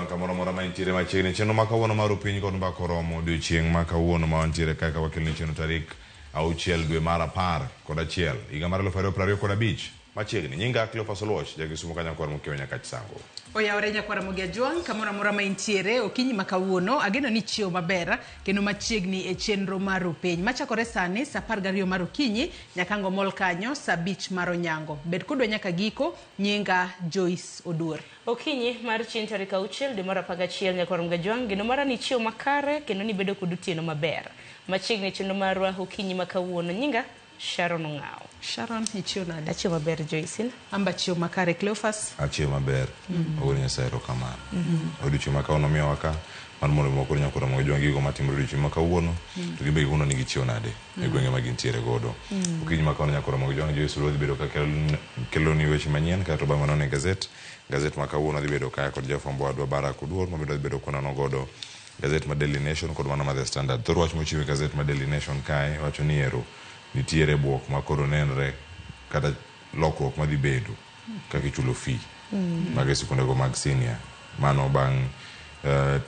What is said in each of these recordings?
Ojwang' kamoro amora ma intiere machiegni. Chenro ma kawuono mar Upiny kod Mbaka oromo odiochieng' ma kawuono ma wantiere kae ka wakeloni chenro tarik auchiel dwe mar 11 higa mar 2025 machiegni. Nyinga Cleophas Oluoch, ja Kisumo ka nyakwar Mokiewo Nyakach Sango. Oyawore nyakwar Ramogi Ajwang' kamoro amora ma intiere okinyi ma kawuono ageno ni ichiewo maber kendo machiegni e chenro mar Rupiny machakore sani saa 12 mar okinyi nyaka ang' omol kanyo saa 5 mar onyango. Bed kodwa nyaka giko, nyinga Joyce Oduor. Okinyi mar chieng' tarik auchiel dwe mar 11 nyakwar Mgajwang' geno mara ni ichiewo makare kendo ni ibedo kod otieno maber. Machiegni e chenro marwa okinyi ma kawuono. Nyinga Sharon Ong'awo. Sharon, ichiewo nade? Achiewo maber Joyce. In? Amba achiewo makare. Cleophas? Achiewo maber. Agone Nyasaye erokamano. Odiochieng' ma kawuono omiyowa ka mar mondo mi wakor nyakwar Ramogi Ojwang' gigo matimore odiochieng' ma kawuono to gin be gikono ni gichiewo nade e gwenge ma gintiere godo. Okinyi ma kawuono nyakwar Ramogi Ojwang' Joyce Ruodh bedo ka keloni weche manyien kaeto bang' mano ne gazet. Gazet ma kawuono dhi bedo kae kod jafwambo wadwa Barak Oduor ma bende wadhi bedo kwanono godo gazet ma Daily Nation kod mano ma The Standard. Thor wach mochiw e gazet ma Daily Nation kae wacho ni ero nitiere bwok ma koro nenre kata lokruok madhi bedo kaka ichulo fee mag e sikundego mag senior mano bang'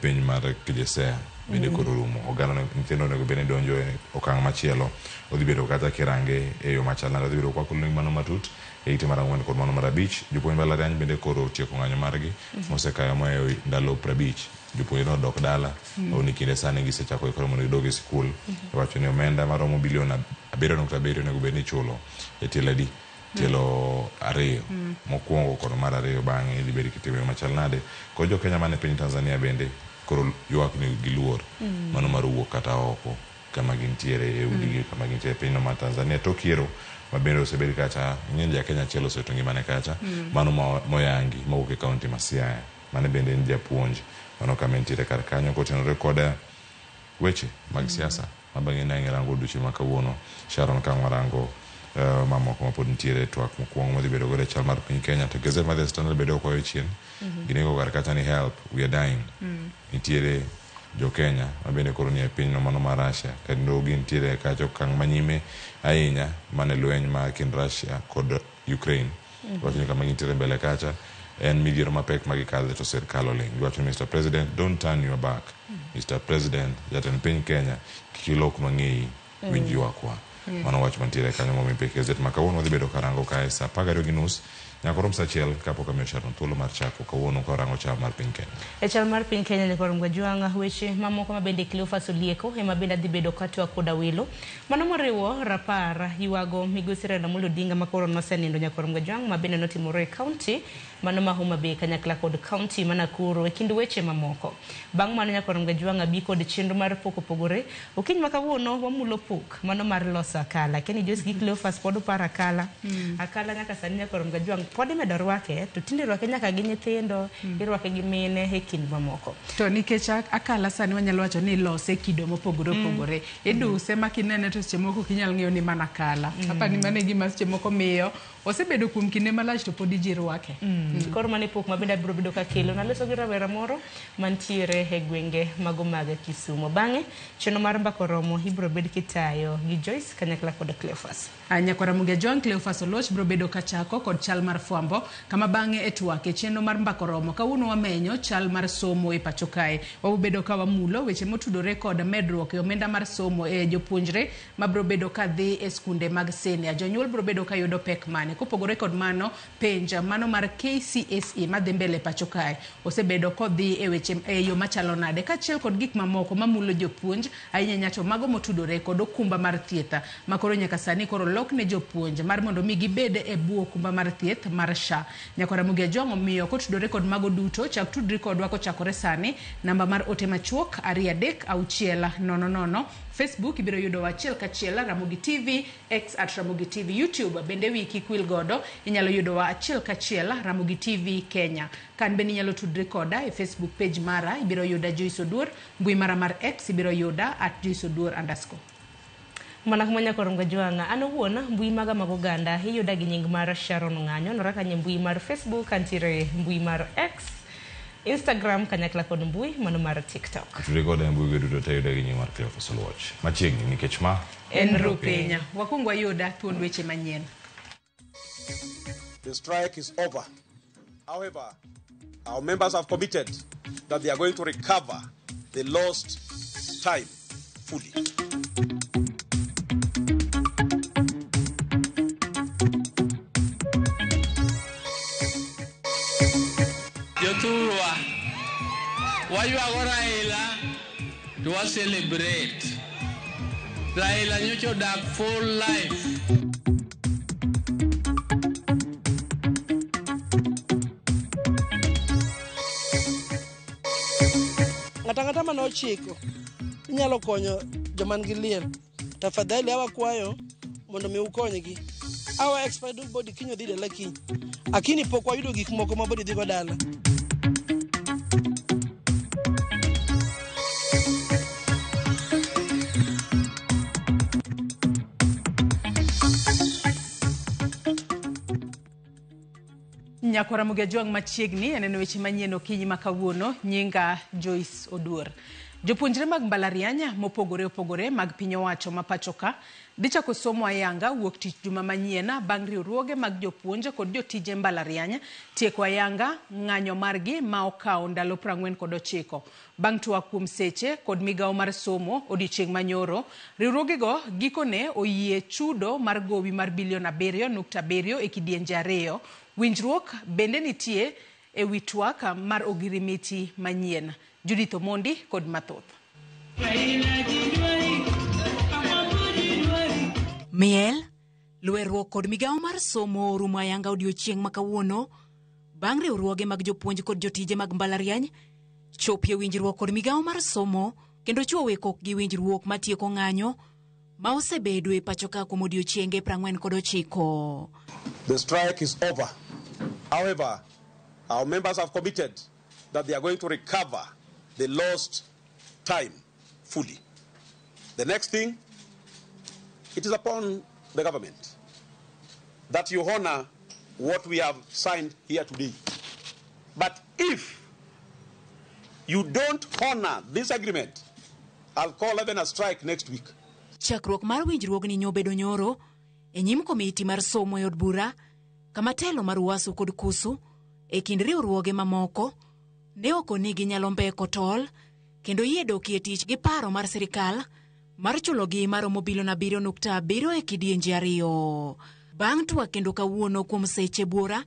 penj mar KJSEA bende koro rumo. Oganda nyithindo onego bed ni donjo e okang' machielo. Odhi bedo kata kirange e yo machal nade. Odhi bedo kwakuloni mano matut e ite mar 4 kod mano mar 5. Jopuonj mbalariany bende koro otieko ng'anyo margi mosekayo mohewo ndalo 50. Jopuonjre nodok dala. Ni kinde sani gisechako ikore mondo gidog e sikul. Iwacho ni omenda maromo bilion 7.7 onego bed ni ichulo e tielo adi? Tielo ariyo. Mokuongo kod mar ariyo bang'e idhi bed kitimo e yo machal nade. Kod jo Kenya man e piny Tanzania bende koro ywak ni giluor mano mar wuok kata oko kama gintiere e udigi kama gintiere e pinyno mar Tanzania tok yiero ma bende osebed kacha ing'e ni ja Kenya achiel osewito ngimane kacha mano moyangi mawuok e kaunti ma Siaya mane bende en japuonj mano kama entiere kar kanyo kotenore kod weche mag siasa ma bang'e ne ang' irango odiochieng' ma kawuono Sharon ka ang' warango mamoko ma pod nitiere e twak mokwongo madhi bedo godo e chal mar piny Kenya to gazet mar The Standard bende ok oweyo chien ginego kar kacha ni help we are dying nitiere jo Kenya ma bende koro nie pinyno mano mar Russia kendo gintiere kacha okang' manyime ahinya mane lweny ma kind Russia kod Ukraine Giwacho ni kama gintiere mbele kacha en midhiero mapek ma gikadhe to sirkal oling'. Giwacho ni Mr. President, don't turn your back. Mr. President, jatend piny Kenya, kik ilok mang'eyi, winj ywakwa. Mano wach mantiere kanyo momi pek gazet ma kawuono wadhi bedo karango kae saa 12:30 nyaka orom saa 1 kapok amiyo Sharon thuolo mar chako kawuono ka orango chal mar piny Kenya. E chal mar piny Kenya nyaka orom Gajwang' weche mamoko ma bende Cleophas Olieko ema bende adhi bedo katwak koda welo. Mano moriwo rapar ywago migosi Raila Amolo Odinga ma koro nosenindo nyakwar Mgajwang' ma bende notimore e kaunti mano ma Homa Bay kanyakla kod kaunti ma Nakuru e kind weche mamoko. Bang' mano nyakwar Mgajwang' abi kod chenro mar pok opogore. Okinyi ma kawuono wamulo pok mano mar loso akala. Akia ni Joyce gi Cleophas pod uparo akala. Akala nyaka sani nyakwar Mgajwang' pod imedo rwake to tinde irwake nyaka gi nyithindo, irwake gi mine e kind mamoko. To nikech akala sani wanyalo wacho ni ilose e kido mopogore opogore. Iduse ma kinene to seche moko ok inyal ng'eyo ni mana akala. Apani mano e gima seche moko miyo osebedo kuom kinde malach to podi ji rwake. Koro mano e pok ma bende abiro bedo kakelo. Naloso gi rawera moro mantiere e gwenge mago mag Kisumo. Bang'e, chenro mar mbaka oromo ibiro bed kitayo gi Joyce kanyakla kod Cleophas. Nyakwar Ramogi Ajwang' Cleophas Oluoch biro bedo kachako kod chal mar fwambo kama bang'e e twak e chenro mar mbaka oromo kawuono wamenyo chal mar somo e pacho kae. Wabobedo ka wamulo weche motudore kod medruok e omenda mar somo e jopuonjre mabiro bedo ka dhi e skunde mag senia. Jonyuol biro bedo ka yudo pek mane? Kopogore kod mano, penj mano mar KCSE madhi mbele e pacho kae osebedo kodhi e weche e yo machalo nade kaachiel kod gik mamoko mamulo jopuonj ahinya ahinya to mago motudore kod okumba mar thieth ma koro nyaka sani koro olok ne jopuonj mar mondo mi gibed e bwo okumba mar thieth mar SHA. Nyakwar Ramogi Ajwang' omiyo kotudore kod mago duto chak tudri kodwa kochakore sani namba mar ote machuok 23600 Facebook ibiro yudowa achiel kachiel Ramogi TV X at Ramogi TV YouTube bende wiyi kik wil godo inyalo yudowa achiel kachiel Ramogi TV Kenya. Kan bende inyalo tudri koda e Facebook page mara ibiro yuda Joyce Oduor mbui mara mar X ibiro yuda at Joyce Oduor underscore. Mana kuma nyakwar Mgajwang' an owuon mbui maga mag oganda iyuda gi nying mar Sharon Ng'anyo nora kanyo e mbui mar Facebook antiere mbui mar X Instagram kanyakla kod mbui mano mar TikTok. Tudri koda e mbui go duto te iyuda gi nying mar Cleophas Oluoch. Machiegni nikech ma En Rupiny. Wakwong wayuda thuond weche manyien. The strike is over. However, our members have committed that they are going to recover the lost time fully. Jothurwa, waywago Raila to wa celebrate. Raila nyocha odak full life. Ng'ato ang'ata mane ochiko inyalo konyo joma nigi liel. Tafadhali awakwayo mondo mi ukonygi. Our expired body kiny odhi dala kiny. Akini pok wayudo gik moko ma body dhigo dala. Nyakwara Ramogi Ajwang' machiegni aneno weche manyien okinyi ma kawuono nyinga Joyce Oduor. Jopuonjre mag mbalariany mopogore opogore mag piny owacho ma pacho ka dhi chako somo ayanga wuok tich juma manyien bang' riwruoge mag jopuonj kod jotije mbalariany tieko ayanga ng'anyo margi ma okawo ndalo 49. Bang' twak kuom seche kod migawo mar somo odiochieng' manyoro, riwruogego gikone oyie chudo mar gowi mar bilion 7.7 e kidienje 2. Winjruok bende nitie e wi twak mar ogirimiti manyien. Judith Omondi kod mathoth. Miel, lweruok kod migawo mar somo orumo ayanga odiochieng' ma kawuono bang' riwruoge mag jopuonj kod jotije mag mbalariany chopie winjruok kod migawo mar somo kendo chuo wekok gi winjruok matieko ng'anyo ma osebedo e pacho ka kuom odiochienge 49. The strike is over. However, our members have committed that they are going to recover the lost time fully. The next thing, it is upon the government that you honor what we have signed here today. But if you don't honor this agreement, I'll call even a strike next week. Chakruok mar winjruogni nyobedo nyoro e nyim komiti mar somo e od bura kama telo mar UASU kod KUSU e kind riwruoge mamoko ne ok ni ginyalo mbeko tol kendo yie dokie tich gi paro mar sirikal mar chulogi maromo bilion 7.7 e kidienje 2. Bang' twak kendo kawuono kuom seche buora,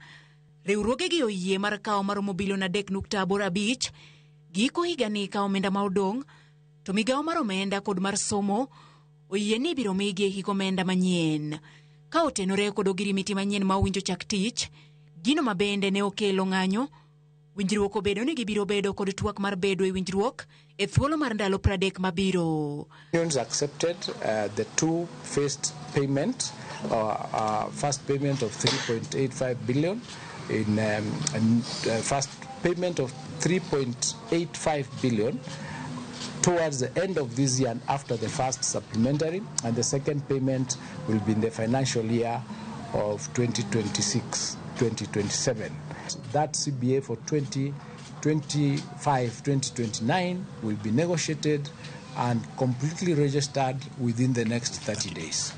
riwruogegi oyie mar kawo maromo bilion 3.85 giko higani ka omenda ma odong' to migawo mar omenda kod mar somo oyie ni ibiro migi e hik omenda manyien. Ka otenore kod ogirimiti manyien ma owinjo chak tich, gino ma bende ne okelo ng'anyo, winjruok obedo ni gibiro bedo kod twak mar bedo e winjruok e thuolo mar ndalo 30 mabiro. Unions accepted the two-phased payment, first payment of 3.85 billion in first payment of 3.85 billion towards the end of this year and after the first supplementary, and the second payment will be in the financial year of 2026-2027. That CBA for 2025-2029 will be negotiated and completely registered within the next 30 days.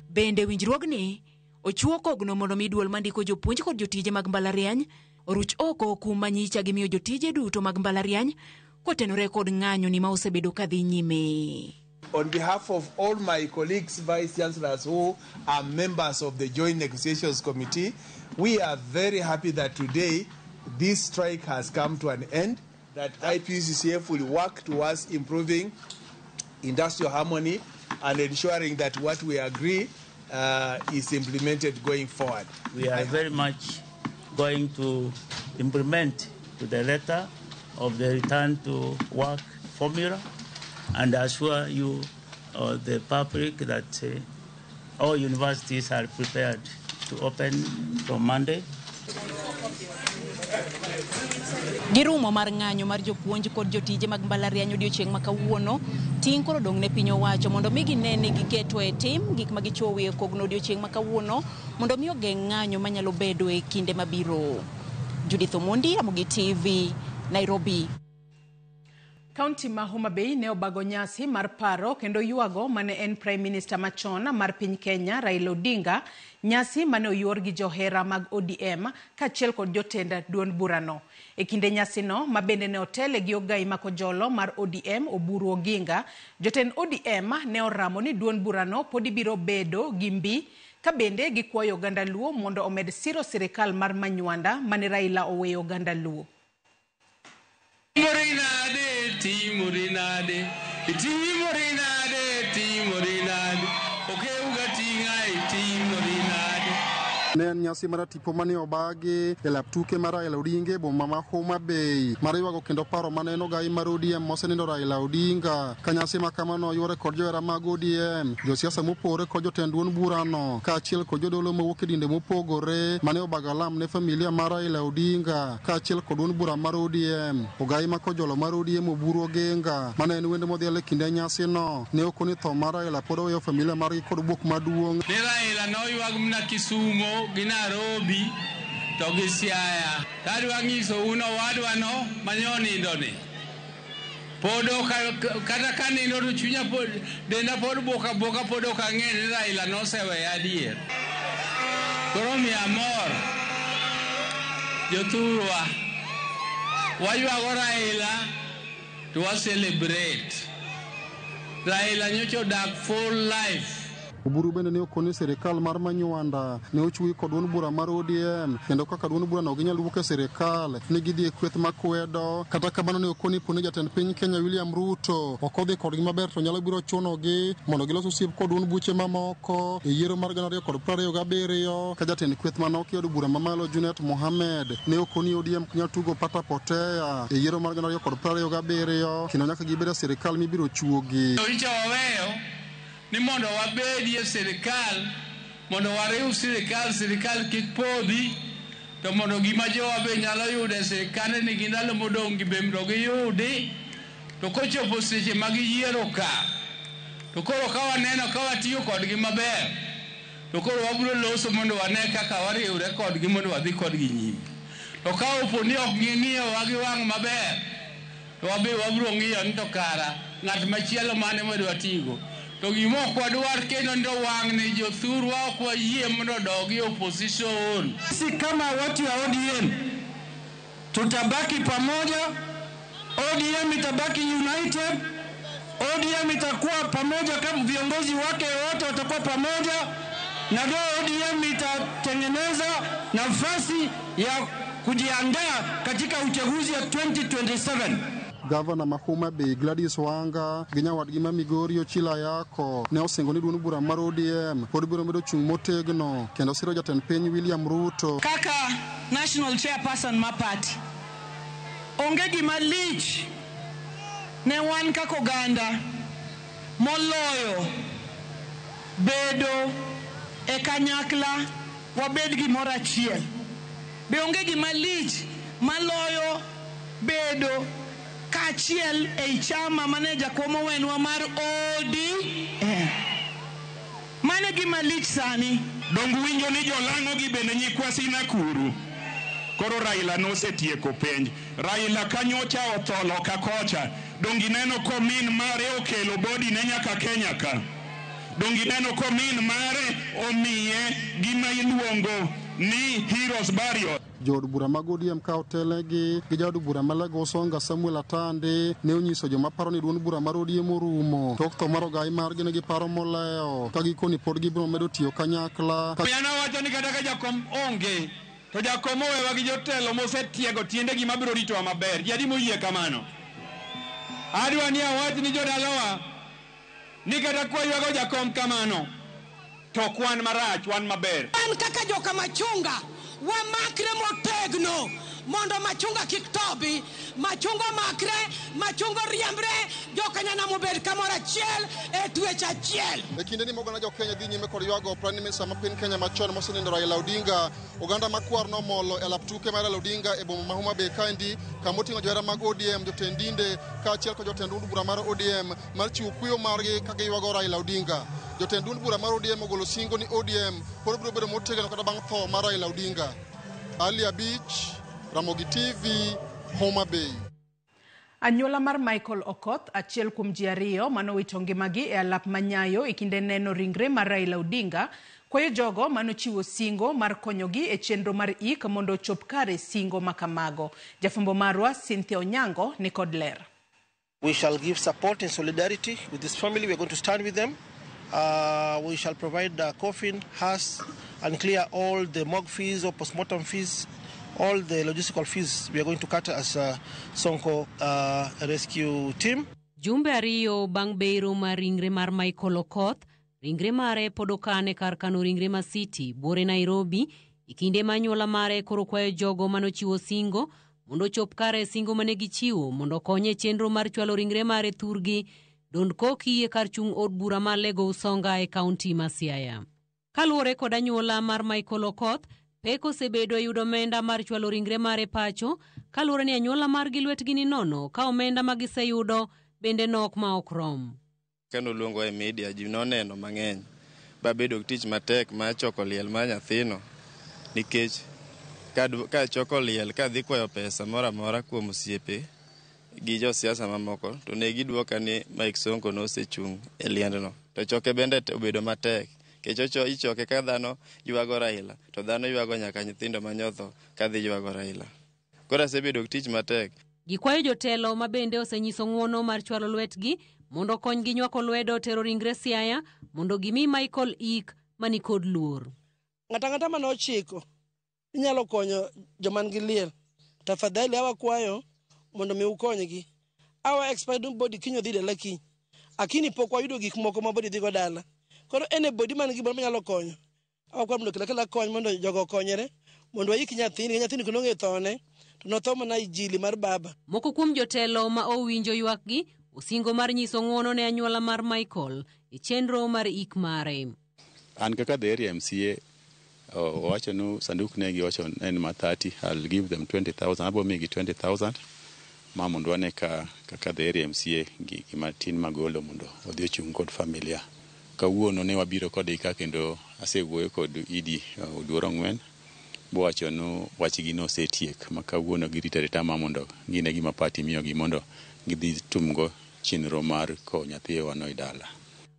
Bende winjruogni ochuo kogno mondo mi duol mandiko jopuonj kod jotije mag mbalariany oruch oko kum manyicha gimiyo jotije duto mag mbalariany kotenore kod ng'anyo ni ma osebedo kadhi nyime. On behalf of all my colleagues, vice chancellors who are members of the Joint Negotiations Committee, we are very happy that today this strike has come to an end, that IPUCCF will work towards improving industrial harmony and ensuring that what we agree is implemented going forward. We are very much going to implement to the letter of the return to work formula and assure you or the public that all universities are prepared to open from Monday. Girumo mar ng'anyo mar jopuonj kod jotije mag mbalariany odiochieng' ma kawuono, ting' koro odong' ne piny owacho mondo mi gine ni giketo e tim gik ma gichwowo e kogno odiochieng' ma kawuono mondo mi ogeng' ng'anyo manyalo bedo e kinde mabiro. Judith Omondi, Ramogi TV, Nairobi. Kaunti ma Homa Bay ne obago nyasi mar paro kendo ywago mane en Prime Minister machon mar piny Kenya Raila Odinga, nyasi mane oyuor gi johera mag ODM kaachiel kod jotend duond burano. E kinde nyasino ma bende ne otele gi ogai makojolo mar ODM Oburu Oginga, jotend ODM ne oramo ni duond burano podi biro bedo gi mbi ka bende gikwayo oganda Luo mondo omed siro sirikal mar Manywanda mane Raila oweyo oganda Luo. Timorinade, timorinade, timorinade, timorinade, okeuga ting'ai, timorinade. Ne en nyasi mar tipo mane obagi e lap tuke mar Raila Odinga e boma ma Homa Bay mar ywago kendo paro mane en ogai mar ODM mosenindo Raila Odinga. Ka nyasi ma kamano oyuore kod johera mag ODM, josiasa mopogore kod jotend duond burano kaachiel kod jodolo mowuok e dinde mopogore mane obago alam ne familia mar Raila Odinga kaachiel kod duond bura mar ODM. Ogai ma kojolo mar ODM Oburu Oginga mane en wendo modhial e kinde nyasino ne okoni tho mar Raila pod oweyo familia margi kod buok maduong'. Ni Raila noywag mana Kisumo gi Nairobi to gi Siaya. Tadwa nyisou ni owadwano mane onindo ni pod ok kata ka nindo to chunya pod denda pod buok abuoka pod ok ang'e ni Raila noseweya adier. Koro miyo amor jothurwa waywago Raila to wa celebrate. Raila nyocha odak full life. Oburu bende ne okoni sirikal mar Manywanda ne ochungi kod duond bura mar ODM kendo kaka duond burano ok ginyal wuok e sirikal ne gidhi e kweth makwedo. Kata kamano ne okoni poni jatend piny Kenya William Ruto ok odhi kodgi maber to nyalo biro chunogi mondo gilos osiep kod duond buche mamoko e yiero mar 2027 ka jatend kweth manoki od bura mamalo Junet Mohamed ne okoni ODM ok nyal tugo pata potea e yiero mar 2027 kendo nyaka gibed e sirikal mibiro chuogi. To nyocha waweyo ni mondo wabedie sirikal mondo wariw sirikal sirikal kik podhi to mondo gima jowa be nyalo yudo e sirikande ni gi ndalo modong' gi be mondo giyudi to kochopo seche ma giyiero ka to koro ka waneno ka watiyo kodgi maber to koro wabiro loso mondo wane kaka wariwre kodgi mondo wadhi kodgi nyime. To ka opo ni ok ging'iyowa gi wang' maber to wabe wabiro ng'iyo ni to kara ng'at machielo mane mondo watigo. To gima ok wadwar kendo ni to wang'ni jothurwa ok wayie mondo odog e opposition. Sisi kama watu wa ODM tutabaki pamoja, ODM itabaki united, ODM itakuwa pamoja kama viongozi wake wote watakuwa pamoja, na ndio ODM itatengeneza nafasi ya kujiandaa katika uchaguzi wa 2027. Gavana ma Homa Bay Gladys Wanga gi nyawadgi ma Migori Ochilo Ayako ne osingo ni duond bura mar ODM pod biro medo chung' motegno kendo siro jatend piny William Ruto. Kaka national chairperson ma party, onge gima lich ne wan kaka oganda moloyo bedo e kanyakla wabed gimoro achiel. Be onge gima lich maloyo bedo kaachiel ei chama mane jakom owenwa mar ODM. Mano e gima lich sani. Dong winjo ni jolang'o gi bende nyikwa Nakuru. Koro Raila nosetieko penj. Raila kanyocha otho loka kocha. Dong ineno ko min mare okelo body ne nyaka Kenya ka. Dong ineno ko min mare omiye gima iluongo ni heroes burial. Jood bura mag ODM ka otelnegi gi jaod bura ma Lego Usonga Samuel Atandi ne onyiso joma paro ni duond bura mar ODM orumo tok tho mar ogai margi ne giparo molewo ka gikoni pod gibiro medo tiyo kanyakla. Yana wacho ni kata ka jakom onge to jakom owewa gi jotelo mosetiego tiendegi mabiro ritowa maber. Ji adi moyie kamano? Adwa ni awach ni jodalawa ni kata kwaywago jakom kamano to ok wan marach, wan maber. Wan kaka joka machunga wamakre motegno mondo machunga kik tobi, machunga omakre, machunga oriembre, jokanyanam obed kamoro achiel e twech achiel. E kinde ni moganda jo Kenya dhi nyime kod ywago Prime Minister ma piny Kenya machon mosenindo Raila Odinga, oganda makwar nomolo e lap tuke mar Raila Odinga e boma ma Homa Bay kaendi kama oting'o johera mag ODM, jotend dinde kaachiel kod jotend duond bura mar ODM mar chiwo kuyo margi ka giywago Raila Odinga. Jotend duond bura mar ODM ogolo singo ni ODM pod biro bedo motegno kata bang' tho mar Raila Odinga. Ali Abich, Ramogi TV, Homa Bay. Anyuola mar Michael Okoth, achiel kuom ji ariyo manowito ngimagi e alap ma Nyayo e kinde neno ringre mar Raila Odinga, kwayo jogo manochiwo singo mar konyogi e chenro mar ik mondo ochop kare singo makamago. Jafwambo marwa Cynthia Onyango ni kod ler. We shall give support and solidarity with this family. We are going to stand with them. We shall provide the coffin, hearse, and clear all the morgue fees or postmortem fees, all the logistical fees we are going to cut as a Sonko rescue team. Jumbe ariyo bang' bero mar ringre mar Michael Okoth, ringre mare pod okan e kar kano ringre ma City, buore Nairobi, e kinde ma anyuola mare koro kwayo jogo manochiwo singo mondo ochop kare singo mane gichiwo mondo okony e chenro mar chwalo ringre mare thurgi dond koki e kar chung' od bura ma Lego Usonga e kaunti ma Siaya. Kaluwore kod anyuola mar Michael Okoth, pek osebedo e yudo omenda mar chwalo ringre mare pacho kaluwore ni anyuola margi lwetgi ni nono ka omenda ma giseyudo bende nok ma ok rom. Kane oluongo e media ji noneno mang'eny babedo gi tich matek mar choko liel mar nyathino nikech kachoko liel kadhi kwayo pesa moro amora kuom osiepe gi josiasa mamoko to ne giduoka ni Mike Sonko nosechung' e liendno. To choke bende obedo matek nikech ichoke ka dhano ywago Raila to dhano ywago nyaka nyithindo manyotho kadhi ywago Raila. Koro asebedo gi tich matek. Gikwayo jotelo ma bende osenyiso ng'uono mar chwalo lwetgi mondo okonygi nywako lwedo tero ringre Siaya mondo gimi Michael ik manikod luor. Ng'ato ang'ata mane ochiko inyalo konyo joma nigi liel. Tafadhali awakwayo mondo mi ukonygi. Our expired body kiny odhi dala kiny. Akini pok wayudo gik moko ma body dhigo dala. Koro anybody man gi gimoro manyalo konyo. Awakwayo mondo okel akela kony mondo jogo okonyre mondo waik nyathini, nyathini konong'e thone to notho mana ijili mar baba. Moko kuom jotelo ma owinjo ywakgi osingo mar nyiso ng'uono ne anyuola mar Michael e chenro mar ik mare. An kaka the area MCA owacho ni sanduk ne giwacho en ma 30, I'll give them 20,000, abo migi 20,000 ma mondo wane ka kaka the area MCA gima tin magolo mondo odhi ochung' kod familia. Kawuono ne wabiro kodgi ka kendo asewuoyo kod Idi Oduor Ong'wen bowacho ni wachgi nosetiek ma kawuono girito arita ma mondo gine gima party miyogi mondo gidhi tumgo chenro mar kowo nyathiwa no e dala.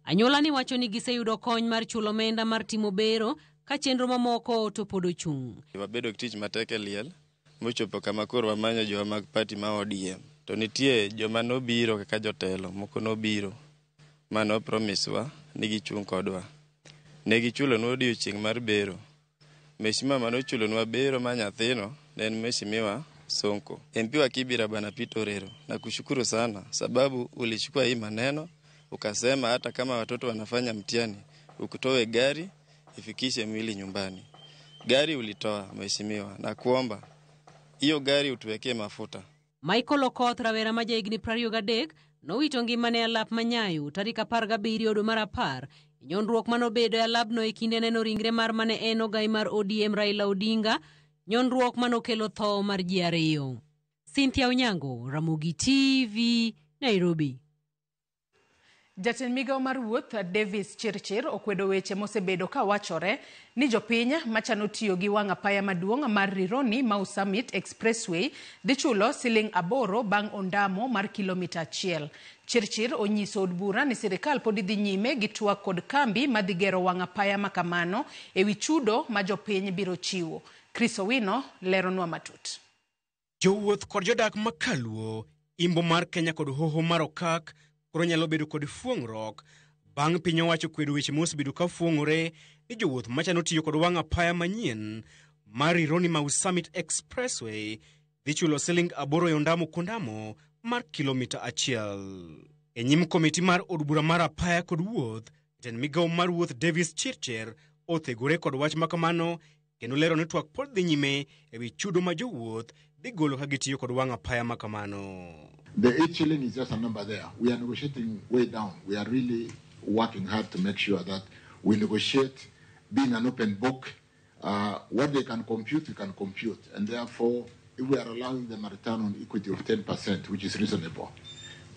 Anyuola ni wacho ni giseyudo kony mar chulo omenda mar timo bero ka chenro mamoko to pod ochung'. Wabedo gi tich matek e liel mochopo kama koro wamanyo jowa mag party ma ODM. To nitie joma nobiro kaka jotelo moko nobiro mano promise wa ni gichung' kodwa. Ne gichulonwa odiochieng' mar bero. Mheshimiwa manochulonwa bero mar nyathino ne en Mheshimiwa Sonko. MP wa Kibra Bwana Peter Orero, nakushukuru sana sababu ulichukua hii maneno ukasema hata kama watoto wanafanya mtihani ukutoe gari ifikishe mwili nyumbani. Gari ulitoa mheshimiwa, na kuomba hiyo gari utuwekee mafuta. Michael Okoth rawera ma jahigni 23 nowito ngimane e alap ma Nyayo tarik 17 dwe mar 10 e nyondruok manobedo e alabno e kinde neno ringre mar mane en ogai mar ODM Raila Odinga, nyondruok manokelo tho mar ji ariyo. Cynthia Onyango, Ramogi TV, Nairobi. Jatend migawo mar wuoth Davis Chirchir okwedo weche mosebedo ka wachore ni jopiny machano tiyo gi wang' apaya maduong' mar Rironi Mau Summit Expressway dhi chulo siling 8 bang' ondamo mar kilomita 1. Chirchir onyiso od bura ni sirikal pod dhi nyime gi twak kod kambi madhi gero wang' apaya makamano ewi chudo ma jopiny biro chiwo. Chris Owino leronwa matut. Jowuoth kod jodak ma Kaluo, imbo mar Kenya kod hoho mar Okak koro nyalo bedo kod fuong'ruok bang' piny owacho kwedo weche mosebedo ka fuong'ore ni jowuoth machano tiyo kod wang' apaya manyien mar Rironi Mau Summit Expressway dhi chulo siling 8 e ondamo kondamo mar kilomita 1. E nyim komiti mar od bura mar apaya kod wuoth, jatend migawo mar wuoth Davis Chirchir othegore kod wach makamano kendo lero ni twak pod dhi nyime ewi chudo ma jowuoth dhi golo ka gitiyo kod wang' apaya makamano. The 8 shilling is just a number there. We are negotiating way down. We are really working hard to make sure that we negotiate being an open book. What they can compute, we can compute. And therefore, if we are allowing them a return on equity of 10%, which is reasonable,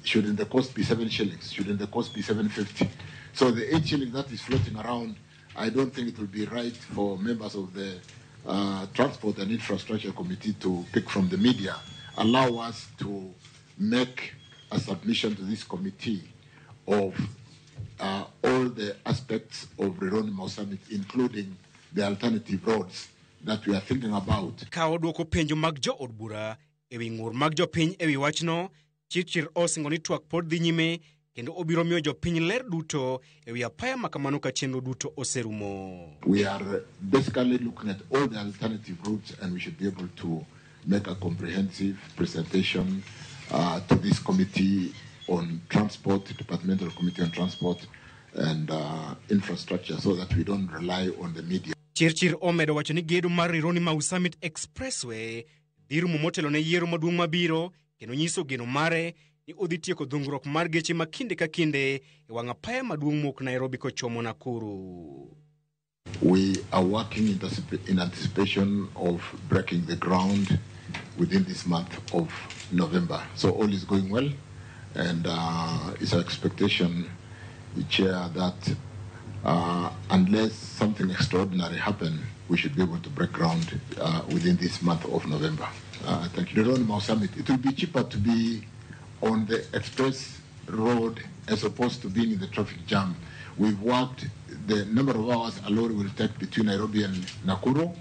shouldn't the cost be 7 shillings? Shouldn't the cost be 7.50? So the 8 shillings that is floating around, I don't think it will be right for members of the Transport and Infrastructure Committee to pick from the media. Allow us to make a submission to this committee of all the aspects of Rironi Mau Summit, including the alternative roads that we are thinking about. Ka odwoko penjo mag jo od bura ewi ng'ur mag jopiny ewi wachno, Chirchir osingo ni twak pod dhi nyime kendo obiro miyo jopiny ler duto ewi apaya ma kamano ka chenro duto oserumo. We are basically looking at all the alternative routes, and we should be able to make a comprehensive presentation to this committee on transport, Departmental Committee on Transport and Infrastructure, so that we don't rely on the media. Chirchir omedo wacho ni gedo mar Rironi Mau Summit Expressway dhi rumo motelo ne yiero maduong' mabiro kendo nyiso geno mare ni odhi tieko dhungruok mar geche ma kinde ka kinde e wang' apaya maduong' mowuok Nairobi kochomo Nakuru. We are working in anticipation of breaking the ground within this month of November. So all is going well, and it's our expectation, the Chair, that unless something extraordinary happens, we should be able to break ground within this month of November. Thank you. Rironi Mau Summit, it will be cheaper to be on the express road as opposed to being in the traffic jam. We've worked the number of hours a lorry will take between Nairobi and Nakuru,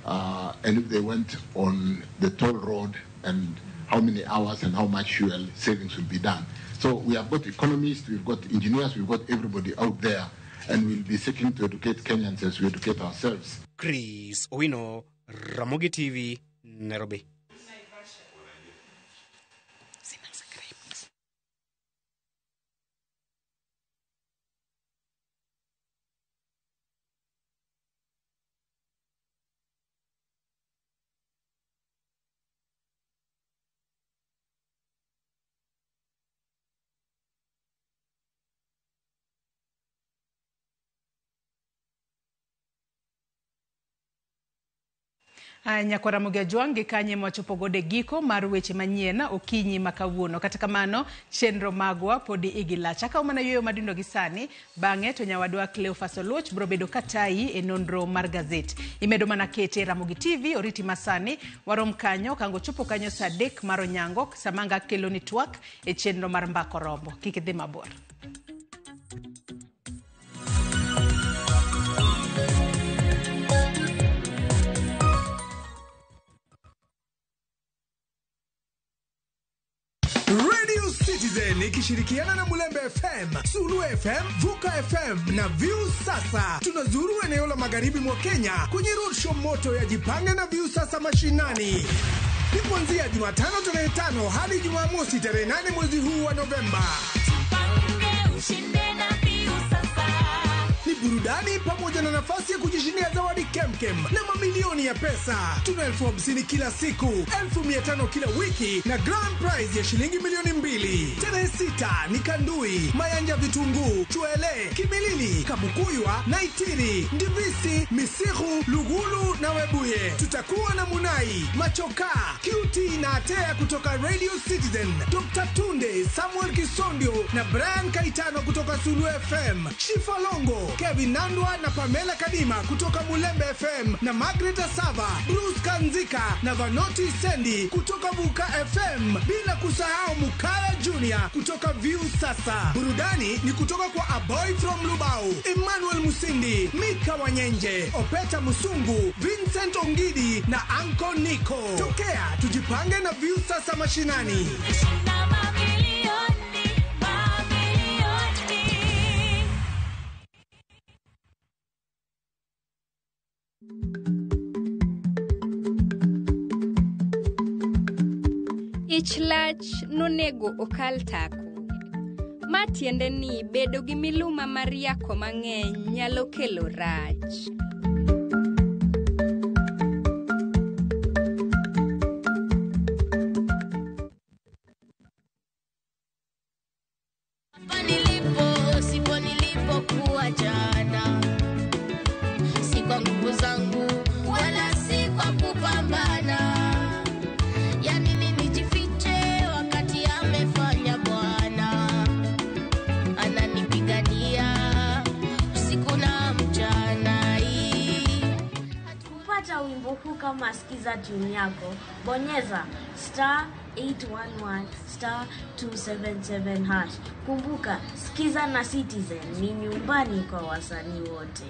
and if they went on the toll road, and how many hours and how much fuel savings will be done. So we have got economists, we've got engineers, we've got everybody out there, and we'll be seeking to educate Kenyans as we educate ourselves. Chris Owino, Ramogi TV, Nairobi. Nyakwar Ramogi Ajwang' gi kanye mwachopo godo e giko mar weche manyien okinyi ma kawuono. Kata kamano, chenro magwa podi igi lach. Akawo mana yueyo madindo gi sani, bang'e to nyawadwa Cleophas Oluoch biro bedo katayi e nonro mar gazet. Imedo mana kete Ramogi TV oriti masani, warom kanyo kango chopo kanyo saa 3 mar onyango, samanga kelo ni twak e chenro mar Mbako Rombo. Kik idhi mabor. Radio Citizen ikishirikiana na Mulembe FM, Sulu FM, Vuka FM na Viusasa. Tunazuru eneo la magharibi mwa Kenya kwenye roadshow moto ya Jipange na Viusasa mashinani. Ni kuanzia Jumatano tarehe 5 hadi Jumamosi tarehe 8 mwezi huu wa Novemba. Jipange ushinde na Viusasa. Ni burudani pamoja na nafasi ya kujishindia zawadi kemkem na mamilioni ya pesa. Tuna 50,000 kila siku, 500,000 kila wiki na grand prize ya shilingi 2,000,000. Tarehe 6 ni Kandui, Mayanja Vitunguu, Chwele, Kimilili, Kabukuywa, Naitiri, Ndivisi, Misihu, Lugulu na Webuye. Tutakuwa na Munai, Machoka, QT na Atea kutoka Radio Citizen, Dr. Tunde, Samuel Kisondio na Brian Kaitano kutoka Sulu FM, Shifalongo, Kevin Nandwa na Pamela Kadima kutoka Mulembe FM na Margaret Asava, Bruce Kanzika na Vanoti Sendi kutoka Vuka FM, bila kusahau Mukaya Junior kutoka Viusasa. Burudani ni kutoka kwa A Boy from Lubao, Emmanuel Musindi, Mika Wanyenje, Opeta Musungu, Vincent Ongidi na Anko Nico. Tokea tujipange na Viusasa mashinani. Ich lach nonego okal tako. Ma tiende ni bedo gi miluma mar yako mang'eny nyalo kelo rach. Hapa nilipo, sipo nilipokuwa jana. Si kwa nguvu zangu, wala si kwa kupambana. Yani ninijifiche wakati amefanya Bwana. Ananipigania usiku na mchana. Kupata wimbo huu kama sikiza tune yako, bonyeza star 811 star 277 hash. Kumbuka, sikiza na Citizen ni nyumbani kwa wasanii wote.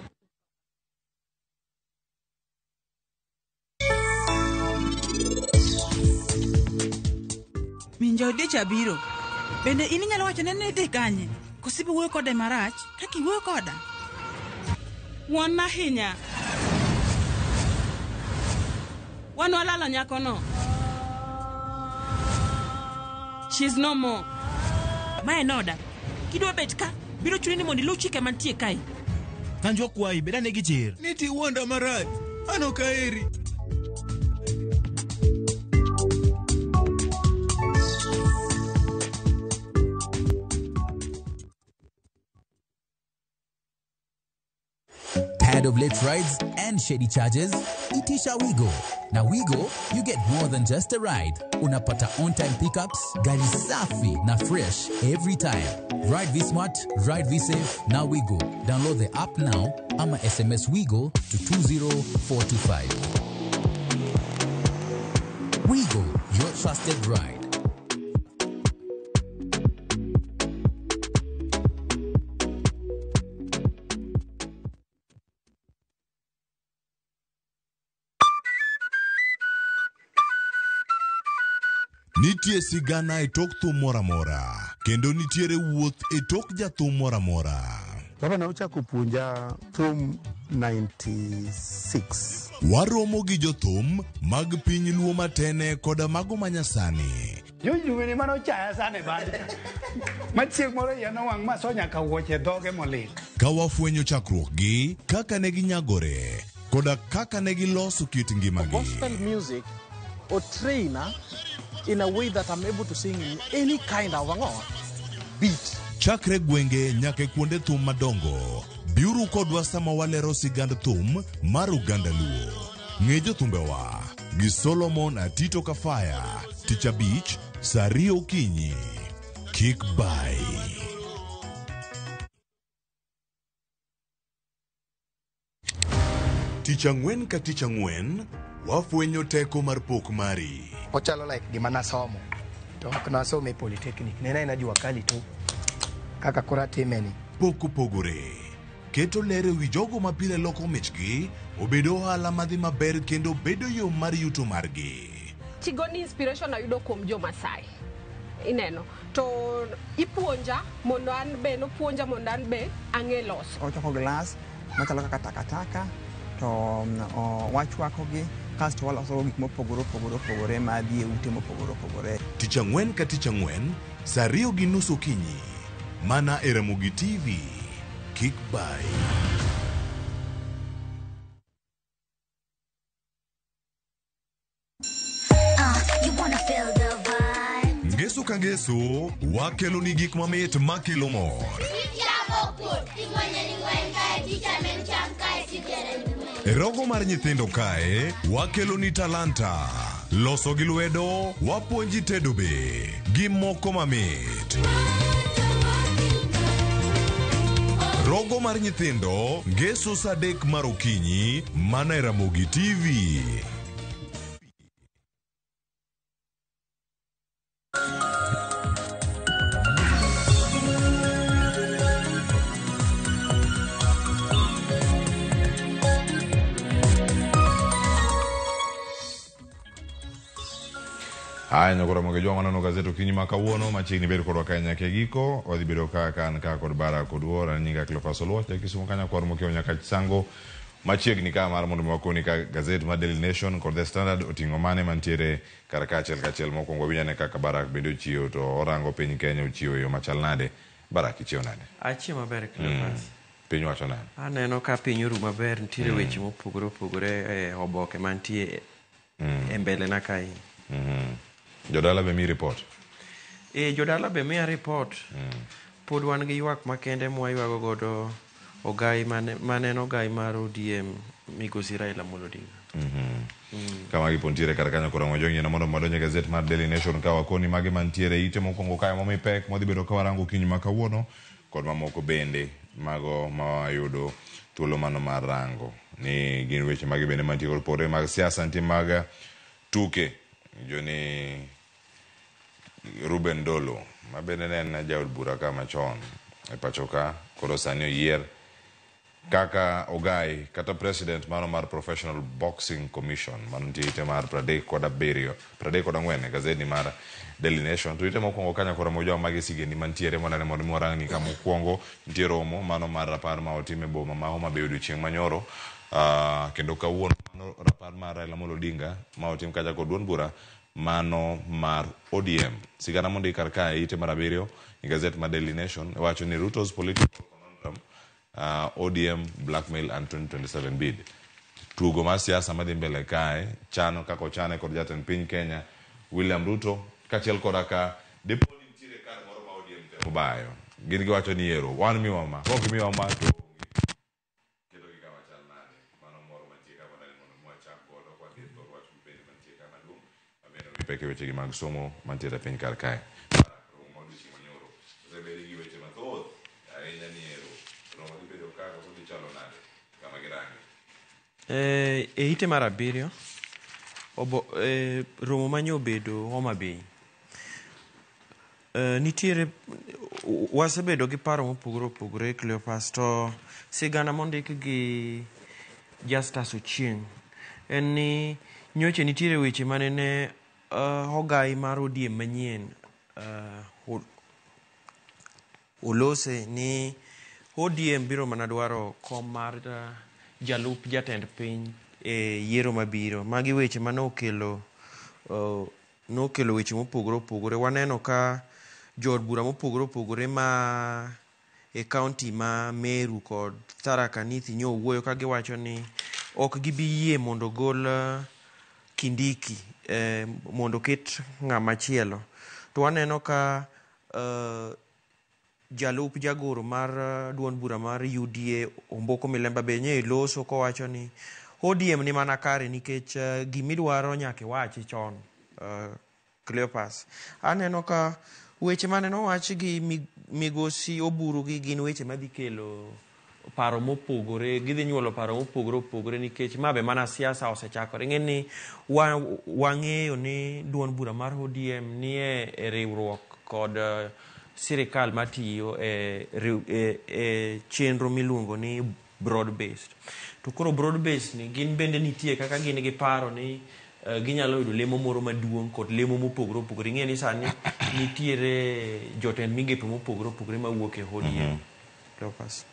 Minja odich abiro. Bende in inyalo wacho ne ni idhi kanye? Koso ibi wuoyo kode marach kaka iwuoyo koda? Ng'won ahinya. Wan walalo nyakono. She's no more. Mae noda. Kidwa bet ka, biro chuni ni mondo iluw chike mantie kae. Thanjwa kwayi, bed ane gi chir. Niti wuonda marach. An ok aheri. Tired of late rides and shady charges? Itisha Wigo. Na Wigo, you get more than just a ride. Unapata on-time pickups, gari safi na fresh every time. Ride V-Smart, ride V-Safe, na Wigo. Download the app now ama SMS Wigo to 20425. Wigo, your trusted ride. Nitie sigana e tok thum moro amora, kendo nitiere wuoth e tok jathum moro amora. Baba ne ochako puonja thum 96. Waromo gi jothum mag piny Luo matene koda mago manyasani. Jojuwini mane ochaya sana e bad. Ma chieng' moro iya nowang' ma so nyaka wuoche dhoge molil. Ka wafwenyo chakruokgi, kaka ne ginyagore, koda kaka ne giloso kit ngimagi. Gospel music or trainer in a way that I'm able to sing in any kind of beat. Chakre gwenge nyaka e kuonde thum madongo, biuru kodwa sama walero sigand thum mar oganda Luo. Ng'e jothumbewa gi Solomon Atito Kafaya, Tich Abich, saa 2 okinyi. Kik bai. Tich ang'wen ka tich ang'wen, wafwenyo teko mar pok mari. Ochalo like gima nasomo to ok nasome e polytechnic ne en aena jua kali to kaka koro atime ni. Pok opogore. Keto ler e wi jogo ma pile loko michgi obedo ohala madhi maber kendo bedo yo mar yuto margi. Tigoni inspiration ayudo kuom jo Masai. Ineno. To ipuonja mondo an be nopuonja mondo an be ang'e loso. Ochoko glass machalo kaka takataka to wachwakogi kasto waloso gik mopogore opogore opogore madhi e ute mopogore opogore. Tich ang'wen ka tich ang'wen, saa 2:30 okinyi. Mana e Ramogi TV. Kik bai. You wanna feel the vibe. Ngeso ka ngeso, wakelo ni gik mamit makelo mor. E rogo mar nyithindo kae, wakelo ni talanta. Loso gi lwedo, wapuonji tedo be, gi moko mamit. Rogo mar nyithindo, ngeso saa 3 mar okinyi, mana e Ramogi TV. Haya nyakoro moge jwa waneno gazet okinyi ma kawuono machiegni bedo kodwa kae nyaka e giko wadhi bedo ka kan ka kod Bara kod Wuor an nyinga Cleophas Oluoch ja Kisumu kanya kwar mokiewo nyaka Chisango machiegni ka mar mondo mi wakoni ka gazet mar Daily Nation kod The Standard oting'o mane mantiere kar kaachiel kachiel. Mokwongo winjane kaka Barak bende ochiewo to orango piny Kenya ochiewo e yo machal nade. Barak ichiewo nade? Achiewo maber Cleophas. Piny wacho nade? Aneno ka piny oru maber, nitiere weche mopogore opogore e oboke mantie e mbele na kae. Jodala be mi report? Jodala be miya report. Pod wan gi ywak makende mwaywago godo ogai mane en ogai mar ODM migosi Raila Amolo Odinga. Kama gipo nitiere kar kanyo koro ng'wejo ng'ieno mondo wadonj e gazet mar Daily Nation ka wakoni mage mantiere ite mokwongo kae momi pek mwadhi bedo ka warango okinyi ma kawuono kod mamoko bende mago ma wayudo thuolo mano mar rango ni gin weche mage bende mantie kod pore mag siasa nitie mag tuke joni Ruben Dolo ma bende ne en jaod bura ka machon e pacho ka koro sani oyier kaka ogai kata president mano mar Professional Boxing Commission. Mano nitie ite mar 37 34 e gazeti mar Daily Nation. To ite mokwongo kanyo koro mojawa magi sigendni mantiere mondo mondo mi warangni ka mokwongo nitie romo mano mar rapar ma otim e boma ma Homa Bay odiochieng' manyoro. Kendo kawuono mano rapar mar Raila Amolo Odinga ma otim kacha kod duond bura mano mar ODM. Sigana mondik kar kae ite mar 7 e gazet mar Daily Nation wacho ni Ruto's political conundrum, ODM blackmail and 2027 bid. Tugo mar siasa madhi mbele kae chano kaka ochane kod jatend piny Kenya William Ruto kaachiel koda ka dipo ni nitiere kar moro ma ODM temo bayo. Gin giwacho ni ero wan miwa ma, kok imiwa ma to keto gi kama chal nade. Mano moro mantie ka mondo mondo mi wachak godo kwa dhi e thor wach bende mantie ka maduong' ma bende pek e wechegi mag somo mantiere e piny kar kae. Romo ma odiochieng' manyoro osebedi gi weche mathoth ahinya ni ero romo dhi bedo ka koso dhi chalo nade kama girange. E ite mar 7 romo manyo obedo Homa Bay. Nitiere wasebedo gi paro mopogore opogore Cleophas, to sigana mondik gi Justus Ochieng' en ni nyocha nitiere weche mane ne ogai mar ODM manyien olose ni ODM biro mana dwaro kom mar jalup jatend piny e yiero mabiro. Magi weche mane okelo weche mopogore opogore. Waneno ka jood bura mopogore opogore ma e kaunti ma Meru kod Tharaka Nithi nyo owuoyo ka giwacho ni ok gibi yie mondo gol Kindiki mondo ket ng'ama chielo. To waneno ka jalup jagoro mar duond bura mar UDA Omboko Milemba be nye loso kowacho ni ODM ni mana kare nikech gimidwaro nyaka iwachi chon. Cleophas, aneno ka weche mane nowach gi migosi Oburu gi gin weche madhi kelo paro mopogore, gidhi nyuolo paro mopogore opogore nikech ma be mana siasa osechakore. Ing'e ni wang'eyo ni duond bura mar ODM nie e riwruok kod sirikal matiyo e chenro miluongo ni broad based. To koro broad based ni gin bende nitie kaka gin gi paro ni ginyalo yudo lemo moro maduong' kod lemo mopogore opogore. Ing'e ni sani nitiere jotend migepe mopogore opogore mawuok e ODM. Cleophas.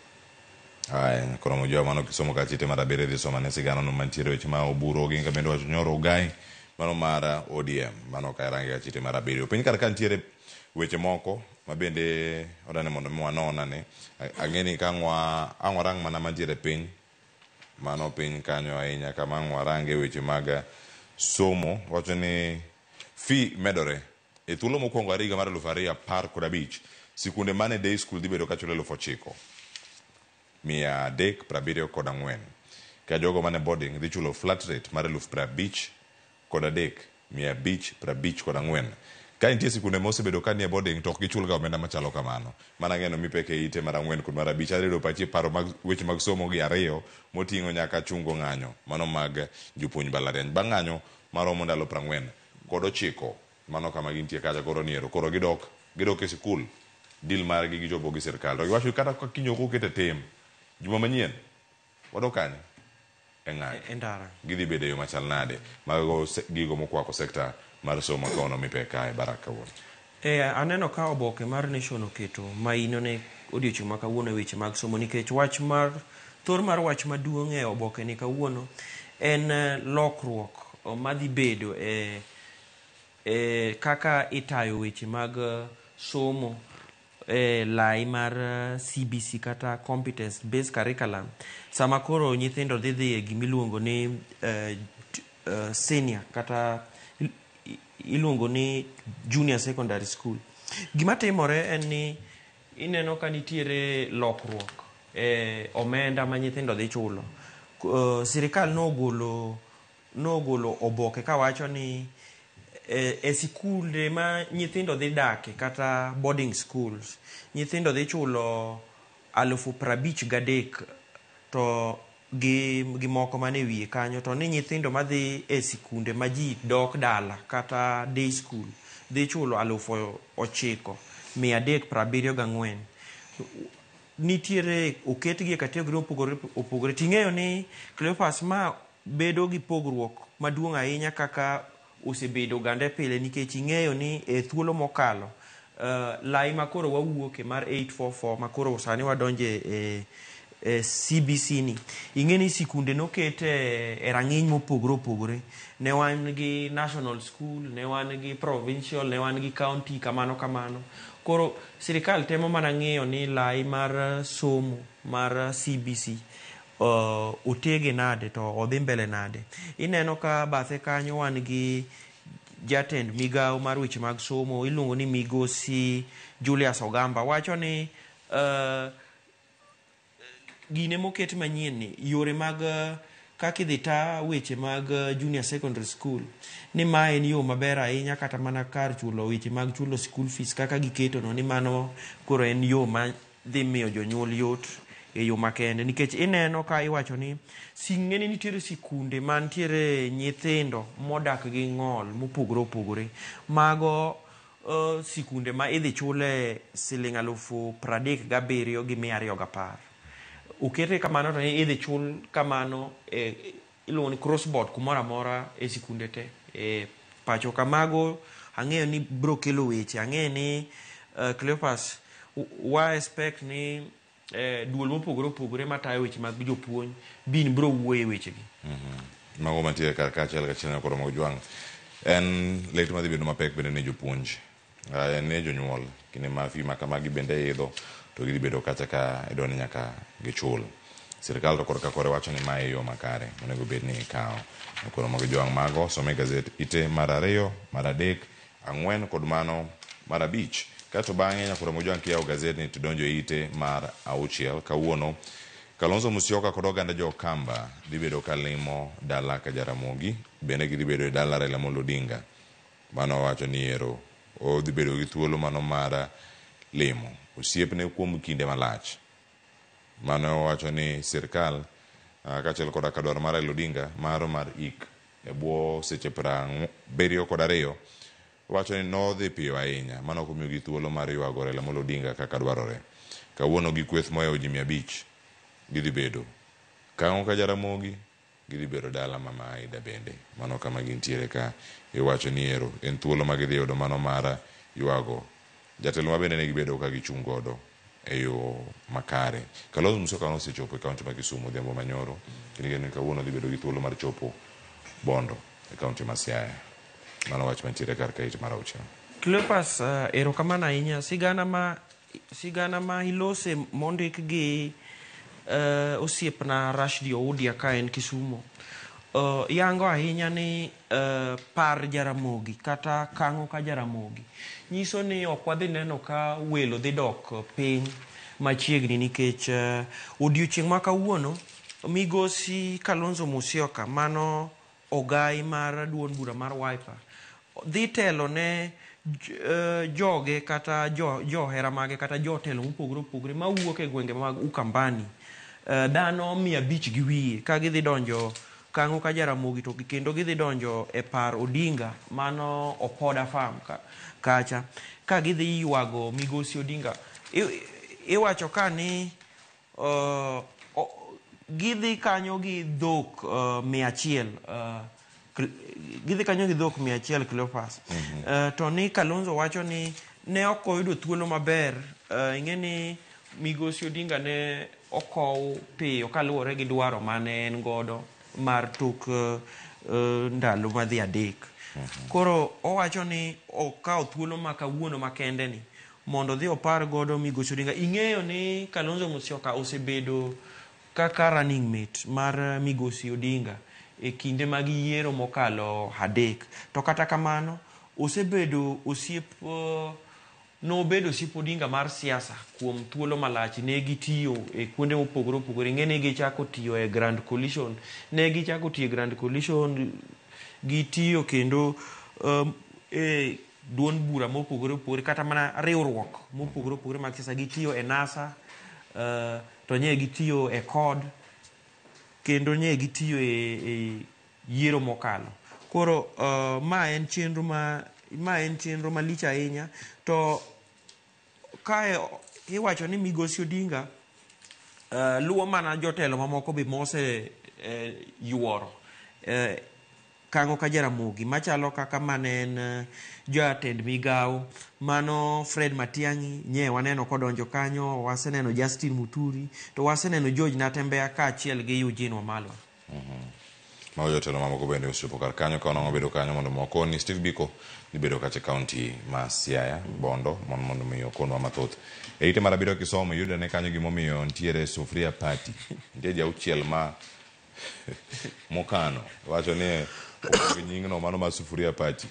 Aya, koro mojowa mano kisomo ka chite mar 7 dhi soma ne sigana no mantiere weche ma Oburu Oginga bende wacho nyoro ogai mano mar ODM mano ka irange ka chite mar 7. Piny kar ka nitiere weche moko ma bende odane mondo mi wanonane. Ang'e ni ka ang' warang mana mantiere piny mano piny kanyo ahinya kama ang' warange weche mag somo wacho ni fee medore e thuolo mokwongo ariga mar 2015 sikunde mane day school dhi bedo kachulo 9,374 ka jogo mane boarding dhi chulo flat rate mar 53,554. Ka nitie sikunde mosebedo ka nie boarding to ok gichul ga omenda machalo kamano. Mana ng'eno mipeke ite mar 4 kod mar 5 aredo pachi paro mag weche mag somo gi 2 moting'o nyaka chungo ng'anyo mano mag jopuonj mbalariany. Bang' ng'anyo maromo ndalo 49 mano kama gintie kacha koro niero koro gidok e sikul deal margi gichopo gi sirikal. To giwacho kata ka kiny ok okete tim juma manyien wadok kanye e ng'anyo e ndara gidhi bedo e yo machal nade. Mago gigo mokwako sekta mar somo kawuono mipek kae Barak kawuono. Aneno ka oboke mar Nation oketo maino ne odiochieng' ma kawuono e weche mag somo nikech wach mar thor mar wach maduong' e oboke ni kawuono en lokruok madhi bedo e kaka itayo weche mag somo e lai mar CBC kata competence based curriculum. Sama koro nyithindo dhi dhi e gimiluongo ni senior kata iluongo ni junior secondary school. Gima timore en ni ineno ka nitiere lokruok e omenda ma nyithindo dhi chulo. Sirikal nogolo oboke kawacho ni e sikunde ma nyithindo dhi dake kata boarding schools nyithindo dhi chulo 53,000 to gi moko mane wiye kanyo, to ni nyithindo madhi e sikunde ma ji dok dala kata day school dhi chulo 9,374. Nitiere oketgi e category mopogore opogore. Ting'eyo ni Cleophas ma bedo gi pogruok maduong' ahinya kaka osebedo gande pile nikech ing'eyo ni e thuolo mokalo lai makoro wawuoke mar 844 makoro sani wadonje e CBC ni ing'e ni sikunde noket e rang'iny mopogore opogore. Ne wan gi national school, ne wan gi provincial, ne wan gi county, kamano kamano. Koro sirikal temo mana ng'iyo ni lai mar somo mar CBC otege nade to odhi mbele nade. Ineno ka bathe kanyo wan gi jatend migawo mar weche mag somo iluongo ni Migosi Julius Ogamba wacho ni gine moket manyien ni yore mag kaka idhi ta weche mag junior secondary school ni ma en yo maber ahinya kata mana kar chulo weche mag chulo school fees kaka giketo no ni mano koro en yo ma dhi miyo jonyuol yot e yo makende nikech ineno ka iwacho ni sing'eni nitiere sikunde mantiere nyithindo modak gi ng'ol mopogore opogore. Mago sikunde ma idhi chule siling 37,210. Okete kamano to idhi chul kamano iluongo ni cross board kumoro amora e sikunde te e pacho kamago. Ang'eyo ni bro kelo weche, ang'eyo ni Cleophas wa expect ni duol mopogore opogore matayo weche mag jopuonj bin bro wuoyo e wechegi. Mago mantiere kar kaachiel kachiel koro mag jwang' en lek madhi bedo mapek bende ne jopuonj, ne jonyuol kinde ma fee ma kamagi bende idho to gidhi bedo kacha ka idwa ni nyaka gichul. Sirikal to korka kore wacho ni mae e yo makare onego bed ni ikawo. Koro mag jwang' mago some gazet ite mar 2, mar 3, 4 kod mano mar 5. Kato bang'e nyakoro mojwang' kiyawo gazetni to donjo e ite mar 6 kawuono. Kalonzo Musyoka kod oganda jo Kamba dhi bedo ka limo dala ka Jaramogi, bende gidhi bedo e dala Raila Amolo Odinga. Mano wacho ni ero odhi bedo gi thuolo mano mar limo osiepne kuom kinde malach. Mano wacho ni sirkal kaachiel koda ka dwaro mar Raila Odinga mar ik e bwo seche 72 wacho ni nodhi piyo ahinya, mano ok omiyogi thuolo mar ywago Raila Amolo Odinga kaka dwarore. Kawuono gi kweth mohewo ji 500 gidhi bedo Kang'o ka Jaramogi, gidhi bedo dala Mama Aida bende. Mano kama gintiere ka iwacho ni ero en thuolo ma gidhi yudo mano mar ywago jatelo ma bende ne gibedo ka gichung' godo e yo makare. Kalonzo Musyoka nosechopo e kaunti ma Kisumu odhiambo manyoro, kendo igeno ni kawuono dhi bedo gi thuolo mar chopo Bondo e kaunti ma Siaya. Mano wach mantiere kar ka ite mar 6. Cleophas, erokamano ahinya. Sigana ma ilose mondik gi osiepna Rashdi Oudia ka en Kisumo yango ahinya ni par Jaramogi kata Kang'o ka Jaramogi nyiso ni ok wadhi neno ka welo dhi dok piny machiegni nikech odiochieng' ma kawuono Migosi Kalonzo Musyoka mano ogai mar duond bura mar Wiper dhi telo ne joge kata johera mage kata jotelo mopogore opogore mawuok e gwenge mag Ukambani, dhano 500 gi wiye ka gidhi donjo Kang'o ka Jaramogi to kendo gidhi donjo e par Odinga mano Opoda Farm kacha ka gidhi ywago Migosi Odinga. Iwacho ka ni gidhi kanyo gi dhok 100, gidhi kanyo gi dhok 100 Cleophas. To ni Kalonzo wacho ni ne ok oyudo thuolo maber. Ing'e ni Migosi Odinga ne okow piyo kaluwore gi dwaro mane en godo mar tok ndalo madhi 3. Koro owacho ni okawo thuolo ma kawuono makende ni mondo odhi opar godo Migosi Odinga. Ing'eyo ni Kalonzo Musyoka osebedo kaka running mate mar Migosi Odinga e kinde mag yiero mokalo 3. To kata kamano osebedo osiep nobedo osiep Odinga mar siasa kuom thuolo malach. Ne gitiyo e kuonde mopogore opogore. Ing'e ni gichako tiyo e Grand Coalition, ne gichako tiyo e Grand Coalition, gitiyo kendo e duond bura mopogore opogore kata mana riwruok mopogore opogore mag siasa. Gitiyo e NASA, to nye gitiyo e CORD, kendo nye gitiyo e yiero mokalo. Koro ma en chenro ma Ma en chenro malich ahinya. To kae iwacho ni Migosi Odinga luwo mana jotelo mamoko be mose yuoro Kang'o ka Jaramogi machalo kaka mane en jatend migawo mano Fred Matiang'i nye waneno kodonjo kanyo, waseneno Justin Muturi to waseneno George Natembeya kaachiel gi Eugene Wamalwa. Mago jotelo mamoko bende osechopo kar kanyo ka onang'o bedo kanyo mondo mi wakoni Steve Biko dhi bedo kacha e kaunti ma Siaya, Bondo mondo mi okonwa mathoth. E ite mar abiriyo kisomo iyudo ane kanyo gimomiyo nitiere Sufuria Party. Nitie ji auchiel ma mokano wacho ni gi nyingno mano mar Sufuria Party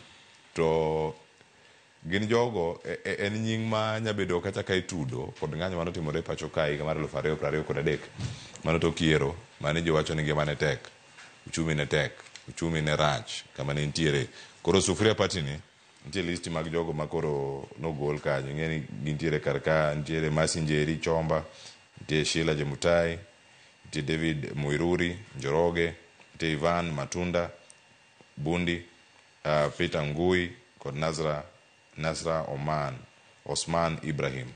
to gin jogo en nying ma nyabedo kata ka itudo kod ng'anyo mane otimore e pacho ka higa mar 2023 mano tok yiero mane ji wacho ni ngima ne tek, uchumi ne tek, uchumi ne rach kama ne nitiere. Koro Sufuria Party ni nitie listi mag jogo ma koro nogol kanyo. Ing'e ni gintiere kar ka, nitiere Mercy Njeri Chomba, nitie Sheila Jemutai, nitie David Muiruri Njoroge, nitie Ivan Matunda Bundi, Peter Ngui kod Nasra Osman Ibrahim.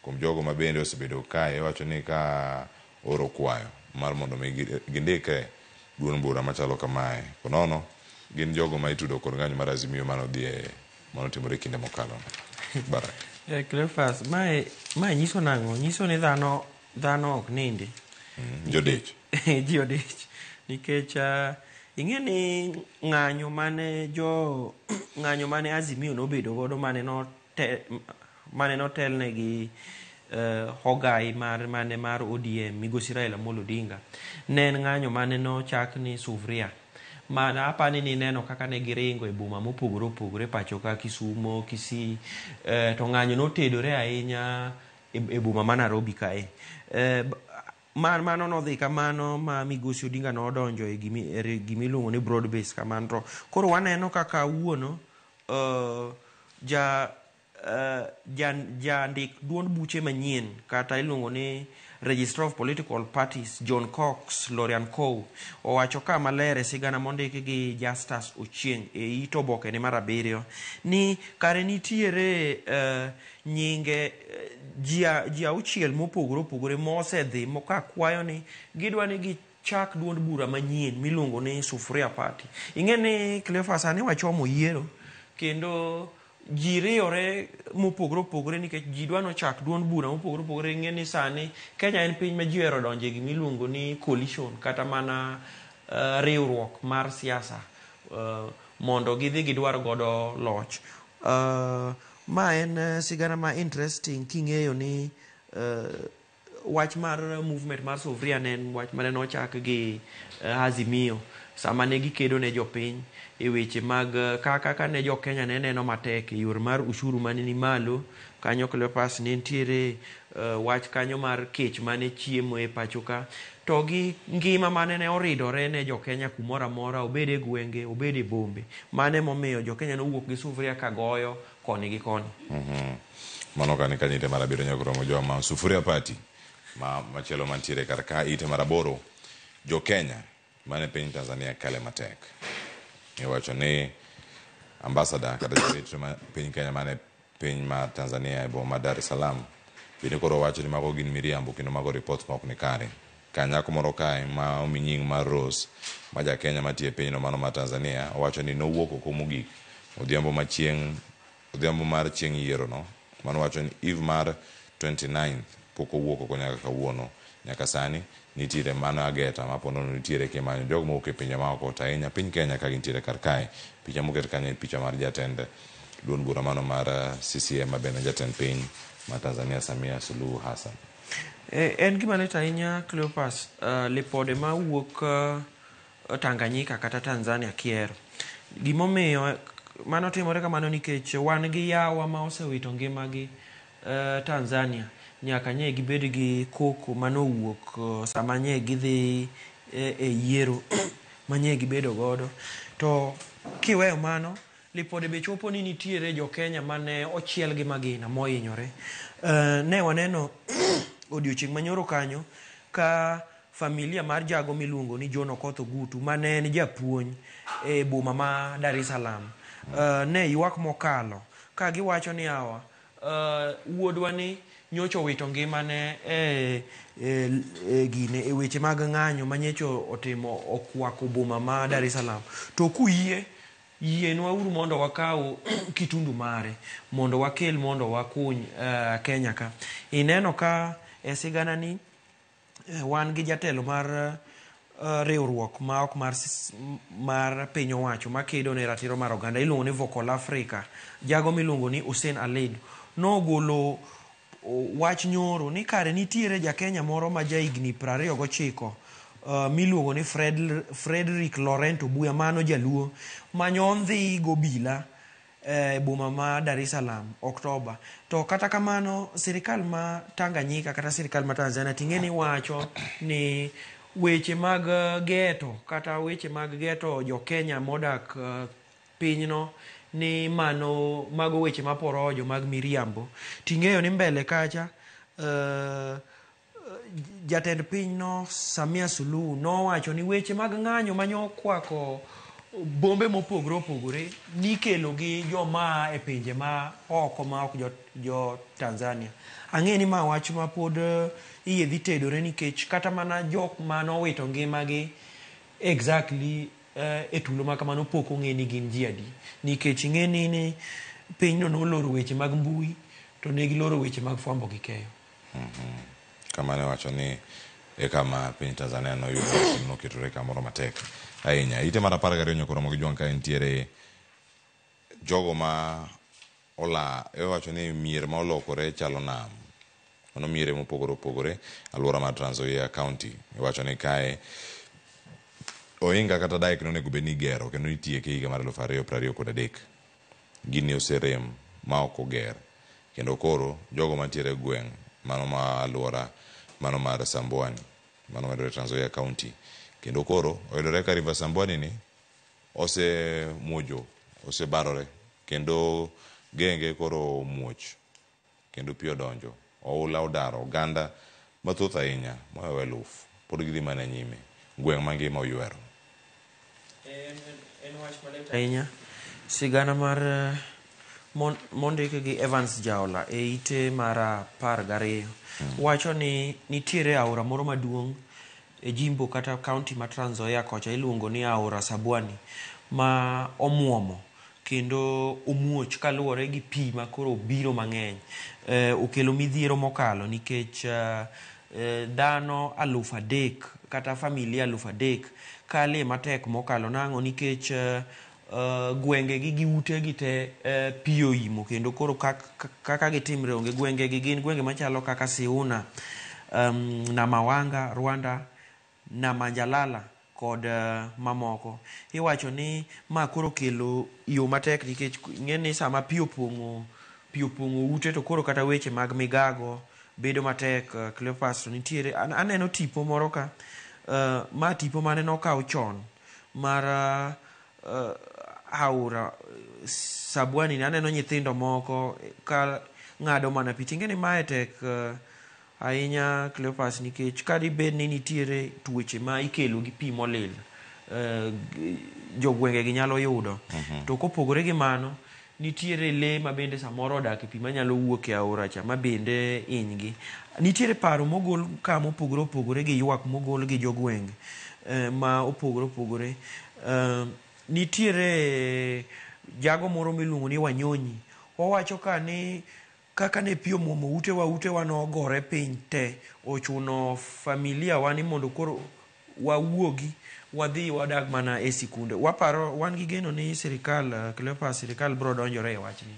Kuom jogo ma bende osebedo kae iwacho ni ka oro kwayo mar mondo mi gindikre duond bura machalo kamae. Konono gin jogo ma itudo kod ng'anyo mar Azimio mane odhi e mane otimore kinde mokalo. Barak. Cleophas, mae nyiso nang'o? Nyiso ni dhano ok nindi. Jodich. Ji odich. Nikech ing'e ni ng'anyo mane jo ng'anyo mane Azimio nobedo godo mane notelne gi hogai mar mane mar ODM Migosi Raila Amolo Odinga ne en ng'anyo mane nochak ni Sufuria. Mana apani ni neno kaka ne giringo e boma mopogore opogore pacho ka Kisumo, Kisii, to ng'anyo notedore ahinya e boma ma Nairobi kae. Mano nodhi kamano ma Migosi Odinga nodonjo e gimiluongo ni broad base kamano. To koro waneno kaka wuono jandik duond buche manyien kata iluongo ni Registrar of Political Parties John Cox Lorian Cow owacho ka maler e sigana mondiki gi Justus Ochieng e it obokene mar 7 ni kare nitiere nyinge ji auchiel mopogore opogore mosedhi kakwayo ni gidwa ni gichak duond bura manyien miluongo ni Sufuria Party. Ing'e ni Cleophas sani wachomo yiero kendo ji riwore mopogore opogore nikech ji dwa nochak duond bura mopogore opogore. Ing'e ni sani Kenya en piny ma ji ohero donje gimiluongo ni coalition kata mana riwruok mar siasa mondo gidhi gidwar godo loch. Ma en sigana ma interesting king'eyo ni wach mar movement mar Sufuria ne en wach mane nochak gi Azimio sama ne gikedo ne jopiny e weche mag kaka ne jo Kenya ne neno matek e yor mar ushuru mane ni malo kanyo. Cleophas ne nitiere wach kanyo mar kech mane chiemo e pacho ka to gi ngima mane ne oridore ne jo Kenya kumoro amora, obed e gwenge obed e bombe. Mane momiyo jo Kenya nowuok gi Sufuria ka goyo koni gi koni. Mano kani kanyo ite mar 7 nyaka romo joma Sufuria Party ma machielo mantiere kar ka ite mar 8 jo Kenya mane piny Tanzania kale matek. Iwacho ni ambassador kata jarit ma piny Kenya mane piny ma Tanzania e boma Dar es Salaam bende koro wacho ni mago gin miriambo kendo mago reports ma ok ni kare. Ka nyako moro kae ma omi nying mar Rose ma ja Kenya matiyo e pinyno mano ma Tanzania owacho ni nowuok oko mogik odhiambo mar chieng' yiero no mano wacho ni eve mar 29th pok owuok oko nyaka kawuono. Nyaka sani nitiere mano ageta ma ponono nitiere kimanyo jogo mowuok e pinje maoko to ahinya piny Kenya ka gintiere kar kae. Picha moket kanyo en picha mar jatend duond bura mano mar CCM ma bende jatend piny ma Tanzania Samia Suluhu Hassan. En gima lit ahinya Cleophas, lipode mawuok Tanganyika kata Tanzania kiero. Gimomiyo mano timore kamano nikech wan gi yawa ma osewito ngimagi Tanzania nyaka nye gibed gi koko manowuok sama nye gidhi e yiero manye gibedo godo. To kiweyo mano, lipode be chopo ni nitiere jo Kenya mane ochiel gi magina mohinyore. Ne waneno odiochieng' manyoro kanyo ka familia mar jago miluongo ni John Okoth Ogutu mane en japuonj e boma ma Dar es Salaam. Ne ywak mokalo ka giwacho ni awa wuodwa ni nyocha owito ngimane e gine e weche mag ng'anyo ma nyocha otimo okwako boma ma Dar es Salaam. To kuyie yienwa uru mondo wakaw kitundu mare mondo wakel mondo wakuny Kenya ka. Ineno ka e sigana ni wan gi jatelo mar riwruok ma ok mar piny owacho makedo ne ratiro mar oganda iluongo ni Vocal Africa, jago miluongo ni Hussein Alid nogolo wach nyoro ni kare nitiere ja Kenya moro ma ja higni 29 miluongo ni Frederick Laurent Obuya, mano jaluo manyondhi gobila e boma ma Dar es Salaam Oktoba. To kata kamano sirikal ma Tanganyika kata sirikal ma Tanzania ting'e ni wacho ni weche mag geto kata weche mag geto jo Kenya modak pinyno ni mano mago weche maporojo mag miriambo. Ting'eyo ni mbele kacha jatend pinyno Samia Suluhu nowacho ni weche mag ng'anyo manyokwako bombe mopogore opogore nikelo gi joma e pinje ma oko ma ok jo Tanzania. Ang'e ni ma wach ma pod iye dhi tedore nikech kata mana jok manowito ngimagi exactly e tulo ma kamano pok ong'e ni gin ji adi, nikech ing'e ni pinyno noloro weche mag mbui to ne giloro weche mag fwambo gi keyo. Kamano wacho ni e kama piny Tanzania noyudo noketore kamoro matek ahinya. Ite mar 12 nyokoromo gi jwang' ka nitiere jogo ma ola iwacho ni mier ma olokore chalo nam. Mano miere mopogore opogore alwora mar Trans Nzoia County. Iwacho ni kae ohinga kata dike nonego bed ni igero kendo itieke higa mar 2023. Gini oserem ma ok oger. Kendo koro jogo mantiere e gweng' mano ma alwora mano mar Sambwani mano mayudore Trans Nzoia County. Kendo koro oyudore ka River Sambwani ni osemuojo, osebarore kendo genge koro omuoch kendo pi odonjo. Oula odaro oganda mathoth ahinya mohewo 1000 pod gidhi mana nyime. Gweng' mangima oywero. En wach malit ahinya. Sigana mar mondik gi Evans Jaola e ite mar 12 wacho ni nitiere aora moro maduong' e jimbo kata county ma Trans Nzoia kocha iluongo ni aora Sabwani ma omuomo kendo omuoch kaluwore gi pi ma koro biro mang'eny. Okelo midhiero mokalo nikech dhano 3,000 kata familia 3,000 kale matek mokalo nang'o nikech gwenge gi ute gi te pi oimo kendo koro kaka gitimre onge. Gwenge gi gin gwenge machalo kaka Siuna, Namawanga, Rwanda, Namanjalala kod mamoko. Iwacho ni ma koro kelo yo matek nikech ing'e ni sama pi opong'o ute to koro kata weche mag migago bedo matek. Cleopas to nitiere aneno tipo moro ka ma tipo mane nokaw chon mar aora Sabwani ni aneno nyithindo moko ka ng'ado mana pi. Ting'e ni mae tek ahinya Cleopas nikech kadibed ni nitiere tuoche ma ikelo gi pi molil jogwenge gi nyalo yudo. To kopogore gi mano nitiere lee ma bende samoro odak e pi manyalo wuok e aora cha ma bende hinygi. Nitiere paro mogol ka mopogore opogore gi ywak mogol gi jogwenge ma opogore opogore. Nitiere jago moro miluongo ni Wanyonyi. Owacho ka ni kaka ne pi omuomo utewa nogore piny te, ochuno familia wa ni mondo koro wawuogi wadhi wadag mana e sikunde. Waparo wan gi geno ni sirikal Cleopas sirikal biro donjore e wachni.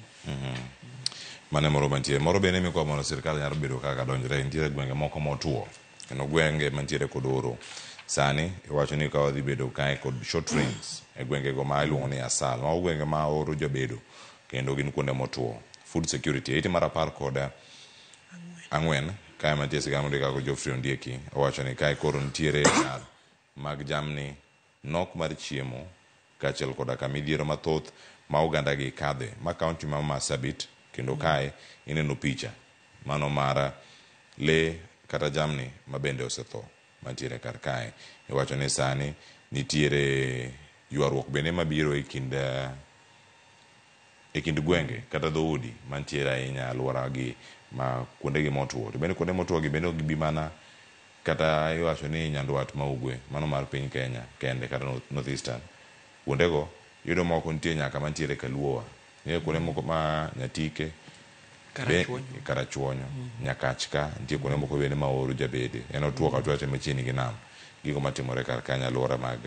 Mane moro mantie moro bende mikwa mondo sirikal nyalo bedo kaka donjore. Nitiere gwenge moko motuo kendo gwenge mantiere kod oro. Sani iwacho ni ka wadhi bedo kae kod short rains e gwengego ma iluongo ni Asal. Mago gwenge ma oro jabedo kendo gin kuonde motuo. Food security ite mar 14 kae mantie sigana mondiki kaka Geoffrey Ondieki owacho ni kae koro nitiere dar mag jamni, nok mar chiemo kaachiel koda ka midhiero mathoth ma oganda gi kadhe ma kaunti ma Marsabit. Kendo kae ineno picha mano mar lee kata jamni ma bende osetho mantiere kar kae. Iwacho ni sani nitiere ywaruok bende mabiro e kind e kind gwenge kata dhoudi mantiere ahinya alwora gi ma kuondegi motwo. To bende kuonde motwo gi bende ok gibi mana kata iwacho ni Nyandwat ma Ugwe, mano mar piny Kenya kende kata North Eastern. Kuondego iyudo moko nitie nyaka mantiere Kaluowa. Nitie kuonde moko ma Nyatike, Karachuonyo. Karachuonyo, Nyakach ka, nitie kuonde moko bende ma oro jabede. En otuo ka otuo machiegni gi nam. Gigo matimore kar kanyo alwora mag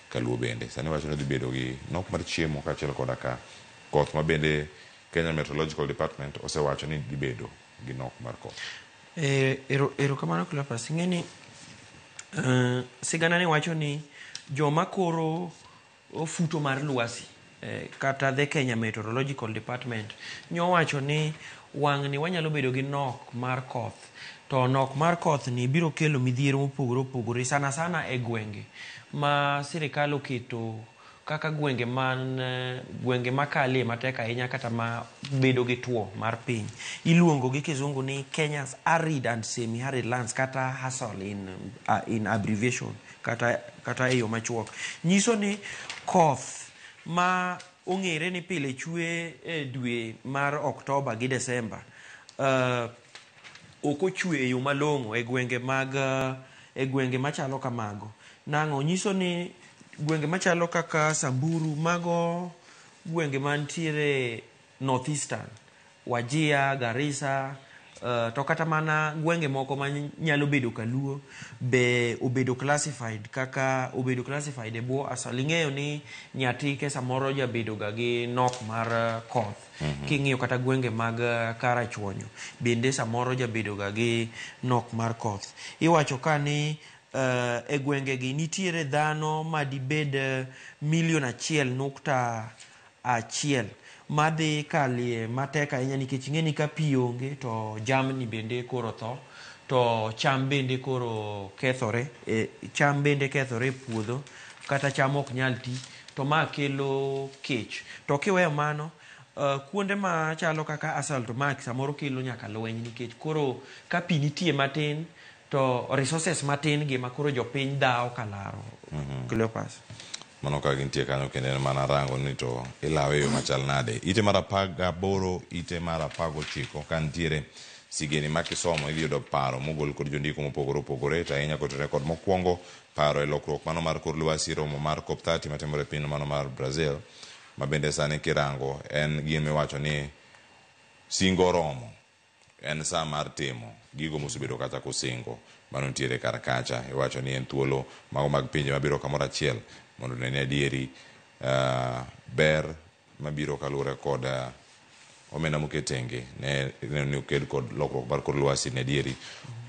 Kaluo bende. Sani wacho ni dhi bedo gi nok mar chiemo kaachiel koda ka koth ma bende Kenya Meteorological Department osewacho ni dhi bedo gi nok mar koth. Erokamano Cleophas. Ing'e ni sigana ni wacho ni joma koro ofuto mar lwasi kata the Kenya Meteorological Department nyowacho ni wang'ni wanyalo bedo gi nok mar koth, to nok mar koth ni biro kelo midhiero mopogore opogore sana sana e gwenge ma sirikal oketo kaka gwenge man gwenge makalie matek ahinya kata ma bedo gi tuo mar piny. Iluongo gi kizungu ni Kenya's arid and semi-arid lands kata ASAL in abbreviation kata e yo machuok. Nyiso ni koth ma ong'ere ni pile chwe e dwe mar Oktoba gi Desemba ok ochwe e yo malong'o e gwenge mag e gwenge machalo kamago. Nang'o nyiso ni gwenge machalo kaka Samburu, mago gwenge mantiere North Eastern, Wajir, Garissa, to kata mana gwenge moko ma nyalo bedo Kaluo be obedo classified kaka obedo classified e bwo ASAL. Ing'eyo ni Nyatike samoro jabedo ga gi nok mar koth. King'iyo kata gwenge mag Karachuonyo bende samoro jabedo ga gi nok mar koth. Iwacho ka ni e gwenge gi nitiere dhano madibed milion 1.1 madhi kalie matek ahinya nikech ing'e ni ka pi onge to jamni bende koro tho, to cham bende koro kethore, cham bende kethore e puodho kata cham ok nyal ti, to ma kelo kech. To kiweyo mano, kuonde machalo kaka ASAL to ma samoro kelo nyaka lweny nikech koro ka pi nitie matin to resources matin gi ma koro jopiny dhawo kalaro. Cleophas. Mano ka gintie kanyo kendo en mana rango ni to ilawe e yo machal nade. Ite mar 18, ite mar 19 ka nitiere sigeni ma kisomo idhi yudo paro mogol kod jondiko mopogore opogore, to ahinya kotenore kod mokwongo paro e lokruok mano mar kor lwasi, romo mar COP30 matimore e piny mano mar Brazil, ma bende sani kirango en gima iwacho ni singo oromo. En sa mar timo gigo mosebedo kata kosingo. Mano nitiere kar kacha. Iwacho ni en thuolo mago mag pinje mabiro kamoro achiel mondo one ni adieri ber mabiro kaluwore kod omenda moket tenge ne neno ni oked kod lokruok mar kor lwasi ne adieri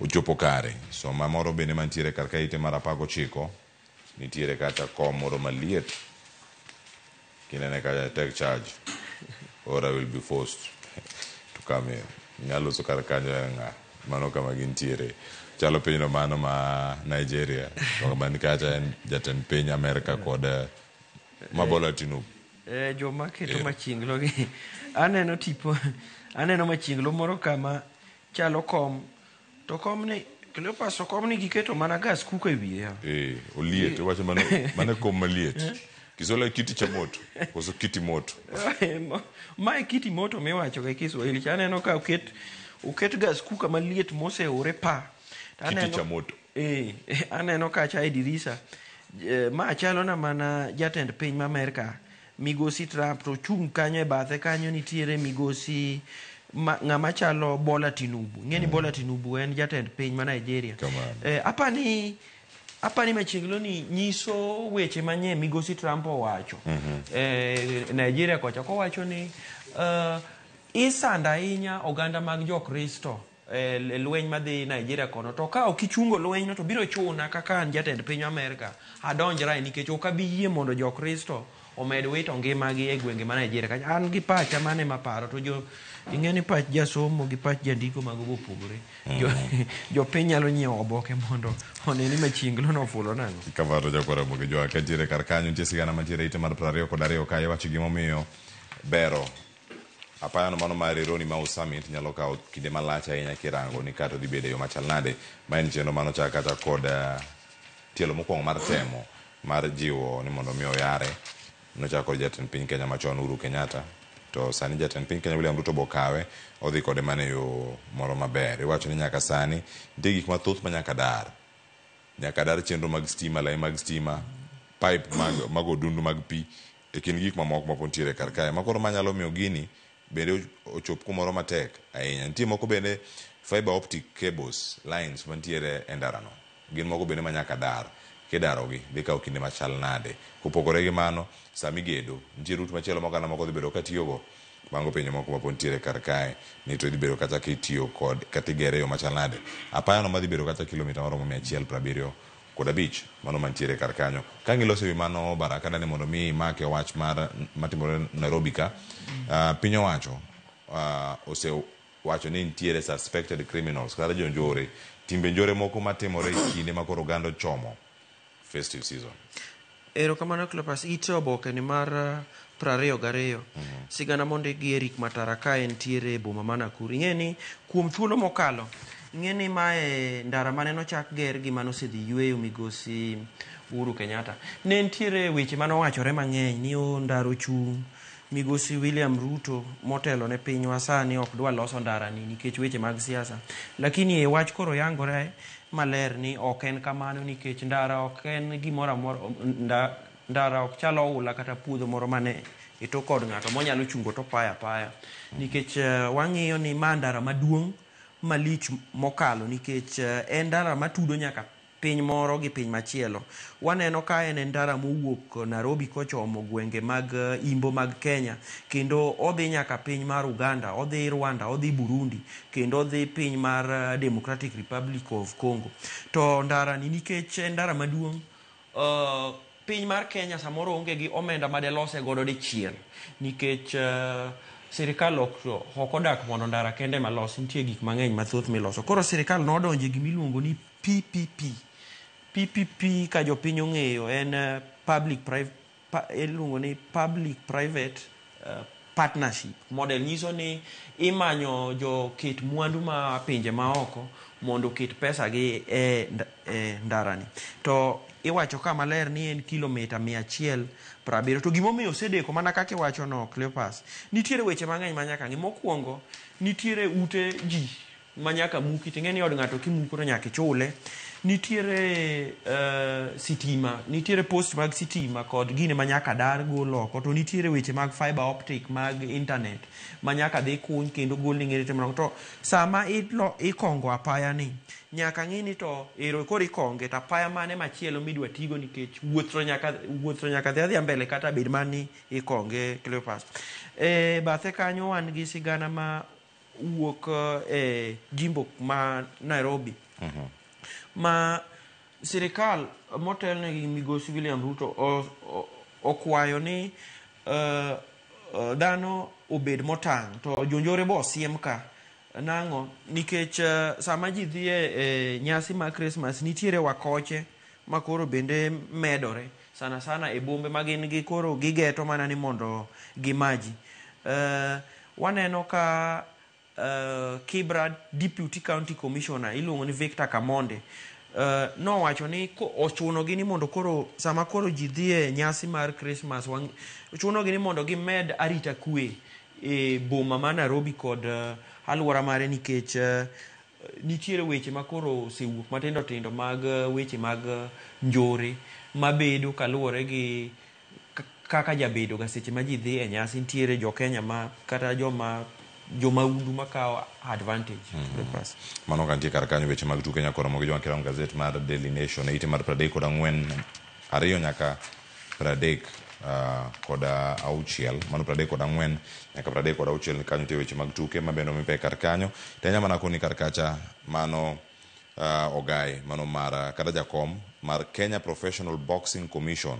ochopo kare. Soma moro bende mantiere kar ka ite mar 19 nitiere kata kom moro maliet kinene kacha take charge or I will be forced to come here. Nyalo loso kar kanyo en ng'a? Mano kama gintiere. Chalo pinyno mano ma Nigeria. To man kacha en jatend piny Amerka kod Mabola Tinubu. Joma keto machinglo gi aneno tipo, aneno machinglo moro kama chalo kom, to komni Cleophas, to komni giketo mana gas cooker e wiye. Oliet, iwacho mano, mano kom maliet. Kiswahili kiti cha moto, koso kiti moto. Mae kiti moto miwacho ga Kiswahili. Cha aneno ka oket gas cooker maliet moseore pa. To Kiti cha moto. Aneno kacha e dirisa. Ma chalo na mana jatend piny ma Amerka, Migosi Trump, to chung' kanyo e bathe kanyo nitiere migosi ng'ama chalo Bola Tinubu. Ing'e ni Bola Tinubu en jatend piny ma Nigeria. Apani machiegni ni nyiso weche manye Migosi Trump owacho. Nigeria kocha kowacho ni isando ahinya oganda mag Jokristo e lweny madhi Nigeria kono, to ka ok ichungo lwenyno to biro chuna kaka an jatend piny Amerka adonjra nikech ok abi yie mondo Jokristo omed wito ngimagi e gwenge ma Nigeria kacha. An gi pacha mane maparo to jo ing'e ni pach jasomo gi pach jandiko mago be opogore. Jopiny nyalo nyiewo oboke mondo one ni machinglo nofulo nang'o. Kamano jakwara Ramogi Jwang' kantiere kar kanyo nitie sigana mantiere ite mar 22 kae iwacho gimomiyo bero apayano mano mar Rironi Mau Summit nyalo kawo kinde malach ahinya kirango ni kata odhi bedo e yo machal nade. Ma en chenro manochak kata kod tielo mokwongo mar temo mar jiwo ni mondo mi oyare. Nochak kod jatend piny Kenya machon Uhuru Kenyatta. To sani jatend piny Kenya William Ruto bokawe odhi kode mana e yo moro maber. Iwacho ni nyaka sani nitie gik mathoth ma nyaka dar. Nyaka dar chenro mag stima, lai mag stima, pipe mag odundu mag pi, e kind gik mamoko mapod nitiere kar kae. Ma koro manyalo miyo gini bende ochop kumoro matek ahinya. Nitie moko bende fiber optic cables lines mantiere e ndarano. Gin moko bende ma nyaka dar. Kidarogi dhi kawo kinde machal nade. Kopogore gi mano, sama igedo, nitie route machielo ma oganda moko dhi bedo katiyogo. Mago penjo moko mapod nitiere kar kae ni to idhi bedo kata kitiyo kod kata igere e yo machal nade. Apaya no madhi bedo kata kilomita maromo 175, mano mantiere kar kanyo. Ka giloso ewi mano Baraka dani mondo mi imake wach mar matimore Nairobi ka, piny owacho osewacho ni nitiere suspected criminals kata jonjore, timbe njore moko matimore e kinde ma koro oganda ochomo festive season. Erokamano Cleopas, ite oboke ni mar 22. Sigana mondik gi Eric Matara ka entiere e boma ma Nakuru. Ing'e ni kuom thuolo mokalo, ing'e ni mae ndara mane nochak ger gi manosedhi yueyo migosi Uhuru Kenyatta. Ne nitiere weche manowachore mang'eny ni o ndara ochung', migosi William Ruto motelo ne pinywa sani ok dwa loso ndara ni nikech weche mag siasa. Lakini e wach koro yangore maler ni ok en kamano nikech ndara ok en gimoro amora, ndara ok chal oula kata puodho moro mane ito kod ng'ato monyalo chungo to paya paya. Nikech wang'iyo ni ma ndara maduong' malich mokalo nikech en ndara matudo nyaka piny moro gi piny machielo. Waneno ka en ndara mowuok Nairobi kochomo gwenge mag imbo mag Kenya, kendo odhi nyaka piny mar Uganda, odhi Rwanda, odhi Burundi, kendo odhi piny mar Democratic Republic of Congo. To ndara ni nikech en ndara maduong', piny mar Kenya samoro onge gi omenda madelose godo dichiel, nikech sirikal ok odak mondo ndara kende malos, nitie gik mang'eny mathoth miloso. Koro sirikal nodonje gimiluongo ni PPP. PPP ka jopiny ong'eyo en public private, iluongo ni public private partnership model. Nyiso ni imanyo joket mwandu ma pinje maoko mondo oket pesa gi e ndarani. To iwacho ka maler ni en kilomita 170. To gimomiyo osedeko mana kaka iwacho no Cleopas, nitiere weche mang'eny ma nyaka ng'i. Mokwongo, nitiere ute ji ma nyaka muki, ting'e ni od ng'ato kimuko to nyaka ichule. Nitiere sitima, nitiere post mag sitima kod gine ma nyaka dar gol oko, to nitiere weche mag fiber optic mag internet ma nyaka dhi kuny kendo gol ni ng'ere timo. To sama ikongo apaya ni, nyaka ng'i ni to ero koro ikonge to apaya mane machielo midwa tigo, nikech wuoth to nyaka dhi adhiya mbele kata bed mani ikonge Cleopas. E bathe kanyo wan gi sigana ma wuok e jimbo ma Nairobi. Ma sirikal motelne gi migosi William Ruto okwayo ni dhano obed motang' to jonjore bo osiem ka nang'o nikech sama ji dhi e nyasi mar Christmas nitiere wakoche ma koro bende medore sana sana e bombe ma gin gi koro gigeto mana ni mondo gimaji. Waneno ka Kibra Deputy County Commissioner iluongo ni Victor Kamonde nowacho ni ochuno gi ni mondo koro sama koro ji dhi e nyasi mar Christmas ochuno gi ni mondo gimed arita kwe e boma ma Nairobi kod alwora mare nikech nitiere weche ma koro osewuok matindo tindo mag weche mag njore mabedo kaluwore gi kaka jabedo ga seche ma ji dhi e nyasi. Nitiere jo Kenya ma kata joma jomaundu makawo advantage. Mano ka nitie kar kanyo weche mag tuke nyaka romo gi joma kirango gazet mar Daily Nation e ite mar 34 2 nyaka 36, mano 34 nyaka 36 kanyo nitie weche mag tuke ma bende omi pek kar kanyo. Tenya mana koni kar kacha mano ogai mano mar kata jakom mar Kenya Professional Boxing Commission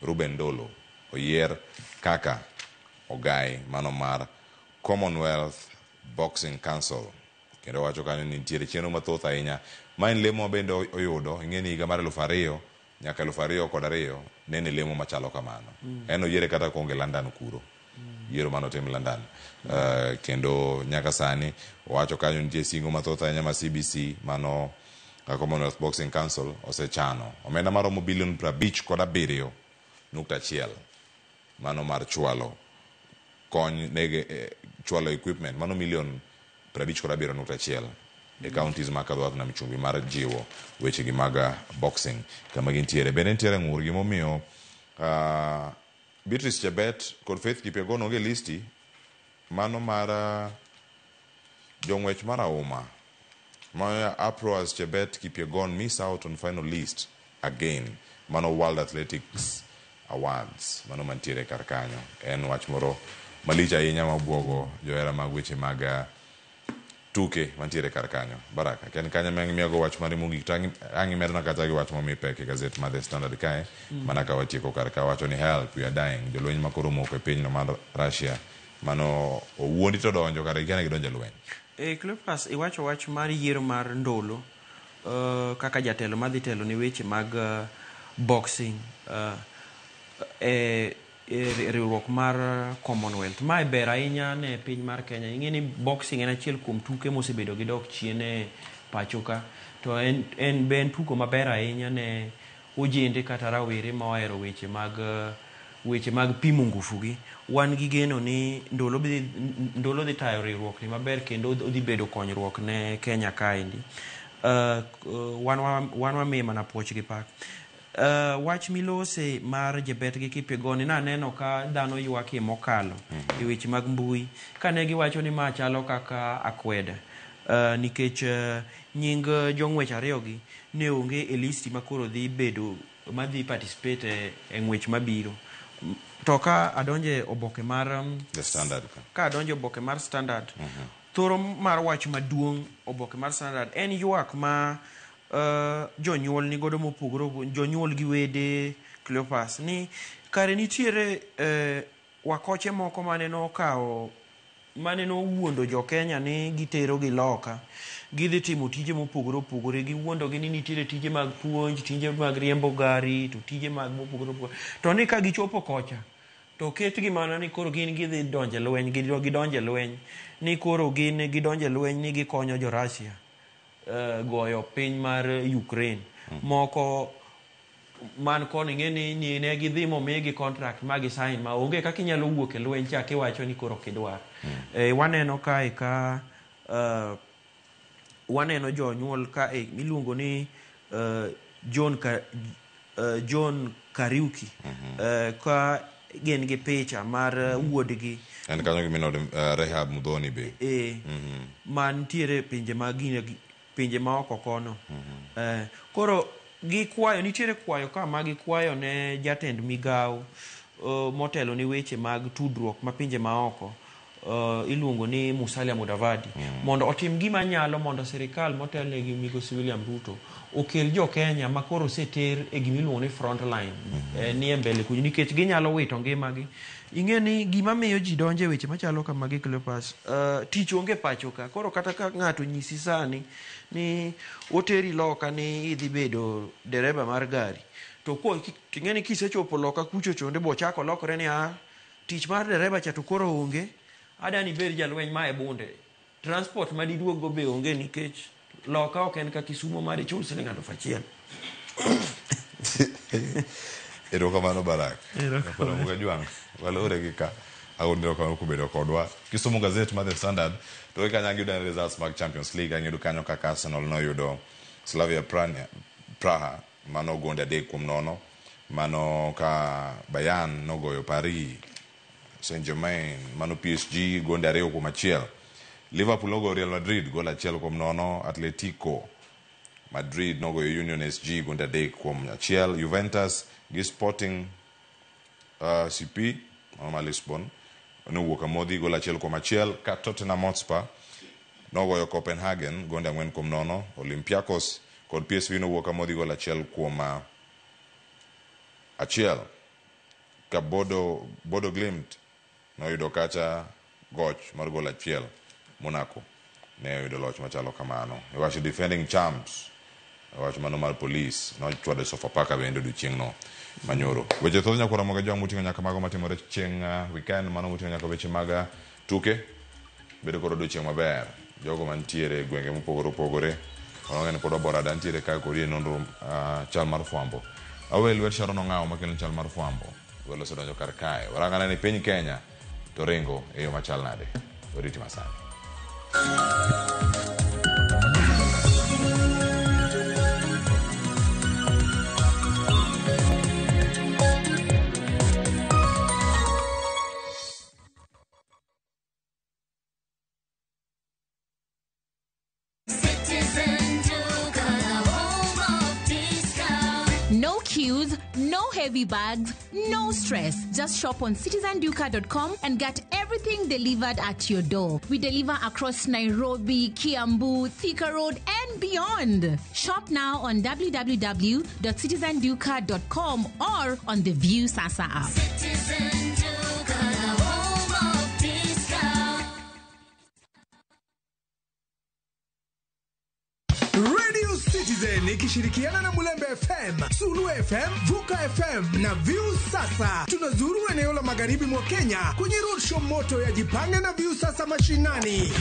Ruben Dolo oyier kaka ogai mano mar Commonwealth Boxing Council. Kendo wacho kanyo ni nitiere chenro mathoth ahinya ma en lemo bende oyudo. Ing'e ni higa mar 2000 nyaka 2002 nene lemo machalo kamano. En oyiere kata koonge London kuro. Yiero manotim London. Kendo nyaka sani owacho kanyo nitie singo mathoth ahinya ma CBC mano Commonwealth Boxing Council osechano. Omenda maromo bilion 57.1 mano mar chwalo kony ne chwalo equipment mano milion 57.1 e counties ma Kadwath Nam Chumbi mar jiwo weche gi mag boxing kama gintiere. Bende nitiere ng'ur gimomiyo Beatrice Chebet kod Faith Kipyegon onge listi mano mar jong'wech mar auma ma uproars Chebet Kipyegon miss out on final list again mano World Athletics Awards mano mantiere kar kanyo. En wach moro malich ahinya mabuogo johera mag weche mag tuke mantiere kar kanyo. Baraka, ken kanyo ma imiyogo wach mari mogik to ang' imedona kata gi wach momi pek e gazet mar The Standard kae mana ka watieko kar ka wacho ni help we are dying jolweny ma koro omoko e pinyno mar Russia mano owuondi to donjo kata gikia ni gidonjo e lweny. Cleophas, iwacho wach mar yiero mar Ndolo kaka jatelo madhi telo ne weche mag boxing e riwruok mar Commonwealth. Mae ber ahinya ne piny mar Kenya. Ing'e ni boxing en achiel kuom tuke mosebedo gi dok chien e pacho ka. To en, en be en tugo maber ahinya ne ojende kata rawere ma ohero weche mag weche mag pimo ngufu gi. Wan gi geno ni Ndolo dhi, Ndolo dhi tayo riwruok ni maber kendo odhi bedo konyruok ne Kenya kaendi. Wan wamiye mana puoch gi pak. Wach milose mar Jebet gi Kipyegon naneno ka dhano ywakie mokalo e weche mag mbui kane giwacho ni ma chalo kaka akweda nikech nying jong'wech ariyo gi ne onge e listi ma koro dhi bedo madhi participate e ng'wech mabiro. To ka adonje oboke mar The Standard ka adonje oboke mar Standard thoro mar wach maduong' oboke mar Standard en ywak ma jonyuol nigodo mopogore jonyuol gi wede Cleophas ni kare nitiere wakoche moko mane nokawo mane nowuondo jo Kenya ni gitero gi loka gidhi timo tije mopogore opogore giwuondo gi ni nitiere tije mag puonj tije mag riembo gari to tije mag mopogore opogore to ni ka gichopo kocha to ketgi mana ni koro gin gidhi donje lweny gidonje lweny ni koro gin gidonje lweny ni gikonyo jo Russia goyo piny mar Ukraine. Moko man koni ing'e ni ne gidhi momigi contract ma gi sign ma onge kaka inyalo wuok e lweny cha kiwacho ni koro ok idwar. Waneno kae ka waneno jonyuol kae miluongo ni John Kariuki ka gin gi picha mar wuodgi. En kanyo gi minod Rehab Mudhoni be. Mantiere pinje mag pinje ma oko kono. Koro gikwayo, nitiere kwayo ka ma gikwayo ne jatend migawo motelo ne weche mag tudruok ma pinje ma oko iluongo ni Musalia Mudavadi mondo otim gima nyalo mondo sirikal motelne gi migosi William Ruto okel jo Kenya ma koro oseter e gima iluongo ni front line ni e mbele kucho nikech ginyalo wito ngimagi. Ing'e ni gima miyo ji donjo e weche machalo kamagi Cleophas, tich onge pacho ka. Koro kata ka ng'ato nyisi sani ni oteri loka ni idhi bedo dereba mar gari to ing'e ni kisechopo loka kucho chonde bochako lokore ni a tich mar dereba cha to koro onge adani ibed jalweny ma e bunde transport ma diduog go be onge nikech loka ok en ka Kisumo ma dichul siling 1000. Erokamano Barak. Erokamano Jwang'. Walore gi ka. Agoni erokamano kuom bedo kodwa. Kisumu gazet mar The Standard to e kanyo giyudo results mag Champions League. Ang'iyudo kanyo kaka Arsenal noyudo Slavia Praha mano gonde 3-0. Mano ka Bayern nogoyo Paris Saint-Germain mano PSG gonde 2-1. Liverpool nogoyo Real Madrid gol 1-0. Atletico Madrid nogoyo Union SG gonde 3-1. Juventus gi Sporting CP ma Lisbon nowuok amodhi gol 1-1. Ka Tottenham Hotspur nogoyo Copenhagen gonde 4-0. Olympiacos kod PSV nowuok amodhi gol 1-1. Ka Bodo Glimt noyudo kacha goch mar gol 1. Monaco ne oyudo loch machalo kamano. Iwacho defending champs, iwacho mano mar Police nochwado Sofapaka bende odiochieng'no manyoro. Weche thoth nyakwara moga jwang' moting'o nyaka mago matimore chieng' weekend, mano moting'o nyaka weche mag tuke. Bedo kod odiochieng' maber. Jogo mantiere e gwenge mopogore opogore. Wang'e ni pod oborada nitiere ka kodi e nonro chal mar fwambo. Awe lwet Sharon Ong'awo makelo chal mar fwambo. Welo osedonjo kar kae. Warang'ane ni piny Kenya to ringo e yo machal nade. Oriti masani. Citizen Duka, the home of discount. No queues, no heavy bags, no stress. Just shop on citizenduka.com and get everything delivered at your door. We deliver across Nairobi, Kiambu, Thika Road, and beyond. Shop now on www.citizenduka.com or on the View Sasa app. Citizen Duka, the home of discount. Radio Citizen ikishirikiana na Mulembe FM, Sulu FM, Vuka FM na View Sasa. Tunazuru eneo la magharibi mwa Kenya kwenye roadshow moto ya Jipange na View Sasa mashinani.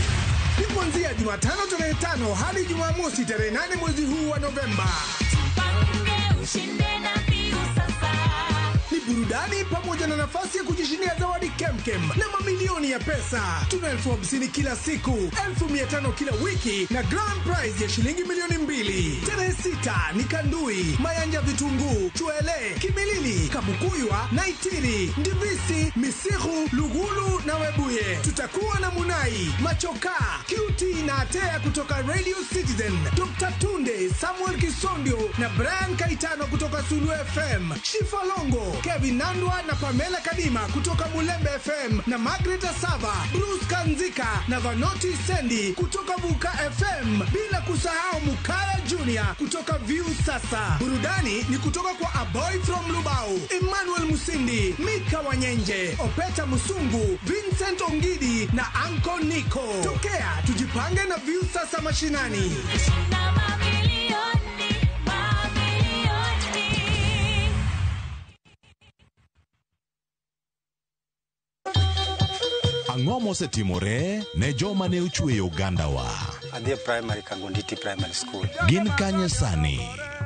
Ni kuanzia Jumatano tarehe 5 hadi Jumamosi tarehe 8 mwezi huu wa Novemba. Ushinde na View Sasa. Ni burudani pamoja na nafasi ya kujishindia zawadi kemkem na mamilioni ya pesa. Tuna 50,000 kila siku, 500,000 kila wiki na grand prize ya shilingi 2,000,000. Tarehe 6 ni Kandui, Mayanja Vitunguu, Chwele, Kimilili, Kabukuywa, Naitiri, Ndivisi, Misihu, Lugulu na Webuye. Tutakuwa na Munai, Machoka, QT na Atea kutoka Radio Citizen, Dr. Tunde, Samuel Kisondio na Brian Kaitano kutoka Sulu FM, Shifalongo, Kevin Nandwa na Pamela Kadima kutoka Mulembe FM na Margaret Asava, Bruce Kanzika na Vanoti Sendi kutoka Vuka FM, bila kusahau Mukaya Junior kutoka View Sasa. Burudani ni kutoka kwa A Boy from Lubao, Emmanuel Musindi, Mika Wanyenje, Opeta Musungu, Vincent Ongidi na Anko Nico. Tokea tujipange na View Sasa mashinani. Na mamilioni, mamilioni. Ang'o mosetimore ne joma ne ochweyo ogandawa? Adhi e primary Kangonditi Primary School. Gin kanye sani?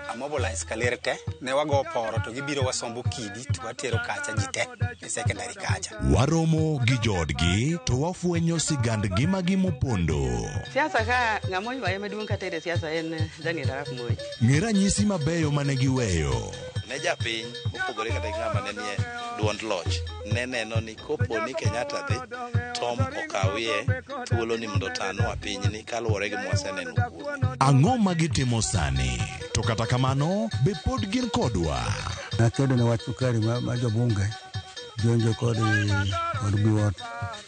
Amobilize kaler te, ne wago poro to gibiro wasombo kidi to watero kacha ji te e secondary kacha. Waromo gi joodgi to wafwenyo sigand ngimagi mopondo. Siasa ka ng'ama oywaye maduong' katere siasa en Daniel Arap Moi. Ng'e ranyisi mabeyo mane giweyo. Ne japiny mopogore kata gi ng'ama ne nie duond loch ne neno ni kopo ni Kenyatta dhi Tom okawie thuolo ni mondo otanwa pinyni kaluwore gi mwaseneno kuome. Ang'o ma gitimo sani? To kata kamano, be pod gin kodwa? Nakedo ne wach sukari ma jobunge jonjo kod biwot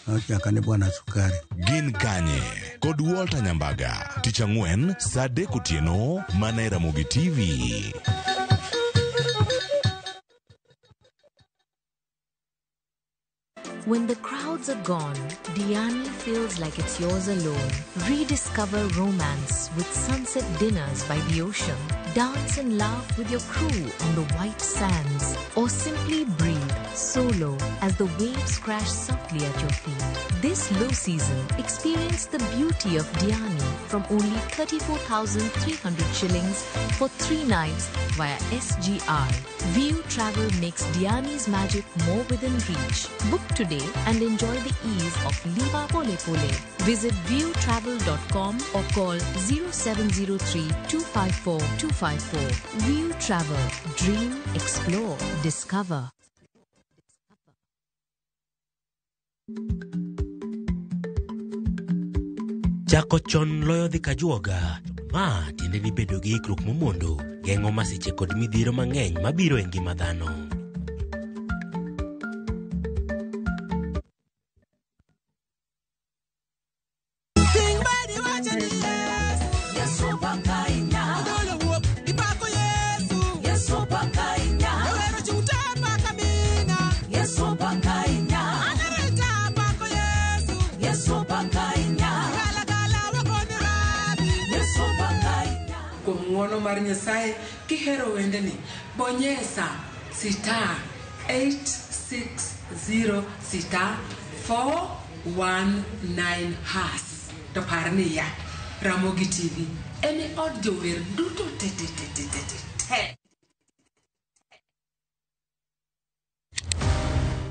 nochaka ni bwana sukari. Gin kanye? Kod Walter Nyambaga, tich ang'wen saa 3 otieno mana e Ramogi TV. When the crowds are gone, Diani feels like it's yours alone. Rediscover romance with sunset dinners by the ocean. Dance and laugh with your crew on the white sands. Or simply breathe solo as the waves crash softly at your feet. This low season, experience the beauty of Diani from only 34,300 shillings for 3 nights via SGR. View Travel makes Diani's magic more within reach. Book today and enjoy the ease of Liva Pole Pole. Visit viewtravel.com or call 0703 254 254. View Travel. Dream, explore, discover. Chako chon loyo dhi kajuoga. Ma tiende ni bedo gi ikruok momondo geng'o masiche kod midhiero mang'eny mabiro e ngima dhano. Kuom ng'uono mar Nyasaye kihero wendeni, bonyesa star 860 star 419 hash. To par niya, Ramogi TV en e od jower duto te te te te te te.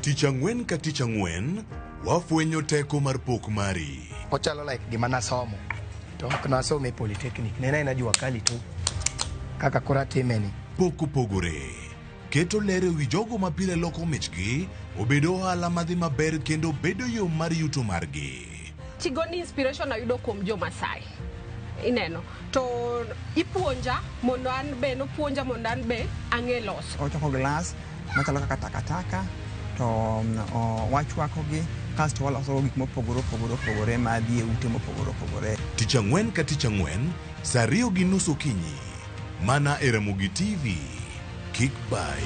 Tich ang'wen ka tich ang'wen, Wafwenyo teko mar pok mari. Ochalo like gima nasomo to ok nasomo e polytechnic ne en aena jua kali tu kaka koro atime ni. Pok opogore. Keto ler e wi jogo ma pile loko michgi obed ohala madhi maber kendo bedo yo mar yuto margi. Tigoni inspiration ayudo kuom jo Masai. Ineno. To ipuonja mondo an be nopuonja mondo an be ang'e loso. Ochoko glass machalo kaka takataka to wachwakogi kasto waloso gik mopogore opogore opogore madhi e ute mopogore opogore. Tich ang'wen ka tich ang'wen saa 2:30 okinyi mana e Ramogi TV. Kik bayi.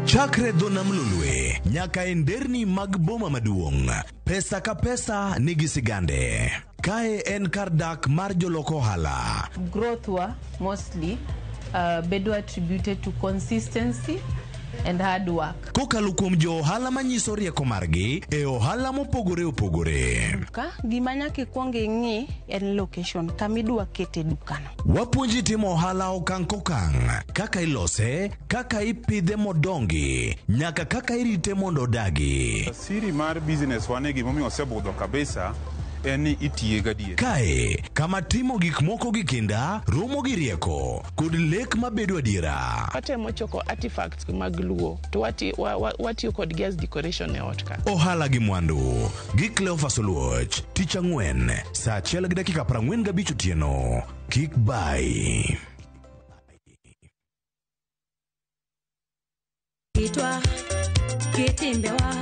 Chakre dho nam Lolwe nyaka e nderni mag boma maduong', pesa ka pesa nigi sigande. Kae en kar dak mar jolok ohala. Growth wa mostly bedo attributed to consistency and hard work. Kokalo kuom jo ohala manyiso rieko margi e ohala mopogore opogore. Duka, gima nyaka ikwong ing'i en location kama idwa kete dukano. Wapuonji timo ohala okang' kokang', kaka ilose, kaka ipidhe modongi, nyaka kaka irite mondo odagi. Siri mar business wa ni gimomiyo osebudho kabisa en ni itiye gadier. Kae, kama timo gik moko gi kinda, romo gi rieko, kod lek mabedo adiera. Watemo choko artifacts mag Luo to watiyo kodgi as decoration e ot ka. Ohala gi mwandu gi Cleophas Oluoch, tich ang'wen, saa 1:45 otieno. Kik bayi. Kitwa, kitimbewa.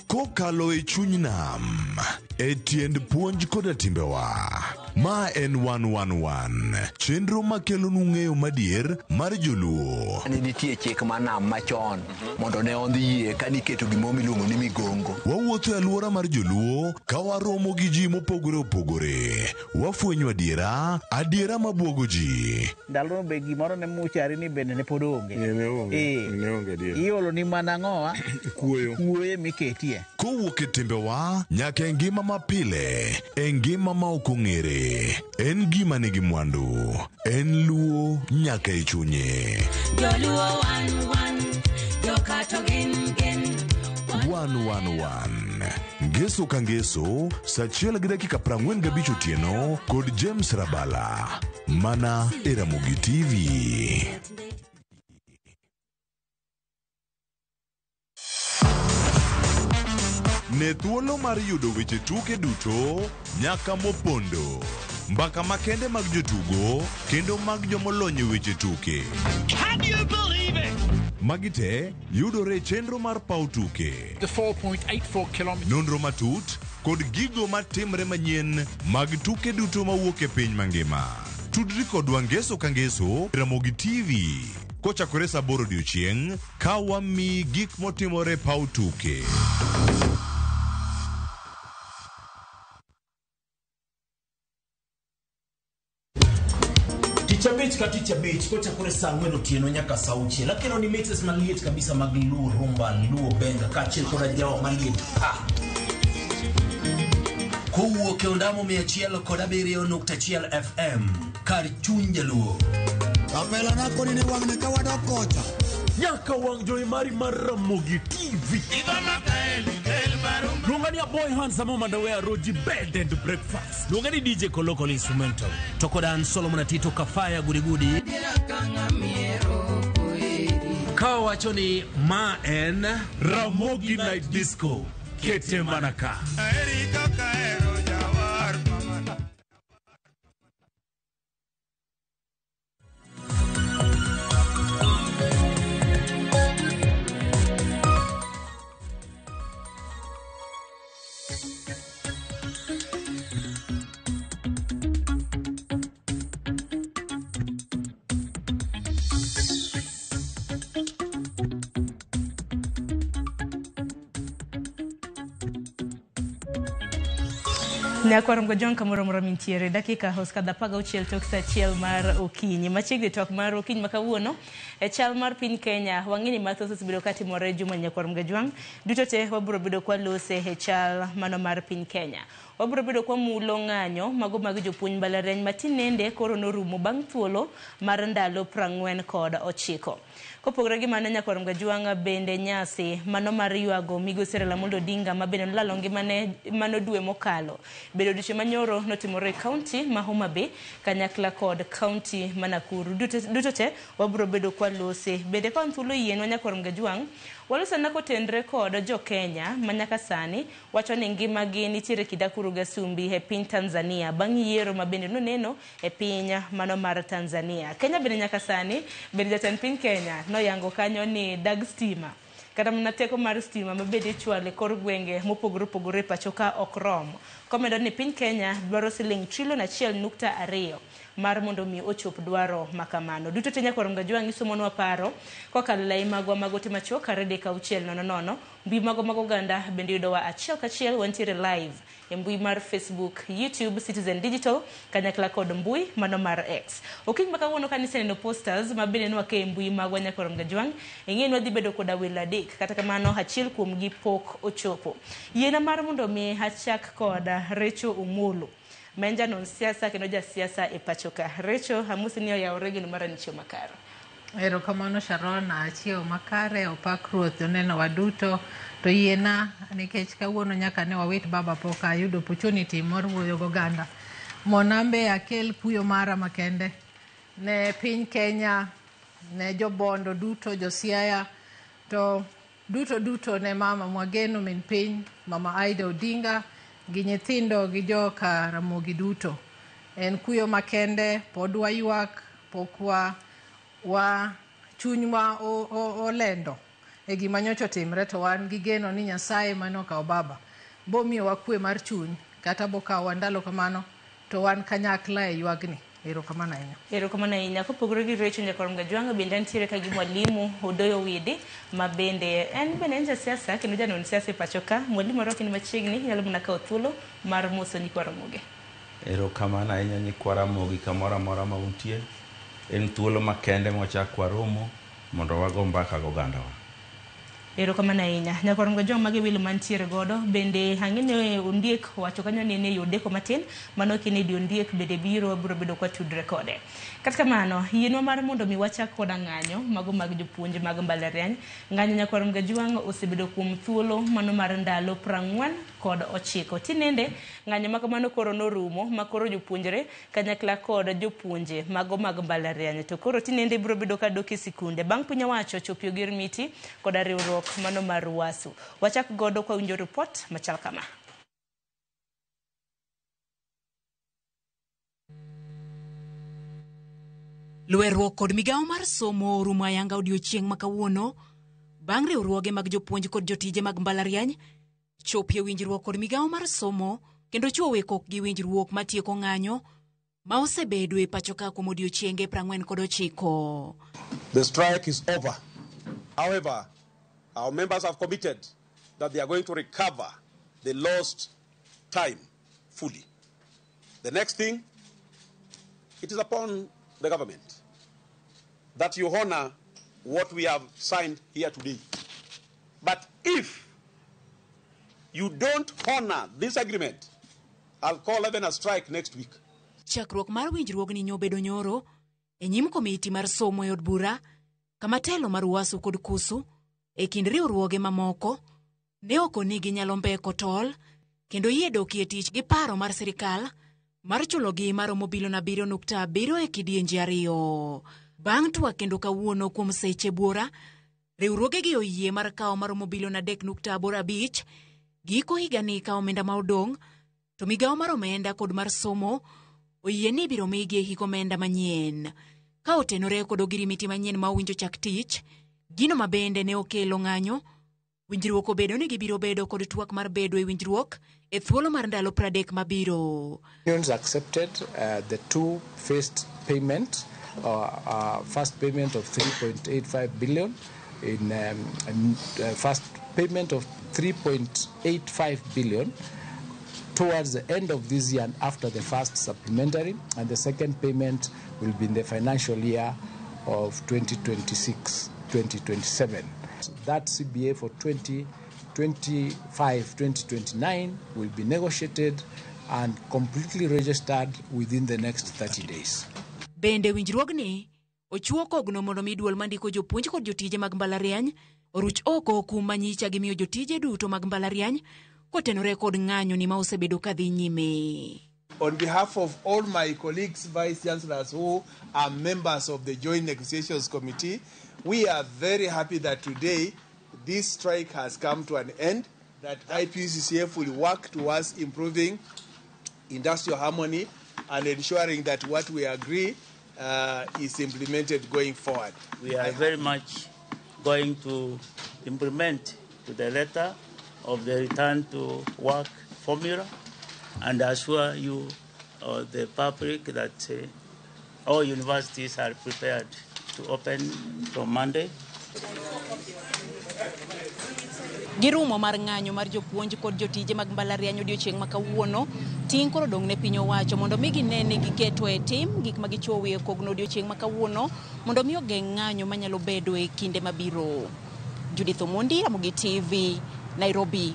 Kokalo e chuny nam, e tiend puonj koda timbewa. Ma en 111, chenro makelonu ng'eyo madier mar joluo. Ne nitie chik mar nam machon mondo ne ondhi yie ka niketo gimoro miluongo ni migongo. Wawuotho e alwora mar joluo ka waromo gi ji mopogore opogore. Wafwenyo adiera, adiera mabuogo ji. Ndalono be gimoro ne muchari ni bende ne pod onge. Ne onge. Ne onge adier. Iolo ni mana ang'owa? Kuoyo. Kuoyo miketie. Kowuok e timbewa nyaka e ngima mapile, e ngima ma ok ong'ere. En gima nigi mwandu. En luo nyaka e chunye. Joluo wan wan, joka to gin gin. 111. Ngeso ka ngeso, saa 1:45 otieno kod James Rabala. Mana e Ramogi TV. Ne thuolo mar yudo weche tuke duto nyaka mopondo. Mbaka makende mag jotugo kendo mag jomolony e weche tuke. Can you believe it? Magi te yudore e chenro mar paw tuke. The 4.84 kilometers. Nonro matut kod gigo matimre manyien mag tuke duto mawuok e piny mangima. Tudri kodwa ngeso ka ngeso Ramogi TV kochakore saa 8 odiochieng' ka wamiyi gik motimore e paw tuke. Tich abich ka tich abich kochakore saa 4 otieno nyaka saa 6 akelo ni mixes maliet kabisa mag Luo Rumba, Luo Benga kaachiel koda jawa maliet pa. Kowuok e ondamo 107.1 FM kar chuny jaluo. Kapela nakoni ni wang'ni ka wadok kocha. Nyaka wang' jowi mari mar Ramogi TV. Luonga ni Aboy Handsome Omandawe Roji Bed and Breakfast. Luonga ni DJ Kolokol Instrumental. To kod an Solomon Atito Kafaya Gudigudi. Ka wacho ni ma en Ramogi Night Disco. Kete mana ka. Nyakwarom Gojwang' kamoro amora mintiere dakika osekadho 16 tok saa 1 mar okinyi. Machiegni twak mar okinyi ma kawuono e chal mar piny Kenya wang'eni mathoth osebedo katimore juma. Nyakwarom Gojwang' duto te wabiro bedo kwalose e chal mano mar piny Kenya. Wabiro bedo kwa mulo ng'anyo mago mag jopuonj mbalariany ma tinende koro norumo bang' thuolo mar ndalo 49. Kopogore gi mano nyakwar Mgajwang' bende nyasi mano mar ywago migosi Raila Amolo Odinga ma bende nolalo ngimane mano dwe mokalo. Bedo odiochieng' manyoro notimore e kaunti ma Homa Bay kanyakla kod kaunti ma Nakuru. Duto te wabiro bedo kwa lose. Bende ka wan thuolo yienwa nyakwar Mgajwang', walosana kotenre kod jo Kenya ma nyaka sani wacho ni ngimagi nitiere kidakuru gasumbi e piny Tanzania bang' yiero ma bende noneno e piny mano mar Tanzania. Kenya bende nyaka sani bende jatend piny Kenya noyango kanyo ni dag stima kata mana teko mar stima ma bende ichwalo e kor gwenge mopogore opogore e pacho ka ok rom. Komedo ni piny Kenya dwaro siling trilion 1.2 mar mondo mi ochop dwaro makamano. Duto te nyakwar Mgajwang' isomonwa paro kokalo e lai magwa mag ote machuok 3600, mbui magwa mag oganda bende yudowa achiel kachiel, wantiere live e mbui mar Facebook, YouTube, Citizen Digital kanyakla kod mbui mano mar X. Okinyi ma kawuono ka niseneno posters ma bende nwake e mbui magwa nyakwar Mgajwang', ing'e ni wadhi bedo koda welo adek, kata kamano achiel kuomgi pok ochopo. Yiena mar mondo mi achak kod Recho Omolo, ma en janon siasa kendo jasiasa e pacho ka. Recho, amosi ni oyawore geno mara ni chiemo makare. Erokamano Sharon, achiewo makare, opak Ruoth oneno waduto. To yiena nikech kawuono nyaka ne wawit baba pok ayudo opportunity mar wuoyo goganda. Monambe akel kuyo mara makende ne piny Kenya, ne jobondo duto, josiaya, to duto duto ne mama mwageno min piny, mama Aida Odinga, gi nyithindo gi joka Ramogi duto. En kuyo makende, pod waywak, pok wa chunywa olendo e gima nyocha otimre, to wan gi geno ni Nyasaye mane okawo baba bomiyowa kwe mar chuny, kata bokawowa ndalo kamano, to wan kanyakla e ywagni. Erokamano ahinya. Erokamano ahinya. Kopogore gi Recho nyakwar Mgajwang' bende antiere ka gi mwalimu Odoyo Widi ma bende en jasiasa kendo janon siasa e pacho ka. Mwalimu arwaki ni machiegni, inyalo mana kawo thuolo mar moso nyikwa Ramogi. Erokamano ahinya nyikwa Ramogi kamoro amora ma untie. En thuolo makende mwachak waromo mondo wago mbaka gogandawa. Erokamano ahinya. Nyakwar Mgajwang' magi welo mantiere godo bende ang'e ni Ondiek wacho kanyo ni en e yo deko matin, mano Kennedy Ondiek bende biro biro bedo kwa tudre kode. Kata kamano, yienwa mar mondo mi wachak koda ng'anyo mago mag jopuonj mag mbalariany. Ng'anyo nyakwar Mgajwang' osebedo kuom thuolo mano mar ndalo 49. Tinende ng'anyo ma kamano koro norumo ma koro jopuonjre kanyakla kod jopuonje mago mag mbalariany. To koro tinende biro bedo ka dok e sikunde bang' piny owacho chopo ogir miti koda riwruok mano mar UASU. Wachak godo kwa winjo report machal kama. Lwerruok kod migawo mar somo orumo ayanga odiochieng' ma kawuono bang' riwruoge mag jopuonj kod jotije mag mbalariany chopie winjruok kod migawo mar somo kendo chiwo wekok gi winjruok matieko ng'anyo ma osebedo e pacho ka kuom odiochienge 49. The strike is over. However, our members have committed that they are going to recover the lost time fully. The next thing, it is upon the government that you honor what we have signed here today. But if you don't honor this agreement, I'll call even a strike next week. Chakruok mar winjruogni nyobedo nyoro e nyim komiti mar somo e od bura kama telo mar UASU kod KUSU e kind riwruoge mamoko ne ok ni ginyalo mbeko tol kendo yie dokie tich gi paro mar sirikal mar chulogi maromo bilion 7.7 e kidienje 2. Bang' twak kendo kawuono kuom seche buora, riwruogegi oyie mar kawo maromo bilion 3.85 giko higani ka omenda ma odong', to migawo mar omenda kod mar somo oyie ni ibiro migi e hik omenda manyien. Ka otenore kod ogirimiti manyien ma owinjo chak tich, gino ma bende ne okelo ng'anyo, winjruok obedo ni gibiro bedo kod twak mar bedo e winjruok e thuolo mar ndalo 30 mabiro. Unions accepted the two-phased payment, first payment of 3.85 billion in first payment of 3.85 billion towards the end of this year and after the first supplementary, and the second payment will be in the financial year of 2026-2027. That CBA for 20 25-2029 will be negotiated and completely registered within the next 30 days. Bende winjruogni ochuo kogno mondo mi duol mandiko jopuonj kod jotije mag mbalariany oruch oko kum manyicha gimiyo jotije duto mag mbalariany kotenore kod ng'anyo ni ma osebedo kadhi nyime. On behalf of all my colleagues, vice chancellors who are members of the Joint Negotiations Committee, we are very happy that today this strike has come to an end, that IPUCCF will work towards improving industrial harmony and ensuring that what we agree is implemented going forward. We are very much going to implement to the letter of the return to work formula and assure you or the public that all universities are prepared to open from Monday. Girumo mar ng'anyo mar jopuonj kod jotije mag mbalariany odiochieng' ma kawuono, ting' koro odong' ne piny owacho mondo mi gine ni giketo e tim gik ma gichwowo e kogno odiochieng' ma kawuono mondo mi ogeng' ng'anyo manyalo bedo e kinde mabiro. Judith Omondi, Ramogi TV, Nairobi.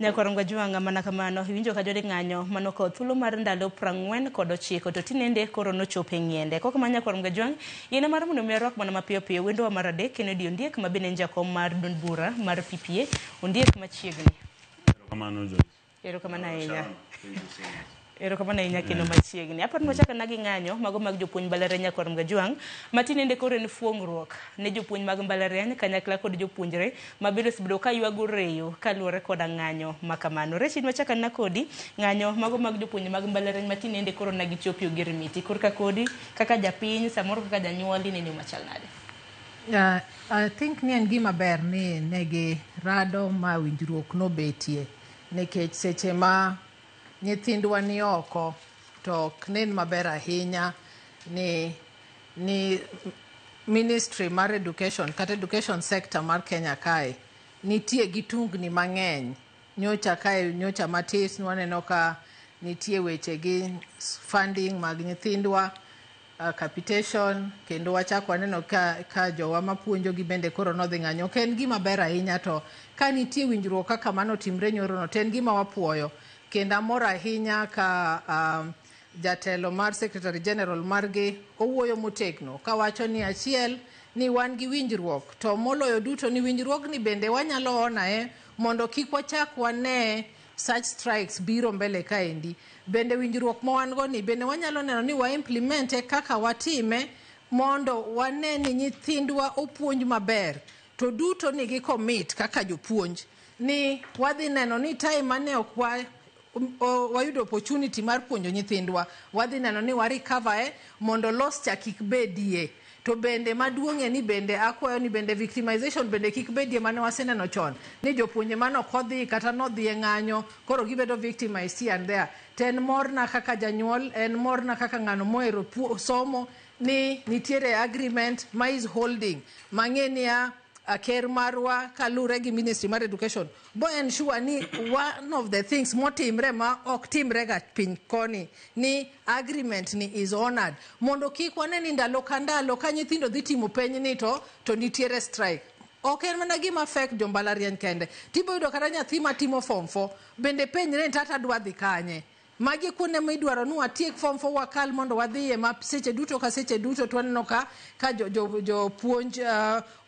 Nyakwar Ngwajuanga mana kamano iwinjo ka jodhi ng'anyo mano kawo thuolo mar ndalo 49 to tinende koro nochopo e ng'iende. Kok kamano Nyakwar Ngwajuang, yiene mar mondo mi arwak mana mapiyo piyo wendowa mar adek en Edi Ondiek ma bende en jakom mar duond bura mar PPA. Ondiek machiegni. Erokamano Joyce. Erokamano ahinya. Erokamano ahinya kendo machiegni. Aparo ni wachako na gi ng'anyo mago mag jopuonj mbalariany Nyakwar Mgajwang' ma tinende koro en fuong'ruok ne jopuonj mag mbalariany kanyakla kod jopuonjre ma bende osebedo ka ywago reyo kaluwore koda ng'anyo ma kamano. Rashid wachako na kodi ng'anyo mago mag jopuonj mag mbalariany ma tinende koro na gichopo ogirimiti. Korka kodi kaka japiny samoro kaka janyuol ineno machal nade? I think ni en gima ber ni negi rado ma winjruok nobetie nikech seche ma nyithindwa ni oko to ok nen maber ahinya ni Ministry mar Education kata education sector mar Kenya kae nitie gi tungni mang'eny. Nyocha kae nyocha matis nwaneno ka nitie weche gi funding mag nyithindwa, capitation, kendo wachako waneno ka jowa mapuonjo gi bende koro nodhi ng'anyo. Ok en gima ber ahinya to ka nitie winjruok kaka mano timre nyorono to en gima wapuoyo. Kendo amor ahinya ka jatelo mar Secretary General margi owuoyo motegno kawacho ni achiel ni wan gi winjruok to moloyo duto ni winjruogni bende wanyalo onae mondo kik wachak wane such strikes biro mbele kaendi. Bende winjruok ma wan go ni bende wanyalo neno ni wa implemente kaka watime mondo wane ni nyithindwa opuonj maber to duto ni gi commit kaka jopuonj ni wadhi neno ni time mane ok wayudo opportunity mar puonjo nyithindwa wadhi neno ni wa recover mondo loss cha kik bedie. To bende maduong' ni bende akwayo ni bende victimization bende kik bedie mane waseneno chon ni jopuonje mane ok odhi kata nodhi e ng'anyo koro gibedo victimized here and there. To en morna kaka janyuol, en morna kaka ng'ano mohero somo ni nitiere agreement ma is holding mang'e niya ker marwa kalure gi Ministry mar Education bo ensure ni one of the things motimre ma ok timre ga piny koni ni agreement ni is honored mondo kik wane ni ndalo ka ndalo ka nyithindo dhi timo penj ni to nitiere strike. Ok en mana gima affect jo mbalariany kende. Tibo yudo kata nyathi matimo form 4 bende penjre ni tata dwa dhi kanye. Magi kuonde midwaro ni watiek form 4 wakal mondo wadhiye ma seche duto ka seche duto to waneno ka jopuonj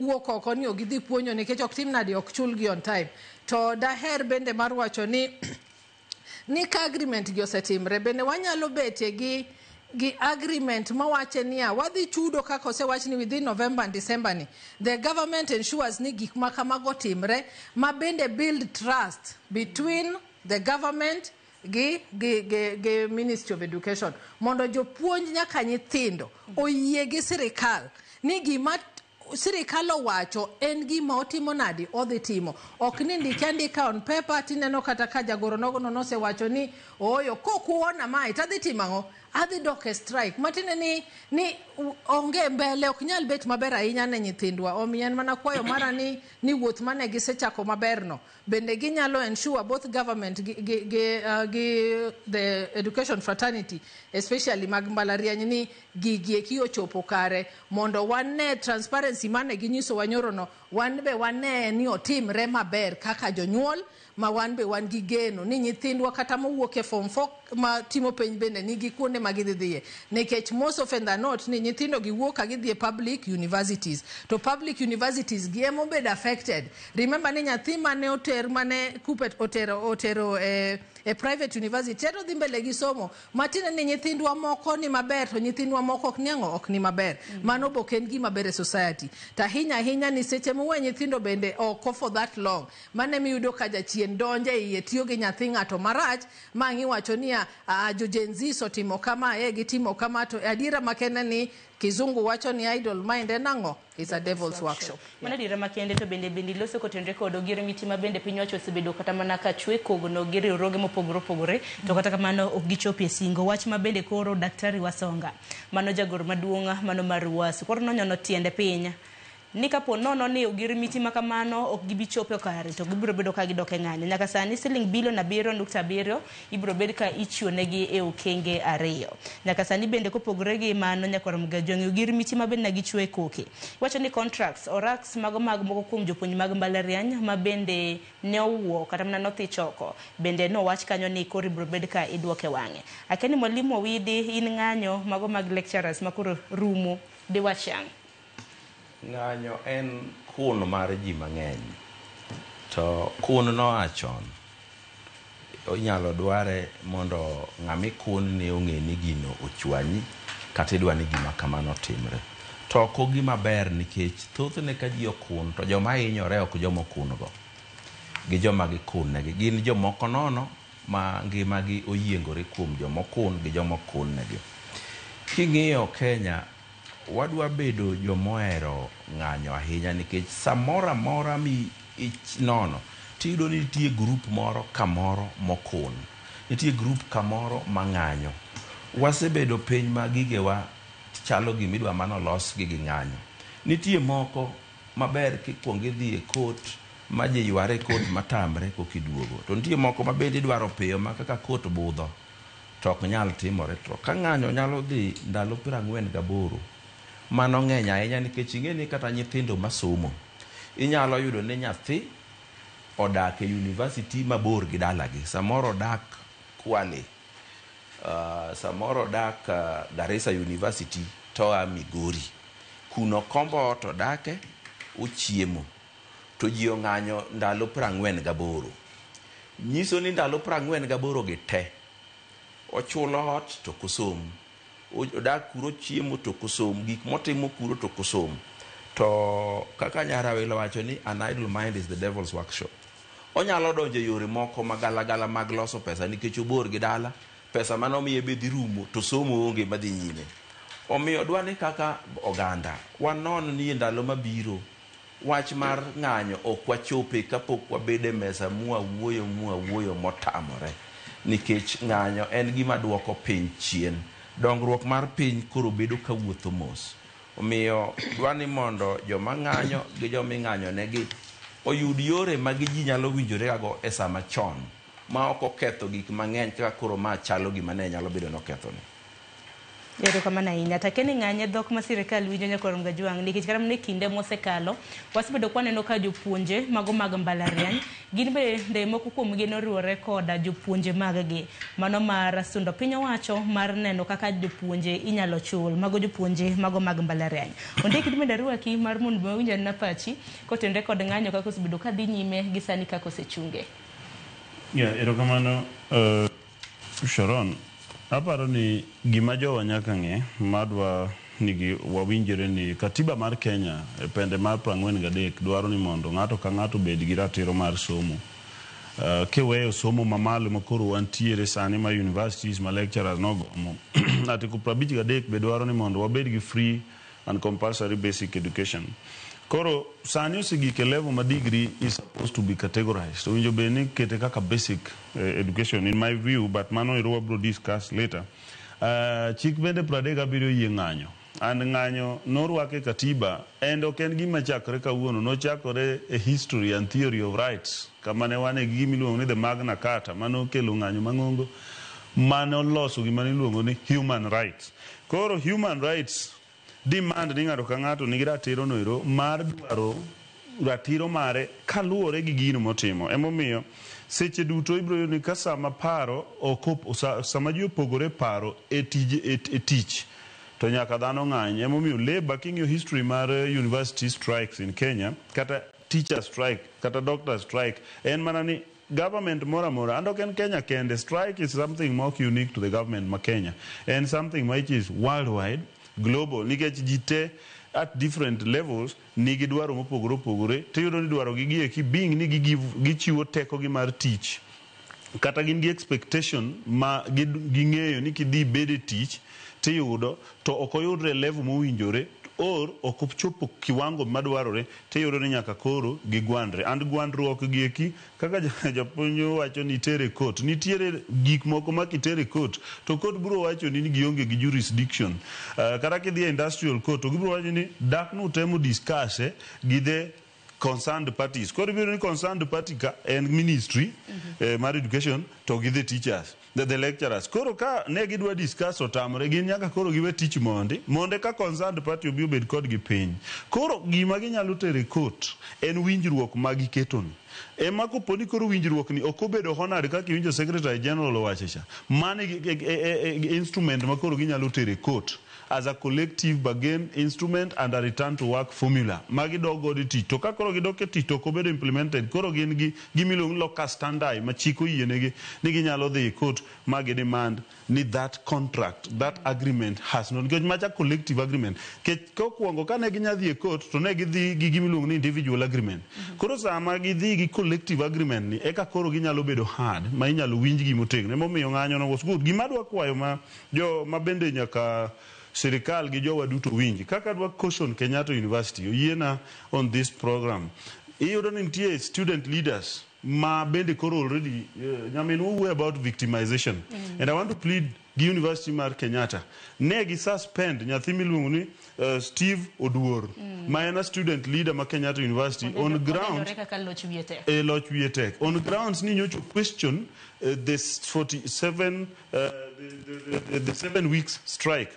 wuok oko ni ok gidhi puonjo nikech ok tim nade ok chulgi on time. To daher bende mar wacho ni ka agreement gi osetimre bende wanyalo betie gi agreement mawache niya wadhi chudo kaka osewach ni within November and December ni the government ensures ni gik ma kamago timre ma bende build trust between the government gi Ministry of Education mondo jopuonj nyaka nyithindo oyie gi sirikal ni gima sirikal owacho en gima otimo nadi odhi timo. Ok ni ndike andika on paper tineno kata ka jagoro nogono nosewacho ni ooyo kokuona mae tadhi timo ang'o? Adhi dok e strike. Matiende ni onge mbele, ok nyal bet maber ahinya ne nyithindwa. Omiyo en mana kwayo mara ni wuoth mane gisechako maberno bende ginyalo ensure both government gi the education fraternity, especially mag mbalariany, ni gigi eki ochopo kare mondo wane transparency mane ginyisowa nyorono, wan be wane ni otimre maber kaka jonyuol ma wan be wan gi geno ni nyithindwa kata mowuok e form 4 ma timo penj bende nigi kuonde ma gidhi dhiye, nikech most often than not ni nyithindo gi wuok ka gidhi e public universities, to public universities gi ema obedo affected. Remember ni nyathi mane oter, mane KUPPET otero e private university eto dhi mbele gi somo, matiende ni nyithindwa moko ni maber to nyithindwa moko ok ni ang'o, ok ni maber. Mano be ok en gima ber e society, to ahinya ahinya ni seche mowe nyithindo bende oko for that long, mane miyudo ka jachien donjo e iye, tiyo gi nyathi ng'ato marach, ma ang' iwacho niya, jo Gen Z otimo kama, e gitimo kama, to adiera makende ni kizungu wacho ni idle mind en ang'o? Is a devil's workshop. Mano adiera makende. To bende iloso kotenore kod Ogier Miti, ma bende piny owacho osebedo kata mana ka chwe kogno gi riwruoge mopogore opogore, to kata kamano ok gichopi e singo wach ma bende koro Daktari Wasonga, mano jagoro maduong' mano mar UASU, koro nonyono tiende piny ni kapo nono ni Ogier Miti ma kamano ok gibi chopo kare, to gibiro bedo ka gidok e ng'anyo. Nyaka sani siling bilion 7.7 ibiro bed ka ichiwo negi e okenge ariyo nyaka sani. Bende kopogore gi mano, nyakwar Mgajwang', Ogier Miti ma bende gichwe koke wacho ni contracts oraks mago mag moko kuom jopuonj mag mbalariany ma bende ne owuok kata mana nothich oko, bende nowach kanyo ni koro ibiro bed ka iduoke wang'e. Akia ni mwalimu Owidi, in ng'anyo mago mag lecturers ma koro rumo diwach ang'? Ng'anyo en kun mar ji mang'eny, to kun noa chon. Inyalo dware mondo ng'ama ikun ni ong'e ni gino ochwanyi kata idwa ni gima kamano otimre. To ok ogima ber, nikech thothne ka ji okun to joma hinyore ok joma okun go gi joma gikun negi, gin jomoko nono ma ngimagi oyiengore kuom joma okun gi joma okun negi. King'iyo Kenya, wadwa bedo jomohero ng'anyo ahinya, nikech samoro amora mi nono tiyudo ni nitie group moro kamoro mokun, nitie group kamoro mang'anyo. Wasebedo piny ma gigewa chalo gimidwa mana olosgi gi ng'anyo. Nitie moko maber kikuongo idhi e court ma ji yware e court matamre kokiduogo, to nitie moko ma bende idwaro piyo ma kaka court budho to ok nyal timore. To ka ng'anyo nyalo dhi ndalo 48, mano ng'eny ahinya, nikech ing'e ni kata nyithindo masomo inyalo yudo ni nyathi odak e university mabor gi dalagi, samoro odak Kwale, samoro odak Garissa University to oa Migori, kuno kombo ot odake ochiemo, to ji ong'anyo ndalo 48, nyiso ni ndalo 48 gi te ochulo ot to ok osom, odak kuro chiemo to ok osom, gik motimo kuro to ok osom. To kaka Nyarawilo wacho ni an idle mind is the devil's workshop, onyalo donjo e yore moko magalagala mag loso pesa nikech obor gi dala, pesa manomiye be dhi rumo to somo onge madhi nyime. Omiyo dwa ni kaka oganda wanon ni e ndalo mabiro wach mar ng'anyo ok wachope kapok wabedo e mesa mwawuoyo mwawuoyo motamore, nikech ng'anyo en gima duoko piny chien dongruok mar piny, koro bedo kawuotho mos. Omiyo dwa ni mondo joma ng'anyo gi joma ing'anyo negi oyud yore ma gi ji nyalo winjore gago e sama chon ma ok oketho gik mang'eny kaka koro ma chalo gima ne nyalo bedo noketho ni. Erokamano ahinya. Takeni ng'anye dhok ma sirikal winjo, nyakwar Mgajwang', nikech kata mana e kinde mosekalo wasebedo kwaneno ka jopuonje mago mag mbalariany gin bende moko kuomgi noriwore koda jopuonje mag gi mano mar sundo piny owacho mar neno kaka jopuonje inyalo chul mago jopuonje mago mag mbalariany. Ondiek bende arwaki mar mondo wawinj anena pachi kotenore kod ng'anyo kaka osebedo kadhi nyime gi sani kaka osechunge. Yeah, erokamano, Sharon. Aparo ni gima jowa nyaka ng'e madwa ni wawinjre ni katiba mar Kenya e pende mar 43 dwaro ni mondo ng'ato ka ng'ato obed gi ratiro mar somo. Kiweyo somo mamalo ma koro wantiere sani ma universities ma lecturers nogomo, Article 53 be dwaro ni mondo wabed gi free and compulsory basic education. Koro sani osegik e level ma degree is supposed to be categorized. Owinjo bed ni kete kaka basic education in my view, but mano ero wabro discuss later. Chik bende 37 oyie ng'anyo. And ng'anyo norwak e katiba and ok en gima chakre kawuono, nochakore e history and theory of rights kama ne wan e gima iluongo ni the Magna Carta manokelo ng'anyo mang'ongo manoloso gima niluongo ni human rights. Koro human rights demand ni ng'ato ka ng'ato nigi ratiro noero mar dwaro ratiro mare kaluwore gi gino motimo. Emomiyo seche duto ibiro yudo ni ka sama paro ok sama ji opogore paro e tij e tich to nyaka dhano ng'any. Emomiyo labour king'iyo history mar university strikes in Kenya kata teacher strike kata doctor strike en mana ni government moro amora and ok en Kenya kende strike is something ma ok unique to the government ma Kenya en something which is worldwide global nikech ji te at different levels nigi dwaro mopogore opogore tiyudo ni dwaro gi gieki being ni gichiwo teko gi mar tich kata gin gi expectation ma ging'eyo ni kidhi ibed e tich tiyudo to ok oyudre e level mowinjore or ok ochopo kiwango madwarore tiyudo ni nyaka koro gigwandre and gwandruok gieki kaka japuonj wacho ni itere court nitiere gik moko ma kitere court to court biro wacho ni gionge gi jurisdiction kata kidhi e industrial court to gibiro wacho ni dak nutemo discuss gi the concerned parties. Koro ibiro ni concerned party ka en ministry mar education to gi the teachers, the lecturers. Koro ka ne gidwa discuss otamre gin nyaka koro giwe tich mondi monde ka concerned party obi obed kodgi piny. Koro gima ginyalo tero e court en winjruok ma giketoni. Ema kopo ni koro winjruok ni ok obedo honored kaka iwinjo secretary general owacho cha, mano e instrument ma koro ginyalo tero e court as a collective bargain instrument and a return to work formula ma gidok godo e tich. To ka koro gidok e tich to ok obedo implemented, koro gin gi gima iluongo ni locus standi ma chik oyienegi ni ginyalo dhi e court ma gi demand ni that contract, that agreement has not, nikech macha collective agreement. Nikech kokwongo kane ginya dhi e court to ne gidhi gi gima iluongo ni individual agreement. Koro sama gidhi gi collective agreement ni eka koro ginyalo bedo hard ma inyalo winjgi motegno. Emomiyo ng'anyo no was good. Gima adwa kwayo ma jo ma bende nyaka sirikal gi jowa duto winji. Kaka adwa caution Kenyatta University, oyiena on this program. Iyudo ni nitie student leaders ma bende koro already nyaminwa wuoyo about victimization. And I want to plead gi University mar Kenyatta. Ne gi suspend nyathi miluongo ni Steve Oduor, ma en a student leader ma Kenyatta University on ground Odendore kaka loch wiye tek. E loch wiye tek. On grounds ni nyocha question the 47 the 7 weeks strike.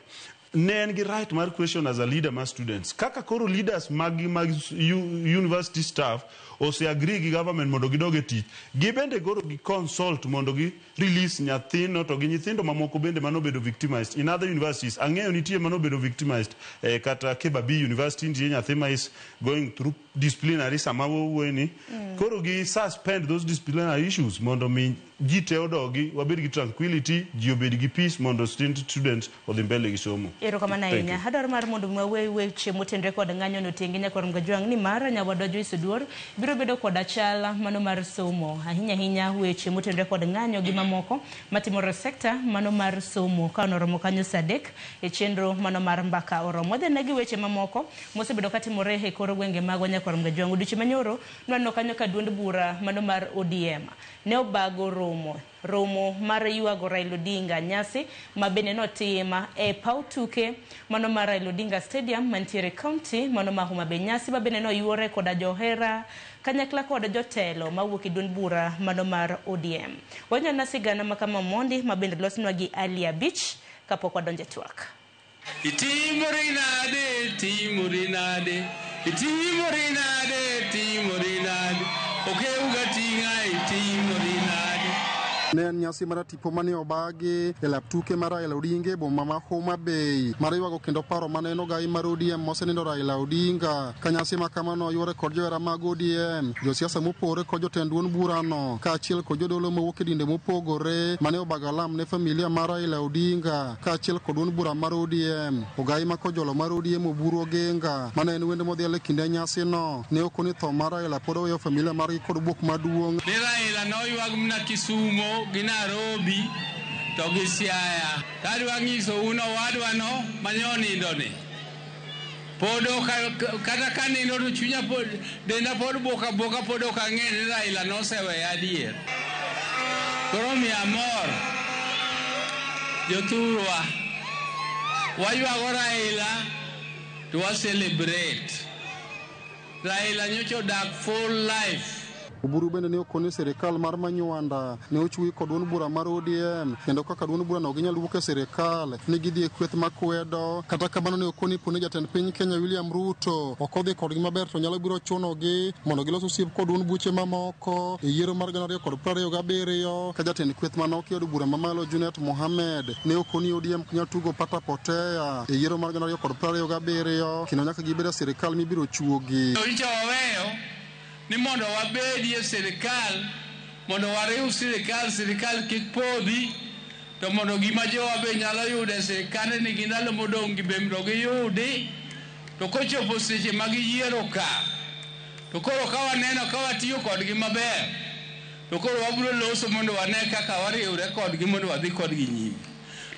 Ne en gi right mar question as a leader mar students. Kaka koro leaders mag university staff ose agree gi government mondo gidog e tich, gibende koro gi consult mondo gi release nyathino to gi nyithindo mamoko bende manobedo victimized in other universities. Ang'eyo nitie manobedo victimized kata Kibabii University nitie nyathi ma is going through disciplinary sama wawuoyo ni. Koro gi suspend those disciplinary issues mondo mi ji te odogi, wabed gi tranquility, ji obed gi peace mondo students odhi mbele gi somo. Erokamano Thank ahinya. you. Adwaro mar mondo mi wawe weche motenore kod ng'anyo no tenge nyakwar Mgajwang' ni mar nyawadwa Joyce Oduor biro bedo koda chal mano mar somo. Ahinya ahinya weche motenore kod ng'anyo gi mamoko matimore e sekta mano mar somo ka noromo kanyo saa 3 e chenro mano mar mbaka oromo. Wadhi ane gi weche mamoko mosebedo katimore e kor gwenge magwa nyakwar Mgajwang'. Odiochieng' manyoro nwaneno kanyo ka duond bura mano mar ODM ne obago romo mar ywago Raila Odinga, nyasi ma bende notim e paw tuke mano mar Raila Odinga Stadium mantiere county mano ma Homa Bay. Nyasi ma bende noyuore koda johera kanyakla kod jotelo mawuok e duond bura mano mar ODM. Waneno sigana ma kama mondi ma bende losnwa gi Ali Abich kapok wadonjo e twak. Itimori nade, itimori nade, itimori nade, itimori nade, okeuga ting'a, itimori nade. Ne en nyasi mar tipo mane obagi e lap tuke mar Raila Odinga e boma ma Homa Bay mar ywago kendo paro mane en ogai mar ODM mosenindo Raila Odinga. Ka nyasi ma kamano oyuore kod johera mag ODM, josiasa mopogore kod jotend duond burano kaachiel kod jodolo mowuok e dinde mopogore mane obago alam ne familia mar Raila Odinga kaachiel kod duond bura mar ODM. Ogai ma kojolo mar ODM Oburu Oginga mane en wendo modhial e kinde nyasino ne okoni tho mar Raila pod oweyo familia margi kod buok maduong'. Ni Raila noywag mana Kisumo gi Nairobi to gi Siaya. Kadwa nyisou ni owadwa no mane onindo ni pod ok kata ka nindo to chunya pod denda pod buok abuoka pod ok ang'e ni Raila noseweya adier. Koro miya amor. Jothurwa, waywago Raila to wa celebrate. Raila nyocha odak full life. Oburu bende ne okoni sirikal mar Manywanda ne ochwi kod duond bura mar ODM kendo kaka duond burano ok ginyal wuok e sirikal ni gidhi e kweth makwedo. Kata kamano ne okoni poni jatend piny Kenya William Ruto ok odhi kodgi maber to nyalo biro chunogi mondo gilos osiep kod duond buche mamoko e yiero mar 2027 ka jatend kweth manoki od bura mamalo Junet Mohamed ne okoni ODM ok nyal tugo pata potea e yiero mar 2027 kendo nyaka gibed e sirikal mibiro chuogi. Nyocha waweyo ni mondo wabedie sirikal, mondo wariw sirikal, sirikal kik podhi, to mondo gima jowa be nyalo yudo e sirikande ni gi ndalo modong' gi be mondo giyudi. To kochopo seche ma giyiero ka, to koro ka waneno ka watiyo kodgi maber, to koro wabiro loso mondo wane kaka wariwre kodgi mondo wadhi kodgi nyime.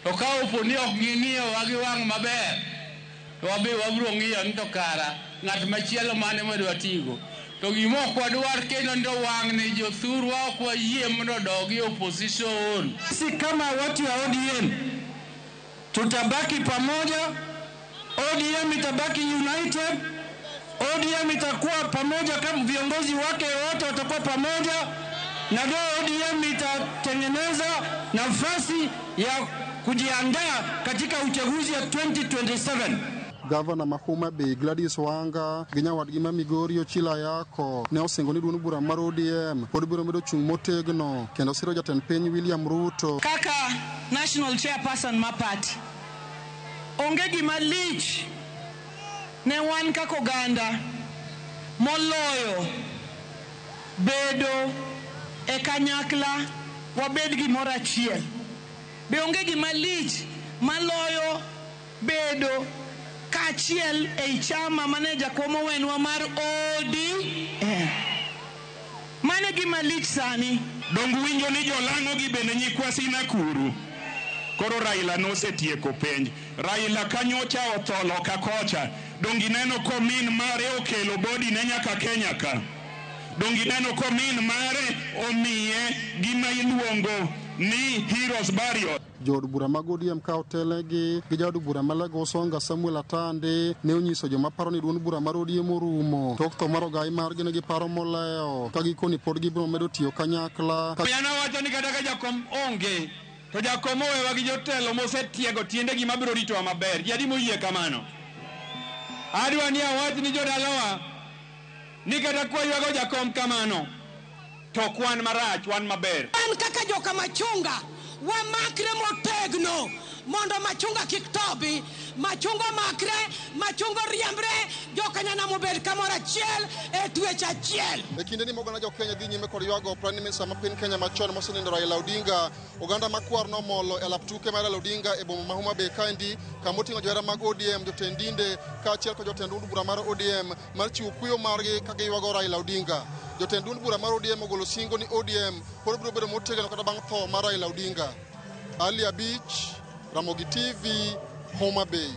To ka opo ni ok ging'iyowa gi wang' maber, to wabe wabiro ng'iyo ni to kara ng'at machielo mane mondo watigo. To gima ok wadwar kendo ndo wang'ni jothurwa ok wayie mondo odogi opposition. Sisi kama watu wa ODM tutabaki pamoja, ODM itabaki united, ODM itakuwa pamoja kama viongozi wake wote watakuwa pamoja, na ndio ODM itatengeneza nafasi ya kujiandaa katika uchaguzi ya 2027. Gavana ma Homa Bay Gladys Wanga gi nyawadgi ma Migori Ochilo Ayako ne osingo ni duond bura mar ODM pod biro medo chung' motegno kendo siro jatend piny William Ruto. Kaka national chairperson ma party, onge gima lich ne wan kaka oganda moloyo bedo e kanyakla wabed gimoro achiel. Be onge gima lich maloyo bedo kaachiel ei chama mane jakom owenwa mar ODM. Mano e gima lich sani. Dong winjo ni jolang'o gi bende nyikwa Sinakuru. Koro Raila nosetieko penj. Raila kanyocha otho loka kocha. Dong ineno ko min mare okelo body ne nyaka Kenya ka. Dong ineno ko min mare omiye gima iluongo ni Heroes Burial. Jood bura mag ODM ka otelnegi gi jaod bura ma Lego Usonga Samuel Atandi ne onyiso joma paro ni duond bura mar ODM orumo tok tho mar ogai margi ne giparo molewo ka gikoni pod gibiro medo tiyo kanyakla. Yana wacho ni kata ka jakom onge to jakom owewa gi jotelo mosetiego tiendegi mabiro ritowa maber. Ji adi moyie kamano? Adwa ni awach ni jodalawa ni kata kwaywago jakom kamano to ok wan marach, wan maber. Wan kaka joka machunga wamakre motegno mondo machunga kik tobi, machunga makre, machunga riembre, jokanyanam obed kamoro achiel e twech achiel. E kinde ni moganda jo Kenya dhi nyime kod ywago Prime Minister ma piny Kenya machon mosenindo Raila Odinga, oganda makwar nomolo e lap tuke mar Raila Odinga e boma ma Homa Bay kaendi, kama oting'o johera mag ODM, jotend dinde kaachiel kod jotend duond bura mar ODM mar chiwo kuyo margi ka giywago Raila Odinga. Jotend duond bura mar ODM ogolo singo ni ODM pod biro bedo motegno kata bang' tho mar Raila Odinga. Ali Abich, Ramogi TV, Homa Bay.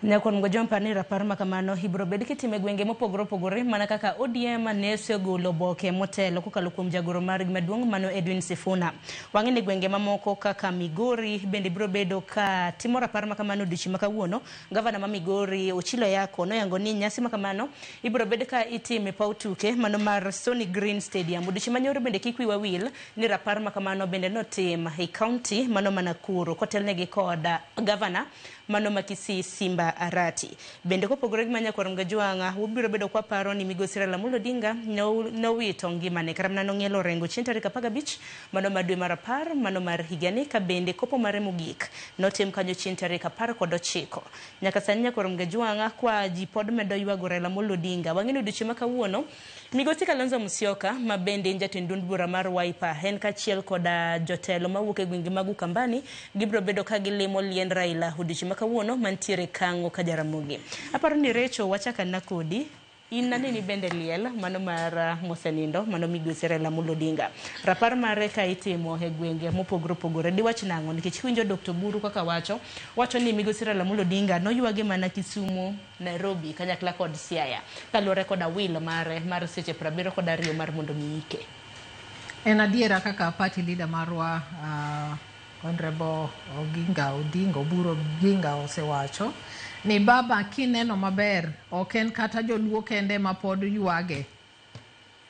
Nyakon Gojompa ni rapar ma kamano ibiro bed kitime gwenge mopogore opogore mana kaka ODM ne osegolo oboke motelo kokalo kuom jagoro margi maduong' mano Edwin Sifuna. Wang'e ni gwenge mamoko kaka Migori bende biro bedo ka timo rapar ma kamano odiochieng' ma kawuono. Gavana ma Migori Ochilo Ayako noyango ni nyasi ma kamano ibiro bed ka itime paw tuke mano mar Sony Green Stadium. Odiochieng' manyoro bende kik wiwa wil ni rapar ma kamano bende notim e kaunti mano ma Nakuru kotelnegi kod gavana mano ma Kisii Simba Arati. Bende kopogore gi manya Nyakwar Mgajwang'a, wabiro bedo kwa paro ni migosi Raila Amolo Odinga nowito ngimane kata mana nong'ielo orengo chieng' tarik 15 mano mar dwe mar 10 mano mar higani, ka bende kopo mare mogik notim kanyo chieng' tarik 19. Nyaka sani Nyakwar Mgajwang'a kwa ji pod medo ywago Raila Amolo Odinga. Wang'e ni odiochieng' ma kawuono migosi Kalonzo Musyoka ma bende en jatend duond bura mar Wiper en kaachiel koda jotelo mawuok e gwenge mag Ukambani gibiro bedo ka gilimo liend Raila odiochieng' ma kawuono mantiere Kang'o ka Jaramogi. Aparo ni Recho wachaka na kodi in naneni bende liel mano mar mosenindo mano migosi Raila Amolo Odinga. Rapar mare ka itimo e gwenge mopogore opogore diwach nang'o nikech iwinjo Dr. Buru kaka wacho ni migosi Raila Amolo Odinga noywage mana Kisumu, Nairobi kanyakla kod Siaya kaluwore kod awil mare mar seche 72 mar mondo mi ike. En adiera kaka party leader marwa Honorable Oginga Odinga, Oburu Oginga osewacho ni baba kineno maber ok en kata joluo kende ma pod ywage.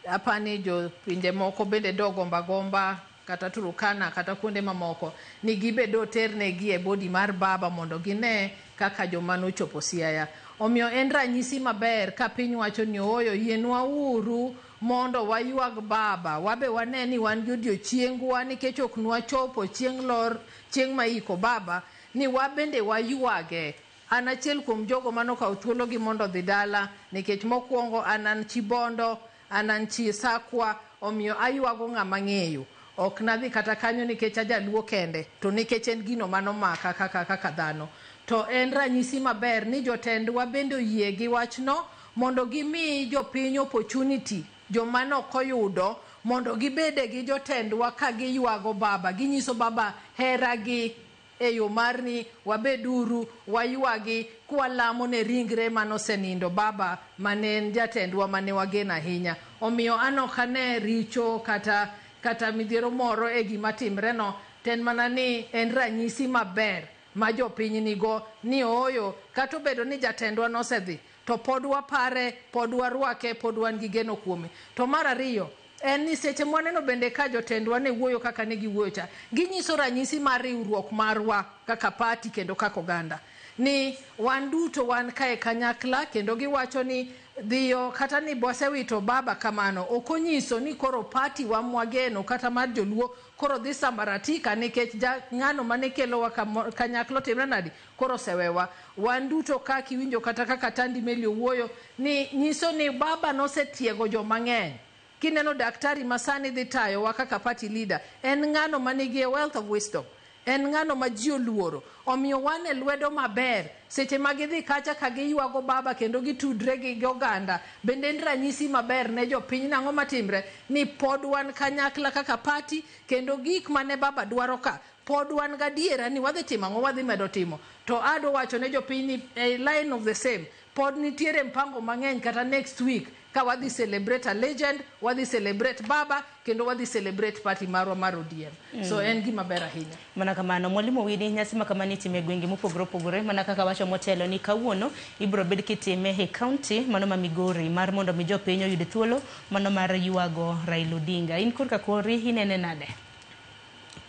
Apani jo pinje moko bende dogomba gomba kata Turkana kata kuonde mamoko ni gibe doternegi e body mar baba mondo gine kaka joma nochopo Siaya. Omiyo en ranyisi maber ka piny wacho ni ooyo yienwa uru mondo waywag baba, wabe wane ni wan gi odiochiengwa nikech ok nwachopo chieng' lor chieng' maiko baba ni wabende waywage. An achiel kuom jogo manokawo thuologi mondo odhi dala nikech mokwongo an an chi Bondo, an an chi Sakwa, omiyo aywago ng'ama ng'eyo. Ok nadhi kata kanyo nikech ajaluo kende, to nikech en gino manomaka kaka kaka dhano. To en ranyisi maber ni jotendwa bende oyie gi wachno mondo gimi jopiny opportunity, joma nokoyudo mondo gibede gi jotendwa ka giywago baba, ginyiso baba heragi e yo mar ni wabeduru waywagi kwalamo ne ringre manosenindo baba mane en jatendwa mane wageno ahinya. Omiyo an ok ane richo kata kata midhiero moro e gima timre no, to en mana ni en ranyisi maber ma jopiny nigo ni ooyo kata obedo ni jatendwa nosedhi to pod wapare, pod warwake, pod wan gi geno kuome. To mar ariyo en ni seche mwaneno bende ka jotendwa ne wuoyo kaka ne giwuoyo cha, ginyiso ranyisi mar riwruok marwa kaka party kendo kaka oganda ni wan duto wan kae kanyakla kendo giwacho ni dhiyo kata ni wasewito baba kamano ok onyiso ni koro party wa mwageno kata mar joluo koro dhi sambaratika nikech ja ng'ano mane kelowa kanyakla otimre nadi koro osewewa. Wan duto ka kiwinjo kata kaka Tandi Meli owuoyo ni nyiso ni baba nosetiego joma ng'eny. Kineno daktari masani dhi tayowa kaka party leader, en ng'ano manigi a wealth of wisdom, en ng'ano ma ji oluoro. Omiyo wan e lwedo maber seche ma gidhi kacha ka giywago baba kendo gitudre gi oganda, bende en ranyisi maber ne jopiny nang'o matimre ni pod wan kanyakla kaka party kendo gik mane baba dwaro ka pod wan gadiera ni wadhi timo ang'o, wadhi medo timo. To adwa wacho ne jopiny ni e line of the same pod nitiere mpango mang'eny kata next week ka wadhi celebrate a legend, wadhi celebrate baba kendo wadhi celebrate party marwa mar ODM. So en gima ber ahinya. Mana kamano, Mwalimu Owidi, nyasi ma kamani itime e gwenge mopogore opogore mana kaka wacho motelo ni kawuono ibiro bed kitime e county mano ma Migori mar mondo mi jopiny oyud thuolo mano mar ywago Raila Odinga. In korka kori inene nade?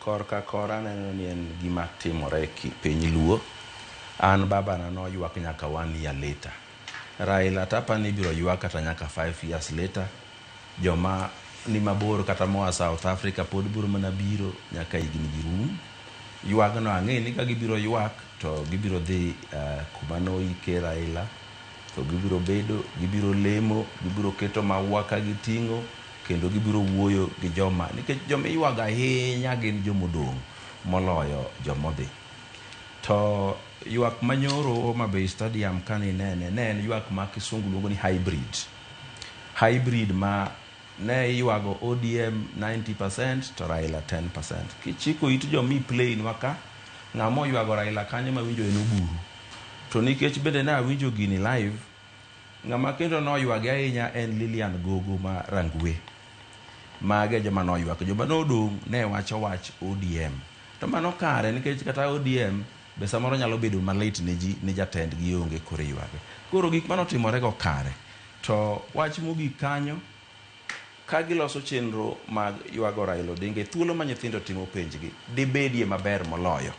Korka kora aneno ni en gima timore e piny Luo. An babana noywak nyaka 1 year later. Raila tapa ni ibiro ywak kata nyaka 5 years later. Joma ni mabor kata moa South Africa pod biro mana biro nyaka higni gi rum. Ywagno ang'e ni ka gibiro ywak to gibiro dhi kuma noike Raila, to gibiro bedo, gibiro lemo, gibiro keto maua ka giting'o, kendo gibiro wuoyo gi joma, nikech joma iywago ahinya gin jomodong' moloyo jomodhi. To ywak manyoro Homa Bay Stadium kaninene, ne en ywak ma kisungu luongo ni hybrid. Hybrid ma ne iywago ODM 90% to Raila 10%. Kichiko it jomi play nwa ka, ng'ama oywago Raila kanyo mawinjo en Oburu. To nikech bende ne awinjo gini live, ng'ama kendo noywage ahinya en Lilian Gogo ma Rangwe. Mage joma noywak. Joma nodong' ne wacho wach ODM. To mano kare nikech kata ODM be samoro nyalo bedo malit ne ji ni jatendgi onge koro iywage. Koro gik manotimore go kare. To wach mogik kanyo, ka giloso chenro mag ywago Raila Odinga e thuolo ma nyithindo timo penjgi, dibedie maber moloyo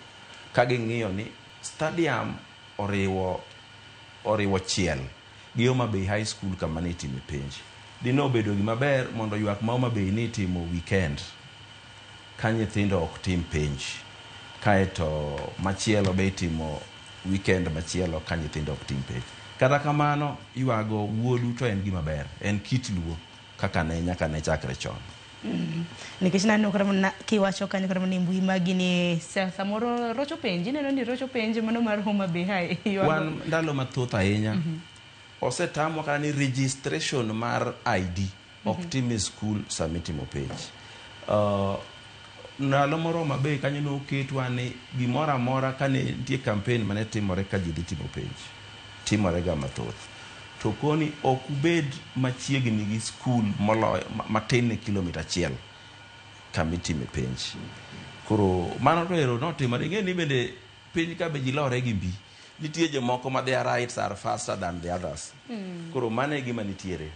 ka ging'iyo ni stadium oriwo chiel gi Homa Bay High School kama ne itime penj. Dine obedo gima ber mondo ywak ma Homa Bay ne itimo weekend ka nyithindo ok tim penj, kaeto machielo be itimo weekend machielo ka nyithindo ok tim penj. Kata kamano, ywago wuodu to en gima ber, en kit Luo kaka ne nyaka ne chakre chon. Nikech naneno kata mana kiwacho kanyo kata mana e mbui magi ni samoro rocho penj, ineno ni rocho penj mano mar Homa Bay High ywago. Wan ndalo mathoth ahinya osetamwa kata ni registration mar ID ok tim e skul sama itimo penj. Ndalo moro Homa Bay kanyo noketwa ni gimoro amora kane nitie campaign mane timore ka ji dhi timo penj, timore ga mathoth. To koni ok ubed machiegni gi skul moloyo matin ne kilomita 1 kama itime penj. Koro mano to ero notimore. Ing'e ni bende piny ka be ji lore gi mbi. Nitie jomoko ma their rights are faster than the others. Koro mano e gima nitiere.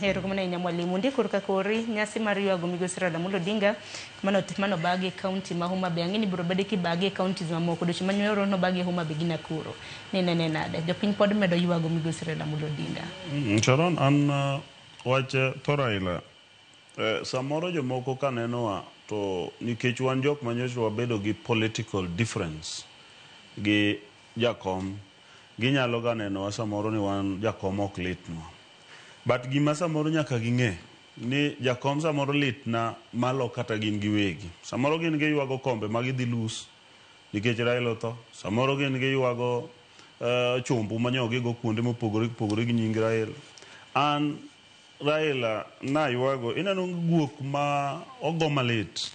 Erokamano ahinya mwalimu. Ndi korka kori nyasi mar ywago migosi Raila Amolo Odinga mano mano bagi e kaunti ma Homa Bay. Ang'e ni biro bede kibage e counties mamoko. Odiochieng' manyoro nobagi e Homa Bay gi Nakuru. Ni nene nade? Jopiny pod medo ywago migosi Raila Amolo Odinga. Sharon, an wach tho Raila, samoro jomoko ka nenowa to nikech wan jok manyocha wabedo gi political difference gi jakom, ginyalo ga nenowa samoro ni wan jakom ok litnwa. But gima samoro nyaka ging'e ni jakom samoro litna malo kata gin giwegi. Samoro gin giywago kombe ma gidhi lose nikech Raila otho. Samoro gin giywago chumbu manyo gigo kuonde mopogore opogore gi nying Raila. An Raila naywago, ineno guok ma ogo malit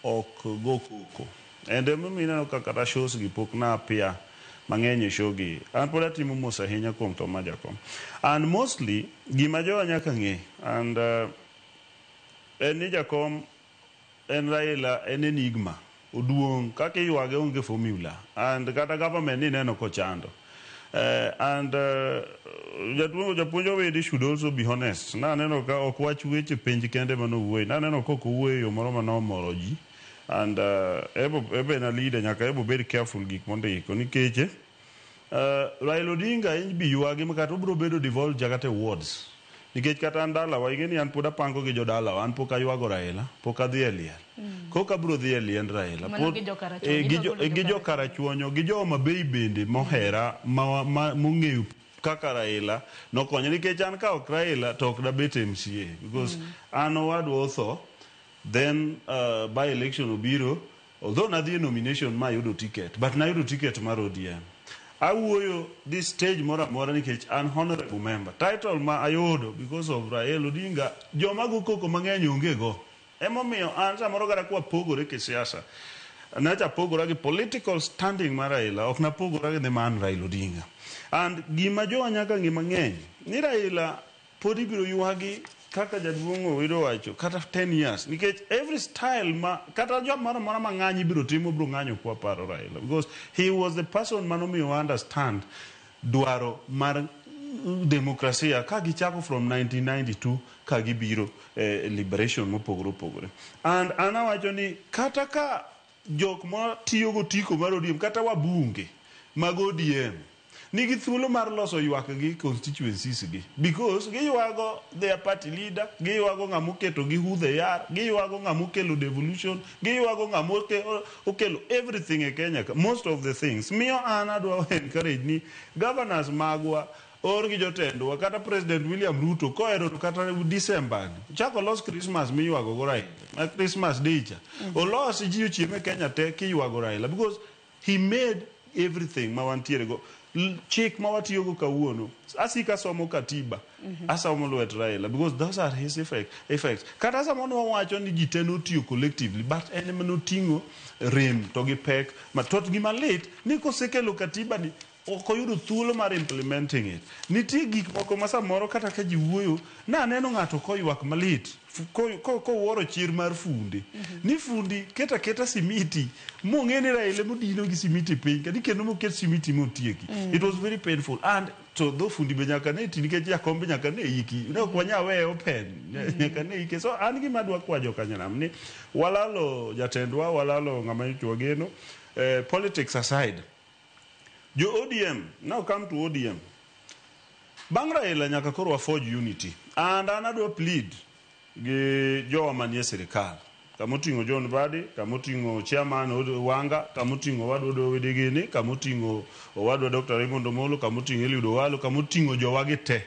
ok go koko. And emomiyo ineno ka kata shows gi pok na appear mang'eny e show gi. An pod atimo mos ahinya kuom tho mar jakom. And mostly gima jowa nyaka ng'e and en ni jakom en Raila en enigma. Oduong' kaka iywage onge formula and kata government ni neno kochando. And jatuo japuonj Owidi should also be honest. Naneno ka ok wach weche penj kende manowuoye. Naneno ka ok owuoyo e yo moro manomoro ji. And ebo ebe na leader nyaka ebo bed careful gik mondiko nikech Raila Odinga ibi ywagi ma kata obiro bedo devolved kata e wards. Nikech kata an dalawa ing'e ni an pod apango gi jodalawa an pok aywago Raila pok adhi e liel. Kok abiro dhi e liend Raila. Mano Pod, gi jo gi Karachuonyo. jo, gi jo Karachuonyo gi jo Homa Bay bende mohera ma, ma, mong'eyo kaka Raila nokonyo nikech an ka ok Raila to ok dabet MCA because an owadwa otho then by election obiro although nadhi e nomination ma ayudo ticket but nayudo ticket mar ODM. Awuoyo this stage moro amora nikech an honorable member. Title ma ayudo because of Raila Odinga joma go koko mang'eny onge go. Emomiyo an samoro kata kwapogore kisiasa nacha apogora gi political standing mar Raila ok napogora gi the man Raila Odinga. And gima jowa nyaka ng'e mang'eny ni Raila pod ibiro ywagi kaka jaduong' Owido wacho kata 10 years nikech every style ma kata jomoro amora mang'anyo ibiro timo biro ng'anyo kwa paro Raila because he was the person manomiyo wa understand dwaro mar demokrasia ka gichako from 1992 ka gibiro liberation mopogore opogore. And an awacho ni kata ka jok matiyo gotiko mar ODM kata wabunge mag ODM nigi thuolo mar loso ywak gi constituencies gi because giywago their party leader, giywago ng'ama oketo gi who they are, giywago ng'ama okelo devolution, giywago ng'ama okelo everything e Kenya ka, most of the things. Miyo an adwa encourage ni governors magwa or gi jotendwa kata President William Ruto kohero to kata December ni chako los Christmas miywago go Raila ma Christmas day cha olos ji ochiem e Kenya te kiywago Raila because he made everything ma wantiere go. Chik ma watiyogo kawuono asika somo katiba asomo lwet Raila because those are his effects. Kata samoro wawacho ni ji te notiyo collectively but en ema noting'o rem to gi pek ma to gima lit ni kosekelo katiba ni ok oyudo thuolo mar implementing it. Nitie gik moko ma samoro kata ka ji wuoyo naneno ng'ato koywak malit kowuoro chir mar funde ni fundi keta keta simiti mong'e ni Raila modino gi simiti piny kadi kendo moket simiti motieki. It was very painful and to dho fundi be nyaka ne ti nikech jakom be nyaka ne iki ne ok wanyal weye open nyaka ne ike. So an gima adwa kwa jokanyanam ni walalo jatendwa, walalo ng'ama nyocha wageno, politics aside, jo ODM now come to ODM bang' Raila nyaka koro wa forge unity and an adwa plead gi jowa manie sirikal kamoting'o John Mbadi, kamoting'o chairman Wanga, kamoting'o owadwa Owidi gini, kamoting'o owadwa Dr. Raymond Omolo, kamoting'o Eliud Owalo, kamoting'o jowa gi te.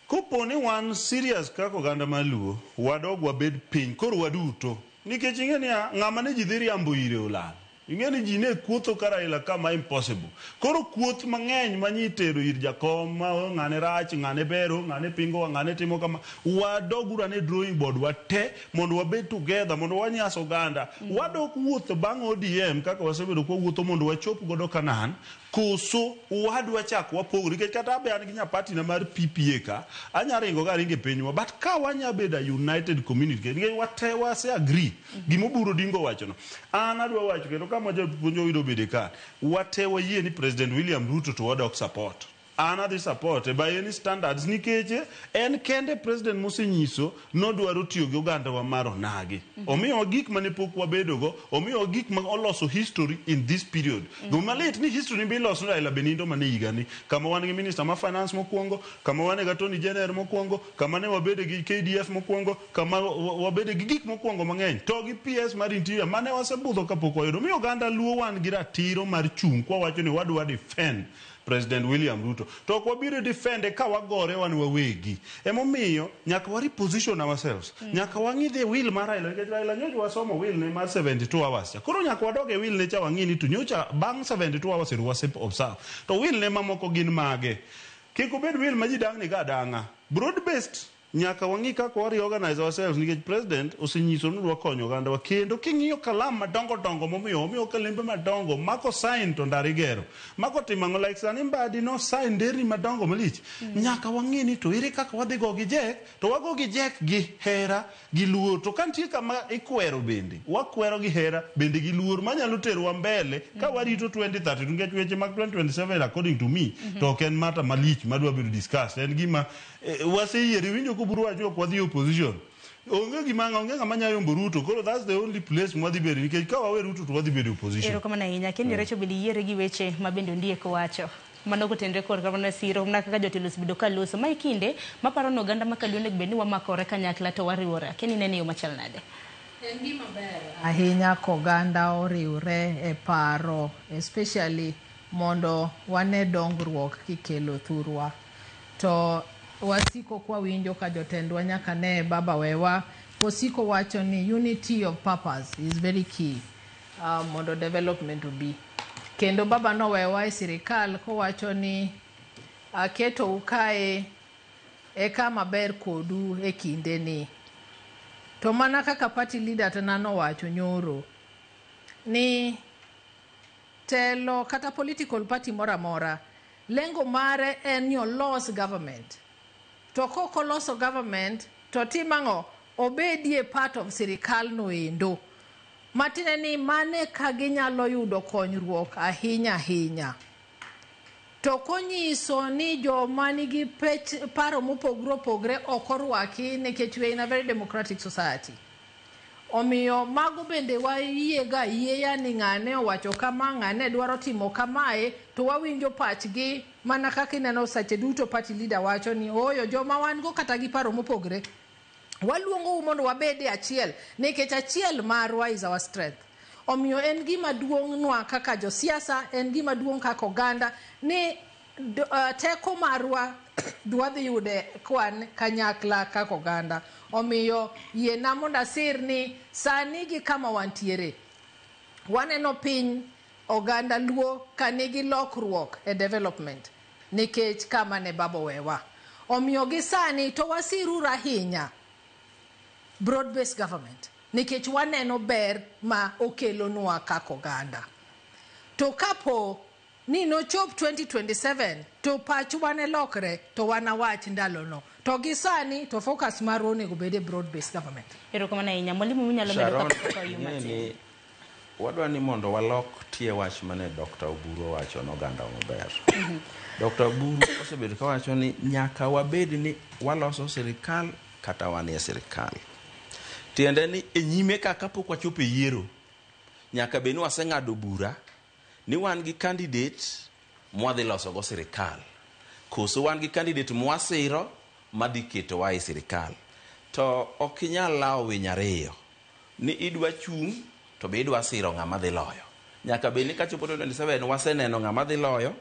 Kopo ni wan serious kaka oganda mar Luo, wadog wabed piny koro waduto. Nikech ing'e niya, ng'ama ne ji dhi riambo ire olal. Ing'e ni ji ne kuotho ka Raila kama impossible. Koro kuoth mang'eny ma itero ir jakom, ma oh, ng'ane rach, ng'ane ber, oh, ng'ane pingowa, ng'ane timo kama. Wadog uru ane drawing board wate mondo wabed together, mondo wanyas oganda. Wadok wuotho bang' ODM kaka wasebedo kwawuotho mondo wachop godo Canaan. Koso wadwa chako wapogore nikech kata abe an gi nyapati na mar PPA ka anya ringo ga ringo e pinywa but ka wanya bedo a united community nikech wate wase agree gima Oburu Odinga owachono. An adwa wacho kendo kama japuonj oyudo bede ka wate wayie ni President William Ruto to wadok support. An adhi support by any standards nikech en kende president mosenyiso nodwaro tiyo gi ogandawa mar onagi. Omiyowa gik mane pok wabedogo, omiyowa gik ma oloso history in this period. Gima lit ni history be iloso Raila be nindo mana e higani. Kama wan gi minister ma finance mokwongo, kama wan gi attorney general mokwongo, kama ne wabede gi KDF mokwongo, kama wabede gi gik mokwongo mang'eny. To gi PS mar interior mane wasebudho kapok wayudo. Omiyo oganda Luo wan gi ratiro mar chung' kwawacho ni wadwa defend President William Ruto. To ok wabiro defend ka wagore wan wawegi. Emomiyo nyaka wa reposition ourselves. Nyaka wang'i the will mar Raila nikech Raila nyocha wasomo will ne mar 72 hours cha. Koro nyaka wadog e will ne cha wang'i ni to nyocha bang' 72 hours ero wase observe. To will ne mamoko gin mage? Kik obed will ma ji dang'ni ga adang'a. Broad based nyaka wang'i kaka wa reorganize ourselves nikech president osenyiso ni odwa konyo ogandawa kendo king'iyo kalam madongo dongo momiyo omiyo kalembe madongo mako sign to ndara igero mako timo ang'o like sani Mbadi no sign nderni madongo malich nyaka wang'i ni to ere kaka wadhi go gi jek to wago gi jek gi hera gi luor to ka nitie kama ikwero bende wakwero gi hera bende gi luor manyalo terowa mbele ka warito 2030 nikech weche mag 2027 according to me to ok en matter malich madwa bedo discussed en gima waseyiere iwinjo koburu wacho ok wadhi opposition onge gima onge ng'ama nyalo yombo Ruto koro that's the only place mwadhi bedo nikech ka wawe Ruto to wadhi bedo opposition. Erokamano ahinya. Kendi Recho bende yiere gi weche ma bende Ondiek wacho. Mano kotenre korka mana siro mana kaka jotelo osebedo ka loso. Ma e kinde maparo ni oganda ma kaluo onego bed ni wamakore kanyakla to wariwore. Akia ni inene e yo machal nade? En gima ber ahinya koganda oriwre e paro especially mondo wane dongruok kikelo thurwa. To wasiko kwawinjo ka jotendwa nyaka ne baba wewa osiko wacho ni unity of purpose is very key mondo development obi. Kendo baba nowewa e sirikal kowacho ni aketou kae e kama ber kodu e kindeni. To mana kaka party leader tena nowacho nyoro ni telo kata political party moro amora lengo mare en ni olos government. To kok oloso government to tim ang'o? Obedie part of sirikal no endo. Matiende ni mane ka ginyalo yudo konyruok ahinya ahinya. To konyiso ni joma nigi paro mopogore opogore ok orwaki nikech we are in a very democratic society. Omiyo mago bende wayiega yieya ni ng'ane owacho kama, ng'ane dwaro timo kamae, to wawinjo pachgi mana kaka ineno seche duto party leader wacho ni ooyo joma wan go kata gi paro mopogore. Waluongou mondo wabed e achiel nikech achiel marwa is our strength. Omiyo en gima duong'nwa kaka josiasa, en gima duong' kaka oganda ni teko marwa dwadhi yude kwan kanyakla kaka oganda. Omiyo yiena mondo asir ni sani gi kama wantiere, waneno piny oganda Luo ka nigi lokruok e development nikech kama ne baba owewa. Omiyo gi sani to wasiruru ahinya broad based government nikech waneno ber ma okelonwa kaka oganda. To kapo ni nochop 2027 to pachwa ne lokre to wanawach ndalono. To gi sani to focus marwa onego bed e broad based government. Erokamano ahinya. Mwalimu minyalo medo Sharon, kapok wayuo ing'e matin. ni wadwa ni mondo walok tie wach mane Dr. Oburu owacho noganda maber. Dr. Oburu osebedo kawacho ni nyaka wabed ni waloso sirikal kata wan e sirikal. Tiende ni e nyime ka kapok wachopo e yiero, nyaka bed ni waseng'ado bura ni wan gi candidate mwadhi losogo sirikal. Koso wan gi candidate mwasiro madhi ketowa e sirikal. To ok inyal lawo winy ariyo ni idwa chung' to be idwa siro ng'ama dhi loyo. Nyaka bed ni kachopo 2027 waseneno ng'ama dhi loyo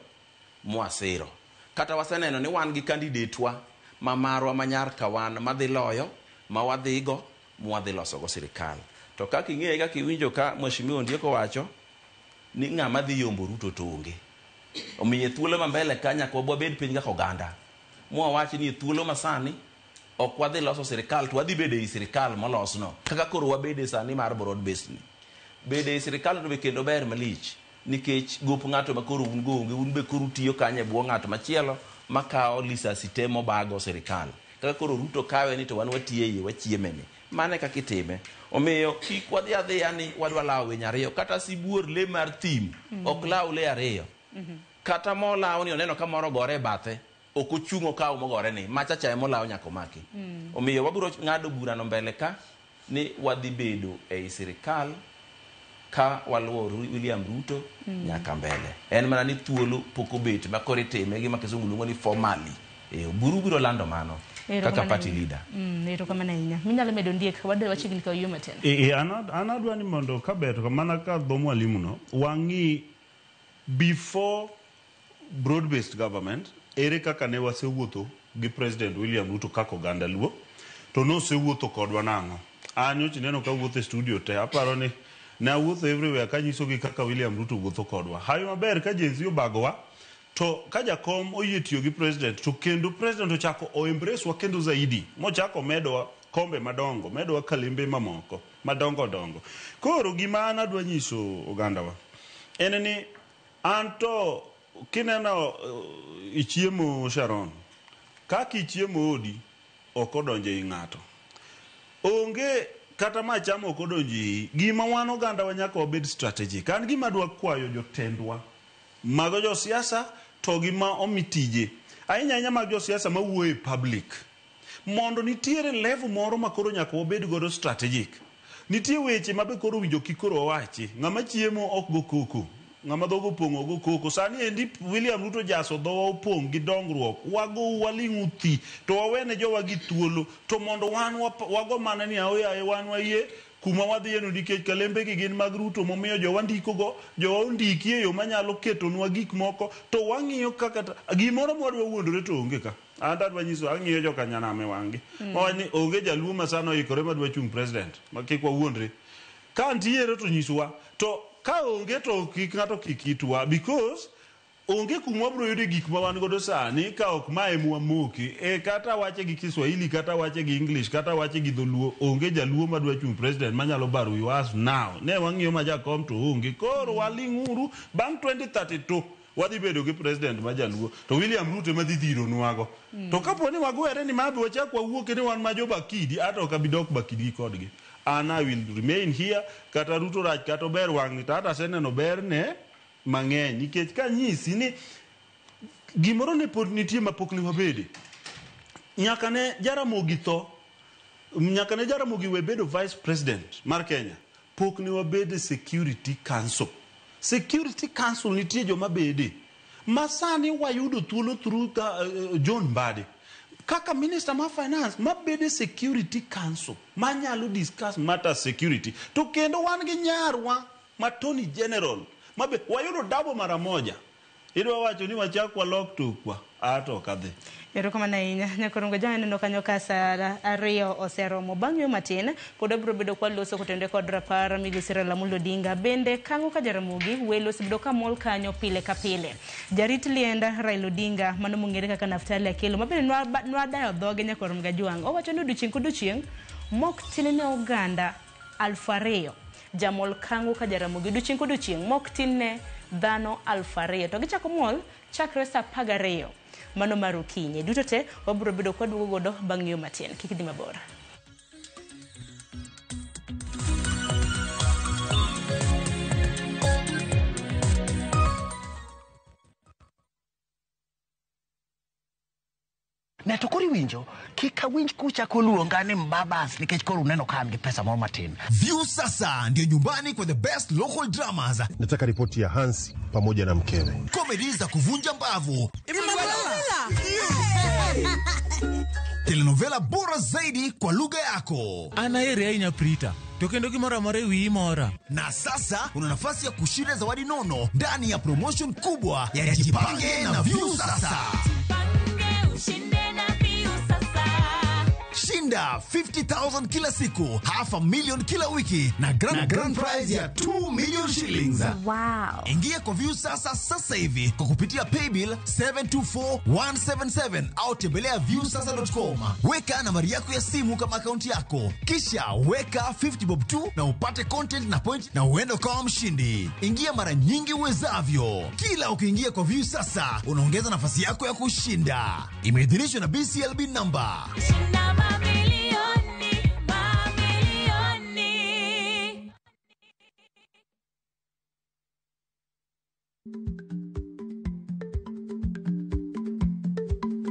mwasiro. Kata waseneno ni wan gi candidate wa ma marwa ma nyar ka wan madhi loyo ma wadhigo mwadhi losogo sirikal. To kaka ing'eye kaka iwinjo ka Mheshimiwa Ondiek owacho ni ng'ama dhi yombo Ruto to onge. Omiyo e thuolo ma mbele ka nyaka wabed piny kaka oganda. Mwawach ni e thuolo ma sani ok wadhi loso sirikal to wadhi bedo ei sirikal molosno. Kaka koro wabede sani mar broad based ni. Bedo ei sirikal to be kendo ber malich. Nikech gop ng'ato ma koro un go onge, un be koro utiyo kanyo e bwo ng'at machielo makawo lisasi te mobago sirikal. Kaka koro Ruto kawe ni to wan watiye iye wachieme ni. Mano e kaka itime. Omiyo kik wadhi adhiya ni wadwa lawo winy ariyo kata sibuor le mar thim ok law le ariyo. Kata molawo ni oneno ka moro ogore e bathe ok ochung' okaw mogore ni macha cha emolawo nyaka omaki. Omiyo wabiro ng'ado burano mbele ka ni wadhi bedo ei sirikal ka waluwo William Ruto nyaka mbele. En mana ni thuolo pok obet ma koro itime gi ma kisungu luongo ni formally. Oburu biro lando mano kaka party leader. Erokamano ahinya. Minyalo medo ndiek wadwa wachiegni ka oyuo matin. An adwa ni mondo kaber to mana ka dho mwalimu no wang'i before broad based government ere kaka ne wasewuotho gi President William Ruto kaka oganda Luo to nosewuotho kodwa nang'o. An nyocha ineno ka awuotho e studio te aparo ni ne awuotho everywhere kanyisogi kaka William Ruto wuotho kodwa. Hawi maber ka Gen Z obagowa to ka jakom oyie tiyo gi president to kendo president ochako o embrace wa kendo zaidi mochako medowa kombe madongo medowa kalembe mamoko madongo dongo. Koro gima an adwa nyiso ogandawa en ni an to kineno ichiemo Sharon kaka ichiemo odi ok odonjo ei ng'ato. Onge kata ma chamo ok odonjo ei gima wan ogandawa nyaka wabed strategic. An gima adwa kwayo jotendwa mago josiasa to gi ma omi tije ahinya ahinya mag josiasa mawuoyo e public mondo nitiere level moro ma koro nyaka wabed godo strategic. Nitie weche ma be koro winjo kik koro wawachi. Ng'ama chiemo ok go koko. Ng'ama dhoge opong' ok go koko. Sani endi William Ruto jaso dhowa opong' gi dongruok. Wago waling'u thi to wawene jowa gi thuolo to mondo wan wago mana ni aoyaye wan wayie kuma wadhiyeno nikech kalembe gi gin mag Ruto momiyo jowa ndikogo jowa ondiki e yo manyalo ketonwa gik moko to wang'iyo kaka gimoro mwadwa wuondore to onge ka. An to adwa nyiso ang'iyo joka nyanam e wang'gi. Mawach ni onge jaluo ma sani oikore madwa chung' president ma kik wawuondre. Ka ntiere to nyiswa to ka onge to kik ng'ato kik itwa because onge kuma wabiro yude gik ma wan godo sani ka ok ma ema wamoki. Kata wache gi Kiswahili kata wache gi English kata wache gi Dholuo onge jaluo madwa chung' president manyalo baro wiwa as now. Ne wang'iyo ma jakom to onge. Koro waling'uru bang' 2032 wadhi bedo gi president ma jaluo to William Ruto ema dhi dhironwago. To kapo ni wagwere ni mabe wachak wawuok ni wan ma jobakidi ato ok abi dok bakidi kodgi. An I will remain here kata Ruto rach kata ober wang'ni to ata aseneno berne mang'eny nikech kanyisi ni gimoro ne pod nitie mapok ne wabede. Nyaka ne Jaramogi tho, nyaka ne Jaramogi we bedo vice president mar Kenya, pok ne wabede Security Council. Security Council nitie joma bede. Ma sani wayudo thuolo through John Mbadi. Kaka Minister mar Finance mabede Security Council manyalo discuss matters security. To kendo wan gi nyarwa ma Attorney General mabe wayudo double mara moja. Idwa wacho ni wachak walok tukwa ato ok adhi. Erokamano ahinya. Nyakorongo ja aneno kanyo ka saa 2 oseromo. Bang' yo matin pod wabiro bedo kwa loso kotende kod rapar migosi Raila Amolo Odinga. Bende kang'o ka Jaramogi welo osebedo ka mol kanyo pile ka pile. Jarit lienda Raila Odinga mano mong'ere kaka Naftali Akelo mabende nwadayo dhoge Nyakorongo Gajwang'. Owacho ni odiochieng' kodiochieng' mok tin ne oganda 2000 jamol kang'o ka Jaramogi odiochieng' kodiochieng' mok tin ne dhano 2000 to gichako mol chakre saa 12 mano mar okinyi. Duto te wabiro bedo kwaduogo godo bang' yo matin. Kik idhi mabor. Ne to koro iwinjo kik awinj kuchako luonga ni mbabas nikech koro uneno ka an gi pesa moro matin. View sasa ndio nyumbani kwa the best local dramas. Nataka ripoti ya Hansi pamoja na mkewe. Comedy za kuvunja mbavu. Telenovela bora zaidi kwa lugha yako. Anaere ahinya Prita. To kendo gimoro amora e wiyi mora. Na sasa una nafasi ya kushinda zawadi nono ndani ya promotion kubwa ya Jipange na View Sasa. Shinda Shinda 50,000 kila siku, half a million kila wiki na grand prize ya 2 million shillings. Wow. Ingia kwa Viusasa sasa hivi kwa kupitia paybill 724177 au tembelea viusasa.com. Weka nambari yako ya simu kama akaunti yako, kisha weka 50 bob tu na upate content na point na uende ukawa mshindi. Ingia mara nyingi uwezavyo. Kila ukiingia kwa Viusasa unaongeza nafasi yako ya kushinda. Imeidhinishwa na BCLB number. Shinda mamilioni, mamilioni.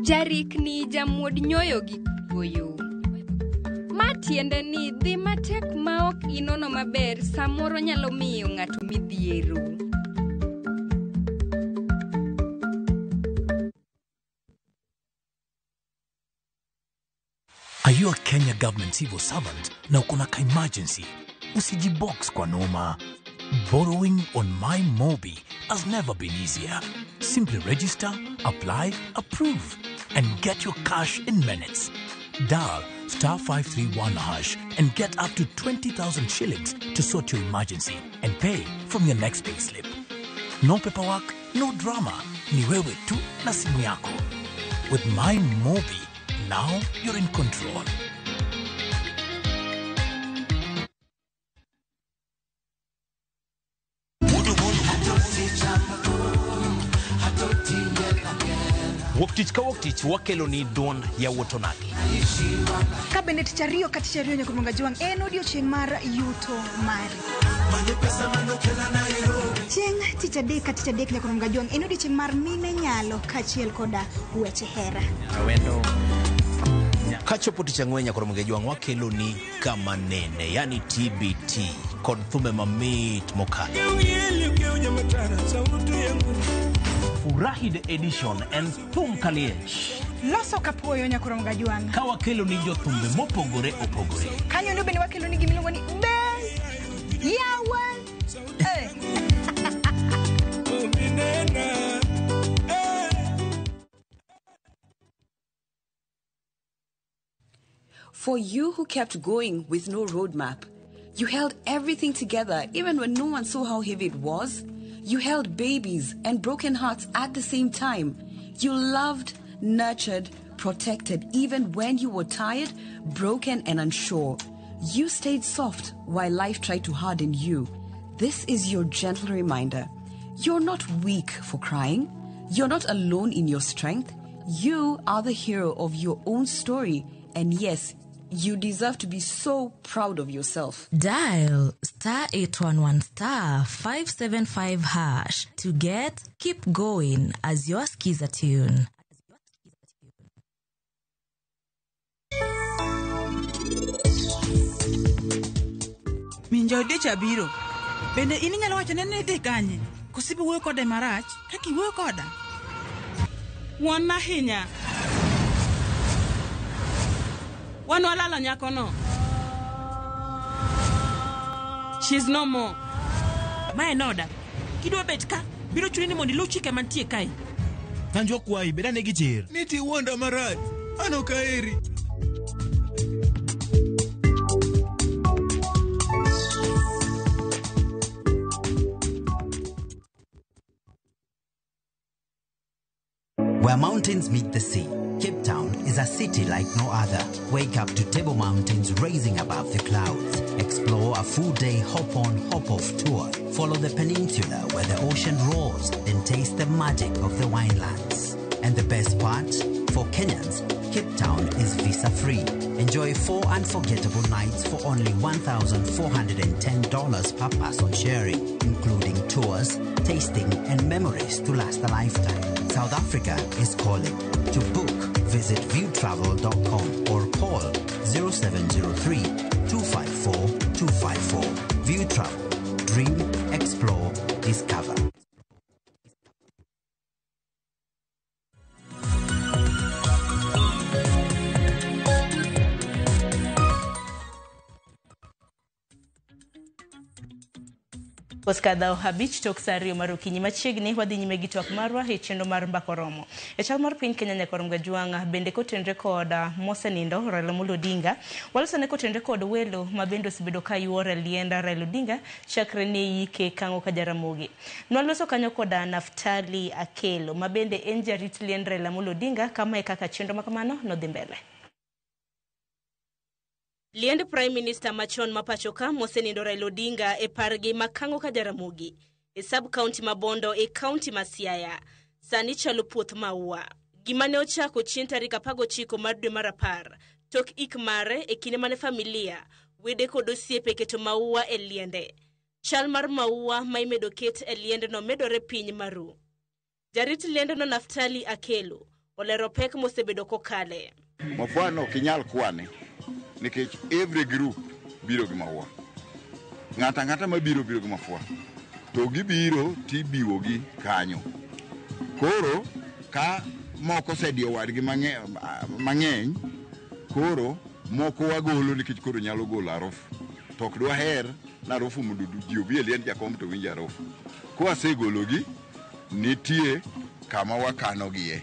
Jarikni jamuod nyoyo gi kuoyo. Ma tiende ni dhi matek ma ok inono maber samoro nyalo miyo ng'ato midhiero. Are you a Kenya government civil servant na uko na ka-emergency? Usijibox kwa noma. Borrowing on MyMobi has never been easier. Simply register, apply, approve, and get your cash in minutes. Dial star 531 hash and get up to 20,000 shillings to sort your emergency and pay from your next payslip. No paperwork, no drama. Ni wewe tu na simu yako. With MyMobi, now you're in control. Wuok tich ka wuok tich wakelo ni duond yawuot onagi. Ka bende tich ariyo ka tich ariyo nyaka Juang en odiochieng' mar yuto mari. Chieng' tich adek ka tich adek nyaka Juang en odiochieng' mar mine nyalo kaachiel koda weche hera. Kachopo tich ang'wen nyaka Juang wakelo ni kama nene, yani TBT kod thumbe mamit mokalo. Furahi the edition en thum kaliech. Loso kapuoyo nyaka Juang. Ka wakelo ni jothumbe mopogore opogore. Kanyo ndo bende wakelo ni gimiluongo ni be yawa. For you who kept going with no roadmap, you held everything together even when no one saw how heavy it was. You held babies and broken hearts at the same time. You loved, nurtured, protected even when you were tired, broken, and unsure. You stayed soft while life tried to harden you. This is your gentle reminder. You're not weak for crying. You're not alone in your strength. You are the hero of your own story. And yes, you deserve to be so proud of yourself. Dial star 811 star 575 hash to get Keep Going as your skiza tune. Minjo dicha biro. Bende in inyalo wacho ne ni dhi kanye? Koso ibi wuoyo kode marach kaka iwuoyo koda? Wuon ahinya. Wan walalo nyakono. She's no more. Mae en oda. Kidwa bet ka, biro chuni ni mondo iluw chike mantie kae. Thanjwa kwayi, bed ane gi chir. Niti wuonda marach. An ok aheri. Where mountains meet the sea, Cape Town is a city like no other. Wake up to Table Mountains raising above the clouds. Explore a full-day hop-on, hop-off tour. Follow the peninsula where the ocean roars and taste the magic of the winelands. And the best part? For Kenyans, Cape Town is visa-free. Enjoy 4 unforgettable nights for only $1,410 per person sharing, including tours, tasting, and memories to last a lifetime. South Africa is calling. To book, visit viewtravel.com or call 0703 254 254. View Travel. Dream, explore, discover. Koskadho 5 tok saa 2 mar okinyi machiegni wadhi nyime gi twak marwa e chenro mar Mbaka Oromo. E chal mar piny Kenya nyaka Romga Jwang' bende kotenre kod mosenindo Raila Amolo Odinga. Walosone kotenre kod welo ma bende osebedo ka yuore lienda Raila Odinga chakre ne yike Kang'o ka Jaramogi. Nwaloso kanyo kod Naftali Akelo ma bende en jarit liend Raila Amolo Odinga kama e kaka chenro makamano nodhi mbele. Liend Prime Minister machon ma pacho ka mosenindo Raila Odinga e pargi ma Kang'o ka Jaramogi e sub-county ma Bondo e county ma Siaya sani chalo puoth maua. Gima ne ochako chieng' tarik 19 mar dwe mar 10 tok ik mare e kinde mane familia, wede kod osiepe keto maua e liende. Chal mar maua ma imedo ket e liendno medore piny maru. Jarit liendno Naftali Akelo olero pek mosebedo kokale. Mafua ok inyal kwane nikech every group biro gi maua. Ng'ato ang'ata mabiro biro gi mafua. To gibiro tibiwogi kanyo. Koro ka moko osediyo wadgi mang'eny, koro moko wagolo nikech koro nyalo golo harufu. To ok dwaher na harufu mondo ji obi e liend jakom to winj harufu. Kwasegologi, nitie kama wakanogie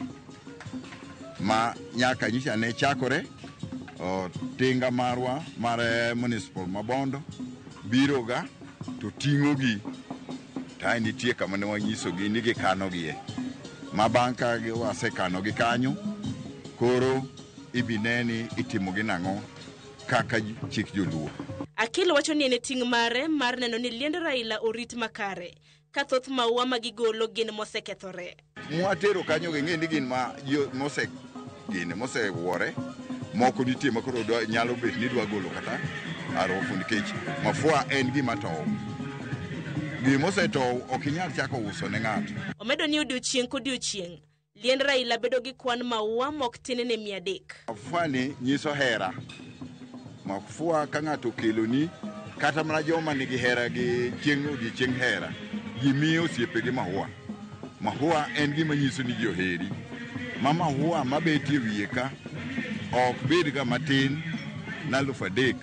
ma nyaka nyicha ne chakore. Tinga marwa mar municipal ma Bondo biroga to ting'ogi to nitie kama ne wanyisogi ni gikanogie ma bang' ka wasekanogi kanyo koro ibine ni itimogi nang'o kaka chik joluo. Akelo wacho ni en e ting' mare mar neno ni liend Raila orit makare ka thoth maua ma gigolo gin mosekethore. Mwatero kanyo ging'e ni gin ma mosewuore. Moko nitie ma koro nyalo bet ni dwa golo kata harufu nikech mafua en gima tow. Gima osetow ok inyal chako uso ne ng'ato. Omedo ni odiochieng' kodiochieng' liend Raila bedo gi kwan maua mok tin ne 300. Mafua ni nyiso hera. Mafua ka ng'ato okeloni kata mana joma nigi hera gi chieng' odiochieng' hera, ji miyo osiepegi maua. Maua en gima nyiso ni ji oheri. Ma maua mabetie wiye ka ok bed ga matin na 3,000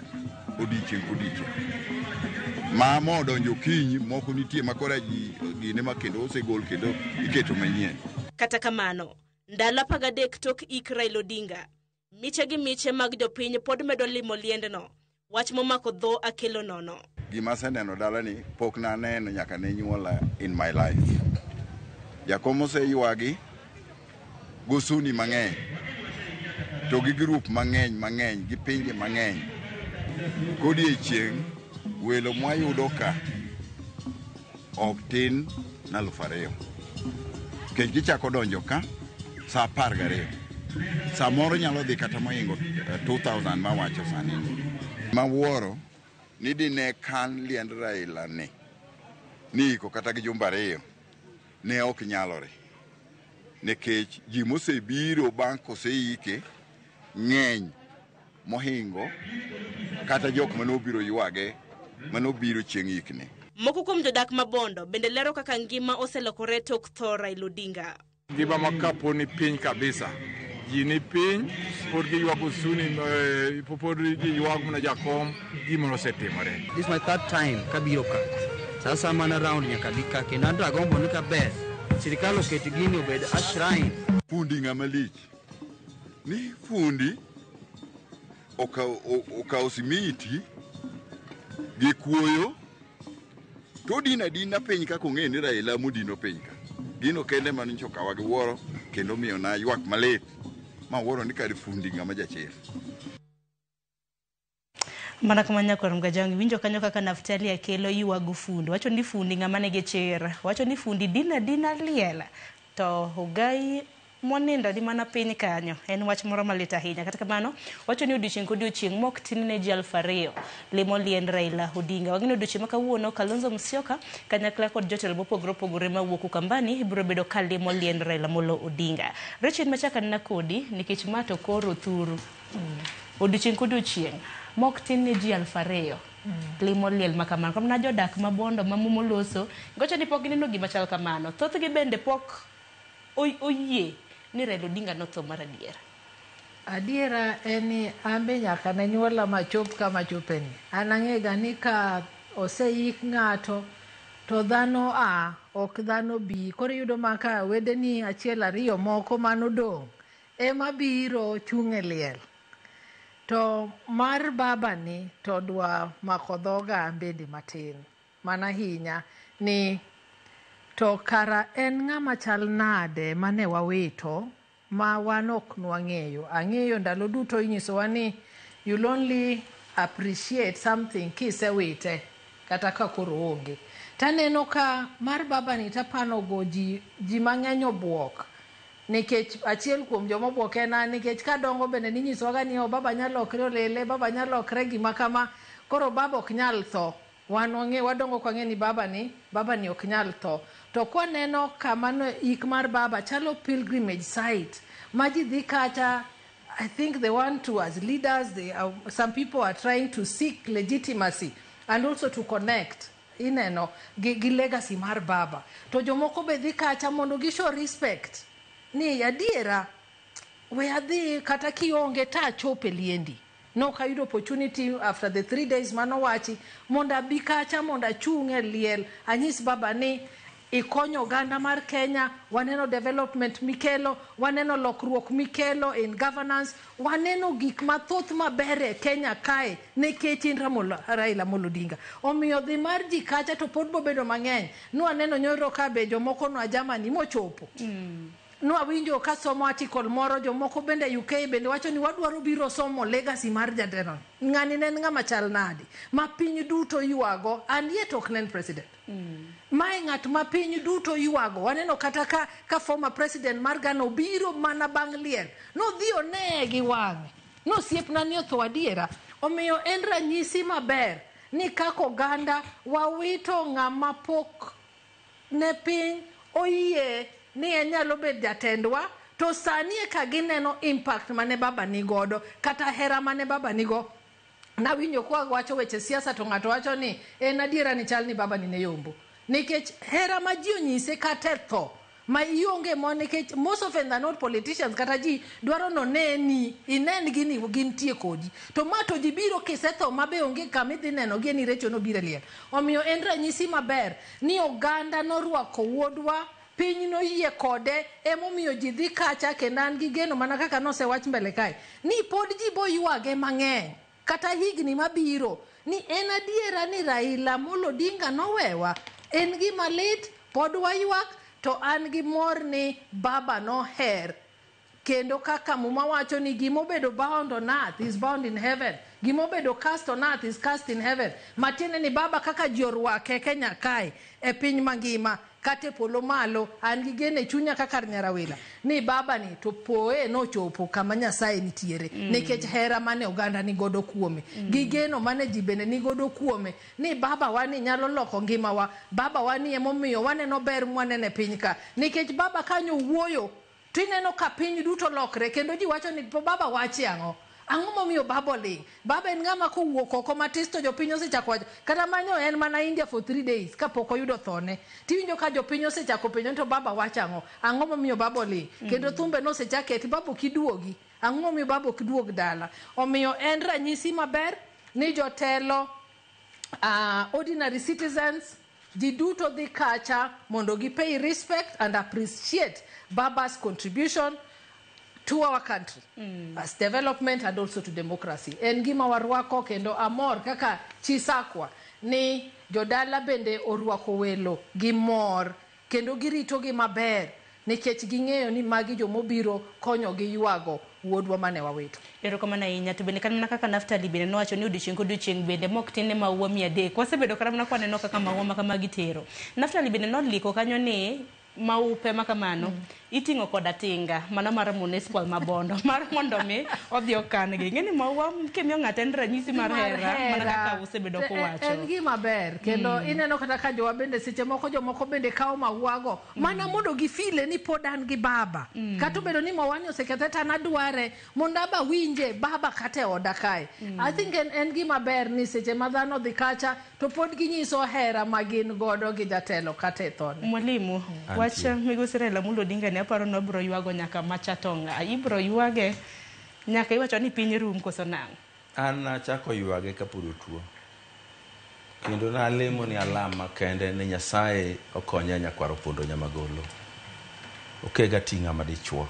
odiochieng' kodiochieng'. Ma modonjo okinyi moko nitie ma koro ji gine ma kendo osegol kendo iketo manyien. Kata kamano, ndalo 13 tok ik Raila Odinga, miche gi miche mag jopiny pod medo limo liendno. Wach momako dho Akelo nono. Gima aseneno dalani pok naneno nyaka ne nyuola in my life. Jakom oseywagi gosuni mang'eny to gi group mang'eny mang'eny gi pinje mang'eny. Kodiechieng' welo mwayudo ka ok tin na 2,000. Nikech gichako donjo ka saa 12. Samoro nyalo dhi kata mohingo 2,000 mawacho sani. Mawuoro ni dine kan liend Raila ni iko kata gi jumbe 2 ne ok nyalore. Nikech ji mosebiro bang' koseike ng'eny mohingo kata jok manobiro ywage manobiro chieng' ikne. Moko kuom jodak ma Bondo bende lero kaka ngima oselokore tok tho Raila Odinga. Ngima ma kapo ni piny kabisa. Ji ni piny, pod giywago suni, pod giywago mana jakom, gima nosetimore. This is my third time kabiro ka. Sasa mana round nyaka bi ka kendo an to agombo ni kaber. Sirikal oket gini obed a shrine. Fundi ng'ama lich. Ni fundi okawo simiti gi kuoyo to dino adina piny kaka ong'e ni Raila modino piny ka. Gino kende mane nyocha okawa gi wuoro kendo miyo na ywak malit ma wuoro ni kar fundi ng'ama jachir. Mana kama nyakwar Mgajang winjo kanyo kaka Naftali Akelo ywago fundi. Wacho ni fundi ng'ama nigi chir. Wacho ni fundi dina dina liel. To ogai monindo ni mana piny kanyo. En wach moro malit ahinya. Kata kamano, wacho ni odiochieng' kodiochieng' mok tin ne ji 2,000 limo liend Raila Odinga. Wang'e ni odiochieng' ma kawuono Kalonzo Musyoka kanyakla kod jotelo mopogore opogore mawuok Ukambani biro bedo ka limo liend Raila Amolo Odinga. Rachel machaka nena kodi nikech ma to koro thuru. Odiochieng' kodiochieng' mok tin ne ji 2,000 limo liel ma kamano. Kamano jodak ma Bondo ma Mumo loso gocho ni pok gineno gima chal kamano. Thothgi bende pok oyie ni Raila Odinga notho mar adier. Adiera en ni an be nyaka ne nyuola machop kama chopeni. An ang'ega ni ka oseik ng'ato To dhano a ok dhano bi. Koro iyudo ma ka wedeni achiel ariyo moko manodong' ema biro chung' e liel. To mar baba ni to dwa mako dhoga an bende matin. Mana hinya ni to kara en ng'ama chal nade mane wawito ma wan ok nwang'eyo. Ang'eyo ndalo duto inyisowa ni you'll only appreciate something kisewite kata ka koro onge. Taneno ka mar baba ni tapano go ji, ji mang'eny obuok nikech achiel kuom joma obuok en an nikech kadongo bende ninyisowaga ni oh, baba nyalokre olele, baba nyalokre gima kama, koro baba ok nyal tho. Wan wang'e wadongo kwang'e ni baba ni baba ni ok nyal tho. To kwaneno kama no ik mar baba chalo pilgrimage site ma ji dhi kacha. I think they want to, as leaders, they are, some people are trying to seek legitimacy and also to connect ineno gi, gi legacy mar baba. To jomoko be dhi kacha mondo gi show respect ni adiera we adhi kata kionge ta achop e liendi. Nok ayudo opportunity after the 3 days manowachi mondo abi kacha mondo achung' e liel anyis baba ni ikonyo oganda mar Kenya, waneno development mikelo, waneno lokruok mikelo in governance, waneno gik mathoth maber e Kenya kae nikech in Raila Amolo Odinga. Omiyo dhi mar ji kacha to pod bobedo mang'eny. Nwaneno nyoro ka be jomoko noa Germany mochopo. Nwawinjo ka somo article moro jomoko bende UK bende wacho ni wadwaro biro somo legacy mar jatelo. Ng'ani ne en ng'ama chal nade ma piny duto ywago and yet ok ne en president. Mae ng'at ma piny duto ywago. Waneno kata ka, ka former president mar Ghana obiro mana bang' liel. Nodhi oneye gi wang'e. Nosiepna ni otho adiera. Omiyo en ranyisi maber ni kaka oganda wawito ng'ama pok ne piny oyie ni en nyalo bet jatendwa to sani eka gineno impact mane baba nigodo kata hera mane baba nigo. Nawinjo kwa wacho weche siasa to ng'ato wacho ni en adiera ni chal ni baba ni ne yombo nikech hera ma ji onyise kata e tho ma ionge mo nikech most often than not politicians kata ji dwaro noneni inen gi ni gintie kodi to ma to ji biro kisetho ma be onge kama idhi neno gi ni Recho nobiro e liel. Omiyo en ranyisi maber ni oganda norwako wuodwa piny noyie kode emomiyo ji dhi kacha kendo an gi geno mana kaka nosewach mbele kae ni pod ji boywage mang'eny kata higni mabiro ni en adiera ni Raila Amolo Odinga nowewa en gima lit pod waywak to an gi mor ni baba noher kendo kaka Muma wacho ni gimobedo bound on earth is bound in heaven, gimobedo cast on earth is cast in heaven. Matiende ni baba kaka ji orwake Kenya kae e piny mangima kata e polo malo, an gi geno e chunya kaka nyarawila ni baba ni to poe nochopo kama Nyasaye nitiere nikech hera mane oganda ni godo kuome gi geno mane ji bende ni godo kuome ni baba wa ni nyalo loko ngimawa, baba wa ni emomiyo waneno ber mwaneno e piny ka nikech baba kanyo wuoyo to ineno ka piny duto lokre kendo ji wacho ni to baba wachi ang'o? Ang'o momiyo baba oling'? Baba en ng'ama kowuok oko matis to jopiny osechako wacho kata manyo en mana India for 3 days kapok oyudo thone. Tiwinjo ka jopiny osechako penjo ni to baba wacho ang'o? Ang'o momiyo baba oling'? Kendo thumbe nosechak keti baba ok iduogi. Ang'o momiyo baba ok duog dala? Omiyo en ranyisi maber ni jotelo ordinary citizens ji duto dhi kacha mondo gi pay respect and appreciate baba's contribution to our country as development and also to democracy. En gima warwako kendo amor kaka Chisakwa ni jodala bende orwako welo gi mor kendo girito gi maber nikech ging'eyo ni magi jomobiro konyo gi ywago wuodwa mane wawito. Erokamano ahinya. To bende kata mana kaka Naftali bende nowacho ni odiochieng' kodiochieng' bende mok tin ne maua 300. Wasebedo kata mana kwaneno kaka maua ma kamagi tero. Naftali bende noliko kanyo ni maupe ma kamano iting'o koda tinga mano mar municipal ma Bondo mar mondo mi odhi okan gi. Ing'e ni maua kimiyo ng'ato en ranyisi mar hera mana kaka usebedo kuwacho. En gima ber kendo ineno kata ka jowa bende seche moko jomoko bende kawo mauago mana mondo gifile ni pod an gi baba. Kata obedo ni mauani osekethre to an adware mondo aba winje baba kata e oda kae. I think en gima ber ni seche ma dhano dhi kacha to pod ginyiso hera ma gin godo gi jatelo kata e thone. Mwalimu, wach migosi Raila Amolo Odinga ni aparo ni wabiro ywago nyaka machatonga. Ibiro ywage nyaka iwacho ni piny rum koso nang'o? An nachako ywage kapod otuo. Kendo nalemo ni alam makende ni Nyasaye okonya nyakwar Opondo Nyamagolo. Okega ting'a madichuo.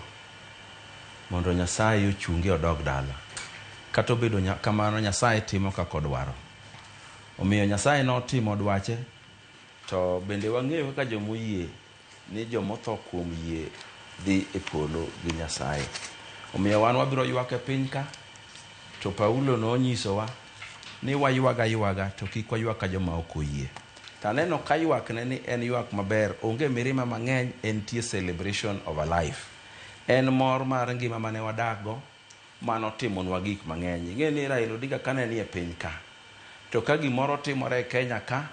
Mondo Nyasaye ochunge odog dala. Kata obedo kamano Nyasaye timo kaka odwaro. Omiyo Nyasaye notimo dwache to bende wang'eyo kaka jomoyie ni jomotho kuom yie dhi e polo gi Nyasaye. Omiyo wan wabiro ywak e piny ka to Paulo nonyisowa ni waywaga ywaga to kik waywak ka joma ok oyie. To aneno ka ywakne ni en ywak maber, onge mirima mang'eny, entie celebration of a life. En mor mar ngima mane wadakgo manotimonwa gik mang'eny. Ing'e ni Raila Odinga kane nie piny ka, to ka gimoro timore e Kenya ka,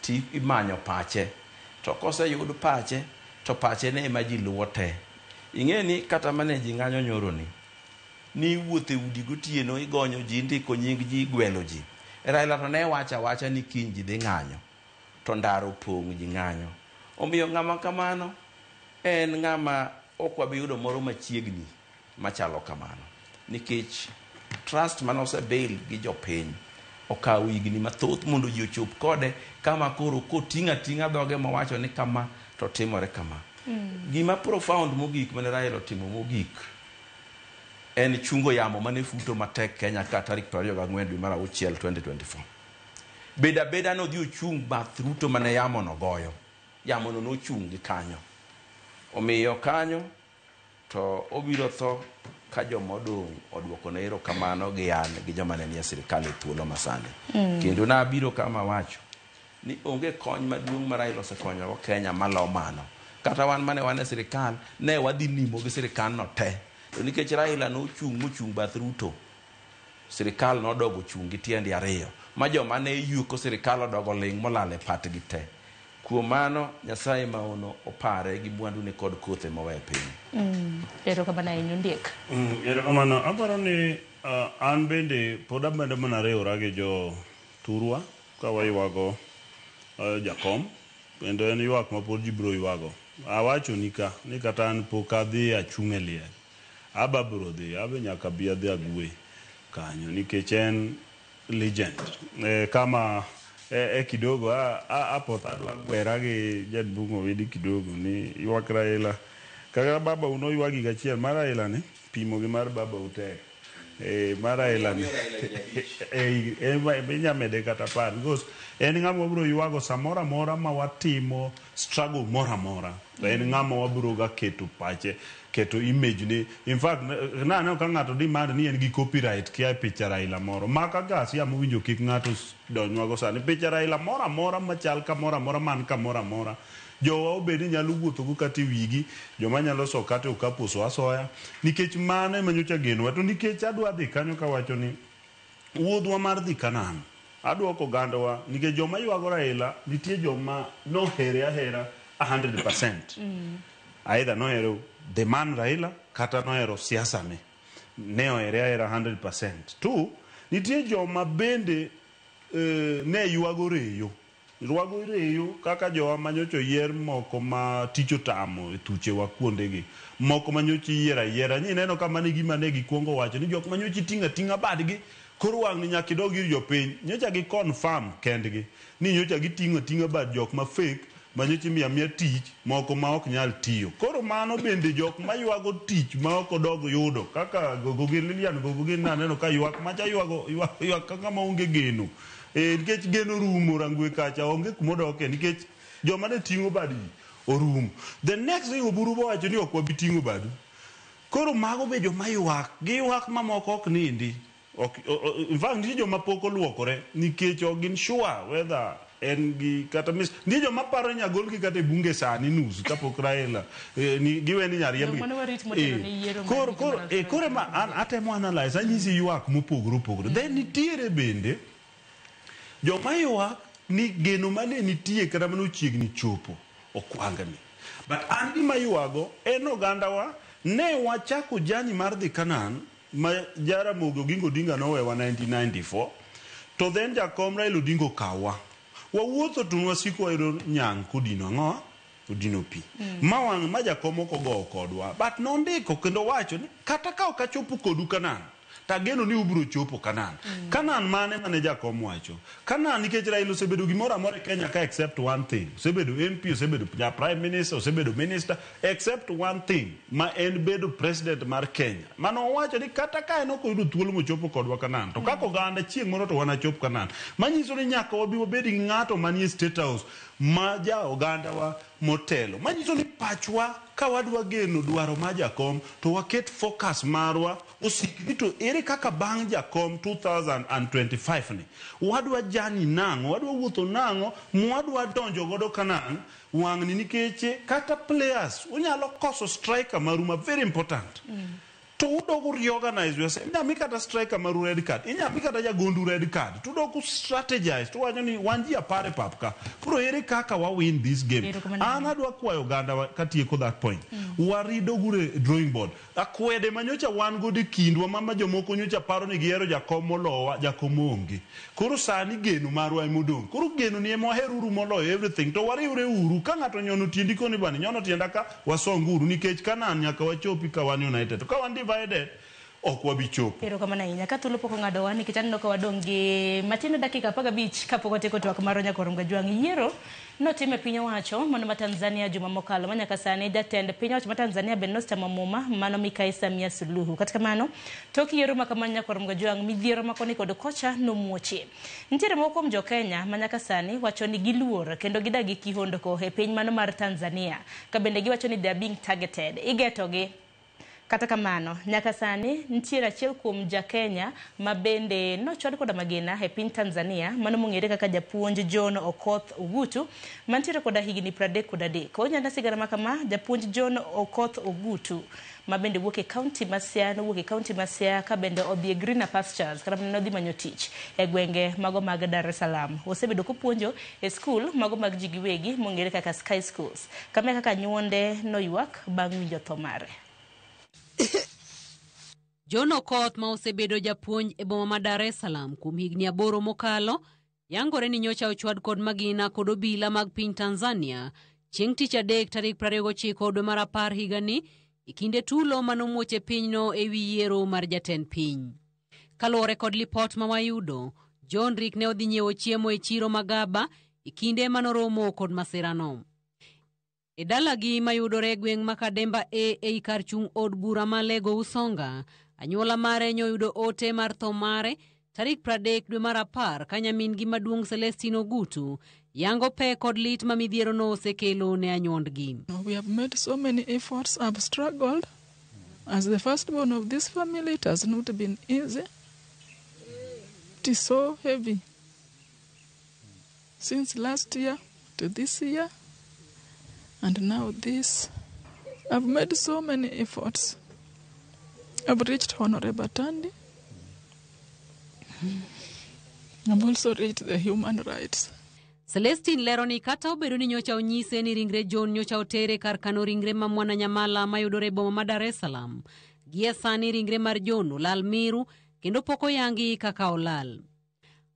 ti imanyo pache. To koseyud pache, to pache ne ema ji luwo te. Ing'e ni kata mane ji ng'anyo nyoro ni, ni iwuotho e udi gotieno igonyo ji, indiko nying ji, igwelo ji. Raila to ne wacho awacha ni kiny ji dhi ng'anyo, to ndara opong' ji ng'anyo. Omiyo ng'ama kamano en ng'ama ok wabi yudo moro machiegni machalo kamano. Nikech trust mane osebuild gi jopiny okawo higni mathoth mondo ji ochop kode kama koro koting'o ating'a dhoge mowacho ni kama to timore kama. Gima profound mogik mane Raila otimo mogik en chungo yamo mane futo matek Kenya ka tarik 24 dwe mar auchiel 2024. Beda abeda nodhi ochung' bath Ruto mane yamo no goyo. Yamo no nochung' gi kanyo. Omiyo kanyo to obiro tho ka joma odong' oduokone erokamano gi an gi joma ne nie sirikal e thuolo masani. Kendo nabiro kama wacho ni onge kony maduong' ma Raila osekonyogo Kenya malo mano. Kata wan mane wan e sirikal, ne wadhi nimo gi sirikal no te. To nikech Raila nochung' mochung' bath Ruto, sirikal nodogo chung' gi tiende ariyo. Ma joma ne yuko sirikal odogo ling' molal e patgi te. Kuom mano, Nyasaye maono opare gi mwandune kod kothe mowe e piny. Erokamano ahinya Ondiek. Erokamano. Aparo ni an bende pod amedo mana riwora gi jo thurwa ka waywago jakom kendo en ywak ma pod ji biro ywago. Awachoni ka ni kata an pok adhi achung' e liel. Aba biro dhi, abe nyaka bi adhi agwe kanyo nikech en legend. Kama kidogo apoth adwa gwera gi jaduong' Owidi kidogo ni ywak Raila. Kaka baba u noywak higa achiel mar Raila ni pimo gi mar baba u tek. Mar Raila ni inya mede kata 10 because en ng'ama wabiro ywago samoro amora ma watimo struggle moro amora. To en ng'ama wabiro ga keto pache, keto image ne. In fact, naneno ka ng'ato demand ni en gi copyright kia e picha Raila moro. Maka gasia mowinjo kik ng'ato donjwago sani. Picha Raila moro amora machal kamoro amora man kamoro amora. Jowa obed ni nyalo wuothogo kata e wigi, joma nyalo so kata e okapu oso asoya. Nikech mano ema nyocha genowa. To nikech adwa dhi kanyo kawacho ni wuodhwa mar dhi Canaan, aduoko ogandawa nikech joma ywago Raila nitie joma nohere ahera 100%. Either nohero the man Raila kata nohero siasa ne. Ne ohere ahera 100%. Two, nitie joma bende ne ywago reyo. Rwago reyo kaka jowa manyocha oyier moko ma tich otamo e thuchewa kuondegi. Moko manyocha iyiero ayiera. Ni neno ka mano e gima ne gikuongo wacho ni jok manyocha iting'o ating'a badgi koro wang' ni nyaka idog ir jopiny. Nyocha gi confirm kendgi ni nyocha giting'o ating'a bad jok ma fake manyocha imiyo amiya tich moko ma ok nyal tiyo. Koro mano bende jok maywago tich ma ok odog yudo kaka Gogo gi Lilian Gogo gi naneno ka ywak macha ywago ywak kaka maonge geno. Nikech geno rumo Rangwe kacha onge kumodoke nikech joma ne ting'o bad ji orumo. The next thing Oburu bowacho ni ok wabi ting'o badu. Koro mago be joma ywak, giywak mamoko ok nindi. Ok, in fact nitie joma pok oluokore nikech ok gin sure whether en gi kata mis nitie joma paro ni nyagolgi kata e bunge sani nus kapok Raila ni giwe ni nyariembgi. Mano warit motelo ne yiero mar Koro higa koro mar koro ema an atemo analyze anyisi ywak mopogore opogore. Then nitiere bende joma ywak ni geno mane nitie kata mane ochiegni chopo okwangni. But an gima ywago en ogandawa ne wachako journey mar dhi Canaan ma Jaramogi Oginga Odinga nowewa 1994 to then jakom Raila Odinga okawa. Wawuotho to nwasiko wayudo nyang' kodino ang'o? Odino pi. Ma wang' ma jakom ok ogowo kodwa. But nondiko kendo wacho ni kata ka ok achopo kodu Canaan Tageno ni ubiro chopo Canaan. Canaan mane mane jakom wacho? Canaan nikech Raila osebedo gimoro amora e Kenya ka except one thing. Osebedo MP, osebedo ja prime minister, osebedo minister, except one thing ma en bedo president mar Kenya. Mano owacho ni kata ka en ok oyudo thuolo mochopo kodwa Canaan, to kaka oganda chieng' moro to wanachop Canaan. Manyiso ni nyaka wabi wabed gi ng'ato manie State House ma ja oganda wa motelo. Manyiso ni pachwa ka wadwa geno dwaro mar jakom to waket focus marwa osik ni to ere kaka bang' jakom 2025 ni wadwa jani nang'o, wadwa wuotho nang'o, mwadwa donjo godo Canaan wang'ni nikech kata players unyalo koso striker maru ma very important. To udogo reorganize yourself. Inya mi kata striker maru red card, inya mi kata jagondu red card. Tudogo strategize, tuwacho ni wan ji apar e pap ka. Koro ere kaka wa win this game? Erokamano. An adwa kwayo oganda wa katieko that point. Warido gure drawing board. Akwede manyocha wan godo e kindwa mama jomoko nyocha paro ni gihero jakom molowa, jakom onge. Koro sani geno marwa emodong'. Koro geno ni ema waheruru moloyo everything. To wariwre uru. Ka ng'ato nyono tiendi koni bani, nyono tienda ka, wasong uru. Nikech Canaan nyaka wachopi ka wan united. To ka wan divided, ok wabi chopo. Erokamano ahinya. Ka thuolo pok ong'adowa nikech aneno ka wadong' gi matin dakika 15 kapok watieko twak marwa nyakwar Mgajwang'. Yiero notim e piny owacho mano ma Tanzania juma mokalo ma nyaka sani jatend piny owacho ma Tanzania bende nosechamo muma mano Mikai Samia Suluhu. Kata kamano, tok yiero ma kamano nyakwar Mgajwang' midhiero ma koni kod kocha nomuochie. Nitiere moko kuom jo Kenya ma nyaka sani wacho ni giluor kendo gidak gi kihondko e piny mano mar Tanzania ka bende giwacho ni they are being targeted. Igetogi. Kata kamano, nyaka sani nitiere achiel kuom ja Kenya ma bende nochwad koda magina e piny Tanzania mano mong'ere kaka japuonj John Okoth Ogutu mantiere koda higni 33. Onyanda sigana ma kama, japuonj John Okoth Ogutu ma bende wuok e kaunti ma Siaya, nowuok e kaunti ma Siaya ka bende odhi e greener pastures kata mana nodhi manyo tich e gwenge mago mag Dar es Salaam. Osebedo kopuonjo e skul mago mag ji giwegi mong'ere kaka Sky Schools. Kama e kaka nyuonde noywak bang' winjo tho mare. John Okoth ma osebedo japuonj e boma ma Dar es Salaam kuom higni 8 mokalo, yangore ni nyocha ochwad kod magina kod obila mag piny Tanzania chieng' tich adek tarik 29 dwe mar 10 higani e kinde tulo manomuoch e pinyno e wi yiero mar jatend piny. Kaluwore kod lipot ma wayudo, John Rick ne odhi nyiewo chiemo e chiro Magaba e kinde manoromo kod masirano. E dalagi mayudore e gweng' ma Kademba A ei kar chung' od bura ma Lego Usonga, anyuola mare nyoyudo ote mar tho mare tarik 30 dwe mar 10 ka nyamin-gi maduong' Celestine Ogutu yango pek kod lit ma midhierono osekelo ne anyuondgi. We have made so many efforts. I've struggled. As the firstborn of this family, it has not been easy. It is so heavy. Since last year to this year, and now this. I've made so many efforts. I've reached Honorable Tandi. I've also reached the human rights. Celestine lero ni kata obedo ni nyocha onyise ni ringre John nyocha otere kar kano ringre ma Mwananyamala mayudore e boma ma Dar es Salaam, gie sani ringre mar John olal miru kendo pok oyangi kaka olal.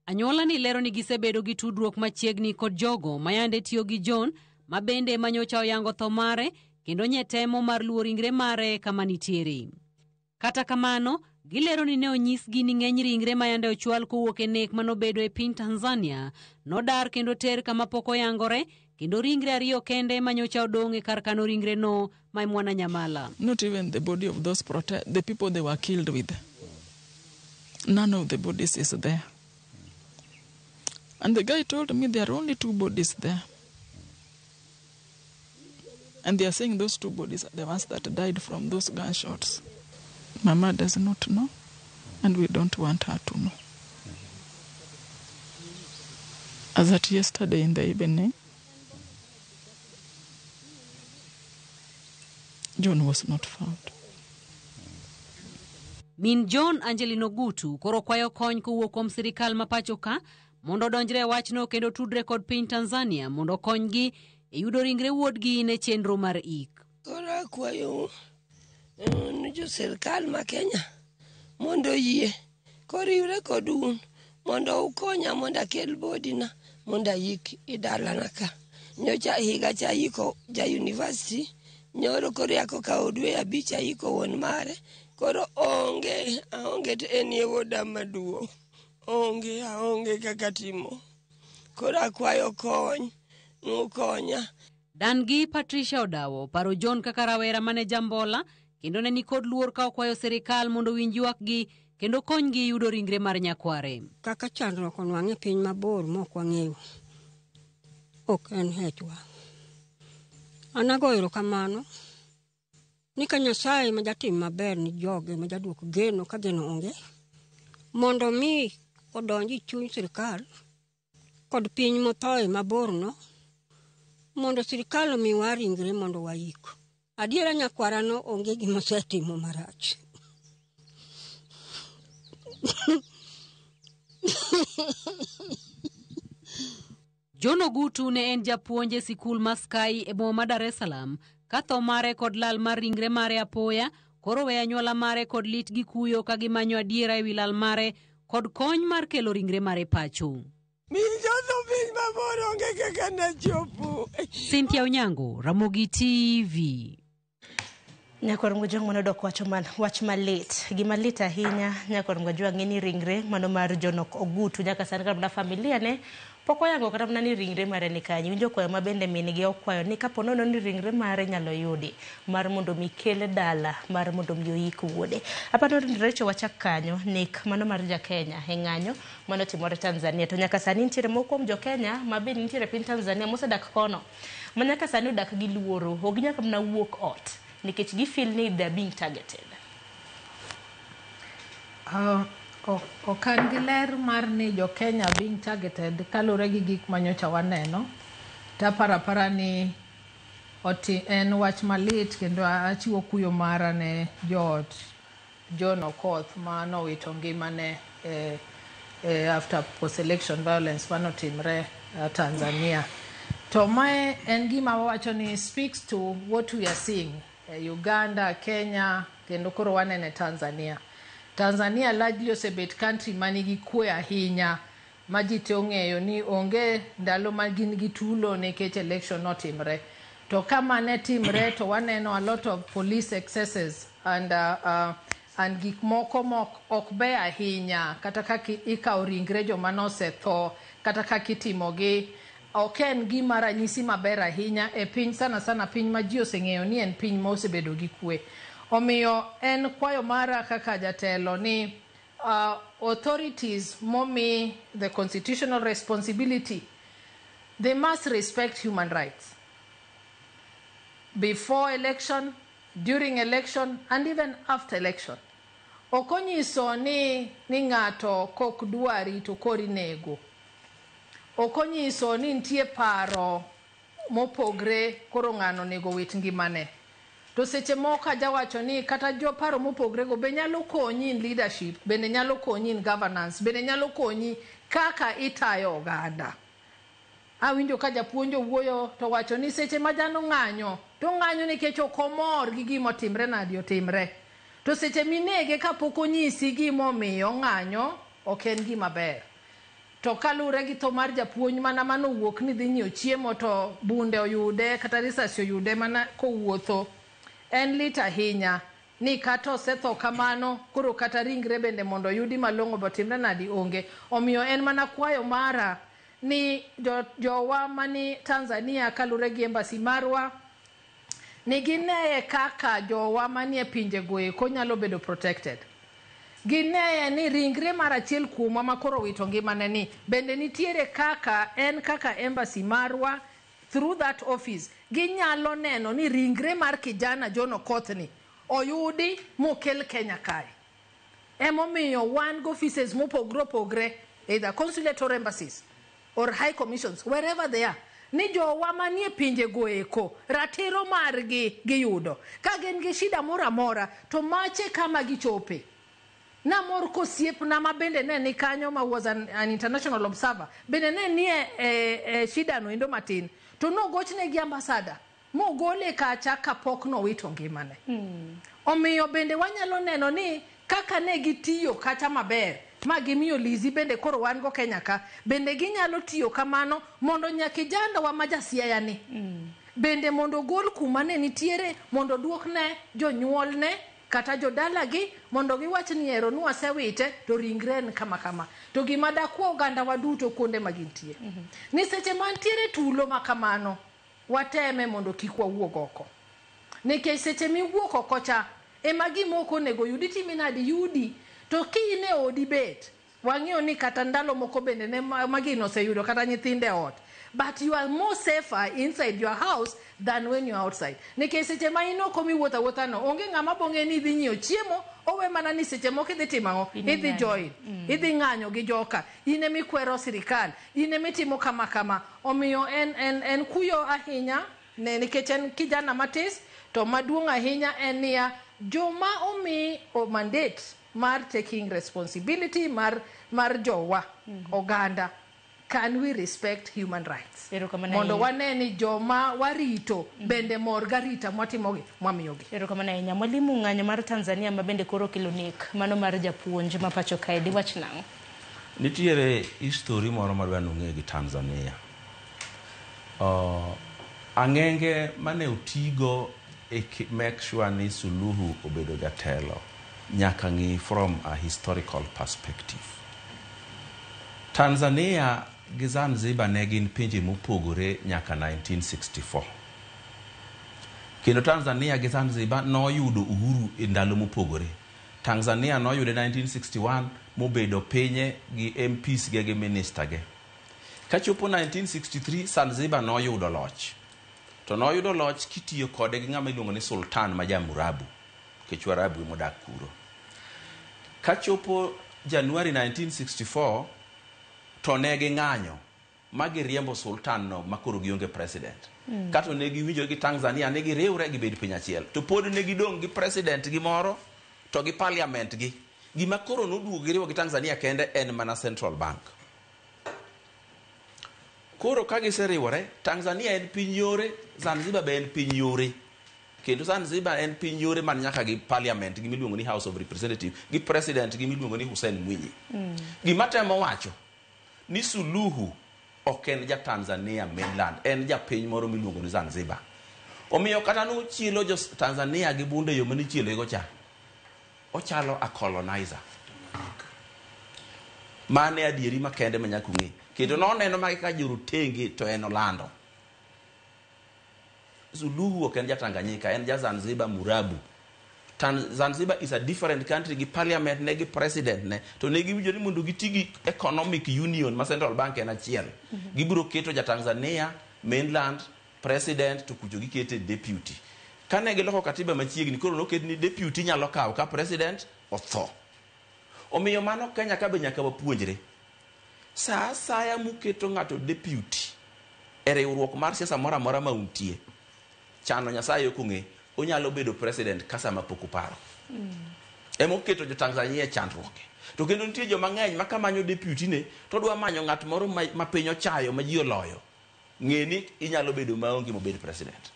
Anyuola ni lero ni gisebedo gi tudruok machiegni kod jogo mayande tiyo gi John ma bende manyocha oyango tho mare kendo nye temo mar luwo ringre mare kama nitiere. Kata kamano, gilero ni ne onyisgi ni ng'eny ringre mayande ochwal kowuok e nek manobedo e piny Tanzania nodar kendo ter kama pok oyangore kendo ringre 2 kende manyocha odong' e kar kano ringre no ma Mwananyamala. Not even the body of those the people they were killed with. None of the bodies is there. And the guy told me there are only 2 bodies there. And they are saying those 2 bodies are the ones that died from those gunshots. Mama does not know, and we don't want her to know. As at yesterday in the evening, John was not found. Min John Angelino Ogutu koro kwayo kony kowuok kuom sirikal ma pacho ka mondo odonjre e wachno kendo tudre kod piny Tanzania mondo okonygi e yudo ringre wuodgi ne chenro mar ik. Koro akwayo ni jo sirikal ma Kenya mondo oyie koriwre kod un mondo ukonya mondo akel bodina mondo ayik e dalana ka. Nyocha higa cha ayiko ja university, nyoro koro yako kawo dwe 5 ayiko wuon mare. Koro onge, aonge to en e wuoda maduong'. Onge, aonge kaka timo. Koro akwayo kony, nukonya. Dan-gi Patricia Odawo paro John kaka rawera mane jambola kendo ne nikod luor ka okwayo sirikal mondo owinj ywakgi kendo konygi yudo ringre mar nyakware. Kaka chandruok onwang'e e piny mabor mok wang'eyo, ok en hechwa. An ago erokamano ni ka Nyasaye ma jatim maber ni joge ma jaduok geno ka geno onge, mondo mi odonj e chuny sirikal kod piny mothoe maborno, mondo sirikal omiwa ringre mondo waik. Adiera nyakwarano onge gima osetimo marach. John Ogutu ne en japuonj e sikul ma Sky e boma ma Dar es Salaam ka tho mare kod lal mar ringre mare apoya koro weyo anyuola mare kod lit gi kuyo ka gimanyo adiera e wi lal mare kod kony mar kelo ringre mare pacho. Min jotho piny mabor onge kaka nachopo. Cynthia Onyango, Ramogi TV. Nyakwar Mgajwang' mano dok wacho man, wach malit. Gima lit ahinya Nyakwar Mgajwang' ng'e ni ringre mano mar John Ogutu nyaka sani kata mana familia ne pok oyango kata mana ni ringre mare ni kanye. Winjo kwayo ma bende min gi okwayo ni kapo nono ni ringre mare nyalo yudi mar mondo mi kel dala mar mondo mi oik wuode. Aparo ni Recho wachak kanyo nek mano mar ja Kenya e ng'anyo mano timore Tanzania to nyaka sani nitiere moko kuom jo Kenya ma bende nitiere piny Tanzania mosedak kono ma nyaka sani odak gi luoro ok ginyal kata mana wuok ot nikech gi feel ni they are being targeted. Ok an gi ler mar ni jo Kenya being targeted kaluwore gi gik manyocha waneno. To aparo apara ni oti, en wach malit kendo achiwo kuyo mara ne joot John Okoth ma nowito ngimane after post-election violence manotimre Tanzania. To mae en gima wawacho ni speaks to what we are seeing Uganda, Kenya, kendo koro wanene Tanzania. Tanzania largely osebet country manigi kwe ahinya ma ji te ong'eyo ni onge ndalo ma gin gi tulo nikech election notimre. To kama ne timre to waneno a lot of police excesses and gik moko mok ok beyo ahinya kata kaka ikawo ringre joma nosetho kata kaka itimogi ok en gima ranyisi maber ahinya e piny sana sana piny ma ji oseng'eyo ni en piny ma osebedo gi kwe. Omiyo en kwayo mara kaka jatelo ni authorities momi the constitutional responsibility, they must respect human rights before election, during election, and even after election. Ok onyiso ni ng'ato kok dwari to kori nego. Ok onyiso ni nitie paro mopogre koro ng'ano onego wit ngimane. To seche moko ajawacho ni kata jo paro mopogre go be nyalo konyi in leadership, bende nyalo konyi in governance, bende nyalo konyi kaka itayo oganda. Awinjo ka japuonj owuoyo to wacho ni seche ma dhano ng'anyo, to ng'anyo nikech ok omor gi gima otimre nadi otimre. To seche minege kapok onyisi gimomiyo ng'anyo, ok en gima ber. To kaluwore gi tho mar japuonj mana manowuok ni dhi nyiewo chiemo to bunde oyude kata risasi oyude mana kowuotho, en lit ahinya ni kata osetho kamano koro kata ringre bende mondo oyudi malong'o be otimre nadi onge. Omiyo en mana kwayo mara ni jowa mani Tanzania kaluwore gi embassy marwa ni gineye kaka jowa manie pinje go eko nyalo bedo protected. Gineye ni ringre mar achiel kuomwa ma koro owito ngimane ni bende nitiere kaka en kaka embassy marwa through that office ginyalo neno ni ringre mar kijana John Okoth ni oyudi mokel Kenya kae. Emomiyo wan gi offices mopogre opogre, either consulate or embassies or high commissions, wherever they are, ni jowa manie pinje go eko ratiro margi giyudo. Ka gin gi shida moro amora to mache kama gichope. Namor kosiepna ma bende ne ni kanyo ma was an international observer bende ne nie shida no endo matin to nogochne gi ambassador mogole kacha kapok nowito ngimane. Omiyo bende wanyalo neno ni kaka ne gitiyo kacha maber ma gimiyo Lizzy bende koro wan go Kenya ka bende ginyalo tiyo kamano mondo nyakijana wa ma ja Siaya ni bende mondo ogol kuma ne nitiere mondo duokne jonyuolne kata jodalagi mondo giwach ni ero nwasewite to ringre en kama kama. To gima dakwa oganda wa duto kuonde ma gintie. Ni seche mantiere tulo ma kamano, wateme mondo kik wawuog oko. Nikech seche miwuok oko cha, ema gima ok onego yudi timi nadi yudi. To ki in e odi bet, wang'eyo ni kata ndalo moko bende ne magino oseyudo kata nyithindo e ot. But you are more safer inside your house than when you are outside. Nikech seche ma in oko miwuotho awuotha no, onge ng'ama bong'e ni idhi nyiewo chiemo, owe mana ni seche moko idhi timo ang'o? Idhi join. Idhi ng'anyo gi joka. In emikwero sirikal. In emitimo kama kama. Omiyo en kuyo ahinya ne nikech en kijana matis, to maduong' ahinya en niya, joma omi o mandate mar taking responsibility mar jowa, oganda, can we respect human rights? Mondo wane ni joma warito bende mor garita mwatimogi, mwamiyogi. Erokamano ahinya. Mwalimu, ng'anyo mar Tanzania ma bende koro okelo nek mano mar japuonj ma pacho kae, diwach nang'o? Nitiere history moro madwa nong'e gi Tanzania. Ang'enge mane otigo e make sure ni Suluhu obedo jatelo nyaka ng'i from a historical perspective. Tanzania gi Zanzibar ne gin pinje mopogore nyaka 1964. Kendo Tanzania gi Zanzibar noyudo uhuru e ndalo mopogore. Tanzania noyude 1961 mobedo pinye gi MPs ge gi minister ge. Kachopo 1963 Zanzibar noyudo loch. To noyudo loch kitiyo kode gi ng'ama iluongo ni Sultan ma Jamurabu, nikech Waarabu emodak kuro. Kachopo January 1964 to ne ging'anyo ma giriembo Sultan no ma koro gionge president. Kato ne giwinjo gi Tanzania ne giriwre gibed piny achiel. To pod ne gidong' gi president gi moro to gi parliament gi. Gima koro noduogo giriwo gi Tanzania kende en mana Central Bank. Koro ka giseriwore, Tanzania en piny yore, Zanzibar be en piny yore. Kendo Zanzibar en piny yore man nyaka gi parliament gi miluongo ni House of Representatives, gi president gi miluongo ni Hussein Mwinyi. Gima temo wacho ni Suluhu ok en ja Tanzania mainland, en ja piny moro miluongo ni Zanzibar. Omiyo kata nochielo jo Tanzania gi bunde yo mane ichielo go cha, ochalo a colonizer. Mane adieri makende ma nyaka ung'e. Kendo noneno magi ka jorotenge to en olando. Suluhu ok en ja Tanganyika, en ja Zanzibar Murabu. Zanzibar is a different country gi parliament ne gi president ne. To ne giwinjo ni mondo giti gi economic union ma Central Bank en achiel. Gibiro keto ja Tanzania mainland president to kucho gikete deputy. Kane giloko katiba machiegni koro noket ni deputy nyalo kawo ka president otho. Omiyo mano Kenya ka be nyaka wapuonjre. Sa asaya muketo ng'ato deputy e riwruok mar siasa moro amora ma untie, chano Nyasaye ok ong'e, onyalo bedo president ka sama pok uparo. Emoketo jo Tanzania e chandruok. To kendo nitie joma ng'eny ma kamanyo deputy ne, to dwa manyo ng'at moro ma piny ochayo ma ji oloyo. Ng'e ni inyalo bedo maonge mobed president.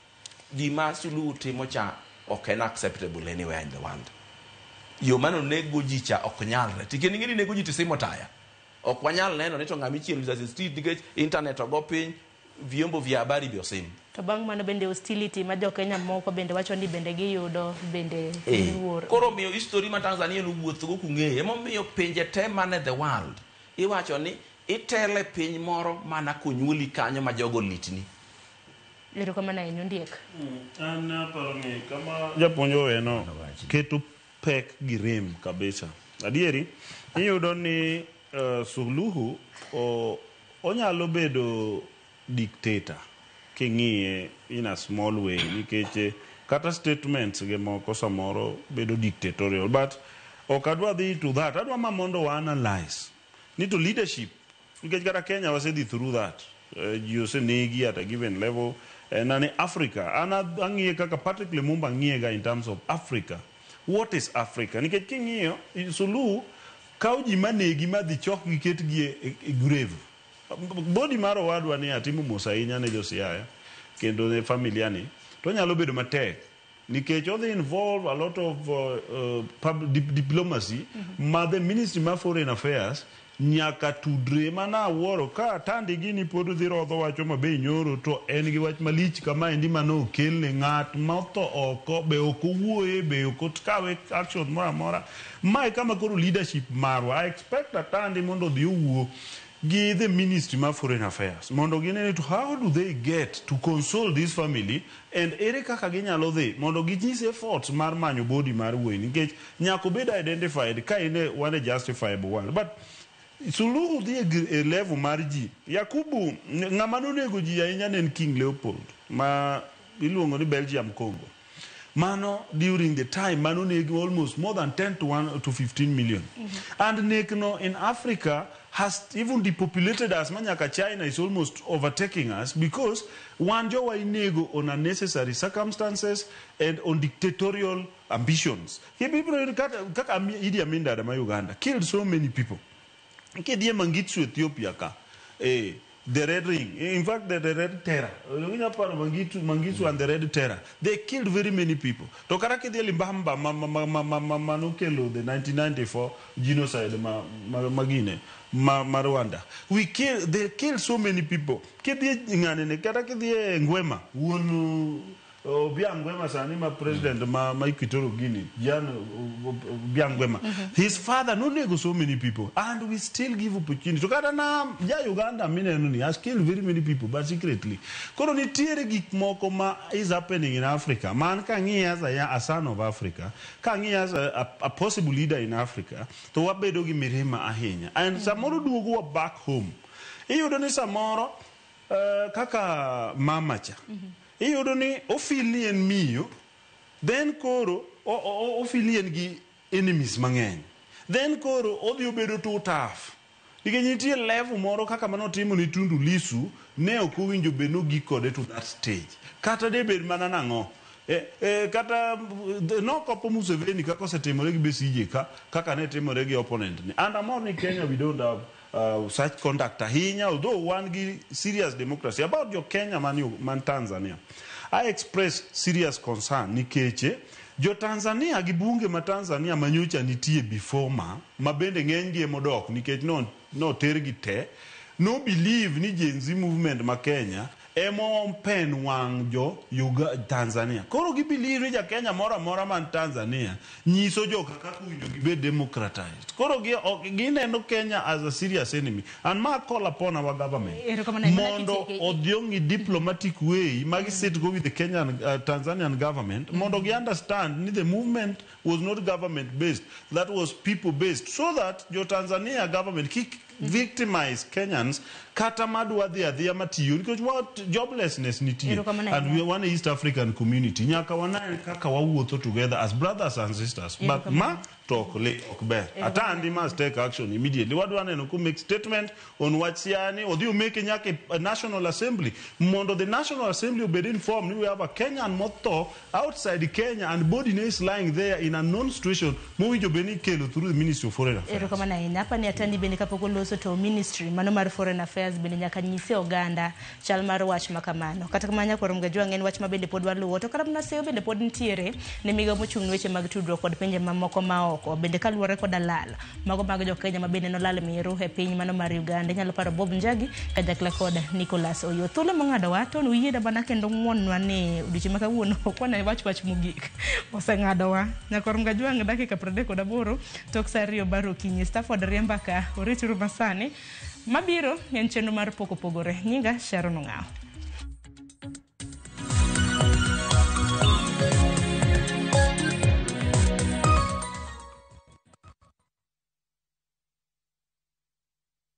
Gima Suluhu timo cha ok en acceptable anywhere in the world. Yo mano nego ji cha ok nyalre. Tikendo ing'e ni nego ji tisimo taya. Ok wanyal neno ni to ng'ama ichielo risasi street nikech internet ogo piny, vyombo vya habari be osim. To bang' mano bende hostility ma jo Kenya moko bende wacho ni bende giyudo bende luor. Koro miyo history ma Tanzania nowuothogo kung'eyo. Emomiyo pinje te man e the world iwacho ni itele piny moro mana konyuoli kanyo ma jogo litni. Erokamano ahinya Ondiek. An aparo ni kama japuonj oweno keto pek gi rem kabisa. Adieri iyudo ni Suluhu onyalo bedo dictator king'iye in a small way nikech kata statements ge moko samoro bedo dictatorial, but ok adwa dhi to that. Adwa ma mondo wa analyze ni to leadership nikech kata Kenya wasedhi through that. Ji osenegi at a given level. Nani Africa an ang'iye kaka Patrick Lumumba ng'iye ga in terms of Africa. What is Africa? Nikech king'iyo Suluhu kawo ji manegi madhi chok gi ketgi e grave. Body mar owadwa ni atimo mos ahinya ne jo Siaya kendo ne familia ni to onyalo bedo matek nikech odhi involve a lot of diplomacy ma the Ministry mar Foreign Affairs Nyaka tudre mana awuoro ka Atandi gini pod dhi rodho wacho mabe nyoro to en gi wach malich kamaendi mane okelne ng'at motho oko be ok owuoye be ok okawe action moro amora. Mae kama koro leadership marwa. I expect Atandi mondo odhi owuo gi the ministry mar foreign affairs mondo gine ni to how do they get to console this family and ere kaka ginyalo dhi mondo ginyis efforts mar manyo body mar wuoyi nikech nyaka obed identified ka in e wan e justifiable world but Suluhu dhi e level mar ji. Yakubu, ng'ama nonego ji ahinya ne en King Leopold ma iluongo ni Belgium Congo. Mano during the time mano negi almost more than 10 to 1 to 15 million. And nek no in Africa has even depopulated us manyaka China is almost overtaking us because wan jowa inego on unnecessary circumstances and on dictatorial ambitions. Ibiro yudo kaka Idi Amin Dada ma Uganda killed so many people. Kidhi e Mengistu Ethiopia ka, the Red Ring, in fact the Red Terror. Inyalo paro Mengistu and the Red Terror. They killed very many people. To kata kidhi e Limbamba ma nokelo the 1994 genocide ma gine ma Rwanda. They killed so many people. Kidhi e ng'anene kata kidhi e Nguema, wuon Obiang Nguema sani ma president ma Equatorial Guinea, Jan Obiang Nguema. His father nonego so many people and we still give opportunity. To kata na ja Uganda mineno ni has killed very many people but secretly. Koro nitiere gik moko ma is happening in Africa. Man kang'iye as a son of Africa, kang'iye as a possible leader in Africa, to wabedo gi mirima ahinya. And samoro duogowa back home. Iyudo ni samoro kaka mama cha. Iyudo ni ofeel ni en miyo, then koro ofeel ni en gi enemies mang'eny. Then koro odhi obedo too tough. Nikech nitie level moro kaka manotimo ni Tundu Lissu, ne ok owinjo bed nogik kode to that stage. Kata de bed mana nang'o. Kata nokopo Museveni kaka osetimore gi Besigye ka, kaka ne timore gi opponent ni. And amor ni Kenya we don't have such conduct ahinya, although wan gi serious democracy. About jo Kenya man Tanzania, I express serious concern nikech jo Tanzania gi bunge ma Tanzania manyocha nitie before ma bende ng'eny gi emodok nikech no tergi te no believe ni Gen Z movement ma Kenya ema open wang' jo Tanzania. Koro gi believe ni ja Kenya moro amora man Tanzania nyiso joka kaka owinjo gibed democratized. Koro gineno Kenya as a serious enemy. And ma call upon our government Erokamano ahinya. mondo odhi ong'i diplomatic way ma gisit go with the Kenyan Tanzanian government mondo gi understand ni the movement was not government based, that was people based, so that jo Tanzania government kik victimize Kenyans kata madwa dhi adhiya matiyo nikech what joblessness nitie Erokamano and we are one East African community nyaka wane kaka wawuotho together as brothers and sisters but ma to ok le ok ber. Atandi must take action immediately. Wadwa neno ku make statement on wach siani odhi omeke nyaka e National Assembly mondo the National Assembly obed informed ni we have a Kenyan motho outside Kenya and body ne is lying there in a known situation mowinjo bed ni ikelo through the Ministry of Foreign Affairs. Erokamano ahinya. Apa ni Atandi bende kapok oloso to ministry mano mar foreign affairs bende nyaka nyise oganda chal mar wach ma kamano. Kata kamano nyakwar Mgajwang' en wach ma bende pod waluwo to kata mana seyo bende pod nitiere ne migawo mochung' ne weche mag tudruok kod pinje mamoko maoko bende kaluwore koda lal mago mag jo Kenya ma bende nolal miru e piny mano mar Uganda. Inyalo paro Bob Njagi kanyakla kod Nicholas Oyoo. Thuolo mong'adowa to uyiena mana kendo ng'wonnwa ni odiochieng' ma kawuono ok wane wach mogik oseng'adowa. Nyakwar Mgajwang' dakika 38 tok sa 2 mar okinyi. Stafford Riemba ka orituru masani mabiro en chenro mar pok opogore. Nyinga Sharon Ong'awo.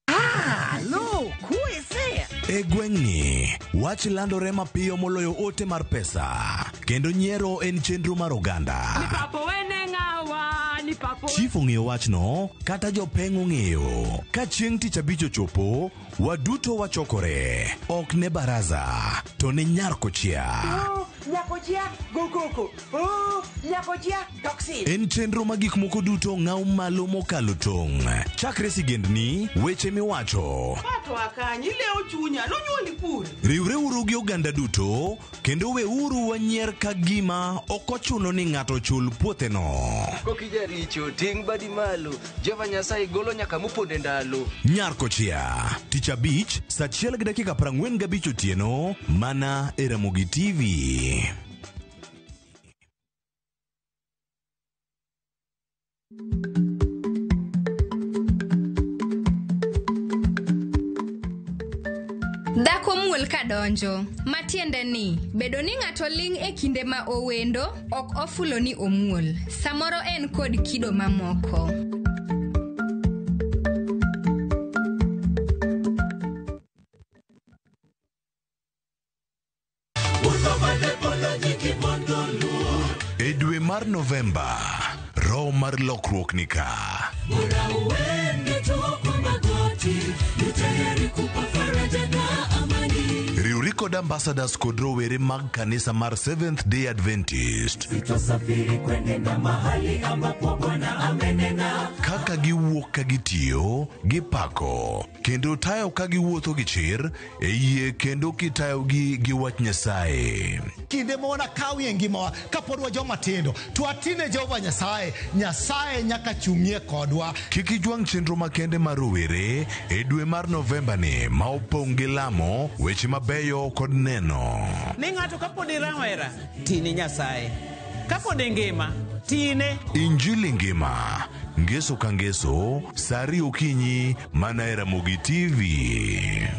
Halo, kuese. E gweng'ni, wach landore mapiyo moloyo ote mar pesa, kendo nyiero en chenro mar oganda. Papo wene ng'awa ni papo Chief ong'eyo wachno, kata jopeng' ong'eyo. Ka chieng' tich abich ochopo, waduto wachokore. Ok ne baraza, to ne nyar kochia. Nyakochia go koko. Oh, nyakochia toxin. En chenro ma gik moko duto ng'aw malo mokalo tong'. Chakre sigendni, weche miwacho. Pato akanyi ilewo chunya nonyuoli kure. Riwreuru gi oganda duto kendo weuru wanyier ka gima ok ochuno ni ng'ato chul puotheno. Kokijaricho ting' badi malo Jehova Nyasaye golo nyaka mopondo e ndalo. Nyarkochia, tich abich, saa 1:45 otieno, mana e Ramogi TV. Dhako muol kadonjo, matiende ni bedo ni ng'ato ling' e kinde ma owendo ok ofulo ni omuol. Samoro en kod kido mamoko. E dwe mar Novemba, roho mar lokruok ni ka. Riwri kod ambassadors kod rowere mag kanisa mar Seventh Day Adventist. Kaka giwuok ka gitiyo, gipako, kendo tayo ka giwuotho gi chir, e yie kendo kitayogi gi wach Nyasaye. Kinde ma wanakawie ngimawa kapod wa joma tindo to watine Jehova Nyasaye, Nyasaye nyaka chung'ie kodwa. Kik ijwang' chenro makende mar rowere e dwe mar Novemba ni ma opong' gi lamo, weche mabeyo kod neno. Ni ng'ato kapod irawera, tine Nyasaye. Kapod ingima, tine. Injili ngima, ngeso ka ngeso, saa 2 okinyi, mana e Ramogi TV.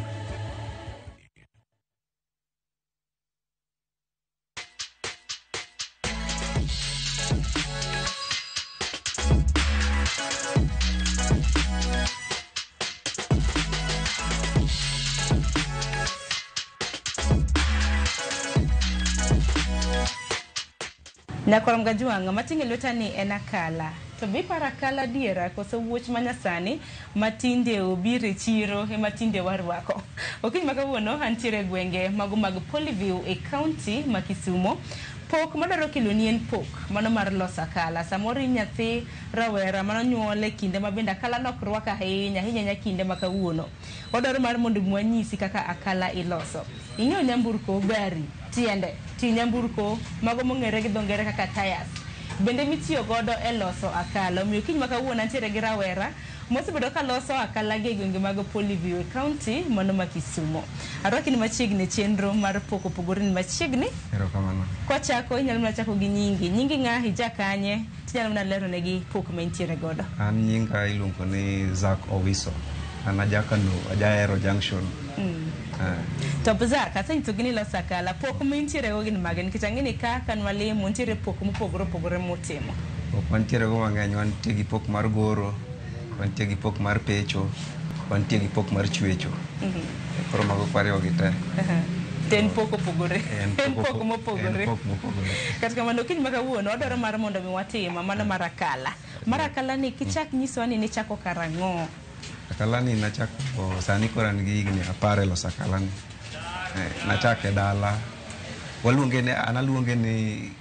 Nyakwar Mgajuang' mating'e lweta ni en akala. To be iparo akala adiera koso wuoch manyasani matinde obiro e chiro ema tinde warwako. Okinyi ma kawuono antiere e gwenge mago mag Polyview e kaunti ma Kisumo. Pok madwaro keloni en pok mano mar loso akala. Samoro in nyathi rawera manonyuol e kinde ma bende akala nok rwak ahinya ahinya ahinya kinde ma kawuono. Wadwaro mar mondo mi wanyisi kaka akala iloso. Ing'eyo nyamburko, gari, tiende, ti nyamburko mago mong'ere gi dho ngere kaka tires. Bende mitiyo godo e loso akala. Omiyo kiny ma kawuono antiere gi rawera mosebedo ka loso akala gi e gwenge mag Polyview e kaunti mano ma Kisumo. Arwaki ni machiegni e chenro mar pok opogore ni machiegni. Erokamano. Kwachako inyalo mana chako gi nyingi. Nyingi ng'a, ija kanye, tinyalo mana lero negi pok ma intiere godo. An nyinga iluongo ni Zack Owiso. An ajakano, ajaero Junction. To Zack, asenyisogi ni iloso akala. Pok ma intiere go gin mage? Nikech ang'e ni ka kan walemo nitiere pok mopogore opogore mutimo. Pok wantiere go mang'eny, wantie gi pok mar goro, wantie gi pok mar pecho, wantie gi pok mar chwecho. Koro mago kwariwo gi te. To en pok opogore. En pok mopogore. En pok mopogore. Kata kamano okinyi ma kawuono wadwaro mar mondo mi watim mano mar akala. Mar akala ni kichak nyisowa ni nichako karang'o? Akala ni nachako sani koro an gi higni 10 e loso akala ni. Nachake dala. Waluonge ni, an aluonge ni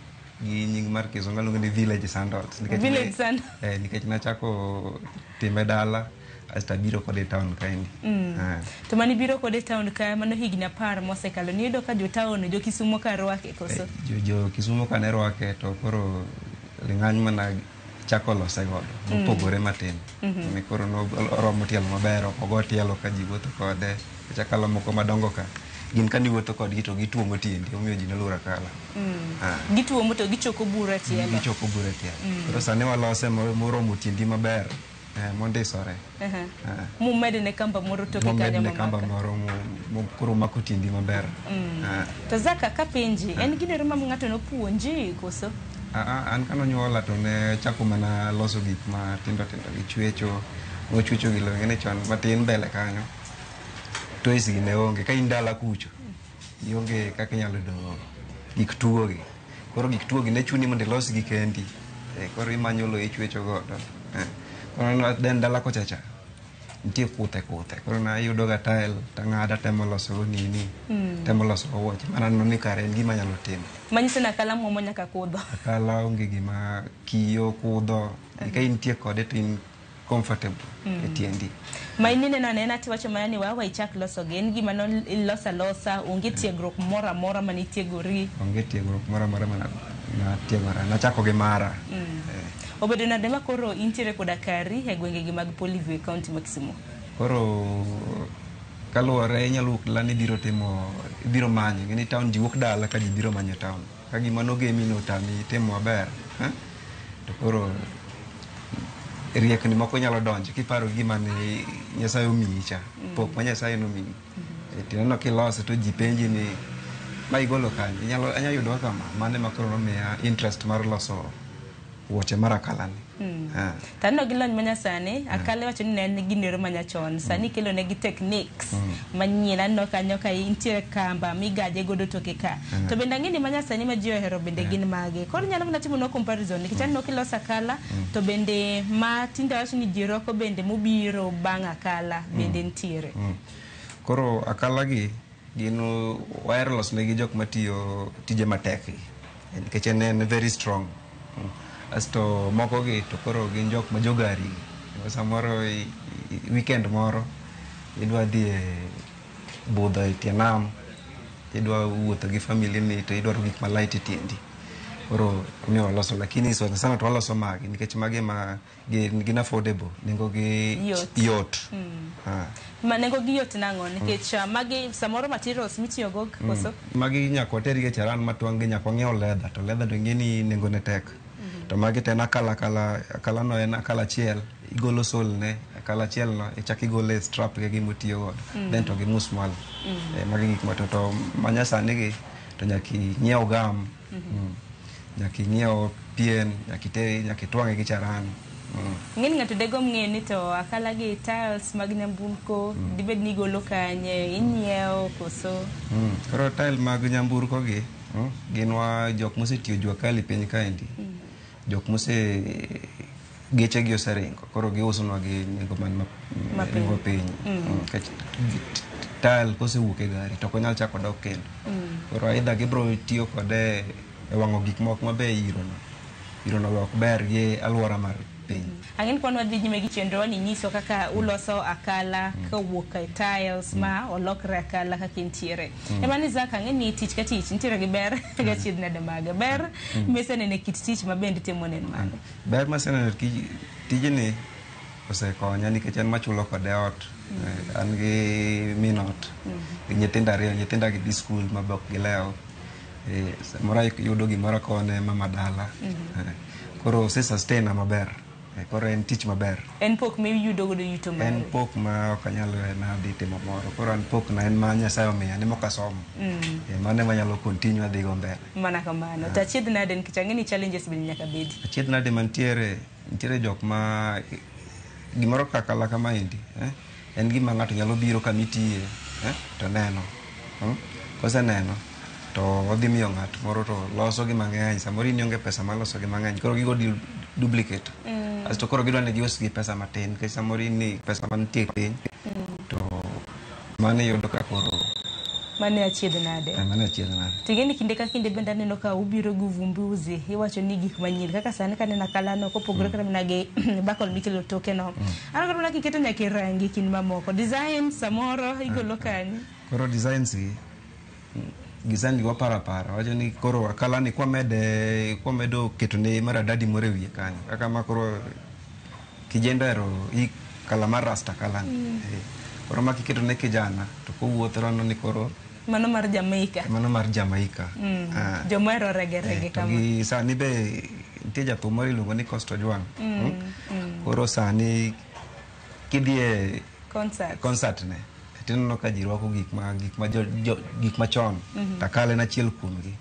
gi nying mar Kizungu aluonge ni village sandals. Village sandals. Nikech nachako time dala asto abiro kode e town kaendi. To mani biro kode e town ka mano higni 10 mosekalo. Niyudo ka jo town, jo Kisumo ka rwake koso? Jo Kisumo ka ne rwake to koro ling'any mana chako lose godo. Mopogore matin. Ni koro oromo tielo maber, ok ogo tielo ka ji wuotho kode. Nikech akala moko madongo ka, gin ka niwuotho kodgi to gituomo tiendi, omiyo ji noluoro akala. Gituomo to gichoko buru e tielo. Gichoko buru e tielo. Koro sani walose moromo tiendi maber, mondisore. Mumedne kamba moro toke kanyo Momedne kamba mamaka. moro koro mako tiendi maber. To Zaka, kapenji, en gimoro ma ng'ato nopuonji koso? An kanonyuola to ne chako mana loso gik matindo tindo gi chwecho. Nochwecho gi lowo, ing'e ni chon matin mbele kanyo. Toys gi ne onge, ka in dala kucho, ionge kaka inyalo yudo gik tugo gi. Koro gik tugo gi ne chuni mondo ilos gi kendi. Koro imanyo lowo ichwecho godo. Koro den dala kocha cha. Nitie kuthe kuthe. Koro nayudo ga tile tang'ado atemo loso go nini. Temo loso go wuoche. Mananeno ni kare en gima anyalo timo. Manyiso ni akala muomo nyaka kudho. Akala onge gima kiyo kudho. Ka intie kode to in comfortable e tiendi. Ma in ineno anena tiwacho mana ni wawa ichak loso gi. En gima no iloso alosa, onge tiegruok moro amora mane itiegori. Onge tiegruok moro amora mana natiegora. Nachako gi mara. Obedo nade ma koro intiere koda kari e gwenge gi mag Polyview e county ma Kisumu? Koro kaluwore inyalo wuok dala ni ibiro timo ibiro manyo. Ing'e ni town ji wuok dala ka ji biro manyo town. Ka gima nogemi no otami timo maber, to koro riekni moko nyalo donjo kiparo gima ne Nyasaye omiyi cha. Pok ma Nyasaye nomiyi. Tineno kilose to ji penji ni ma igolo kanye? Inyalo anya yudo kaka ma. Mano ema koro nomiya interest mar loso wuoche mar akala ni. To aneno gi lony manyasani, akala iwacho ni ne en gino manyachon. Sani ikelo negi techniques manyien. Aneno kanyo ka intiere kamba migaje godo toke ka. To bende ang'e ni manyasani ma ji ohero bende gin mage. Koro inyalo mana timonwa comparison nikech aneno kiloso akala to bende ma tinde awacho ni ji rwako bende mobiro bang' akala bende nitiere. Koro akala gi gin wahero loso negi jok matiyo tije matek gi. Nikech en very strong. Asto moko gi to koro gin jok ma jogari. Samoro weekend moro idwa dhi e budho e tie nam, idwa wuotho gi family ni to idwaro gik ma light e tiendi. Koro omiyo waloso lakini sana sana to waloso magi nikech magi ema gin affordable, nengo gi Yot. yot. Ma nengo gi yot nang'o? Nikech magi samoro materials mitiyogo koso? Magi nyaka watergi e charan matwang' gi nyaka wang'iew leather to leather to ing'e ni nengo ne tek. To magi to en akala akala, akala no en akala achiel, igolo sole ne, akala achiel no ichak igole strap ge gimotiyo godo. Then to gi musmal. Magi gik ma to manyasani gi to nyaka inyiew gum. Nyaka inyiew pien, nyaka itwang'e gi charan. Ing'e ni ng'ato degomb ng'eyo ni to akala gi tiles mag nyamburko dibed ni igolo kanye, inyiewo koso? Koro tile mag nyamburko gi, gin wa jok mosetiyo jua kali piny kaendi. Jok mose geche gi oseringo, koro giusonwa gi nengo man Mapiny. nengo piny. Nikech tile kosewuok e gari to ok onyal chako dok kendo. Koro either gibiro tiyo kode e wang'o gik moko mabe irono. Irono be ok ber gi alwora mar piny. Ang'e ni kwan wadhi nyime gi chenro ni nyiso kaka uloso akala kowuok e tiles ma olokre akala kaka entiere. Ema ni Zaka, ang'e ni tich ka tich nitiere gi ber gi achiedh nade mage. Ber miseneno e kit tich ma bende itimo ne en mane? Ber maseneno tijni osekonya nikech en machulo kode ot. An gi min ot, gi nyithindo ariyo, nyithinda gi dhi skul ma be ok gilewo. Samoro ayudo gimoro akone mama dala. Koro ose sustain na maber. Koro en tich maber. En pok miyudo godo yuto mari? En pok ma ok anyal weyo na adhi timo moro. Koro an pok na en ma Nyasaye omiya, ni mok asomo. Mano ema anyalo continue adhi go mbele. Mana kamano. To achiedh nade nikech ang'e ni challenges bende nyaka bedi. Achiedh nade mantiere, nitiere jok ma gimoro kaka akala kamaendi, en gima ng'ato nyalo biro kama itiye, to neno. Koseneno to odhi miyo ng'at moro to loso gi mang'eny. Samoro in ionge pesa mar loso gi mang'eny, koro gigo duplicate. Asto koro gidwa ni gius gi pesa matin, nikech samoro in ni pesa mantie piny, to mano iyudo ka koro Mano e achiedh nade. Mano e achiedh nade. To ing'e ni kinde ka kinde bende aneno ka ubiro gi uvumbuzi, iwacho ni gik manyien kaka sani kaneno akala no kopogore kata mana gi bakol mikelo toke no. Aneno kata mana kiketo nyaka e rangi kind mamoko. Design samoro igolo kanye? Koro designs gi, design gi waparo apara. Wacho ni koro akala ni kwamedo ketone maradadi moro e wiye kanyo. Kaka ma koro kijende ohero i kala mar rasta kala ni. Koro ma kiketo ne kijana to kowuotho raneno ni koro Mano mar Jamaica. Mano mar Jamaica. Joma ohero rege rege To kama. gi sani be nitie jathum moro iluongo ni Costo Ojwang. Koro sani kidhi e Concert. concert ne tineno ka ji rwako gik machon. To akala en achiel kuomgi.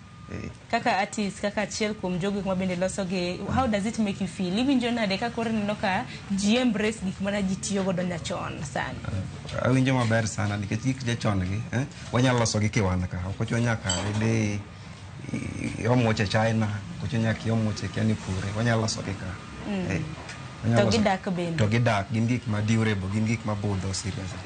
Kaka artist, kaka achiel kuom jogo ma bende loso gi, how does it make you feel? Iwinjo nade ka koro ineno ka ji embrace gik mana ji tiyo godo nyachon sani? Awinjo maber sana nikech gik jachon gi, wanyalo loso gi kiwan ka. Ok ochuno nyaka idhi iom wuoche China, ok ochuno nyaka iom wuoche kia ni kure. Wanyalo loso gi ka. Wanyalo To loso- gidak bende. To gidak, gin gik ma durable, gin gik ma budho seriously.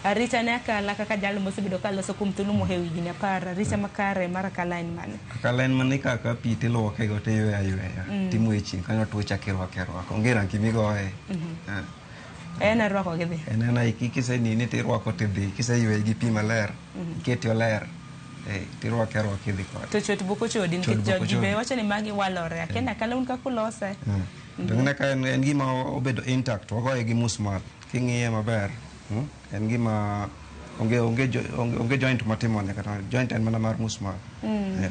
Arita ne akala kaka jal mosebedo ka loso kuom thuolo mohewo higni 10. Arita makare mar akala en mane? Akala en mana ikawo akawa pi tiluoke go tiyweyo ayweya. Timoye e chieng' kanyo tuo chak irwako arwaka. Onge rangi migoye. En arwako gidhi. En ena kisenine tirwako tidhi, kiseyweye gi pi maler, ikete oler, tirwake arwaka idhi kode. To chot bok ochodi Chot nikech bok jogi be ochodi. wacho ni magi walore. Akia ni akala un kaka ulose. To ng'e ka en gima obedo intact, wagoye gi musmal. King'iye maber, en gima onge joint matimone kata joint en mana mar musmal.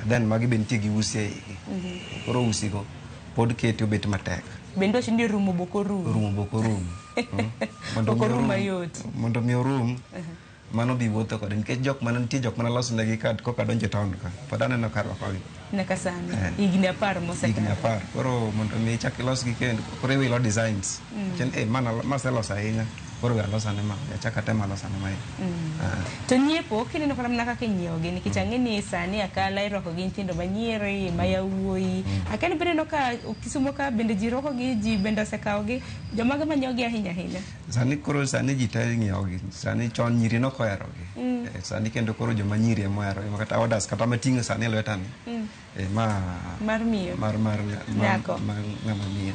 Then magi be nitie gi usi e igi. Koro usi go pod kete obet matek. Bende wacho ni rumo bok orum. Rumo bok orum. Mondo Ok mi orum orum- mayot. Mondo mi orum, mano bi wuotho kode nikech jok mana nitie jok mana loso negi kad koka donjo e town ka. Pod aneno ka rwakogi. Nyaka sani. Higni 10 mosekalo. Higni 10. Koro mondo mi ichak ilos gi kendo, koro iwilo designs. Chien, mana maseloso ahinya. Koro we alosane ma, achak atem alosane ma. To nyiepo kineno kata mana kaka inyiewogi nikech ang'e ni sani akala irwako gi nyithindo manyieri, ma yawuoyi. Akia ni bende ineno ka Kisumo ka bende ji rwakogi, ji bende osekawogi. Jomage manyiewogi ahinya ahinya? Sani koro sani ji te ng'iewogi. Sani chon nyiri nok oherogi. Sani kendo koro joma nyiri ema oherogi. Kata orders kata mating'o sani e lweta ni. Ma Mar miyo. Mar Nyako. Mar ng'ama miyo.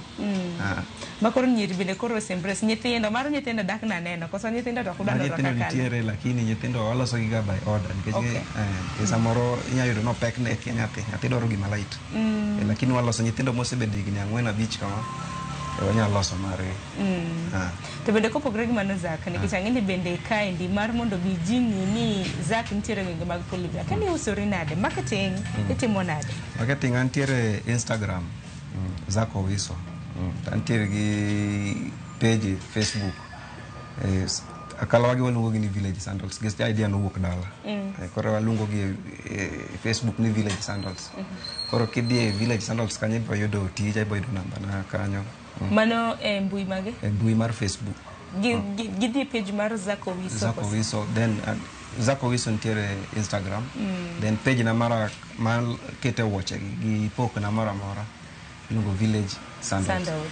Ma koro nyiri bende koro ose embrace nyithindo, mar nyithindo dak naneno koso nyithindo to ok udwa Mar rwako nyithindo akala. nitiere lakini nyithindo waloso gi ga by order nikech samoro inyalo yudo nopek ne tie nyathi, nyathi dwaro gima light. Lakini waloso nyithindo mosebedo higni 4 5 kama, wanyalo loso margi. To bende kopogore gi mano Zack, nikech ang'e ni bende kaendi mar mondo mi ji ng'e ni Zack nitiere e gwenge mag Polyvia. Akia ni iusori nade? Marketing itimo nade? Marketing antiere Instagram, Zack Owiso. To antiere gi page e Facebook. Akala wagi waluongo gi ni Village Sandals. Nikech idea nowuok dala. Koro waluongo gi e Facebook ni Village Sandals. Koro kidhi e Village Sandals kanyo ibiro yudo tija, ibiro yudo namba na kanyo. Mano e mbui mage? E mbui mar Facebook. Gidhi e page mar Zack Owiso. Zack Owiso, then Zack Owiso nitiere Instagram. Then page na mara mar kete wuoche gi pok na moro amora iluongo Village Sandals. Sandals.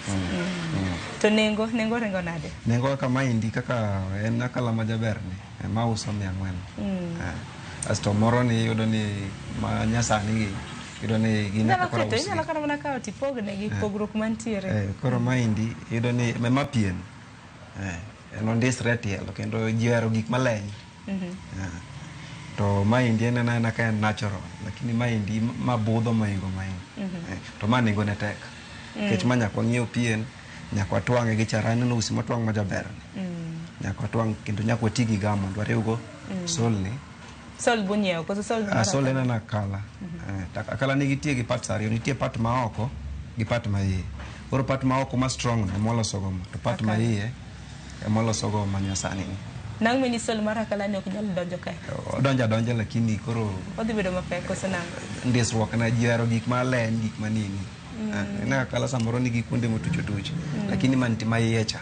To nengo ringo nade? Nengo kaka maendi kaka en akala ma jaber ni, ma uso 400. Asto moro ni iyudo ni ma nyasani gi iyudo ni gin Inyalo kaka koro keto, usi. inyalo kata mana kawo tipogne gi pogruok mantiere. Koro maendi iyudo ni ma pien. En ondisre tielo kendo ji ohero gik maleny. To maendi en anena ka en natural, lakini maendi ma budho mohingo maendi. To ma nengone tek. Nikech ma nyaka wang'iew pien, nyaka watwang'e gi charani no usi motwang' ma jaber. Nyaka watwang' kendo nyaka wati gi gam mondo wariwgo sol ni. Sol bunyiewo koso sol mar Sol en akala? en akala. Akala nigi tie gi parts ariyo, nitie part ma oko gi part ma iye. Koro part ma oko ma strong no ema waloso go ma, to part ma iye ema waloso go ma nyasani ni. Nang' meni sol mar akala ni ok nyal donjo kae? Odonjo adonja lakini koro Odhi bedo mapek koso nang'o? Ndisruok na ji ohero gik maleny, gik manini. En akala samoro nigi kuonde motuch otuch, lakini mantie ma iye cha.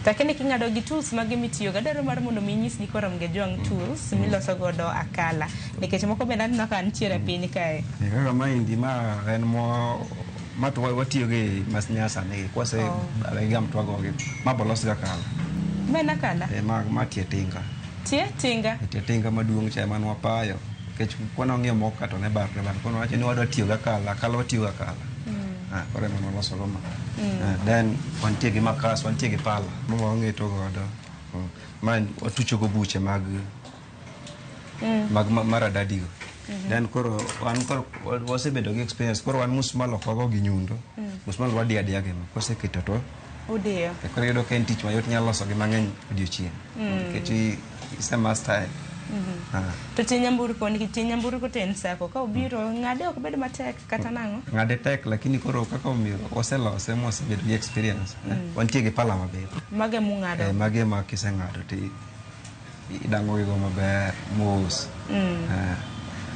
To akia ni king'ado gi tools mage mitiyogo, adwaro mar mondo mi inyis ni koro Mgejwang' tools miloso godo akala. Nikech moko bende aneno ka nitiere piny kae. Kaka maendi ma en mo ma to watiyo gi mas nyasani gi kwase gam to wagogi. Ma bolos gi akala. Ma en akala? Ma tie tinga. Tie tinga? Tie tinga maduong' cha ema nwapayo. Nikech kwana wang'iyo moko ka to ne barre barre. Koro wacho ni wadwa tiyo gi akala, akala watiyo gi akala. Koro ema nwaloso go ma. Then wantie gi makas, wantie gi pala ma wang'eto godo. Ma watucho go buche mag mag maradadi go. Then koro wan koro wasebedo gi experience, koro wan musmal ok wago gi nyundo. Musmal wadiyo adiya gi ma, koseketo to Udiyo. Koro iyudo ka en tich mayot, inyalo loso gi mang'eny odiochieng'. Nikech ise master. To tie nyamburko, nikech tie nyamburko to en sako, ka obiro ng'ade ok bed matek kata nang'o? Ng'ade tek, lakini koro kaka omiyo waselose mwasebedo gi experience. Wantie gi pala maber. Mage mung'ado? Mage ma kiseng'ado to idang'o gigo maber, mos.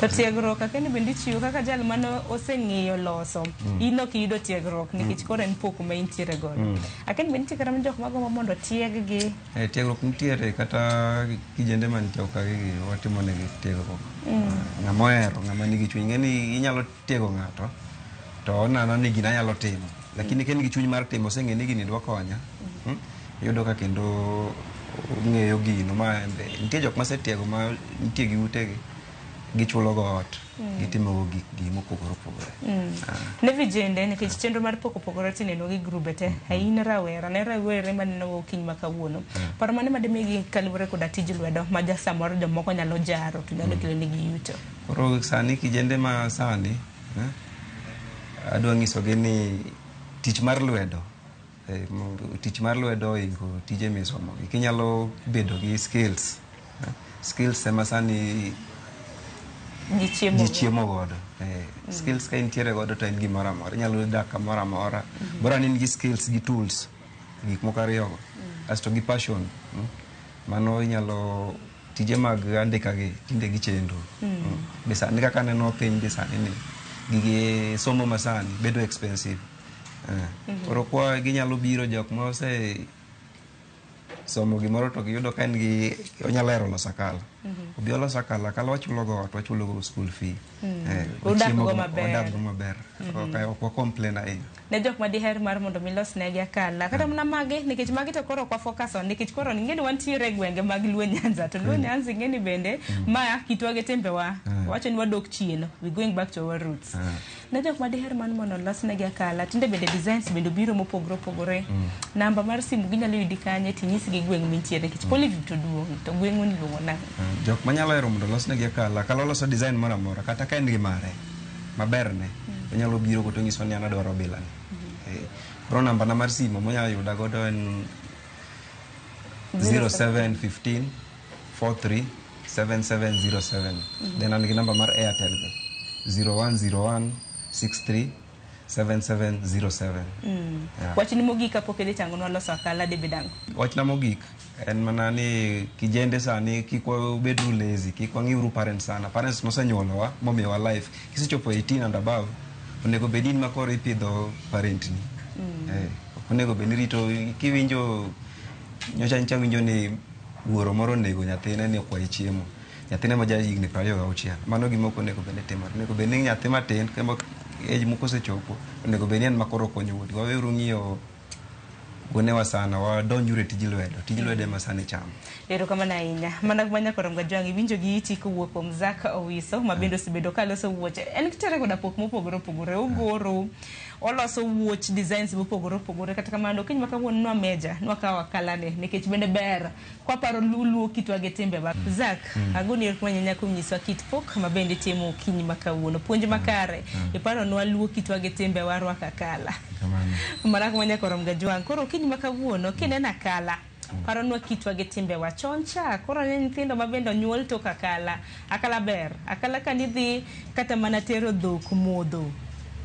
To tiegruok akia ni bende ichiwo kaka jal mane oseng'iyo loso. In ok iyudo tiegruok nikech koro en pok ma intiere godo. Akia ni bende nitie kata jok magombo mondo tieg-gi. Tiegruok nitiere kata kijende mantie oko gi watimo negi tiegruok. Ng'ama ohero, ng'ama nigi chuny. Ing'e ni inyalo tiego ng'ato to oneno ni gini anyalo timo. Lakini ka en gi chuny mar timo, oseng'e ni gini dwa konya. Iyudo ka kendo ong'eyo gino ma en be. Nitie jok masetiego ma nitie gi utegi, gichulo go ot, gitimo go gikgi mopogore opogore. Ne vijende nikech chenro mar pok opogore tineno gi grube te ahinya rawera ne rawere maneno okinyi ma kawuono paro mane madimigi kaluwore koda tij lwedo ma ja samoro jomoko nyalo jaro to nyalo kelo negi yuto. Koro sani kijende ma sani adwa nyisogi ni tich mar lwedo tich mar lwedo oingo tije misomo gi. Kinyalo bedo gi skills, skills ema sani ji chiemo godo. Skills ka intiere godo to en gimoro amora, inyalo dak kamoro amora. Bora ni in gi skills gi tools, gik moko ariyogo. Asto gi passion. Mano inyalo tije mag andika gi tinde gichendo. Be sani kaka aneno piny be sani ni gige somo masani bedo expensive. Koro kwa ginyalo biro jok ma ose somo gimoro to giyudo ka en gi onyalo hero loso akala. Obi oloso akala, akala wachulo go ot, wachulo go school fee. Udak go maber. Wadak go maber. Ok wa complain ahinya. Ne jok madiher mar mondo mi los negi akala kata mana mage nikech magi to koro ok wa focus on nikech koro ing'e ni wantiere e gwenge mag Luo Nyanza to Luo Nyanza ing'e ni bende ma kitwa gi timbewa wacho ni wadok chien, we going back to our roots. Ne jok madiher mar mondo olos negi akala tinde bende designs bende obiro mopogore opogore. Namba mar simu ginyalo yudi kanye tinyisgi gweng' mintiere nikech Polyview to duong' to gweng'u ni iluongo nang'o? Jok manyalo hero mondo olos negi akala, akala oloso design moro amora kata ka en gi mare maberne, onyalo biro go to onyiso ni an adwaro bilani. Koro namba na mar simu monyalo yuda godo en 0715 43 7707. Then an gi namba mar Airtel be 0101 63 7707. Yeah. Wachni mogik kapok idhi changonwa loso akala dibed ang'o? Wachna mogik en mana ni kijende sani kik wabeduru lazy, kik wang'iuru parents sana. Parents nosenyuolowa momiyowa life. Kisechopo 18 and above, onego bed ni in ma koro ipidho parent ni. Ok onego bed ni irito kiwinjo nyocha nyicha winjo ni wuoro moro onego nyathine ni okwaye chiemo. Nyathine ma ja higni 26. Mano gima ok onego bed ni timore. Onego bed ni nyathi matin kama age moko osechopo, onego bed ni en ma koro okonyo wuon. Waweuru ng'iyo wuonewa sana, wadonjuru e tij lwedo. Tij lwedo ema sani chamo. Erokamano ahinya. Mana kuma nyakoro Mgajwang' iwinjo gi iti kowuok kuom Zack Owiso ma bende osebedo ka loso wuoche. En kitere koda pok mopogore opogore. Ogoro, oloso wuoch designs mopogore opogore. Kata kamano okinyi ma kawuono nwa meja, nwakawo akalane nikech bende ber kwaparo luo kitwa gi timbewa. Zack, agoni erokamano ahinya kuom nyisowa kit pok ma bende itimo okinyi ma kawuono. Puonj makare, iparonwa luo kitwa gi timbewa rwako akala. Mana kuma nyakoro Mgajwang'. Koro okinyi ma kawuono kineno akala, paronwa kitwa gi timbewa chon cha. Koro ne nyithindo ma bende onyuol tok akala. Akala ber. Akala kanidhi kata mana tero dhok modho,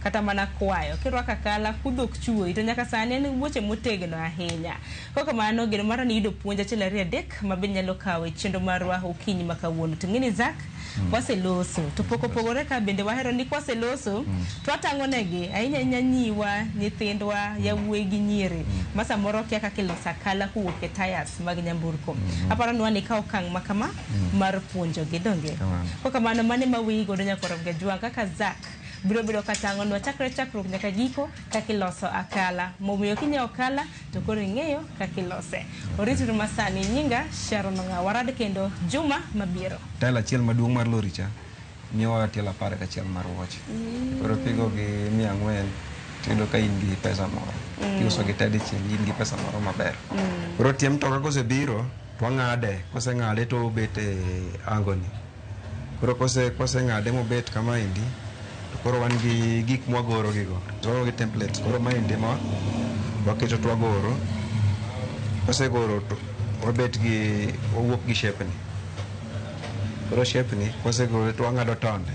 kata mana kwayo. Kirwako akala kudhok chuoyi to nyaka sani en wuoche motegno ahinya. Kok kamano geno mara ni iyudo puonj achiel ariyo adek ma bende nyalo kawo e chenro marwa okinyi ma kawuono. To ing'e ni Zack, waseloso to pok opogore ka bende wahero ni kwaseloso to watang'o negi ahinya ahinya nyiwa, nyithindwa, yawuoyi gi nyiri ma samoro kia kaka iloso akala kowuok e tires mag nyamburko. Aparo ni wan ikawo okang' ma kama mar puonjogi donge. Kok kamano mano ema wiyi godo nyakoro Mgajwang' kaka Zack biro bedo katang'onwa chakre chakruok nyaka giko kaka iloso akala. Momiyo kinyiewo akala to koro ing'eyo kaka ilose. Orituru masani nyinga Sharon Ong'awo. Warad kendo juma mabiro. Tael achiel maduong' mar lori cha miyowa tielo 11 mar wuoche. Koro kigo gi 400 tiyudo ka in gi pesa moro. Kiuso gi te dichiel in gi pesa moro maber. Koro tie mtoka kosebiro to wang'ade, koseng'ade to obet e angoni. Koro koseng'ade mobet kamaendi, to koro wan gi gik mwagoro gigo. To wan gi templates. Koro maendi ma waketo to wagoro. Kosegoro to wabet gi, wawuok gi shape ni. Koro shape ni kosegore to wang'ado tonde.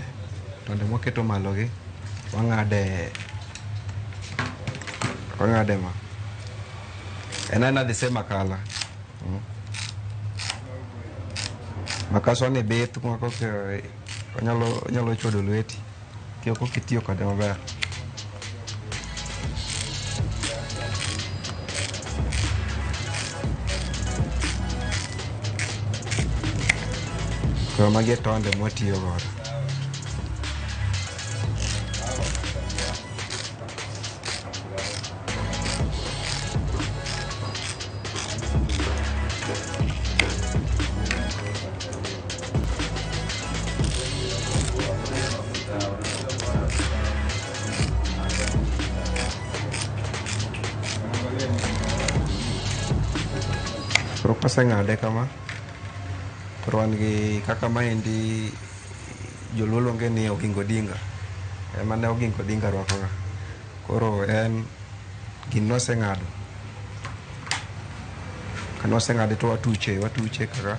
Tonde mwaketo malo gi, wang'ade ma. En aena the same akala. Makaswa ni bith ma koka onyalo chwodo lweti. Kok itiyo kode maber. Koro magi e tonde mwatiyo godo. Koro koseng'ade kama, koro wan gi kaka maendi joluo luonge ni Oginga Odinga. Ema ne Oginga Odinga rwakoga. Koro en gini noseng'ado. Kanoseng'ade to watuche, watuche kaka.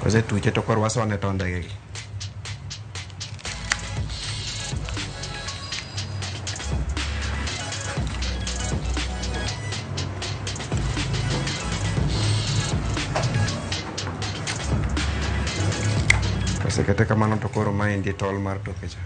Kosetuche to koro wasone tondege gi. Kosekete kamano to koro maendi e tol mar toke cha.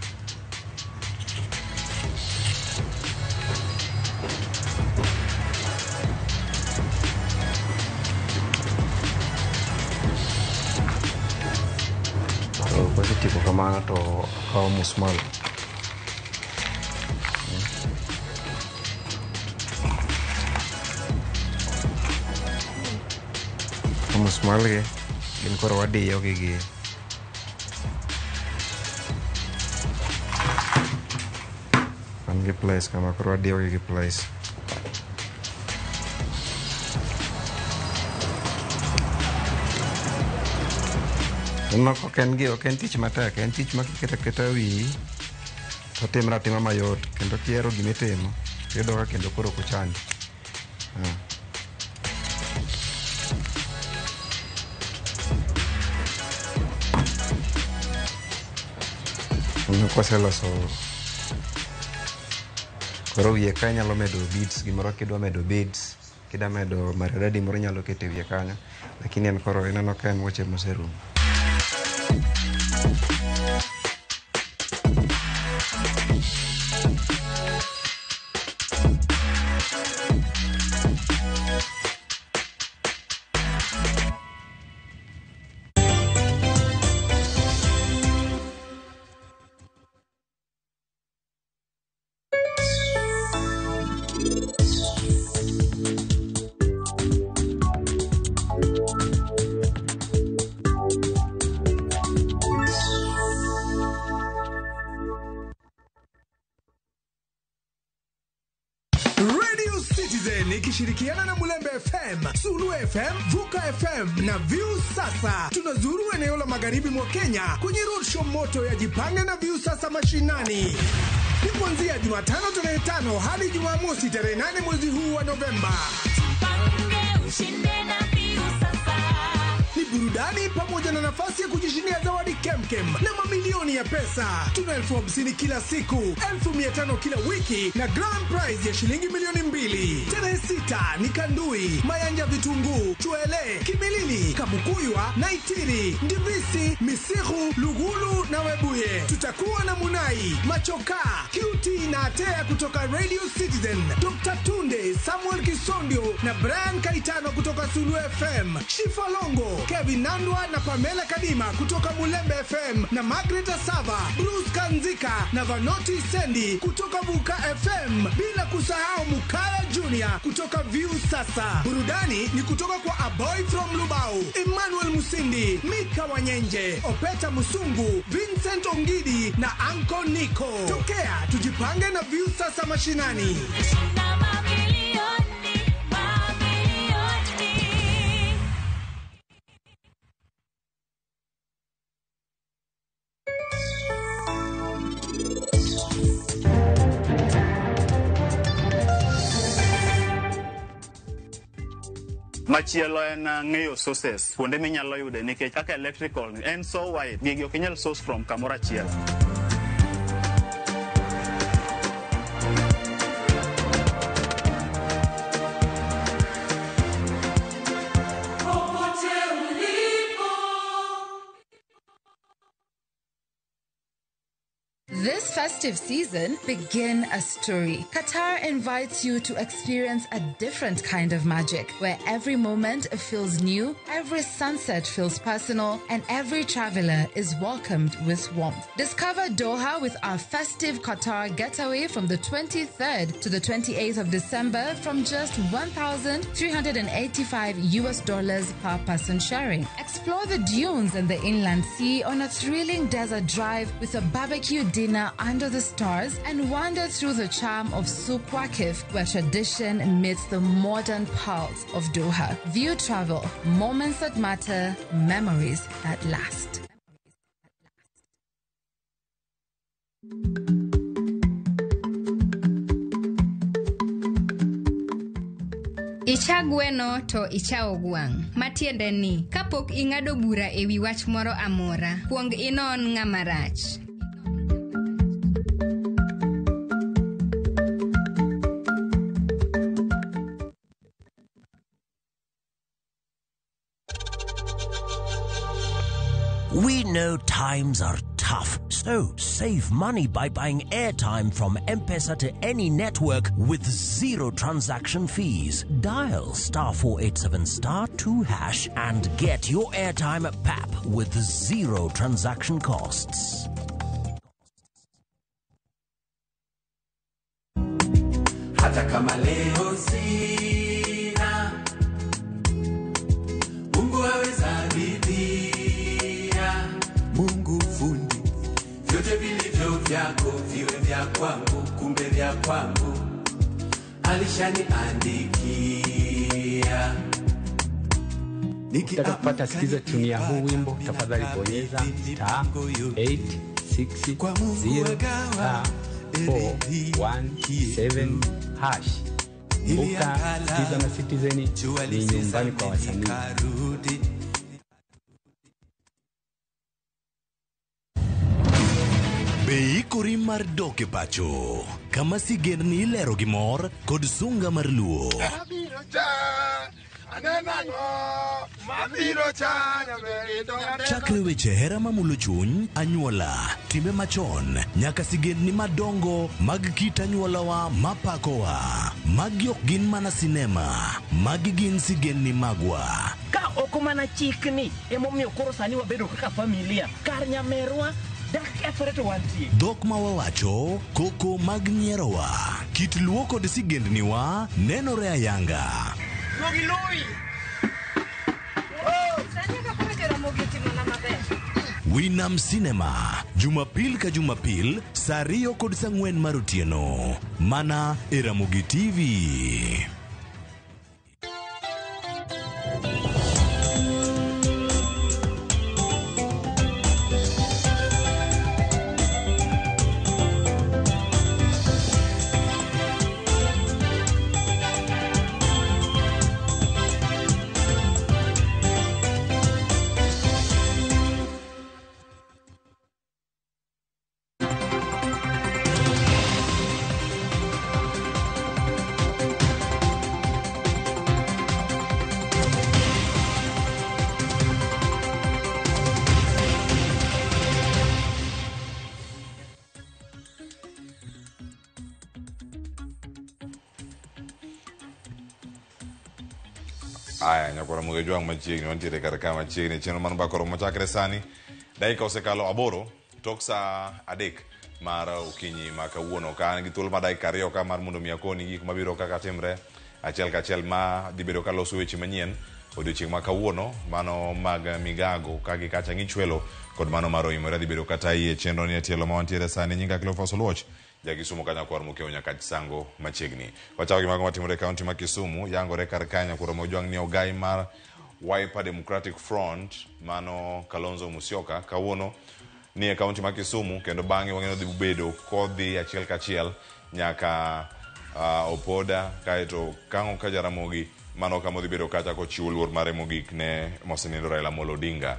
To kosetieko kamano to akawo musmal. Musmal gi gin koro wadiyo gi gi wan gi pliers kama koro wadiyo gi gi pliers. Ineno ka ok en gi ok en tich matek, en tich ma kiketo aketa wiyi to otimre atima mayot kendo kihero gimitimo tiyudo ka kendo koro ok ochandi. Ineno kwaseloso koro wiye ka inyalo medo beads gimoro kidwa medo beads, kidwa medo maridadi moro inyalo keto e wiye kanyo, lakini en koro ineno ka en wuoche moserumo. Radio Citizen ikishirikiana na Mulembe FM, Sulu FM, Vuka FM na View Sasa. Tunazuru eneo la magharibi mwa Kenya kwenye roadshow moto ya Jipange na View Sasa mashinani. Ni kuanzia Jumatano tarehe 5 hadi Jumamosi tarehe 8 mwezi huu wa Novemba. Ni burudani pamoja na nafasi ya kujishindia zawadi kemkem na mamilioni ya pesa. Tuna 50,000 kila siku, 500,000 kila wiki na grand prize ya shilingi milioni 2. Tarehe 6 ni Kandui, Mayanja Vitunguu, Chwele, Kimilili, Kamukuywa, Naitiri, Ndivisi, Misihu, Lugulu na Webuye. Tutakuwa na Munai, Machoka, QT na Atea kutoka Radio Citizen, Dr. Tunde, Samuel Kisondio na Brian Kaitano kutoka Sulu FM, Shifalongo, Kevin Nandwa na Pamela Kadima kutoka Mulembe FM na Margaret Asava, Bruce Kanzika na Vanoti Sendi kutoka Vuka FM, bila kusahau Mukaya Junior kutoka View Sasa. Burudani ni kutoka kwa A Boy from Lubao, Emmanuel Musindi, Mika Wanyenje, Opeta Musungu, Vincent Ongidi na Anko Nico. Tokea tujipange na View Sasa mashinani. Machielo en ng'eyo sources kuonde minyalo yude nikech kaka electrical ni en so wide gigi ok inyal source from kamoro achiel. This festive season, begin a story. Qatar invites you to experience a different kind of magic, where every moment feels new, every sunset feels personal, and every traveler is welcomed with warmth. Discover Doha with our festive Qatar getaway from the 23rd to the 28th of December from just $1,385 per person sharing. Explore the dunes and the inland sea on a thrilling desert drive with a barbecue dinner under the stars and wander through the charm of Souk Waqif, where tradition meets the modern pulse of Doha. View Travel, moments that matter, memories that last. Icha gweno to ichawo gwang'. Matiende ni, kapok ing'ado bura e wi wach moro amora, kuong inon ng'ama rach. We know times are tough, so save money by buying airtime from M-Pesa to any network with zero transaction fees. Dial star 487 star 2 hash and get your airtime at PAP with zero transaction costs. Hata kama leo sina, Mungu aweza ridhia. Mungu fundi, vyote vilivyo vyako viwe vya kwangu, kumbe vya kwangu alishaniandikia. Ukitaka kupata sikiza tuni ya huu wimbo, tafadhali bonyeza star 8 6 0 star 4 1 7 hash. Kumbuka, Sikiza na Citizen ni nyumbani kwa wasanii. Be ikori mar dok e pacho kama sigendni ilero gi mor kod sunga mar luo. Abiro cha, aneno ang'o, mabiro cha, nyaber Chakre weche hera mamulo chuny, anyuola, timbe machon, nyaka sigendni madongo mag kit anyuolawa mapakowa. Magi ok gin mana sinema, magi gin sigendni magwa. Ka ok mana chikni emomiyo koro sani wabedo kaka familia kar nyamerwa dak kethore to wantie. Dhok ma wawacho, koko mag nyierowa, kit luo kod sigendniwa nenore ayanga. Duogi loyi. Sani ka koro Jaramogi otimona maber. Winam Cinema, Jumapil ka Jumapil, saa 2 kod saa 4 mar otieno. Mana e Ramogi TV. Aya, nyakwara Muge Jwang' machiegni, wantiere kar ka machiegni. Chenro mar mbaka oromo chakre sani. Dakika osekalo 8 tok saa 3 mar okinyi ma kawuono. Ka an gi thuolo mar dakika 2 ka mar mondo mi akoni gik mabiro kaka timre achiel kachiel ma dhi bedo kaloso weche manyien odiochieng' ma kawuono, mano mag migago ka gi kacha ng'ichwelo kod mano mar oimore dhi bedo kata iye chenro ni e tielo ma wantiere sani. Nyinga Cleophas Oluoch, ja Kisumu ka nyakwar Mokeo nyaka Sango machiegni. Wachako gi mago matimore e kaunti ma Kisumu, yangore kar ka nyakwar Mojwang' ni ogai mar Wiper Democratic Front mano Kalonzo Musyoka kawuono ni e kaunti ma Kisumu, kendo bang'e wang'eno dhi bedo kodhi achiel kachiel nyaka Opoda, kaeto kang'o ka Jaramogi mano kama odhi bedo kacha kochiwo luor mare mogik ne mosenindo Raila Amolo Odinga.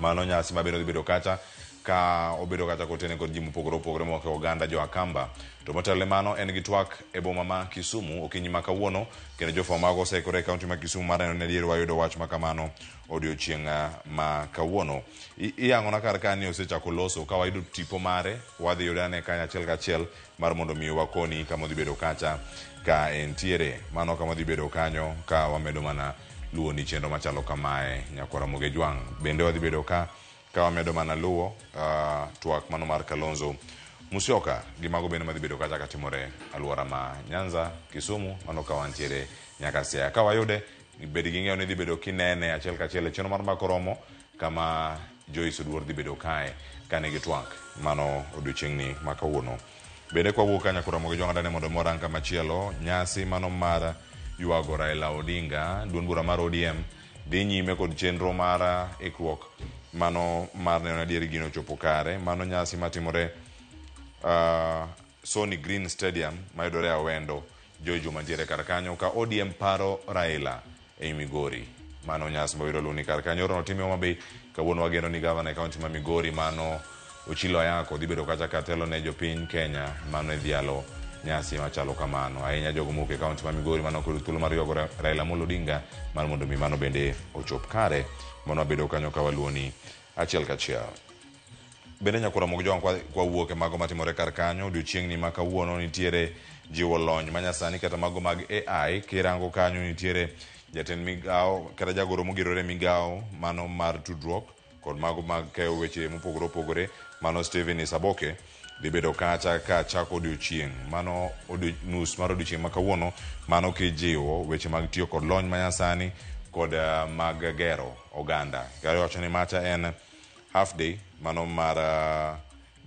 Mano nyasi mabiro dhi bedo kacha ka obedo kacha kotene kod ji mopogore opogore moa e oganda jo Akamba. To motelo ne mano en gi twak e boma ma Kisumu okinyi ma kawuono kendo jofwambo mago oseikore e kaunti ma Kisumu mar neno ni adier wayudo wach ma kamano odiochieng' ma kawuono. Iyangona kar ka ni osechako loso ka wayudo tipo mare wadhi yude ane kanyo achiel kachiel mar mondo mi wakoni kama odhi bedo kacha ka entiere. Mano kama odhi bedo kanyo ka wamedo mana luwo ni chenro machalo kamae nyakwara Ramogi Jwang'. Bende wadhi bedo ka wamedo mana luwo twak mano mar Kalonzo Musyoka gi mago bende madhi bedo kacha katimore alwora ma Nyanza, Kisumu, mano ka wantiere nyaka Siaya. Ka wayude, bed gi ng'eyo ni dhi bedo kinene achiel kachiel e chenro mar Mbaka Oromo kama Joyce Oduor dhi bedo kae ka nigi twak mano odiochieng'ni ma kawuono. Bende kwawuok ka nyakwar Ramogi Jwang' adane mondo mi warang kamachielo, nyasi mano mar ywago Raila Odinga, duond bura mar ODM dhi nyime kod chenro mar ikruok mano mar neno adier gino ochopo kare. Mano nyasi matimore Sony Green Stadium mayudore Awendo, Joy Juma ntiere kar kanyo ka ODM paro Raila ei Migori. Mano nyasi mabiro luwo ni kar kanyo. Orono time Homa Bay, kawuono wageno ni gavana e kaunti ma Migori mano Ochilo Ayako dhi bedo kacha ka telo ne jopiny Kenya mano e dhialo nyasi machalo kamano. Ahinya jogo mowuok e kaunti ma Migori mano kod thuolo mar ywago Raila Amolo Odinga mar mondo mi mano bende ochop kare. Mano wabedo kanyo ka waluwo ni achiel kachiel. Bende nyakwar Ramogi Jwang' kwa wuok e mago matimore kar kanyo odiochieng'ni ma kawuono nitiere jiwo lony manyasani kata mago mag AI. Kirango kanyo nitiere jatend migao kata jagoro mogirore migao mano mar tudruok kod mago mag keyo weche mopogore opogore mano Stephen Isaboke dhi bedo kacha ka chako odiochieng' mano nus mar odiochieng' ma kawuono mano kijiwo weche mag tiyo kod lony manyasani kod mag gero oganda. Kawacho ni macha en half day mano mar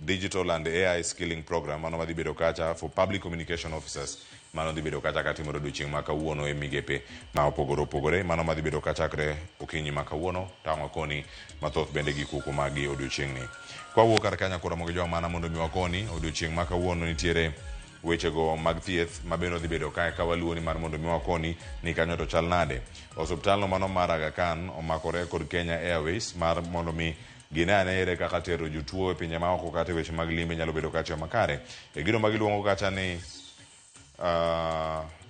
Digital and AI Skilling Program mano madhi bedo kacha for public communication officers mano dhi bedo kacha katimore odiochieng' ma kawuono e migepe ma opogore opogore mano madhi bedo kachakre okinyi ma kawuono tang' wakoni mathoth bende gi kuku magi odiochieng'ni. Kwawuok kar kanyo koro Ramogi Jwang' mana mondo mi wakoni odiochieng' ma kawuono nitiere wechego mag thieth ma bende odhi bedo kae ka waluwo ni mar mondo mi wakoni ni kanyo to chal nade. Osuptal no mano mar Aga Khan omakore kod Kenya Airways mar mondo mi gine ane ere kaka tero jotuo e pinje maoko kata e weche mag limbe nyalo bedo kacha makare. E gino ma giluongo kacha ni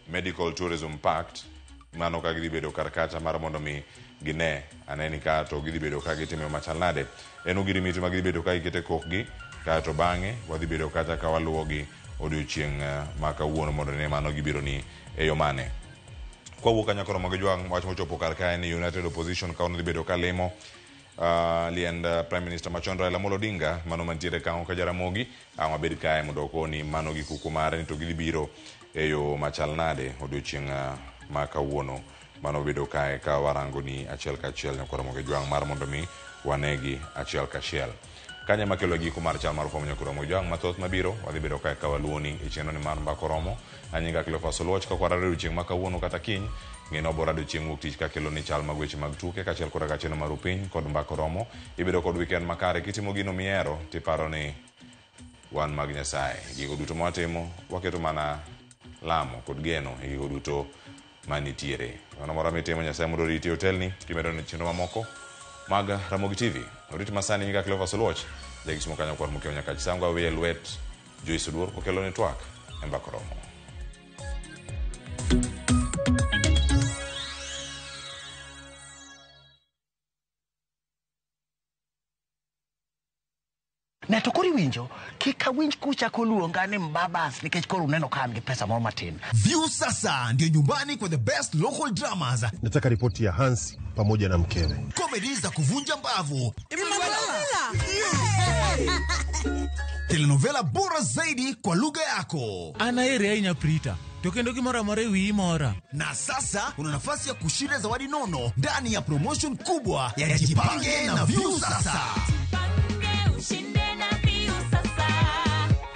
Medical Tourism Pact mano ka gidhi bedo kar kacha mar mondo mi gine ane ni ka to gidhi bedo ka gitime machal nade. En ogirimiti ma gidhi bedo ka gikete kokgi kaeto bang'e wadhi bedo kacha ka waluwogi odiochieng' ma kawuono mondo ne mano gibiro ni e yo mane. Kwawuok kanyo koro Ramogi Jwang' wach mochopo kar kae ni United Opposition kawuono dhi bedo ka limo liend Prime Minister machon Raila Amolo Odinga mano mantiere kango ka Jaramogi ang' wabed kae mondo okoni mano gi kuku mare ni to gidhi biro e yo machal nade odiochieng' ma kawuono. Mano bedo kae ka warango ni achiel kachiel nyakwar Ramogi Jwang' mar mondo mi wanegi achiel kachiel. Kanyo ema kelo giko mar chal mar fwambo nyakwar Ramogi Jwang' mathoth mabiro wadhi bedo kae ka waluwo ni e chenro ni mar Mbaka Oromo. Anyinga Cleophas Oluoch ka kwarado odiochieng' ma kawuono kata kiny ng'eno bora odiochieng' wuok tich kakelo ni chal mag weche mag tuke kaachiel koda ka chenro mar upiny kod Mbaka Oromo. Ibedo kod weekend makare kitimo gino mihero tiparo ni wan mag Nyasaye. Gigo duto mwatimo waketo mana lamo kod geno e gigo duto manitiere. Mano moro mitimo Nyasaye mondo oriti e otelni kimedo ne chenro mamoko mag Ramogi TV. Orit masani nyinga Cleophas Oluoch, jakisumo kanyo kwar mokiewo nyaka Chisango awiye lwet Joyce Oduor kokelo ne twak e Mbaka Oromo. Ne to koro iwinjo, kik awinj kuchako luonga ni mbabas nikech koro uneno ka an gi pesa moro matin. View sasa ndio nyumbani kwa the best local dramas. Nataka ripoti ya Hansi pamoja na mkewe. Comedy za kuvunja mbavu. Telenovela bora zaidi kwa lugha yako. An aheri ahinya Prita, to kendo gimoro amora e wiyi mora. Na sasa una nafasi ya kushinda zawadi nono ndani ya promotion kubwa ya Jipange na View Sasa.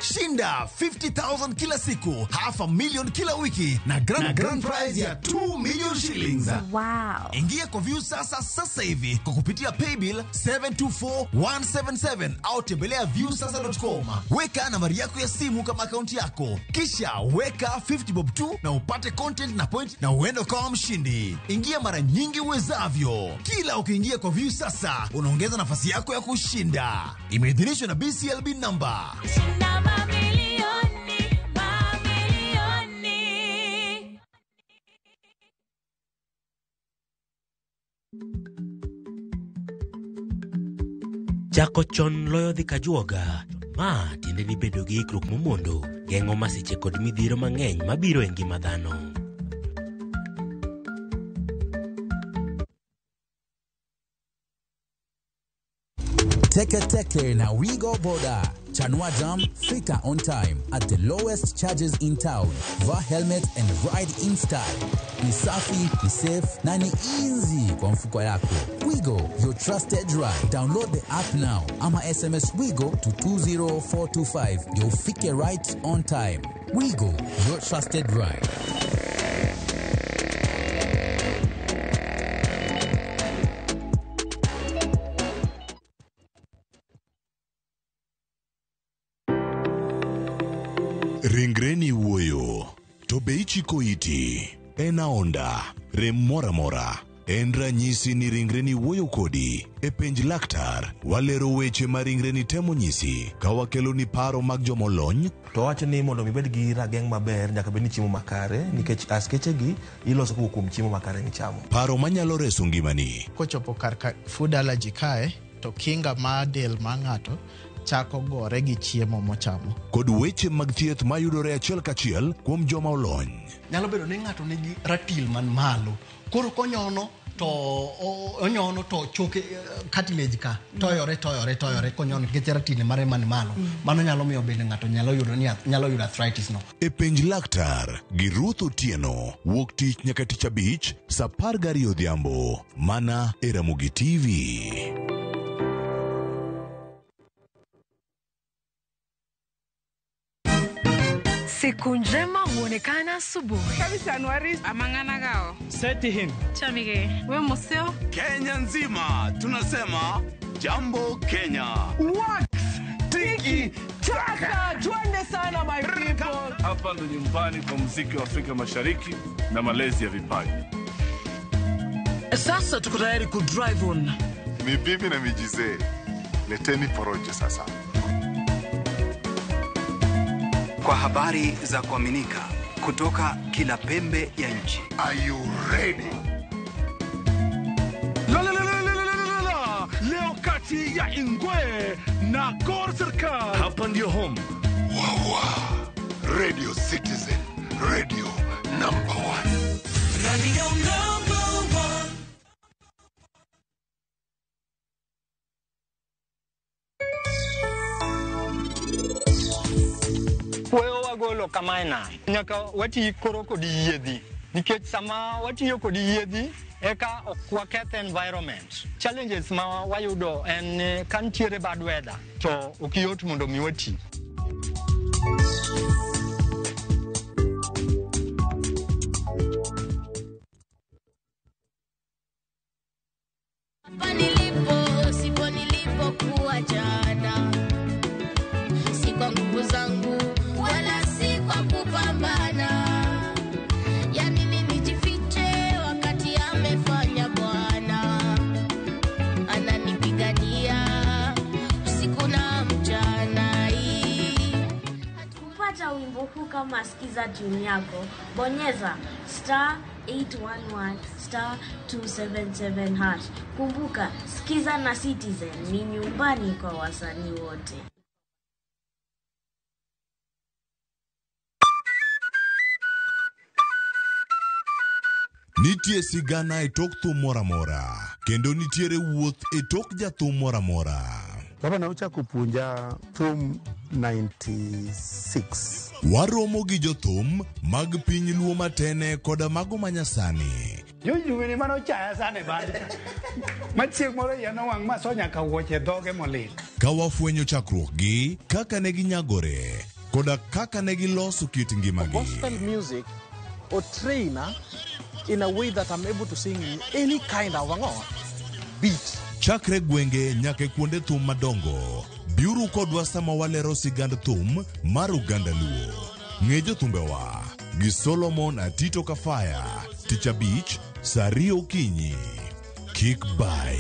Shinda Shinda 50,000 kila siku, 500,000 kila wiki na grand prize ya 2 million shillings. Wow. Ingia kwa Viusasa sasa hivi kwa kupitia paybill 724177 au tembelea viusasa.com. Weka nambari yako ya simu kama akaunti yako, kisha weka 50 bob tu na upate content na point na uende ukawa mshindi. Ingia mara nyingi uwezavyo. Kila ukiingia kwa Viusasa unaongeza nafasi yako ya kushinda. Imeidhinishwa na BCLB number. Shinda mamilioni, mamilioni. Chako chon loyo dhi kajuoga. Ma tiende ni bedo gi ikruok momondo geng'o masiche kod midhiero mang'eny mabiro e ngima dhano. Teke Teke na Wigo Boda. Chanua Jam, fika on time at the lowest charges in town. Vaa helmet and ride in style. Ni safi, ni safe na ni easy kwa mfuko yako. Wigo, your trusted ride. Download the app now ama SMS Wigo to 20425 ndio ufike right on time. Wigo, your trusted ride. Ringreni wuoyo, to be ichiko iti? En aonda, rem moro amora. En ranyisi ni ringreni wuoyo kodi. E penj laktar, walero weche ma ringreni temo nyisi ka wakeloni paro mag jomolony. To wacho ni mondo mi ibed gi rageng' maber nyaka bed ni chiemo makare nikech askeche gi iloso kowuok kuom chiemo makare michamo. Paro manyalo reso ngimani. Kochopo kar ka food allergy kae to kinga mar del mar ng'ato chako gore gi chiemo mochamo. Kod weche mag thieth mayudore achiel kachiel kuom joma olony. Nyalo bedo ni ng'ato nigi ratil man malo, koro konyono to onyono to choke cartilage ka toyore toyore toyore konyono nikech ratil mare man malo. Mano nyalo miyo bende ng'ato nyalo yudo ni nyalo yudo arthritis no. E penj laktar gi Ruth Otieno wuok tich nyaka tich abich saa 12 odhiambo mana e Ramogi TV. Siku njema huonekana asubuhi. Amang'anagao. Setihim. Chamige. We museo. Kenya nzima tunasema jambo Kenya. Wax tiki taka, twende sana my people. Hapa ndo nyumbani kwa muziki wa Afrika Mashariki na malezi ya vipaji. Sasa tuko tayari ku drive on. Ni bibi na mijizee, leteni porojo sasa. Kwa habari za kuaminika kutoka kila pembe ya nchi. Are you ready? La la la la la la la la. Leo kati ya Ingwe na Gor Serikal. Hapa ndio home. Wawa. Radio Citizen, radio number 1. Radio number 1. Kuoyo wagolo kamae nade? Nyaka wati koro kod yiedhi nikech sama watiyo kod yiedhi eka ok waketh environment. Challenges ma wayudo en ni ka nitiere bad weather to ok yot mondo mi wati. Hapa nilipo sipo nilipokuwa jana, si kwa nguvu zangu wala si kwa kupambana. Ya nini nijifiche wakati amefanya Bwana, ananipigania usiku na mchana. Kupata wimbo huu kama sikiza tune yako, bonyeza star 811 star 277 hash. Kumbuka, sikiza na Citizen ni nyumbani kwa wasanii wote. Nitie sigana e tok thum moro amora, kendo nitiere wuoth e tok jathum moro amora. Baba na ochako puonja thum 96. Waromo gi jothum mag piny Luo matene koda mago manyasani. Jojuwene mane ochaya sana e bad. Ma chieng' moro iya nowang' ma so nyaka wuoche dhoge molil. Ka wafwenyo chakruokgi, kaka ne ginyagore, Koda kaka ne giloso kit ngimagi. Gospel music otraina in a way that I'm able to sing in any kind of beat. Chakre gwenge nyaka e kuonde thum madongo, biuru kodwa sama walero sigand thum mar oganda Luo. Ng'e jothumbewa gi Solomon Atito Kafaya, Tich Abich, saa 2 okinyi. Kik bai.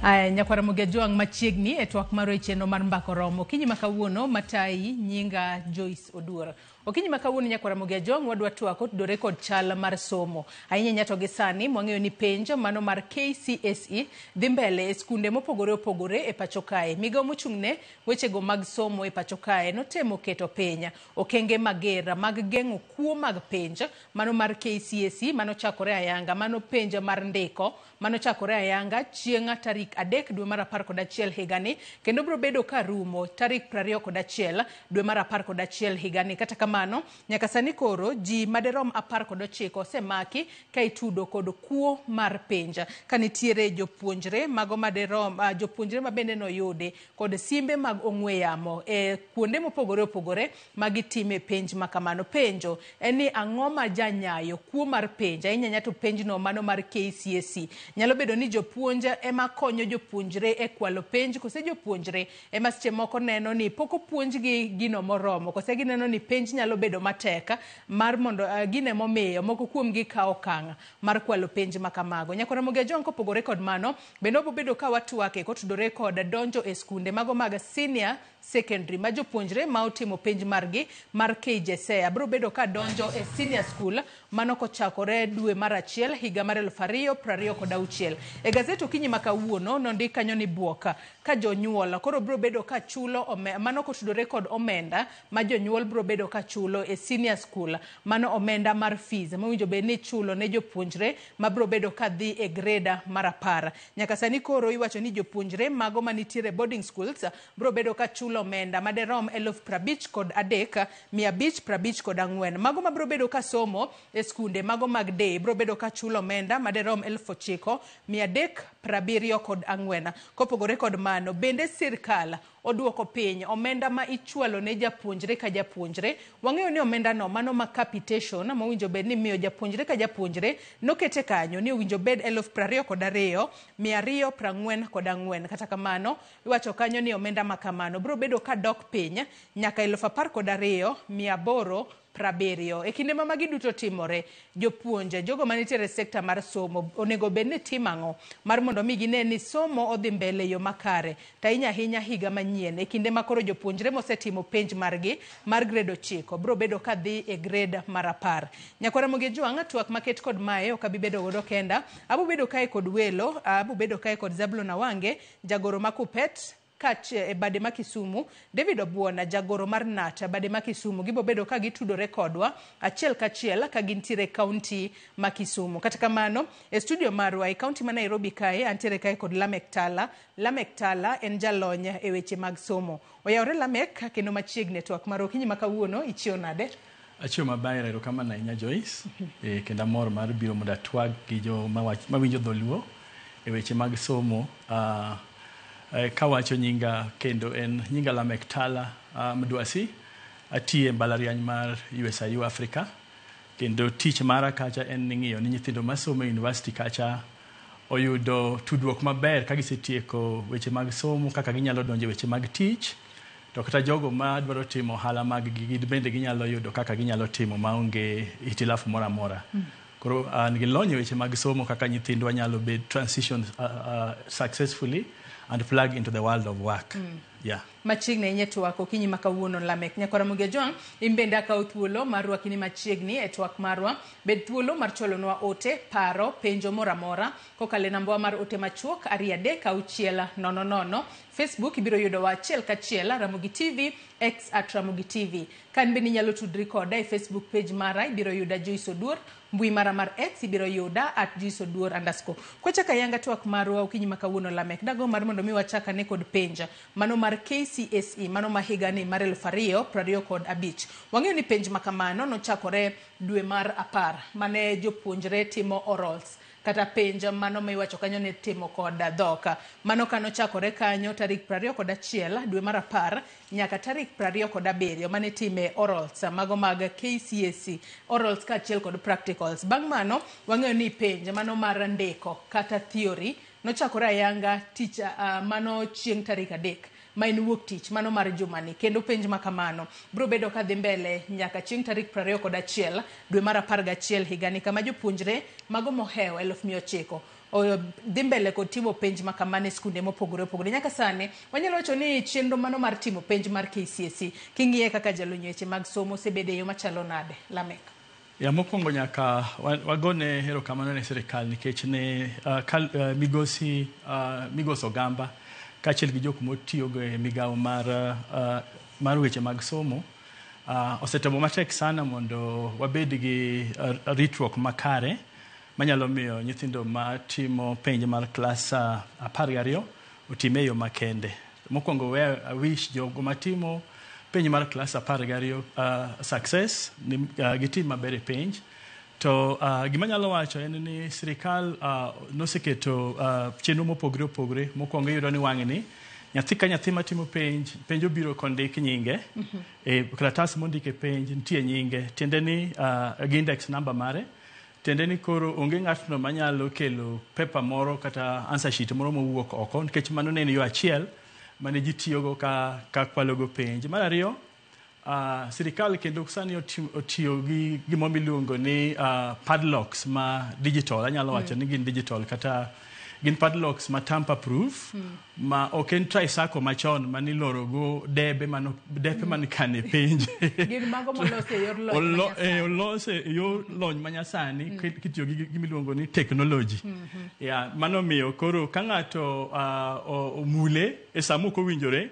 Aya, nyakwara Mugejuang' machiegni e twak mar chenro mar Mbaka Oromo. Okinyi ma kawuono matayi nyinga Joyce Oduor. Okinyi ma kawuono nyakwara Mugejuang' wadwa twak otudore kod chal mar somo. Ahinya ahinya to gi sani mwang'eyo ni penj mano mar KCSE dhi mbele e skunde mopogore opogore e pacho kae. Migawo mochung'ne wechego mag somo e pacho kae notemo keto piny okenge mager mag geng'o kuo mag penj mano mar KCSE manochakore ayanga mano penj mar ndiko manochakore ayanga chieng' tarik 3 dwe mar 11 higani kendo biro bedo ka rumo tarik 21 dwe mar 11 higani. Kata kamano nyaka sani koro ji maderom 19 osemaki ka itudo kod kuo mar penj ka nitiere jopuonjre mago maderom jopuonjre mabende noyudi kod simbe mag ong'we yamo e kuonde mopogore opogore magitime penj makamano. Penjo en ni ang'o ma janyayo kuo mar penj ahinya ahinya to penjno mano mar KCSE. Nyalo bedo ni jopuonj ema konyo jopuonjre e kwalo penj kose jopuonjre ema seche moko neno ni pok opuonjgi gino moromo kose gineno ni penj nyalo bedo matek mar mondo gine momiyo moko kuomgi kawo okang' mar kwalo penj makamago. Nyakwara Mugejuang' kopogore kod mano bende obobedo ka watwake kotudore kod donjo e skunde mago mag senior secondary ma jopuonjre ma otimo penj margi mar KJSEA biro bedo ka donjo e senior school mano kochakore dwe mar 1 higa mar 2026. E gazet okinyi ma kawuono nondik kanyo ni buok ka jonyuol koro biro bedo ka chulo mano kotudore kod omenda ma jonyuol biro bedo ka chulo e senior school mano omenda mar fees mowinjo bed ni chulo ne jopuonjre ma biro bedo ka dhi e grade mar 10. Nyaka sani koro iwacho ni jopuonjre mago manitiere boarding schools biro bedo ka chulo omenda maderom 53,554. Mago mabiro bedo ka somo e skunde mago mag day biro bedo ka chulo omenda maderom 9,374. Kopogore kod mano bende sirkal oduoko piny omenda ma ichwalo ne japuonjre ka japuonjre. Wang'eyo ni omenda no mano ma capitation mowinjo bed ni miyo japuonjre ka japuonjre nokete kanyo ni owinjo bed 22,244. Kata kamano iwacho kanyo ni omenda ma kamano biro bedo ka dok piny nyaka 12,870. E kinde ma magi duto timore, jopuonje jogo manitiere e sekta mar somo onego bed ni timo ang'o mar mondo mi gine ni somo odhi mbele e yo makare to ahinya ahinya higa manyien e kinde ma koro jopuonjre mosetimo penj margi mar grade 9 biro bedo ka dhi e grade mar 10. Nyakwara Mugejuang' twak maket kod mae ok abi bedo godo kenda, abo bedo kae kod welo, abo bedo kae kod Zablon Awange jagoro ma Kupet e bade ma Kisumu, David Obuona jagoro mar NAT bade ma Kisumu. Gibo bedo ka gitudore kodwa achiel kachiel ka gintiere kaunti ma Kisumu. Kata kamano e studio marwa e kaunti ma Nairobi kae antiere kae kod Lamek Tala. Lamek Tala en jalony e weche mag somo. Oyawore Lamek kendo machiegni e twak mar okinyi ma kawuono, ichiew nade? Achiew maber, erokamano ahinya Joyce. Kendo amor mar biro mondo atwag gi joma mawinjo dholuo e weche mag somo. Kawacho nyinga kendo en nyinga Lamek Tala Mdwasi, atiye mbalariany mar USIU Africa kendo tich mara kacha en ni ng'iyo ni nyithindo masomo e university kacha oyudo tudruok maber ka gisetieko weche mag somo kaka ginyalo donjo e weche mag tich, to kata jogo madwaro timo ohala mag gi bende ginyalo yudo kaka ginyalo timo maonge hitilafu moro amora. Koro an gi lony e weche mag somo kaka nyithindwa nyalo bet transition successfully and plug into the world of work. Yeah. Machiegni ahinya e twak okinyi ma kawuono Lamek. Nyakwara Mugejuang' in bende akawo thuolo mar rwakini machiegni e twak marwa. Bed thuolo mar chwalonwa ote, paro, penjo moro amora kokalo e nambawa mar ote machuok 2 3 6 0 0. Facebook ibiro yudowa achiel kachiel Ramogi TV, X at Ramogi TV. Ka in bende inyalo tudri koda e Facebook page mara ibiro yuda Joyce Oduor, mbui mara mar X ibiro yuda at Joyce Oduor _. Kwachako ayanga twak marwa okinyi ma kawuono Lamek, dago mar mondo mi wachak ane kod penj mano mar KCSE KCSE mano ma higani mar 2025. Wang'eyo ni penj ma kamano nochakore dwe mar 10 mane jopuonjre timo orals kata penj mano ma iwacho kanyo ni timo kod dhok. Mano kanochakore kanyo tarik 21 dwe mar 10 nyaka tarik 27 mane time orals mago mag KCSE, orals kaachiel kod practicals. Bang' mano wang'eyo ni penj mano mar ndiko kata theory nochakore ayanga tich mano chieng' tarik 3 ma en wuok tich mano mar jumani, kendo penj ma kamano biro bedo ka dhi mbele nyaka chieng' tarik 21 dwe mar 11 higani, kama jopuonjre mago mohewo 900,000 dhi mbele kod timo penj ma kamano e skunde mopogore opogore. Nyaka sani wanyalo wacho ni chenro mano mar timo penj mar KCSE king'iye kaka jalony weche mag somo osebedo e yo machalo nade, Lamek? Ya mokwongo nyaka wagone erokamano ne sirikal nikech ne migosi Migos Ogamba kaachiel gi jok motiyogo e migawo mar weche mag somo osetemo matek sana mondo wabed gi ritruok makare manyalo miyo nyithindo matimo penj mar klas 12 otime e yo makende. Mokwongo we awish jogo matimo penj mar klas 12 success, ni gitim maber e penj. To gima anyalo wacho en ni sirikal noseketo chenro mopogore opogore. Mokwongo iyudo ni wang'ni nyathi ka nyathi matimo penj, penj obiro kondik nyinge. E kalatas mondik e penj nitie nyinge, tiende ni gi index number mare. Tiende ni koro onge ng'atno manyalo kelo paper moro kata answer sheet moro mowuok oko, nikech mano ne en yo achiel mane ji tiyogo ka kwalogo penj. Mar ariyo, sirikal kendo sani otiyo gi gima miluongo ni padlocks ma digital. Anyalo wacho ni gin digital kata gin padlocks ma tamper proof, ma ok en tricycle machon maniloro go debe mano depe manikane penj. Gin mago molos e yor lony manyasani. Olos e yor lony manyasani kitiyo gi gima iluongo ni technology. Ya, mano miyo koro ka ng'ato omule e sama ok owinjore,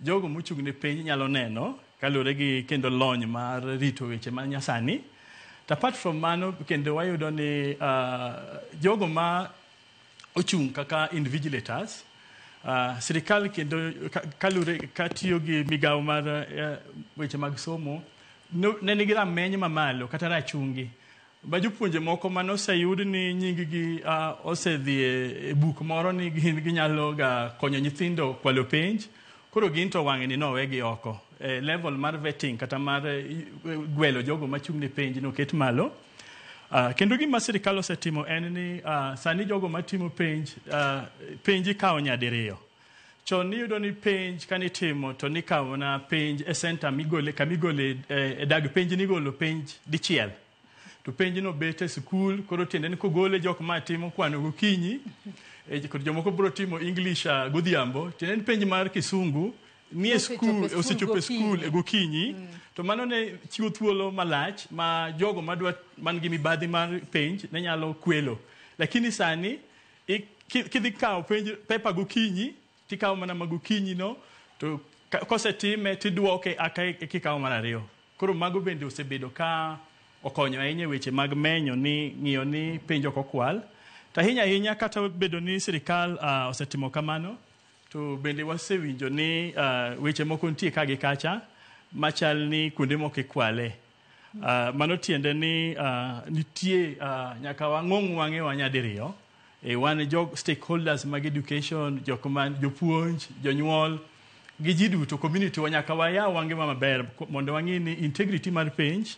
jogo mochung' ne penj nyalo neno kaluwore gi kendo lony mar rito weche manyasani. To apart from mano kendo wayudo ni jogo ma ochung' kaka invigilators, sirikal kendo kaluwore katiyo gi migawo mar weche mag somo ne nigi rameny mamalo kata rachungi ma jopuonje moko manoseyud ni nying-gi osedhi e buk moro ni gin ginyalo ga konyo nyithindo kwalo penj, koro gin to wang'ni nowegi oko. Level mar vetting kata mar gwelo jogo machung' ne penj noket malo. Kendo gima sirikal osetimo en ni sani jogo matimo penj, penj ikawo nyadiriyo. Chon niyudo ni penj kanitimo to nikawo na penj e center migole, kamigole e dag penj nigolo penj dichiel. To penj no bet e sikul, koro tiende ni kogole jok ma timo kwano gokinyi, kod jomoko biro timo English godhiambo, tiende ni penj mar Kisungu ni e Osechopo e skul, osechopo e skul skul gokinyi. To mano ne chiwo thuolo malach ma jogo madwa man gi mibadhi mar penj ne nyalo kwelo. Lakini sani kidhi kawo penj paper gokinyi, tikawo mana ma gokinyi no, to kosetime tiduoke aka kikawo mar ariyo. Koro mago bende osebedo ka okonyo ahinya e weche mag menyo ni ng'iyo ni penj ok okwal. To ahinya ahinya kata obedo ni sirikal osetimo kamano, to bende wasewinjo ni weche moko nitie ka gi kacha machal ni kuonde moko ikwale. Mano tiende ni nitie nyaka wang'ong wang'ewa nyadiriyo. Wan jog stakeholders mag education, jok man jopuonj, jonyuol, gi ji duto, community wa nyaka wayaw wang'ewa maber mondo wang'e ni integrity mar penj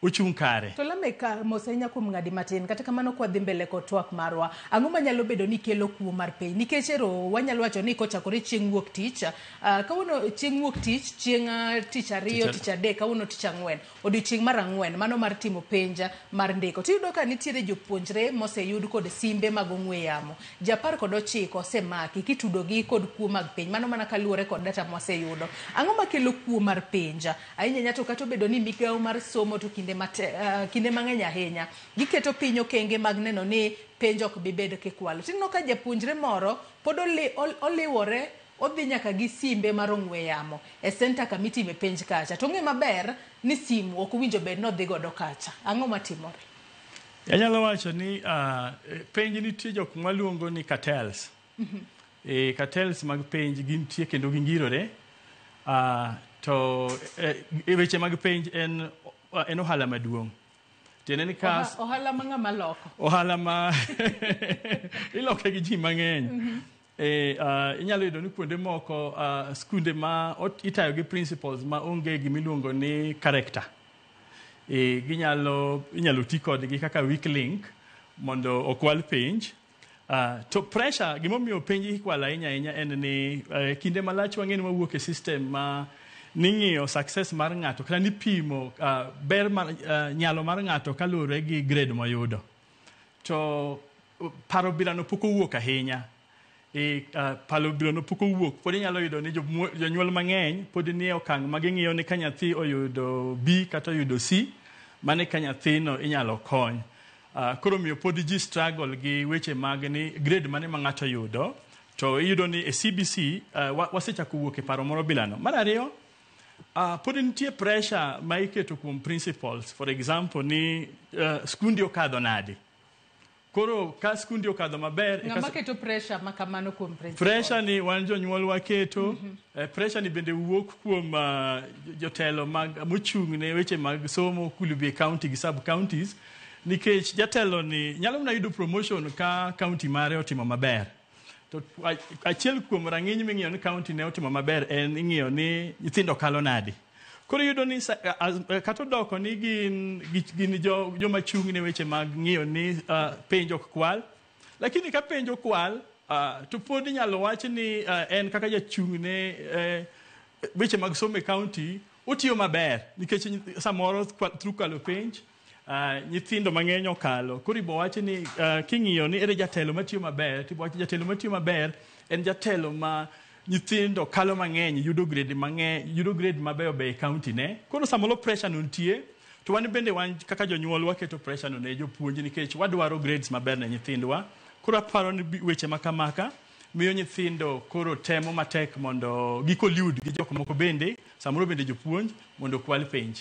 ochung' kare. To Lamek, mos ahinya kuom ng'adi matin, kata kamano kwa dhi mbele kod twak marwa, ang'o manyalo bedo ni kelo kuo mar penj? Nikech ero wanyalo wacho ni kochakore chieng' wuok tich, kawuono chieng' wuok tich, chieng' tich ariyo, tich adek, kawuono tich ang'wen, odiochieng' mar ang'wen, mano mar timo penj mar ndiko. Tiyudo ka nitiere jopuonjre moseyud kod simbe mag ong'we yamo. Ji 19 osemaki kitudogi kod kuo mag penj, mano mana kaluwore kod data mwaseyudo. Ang'o makelo kuo mar penj? Ahinya ahinya to kata obedo ni migawo mar somo to kinde mang'eny ahinya giketo piny okenge mag neno ni penj ok bi bedo kikwalo. Tineno ka japuonjre moro pod oliwore odhi nyaka gi simbe mar ong'we yamo e center kamitime penj kacha, to ong'e maber ni simu ok owinjo bed ni odhi godo kacha. Ang'o matimore? Anyalo wacho ni penj nitie jok maluongo ni cartels. Cartels mag penj gintie kendo gingirore. To e weche mag penj en ohala maduong'. Tiende ni ka ohala ma ng'ama loko. Ohala ma iloke gi ji mang'eny. Inyalo yudo ni kuonde moko skunde ma itayo gi principals ma onge gimiluongo ni character. Inyalo ti kodgi kaka weak link mondo okwal penj. To pressure, gimomiyo penj ikwalo ahinya ahinya en ni kinde malach wang'e ni wawuok e system ma ning'iyo success mar ng'ato kata nipimo ber mar nyalo mar ng'ato kaluwore gi grade moyudo. To paro bilano pok owuok ahinya. Paro bilano pok owuok. Pod inyalo yudo ni jonyuol mang'eny pod nie okang' ma ging'iyo ni ka nyathi oyudo B kata oyudo C, mane ka nyathino inyalo kony. Koro miyo pod ji struggle gi weche mag ni grade mane ma ng'ato yudo. To iyudo ni e CBC wasechako wuok e paro moro bilano. Mar ariyo, pod nitie pressure ma iketo kuom principals. For example, ni skundi okadho nade. Koro ka skundi okadho maber... Ng'ama keto pressure ma kamano kuom principals? Pressure ni wan jonyuol waketo. Pressure ni bende wuok kuom jotelo mag mochung' ne weche mag somo Kulubie County gi sub counties. Nikech jatelo ni nyalo mana yudo promotion ka county mare otimo maber. To achiel kuom rang'iny ming'iyo ni county ne otimo maber en ing'iyo ni nyithindo kalo nade. Koro iyudo ni kata odoko ni gin joma chung' ne weche mag ng'iyo ni penj ok kwal. Lakini ka penj okwal, to pod inyalo wach ni en kaka jachung' ne weche mag somo e county otiyo maber nikech samoro through kwalo penj nyithindo mang'eny okalo. Koro ibo wach ni king'iyo ni ere jatelo matiyo maber, tibo wach jatelo matiyo maber en jatelo ma nyithindo kalo mang'eny, yudo grade mang'eny, yudo grade mabeyo beyo e county ne. Koro samoro pressure no nitie, to wan bende wan kaka jonyuol waketo pressure no ne jopuonj nikech wadwaro grades maber ne nyithindwa. Koro aparo ni weche ma kamaka miyo nyithindo koro temo matek mondo gikoliud gi jok moko bende, samoro bende jopuonj mondo okwal penj.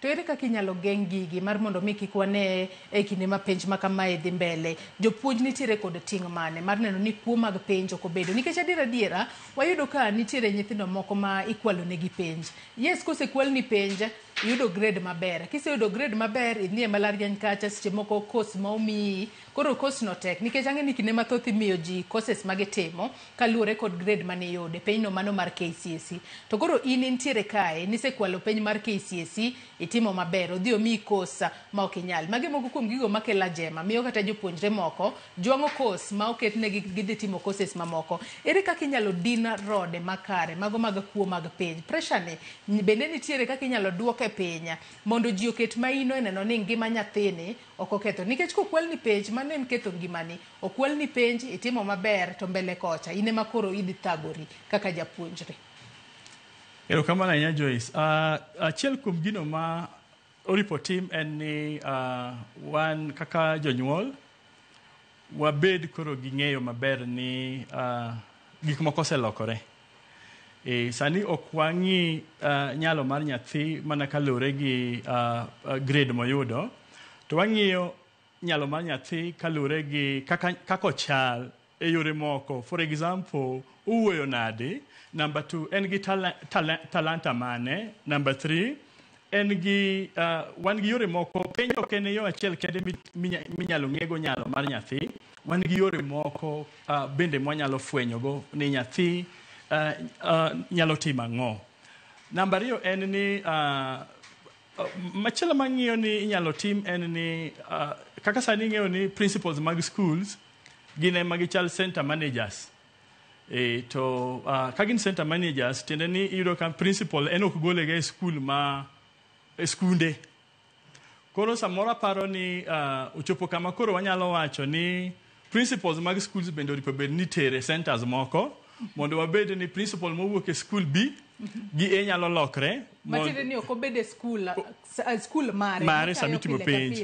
To ere kaka inyalo geng' gigi mar mondo mi kik wane e kinde ma penj ma kamae dhi mbele? Jopuonj nitiere kod ting' mane mar neno ni kuo mag penj ok obedo? Nikech adiera adiera wayudo ka nitiere nyithindo moko ma ikwalo negi penj. Yes, kosekwalni penj, iyudo grade maber. Kiseyudo grade maber, idhi e mbalariany kacha, seche moko course ma omiyi. Koro course no tek, nikech ang'e ni kinde mathoth imiyo ji courses ma gitimo kaluwore kod grade mane iyudo e penjno mano mar KCSE. To koro in intiere kae, nisekwalo penj mar KCSE, itimo maber, odhi omiyi course ma ok inyal. Magi moko kuom gigo makelo ajema, miyo kata jopuonjre moko jwang'o course ma oketnegi gidhi timo courses mamoko. Ere kaka inyalo din rode makare, mago mag kuo mag penj? Pressure ni bende nitiere kaka inyalo duoke piny mondo ji oket maino e neno ni ngima nyathini ok oketho. Nikech kokwalni penj, mano en ketho ngimani. Okwalni penj, itimo maber, to mbele kocha in ema koro idhi thagori kaka japuonjre. Erokamano ahinya Joyce. Achiel kuom gino ma oripo tim en ni wan kaka jonyuol wabed koro gi ng'eyo maber ni gik moko oselokore. Sani ok wang'i nyalo mar nyathi mana kaluwore gi grade moyudo, to wang'iyo nyalo mar nyathi kaluwore gi kaka ochal e yore moko. For example, owuoyo nade? Number 2, en gi talanta mane? Number 3, en gi wan gi yore moko. Penj ok en yo achiel kende minyalo ng'ego nyalo mar nyathi. Wan gi yore moko bende mwanyalo fwenyogo ni nyathi nyalo timo ang'o. Namba 2 en ni machielo mang'iyo ni inyalo tim en ni kaka sani ing'eyo ni principals mag schools gin ema gichal center managers. To ka gin center managers, tiende ni iyudo ka principal en ok gole ga e school ma e skunde. Koro samoro aparo ni ochopo kama koro wanyalo wacho ni principals mag schools bende oripo bed ni tere centers moko mondo wabed ni principal mowuok e school B gi A nyalo lokre. Matiende ni ok obed e school mare sama itimo penj.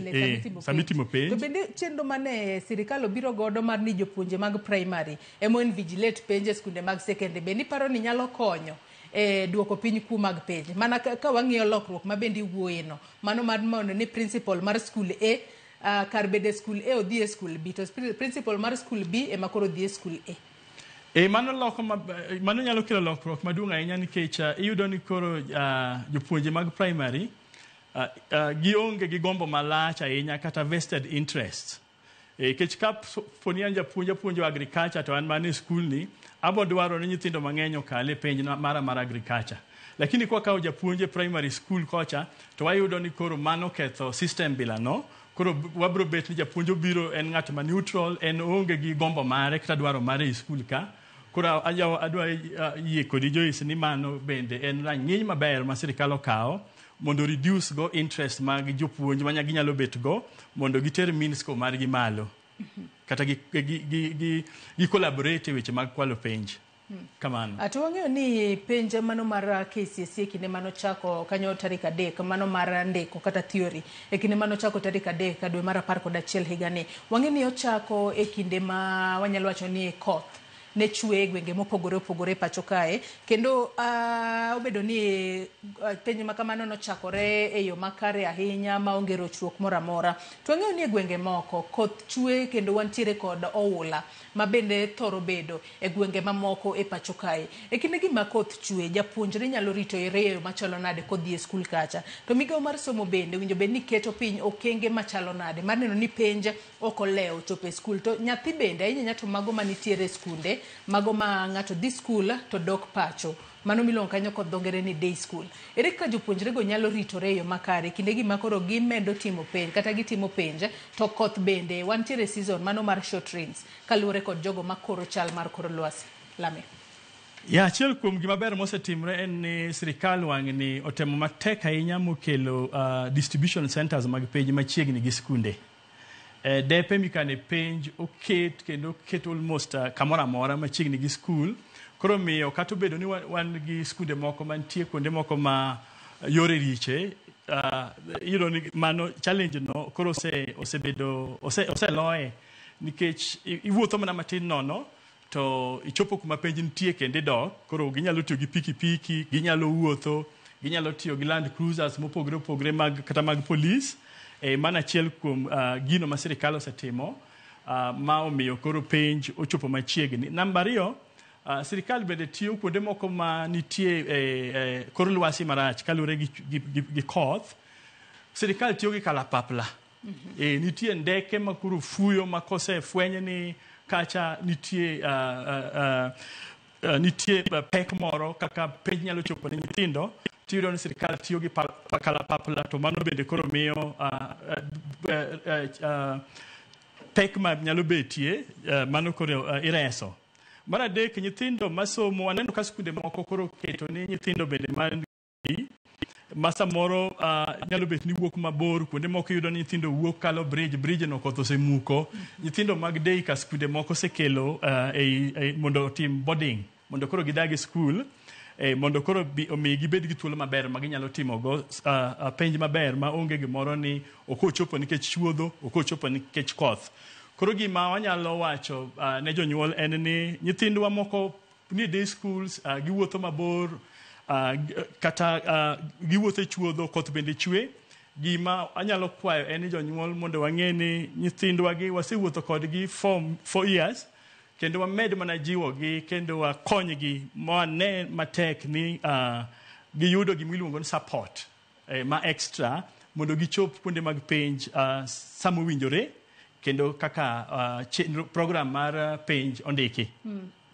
Sama itimo penj. To bende chenro mane sirikal obiro godo mar ni jopuonje mag primary ema invigilate penj e skunde mag secondary, bende iparo ni nyalo konyo e duoko piny kuo mag penj? Mana ka wang'iyo lokruok ma bende iwuoye no, mano mar mondo ni principal mar school A kar bedo e school A odhi e school B, to principal mar school B ema koro dhi e school A. Mano loko mano nyalo kelo lokruok maduong' ahinya nikech iyudo ni koro jopuonje mag primary gionge gi gombo malach ahinya kata vested interest. Nikech ka poni an japuonj apuonjo agriculture to an mana e skul ni, abo dwaro ni nyithindo mang'eny okal e penj mara mar agriculture. Lakini kwakawo japuonj e primary school kocha, to wayudo ni koro mano ketho system bila no. Koro wabro bet ni japuonj obiro en ng'at ma neutral, en oonge gi gombo mare kata dwaro mare e skul ka. Koro adwa yie kodi Joyce ni mano bende en rang'iny maber ma sirikal okawo mondo reduce go interest mag jopuonj ma ginyalo bet go mondo giter mean score margi malo kata gi collaborate e weche mag kwalo penj. Kamano. To wang'eyo ni penj mano mar KCSE e kinde manochako kanyo tarik 3, mano mar ndiko kata theory e kinde manochako tarik 3 dwe mar 11 higani, wang'eyo ni ochako e kinde ma wanyalo wacho ni koth ne chwe e gwenge mopogore opogore pacho kae, kendo obedo ni penj ma kamano nochakore e yo makare ahinya maonge rochruok moro amora. To wang'eyo ni e gwenge moko koth chwe kendo wantiere kod oula ma bende thoro bedo e gwenge mamoko e pacho kae. E kinde gi ma koth chwe, japuonjre nyalo rito e yo machalo nade kodhi e skul kacha? To migawo mar somo bende owinjo bed ni keto piny okenge machalo nade mar neno ni penj ok olewo chopo e skul? To nyathi bende, ahinya to mago manitiere e skunde, mago ma ng'ato dhi skul to dok pacho, mano miluongo kanyo kod dho ngere ni day school. Ere kaka jopuonjrego nyalo ritore e yo makare kinde gi ma koro gimedo timo penj kata gitimo penj to koth bende wantiere season mano mar short rains kaluwore kod jogo makoro chal mar kor lwasi? Lame. Ya, achiel kuom gima ber mosetimre en ni sirikal wang'ni otemo matek ahinya mokelo distribution centers mag penj machiegni gi skunde. Depe mikane penj oket kendo oket almost kamoro amora machiegni gi skul. Koro miyo kata obedo ni wan gi skunde moko mantie kuonde moko ma yore riche, iyudo ni mano challenge no koro osebedo oseloye nikech iwuotho mana matin nono to ichopo kuma penj nitie kendo idok. Koro ginyalo tiyo gi pikipiki, ginyalo wuotho, ginyalo tiyo gi land cruisers mopogore opogore mag kata mag polis. Mano achiel kuom gino ma sirikal osetimo ma omiyo koro penj ochopo machiegni. Namba 2, sirikal bende tiyo kuonde moko ma nitie kor lwasi marach kaluwore gi koth. Sirikal tiyo gi kalapapla. Nitie ndeke ma koro fuyo ma kosefweny ni kacha nitie nitie pek moro kaka penj nyalo chopo ne nyithindo, tiyudo ni sirikal tiyo gi kalapapla, to mano bende koro miyo pek ma nyalo betie mano koro ireso. Mar adek, nyithindo masomo, aneno ka skunde moko koro keto ni nyithindo bende ma samoro nyalo bet ni wuok mabor, kuonde moko iyudo ni nyithindo wuok kalo bridge no koth osemuko. Nyithindo mag day ka skunde moko osekelo mondo otim boarding, mondo koro gidag e skul, mondo koro omi gibed gi thuolo maber ma ginyalo timogo penj maber ma onge gimoro ni ok ochopo nikech chuodho, ok ochopo nikech koth. Koro gima wanyalo wacho ne jonyuol en ni nyithindwa moko ni day schools, giwuotho mabor, kata giwuotho e chuodho, koth bende chwe. Gima anyalo kwayo en ni jonyuol mondo wang'e ni nyithindwa gi wasewuotho kodgi for 4 years, kendo wamed mana jiwogi kendo wakonygi ma wane matek ni giyudo gima iluongo ni support ma extra mondo gichop kuonde mag penj sama owinjore kendo kaka chenro program mar penj ondiki.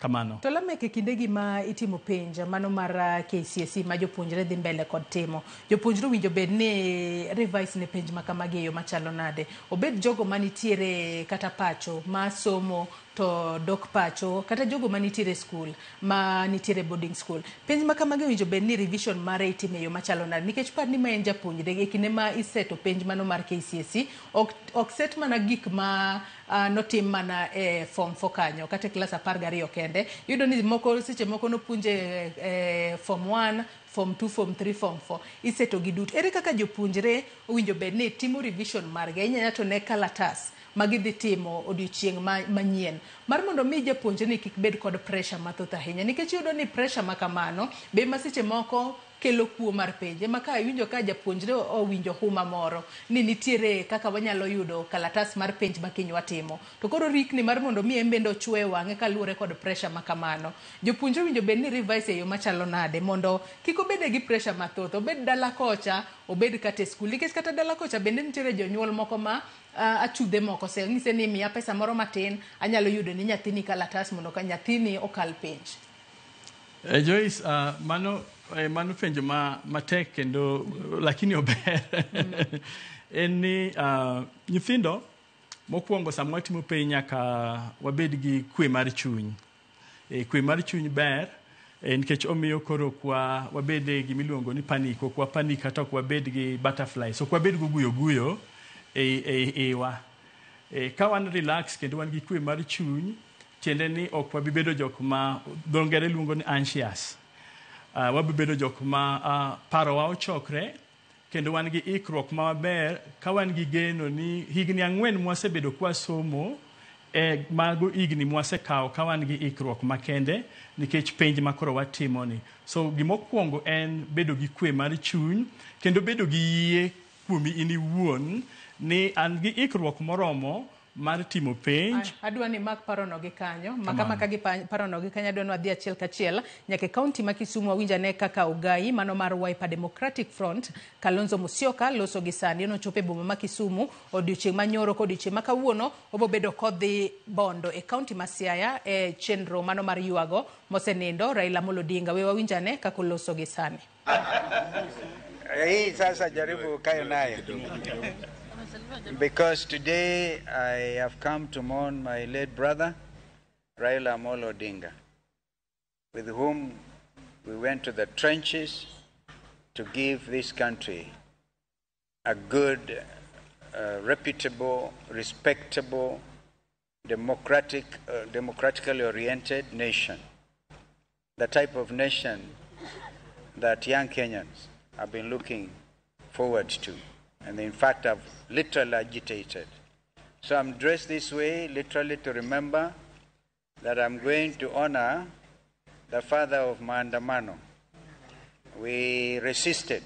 Kamano. To Lamek, e kindegi ma itimo penj mano mar KCSE ma jopuonjre dhi mbele kod timo, jopuonjre owinjo bed ni revise ne penj ma kamagi e yo machalo nade? Obed jogo manitiere kata pacho ma somo to dok pacho, kata jogo manitiere skul ma nitiere boarding school. Penj ma kamagi owinjo bed ni revision mare itimo e yo machalo nade? Nikech par ni ma en japuonjre, e kinde ma iseto penj mano mar KCSE, ok set mana gik ma notim mana e form 4 kanyo kata e klas 12 kende. Iyudo ni moko seche moko nopuonje e form 1, form 2, form 3, form 4. Iseto gi duto. Ere kaka jopuonjre owinjo bed ni timo revision margi? Ahinya to ne kalatas ma gidhi timo odiochieng' manyien mar mondo mi japuonjre ni kik bed kod pressure mathoth ahinya, nikech iyudo ni pressure ma kamano be ma seche moko kelo kuo mar penj. Ema ka iwinjo ka japuonjre owinjo huma moro ni nitiere kaka wanyalo yudo kalatas mar penj ma kiny watimo. To koro rikni mar mondo mi en bende ochwe wang'e kaluwore kod pressure ma kamano. Jopuonjre owinjo bed ni revise e yo machalo nade mondo kik obede gi pressure mathoth. Obed dala kocha, obed kata e skul. Nikech kata dala kocha bende nitiere jonyuol moko ma achudhe moko se ng'ise ni miya pesa moro matin anyalo yudo ni nyathini kalatas mondo ka nyathini okal penj. Joyce, mano penjo matek kendo lakini ober. En ni nyithindo mokwongo sama watimo penj nyaka wabed gi kwe mar chuny. Kwe mar chuny ber nikech omiyo koro ok wabed e gimiluongo ni panic, ok wa panic kata ok wabed gi butterflies, ok wabed go guyo guyo e iwa. Ka wan relax kendo wan gi kwe mar chuny, tiende ni ok wabi bedo jok ma dho ngere luongo ni anxious. Wabi bedo jok ma parowa ochokre kendo wan gi ikruok maber ka wan gi geno ni higni 4 mwasebedo kwasomo mago higni mwasekawo ka wan gi ikruok makende nikech penj ma koro watimo ni. So gimokwongo en bedo gi kwe mar chuny kendo bedo gi yie kuomi in iwuon ni an gi ikruok moromo mar timo penj. Adwa ni mak parono gi kanyo, maka gi parono gi kanyo adwa ni wadhi achiel kachiel nyaka e kaunti ma Kisumu wawinj ane kaka ogai mano mar Wiper Democratic Front Kalonzo Musyoka loso gi sani nochopo e boma ma Kisumu odiochieng' manyoro kod odiochieng' ma kawuono obo bedo kodhi Bondo e kaunti ma Siaya e chenro mano mar ywago mosenindo Raila Amolo Odinga. We wawinj ane kaka oloso gi sani. Hii sasa jaribu ukae nayo. Because today I have come to mourn my late brother, Raila Amolo Odinga, with whom we went to the trenches to give this country a good, reputable, respectable, democratically oriented nation. The type of nation that young Kenyans have been looking forward to, and in fact have literally agitated. So I'm dressed this way literally to remember that I'm going to honor the father of Maandamano. We resisted,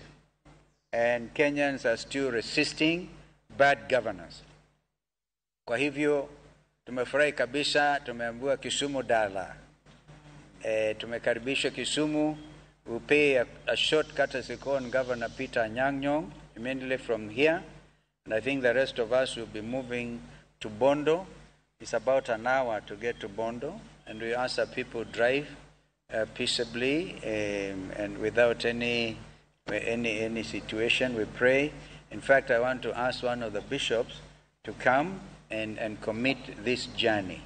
and Kenyans are still resisting bad governance. Kwa hivyo tumefurahi kabisa, tumeambiwa Kisumu dala. Tumekaribishwa Kisumu. We pay a short courtesy call on Governor Peter Anyang' Nyong'o immediately from here. And I think the rest of us will be moving to Bondo. It's about an hour to get to Bondo. And we ask that people drive peaceably and without any situation. We pray. In fact, I want to ask one of the bishops to come and commit this journey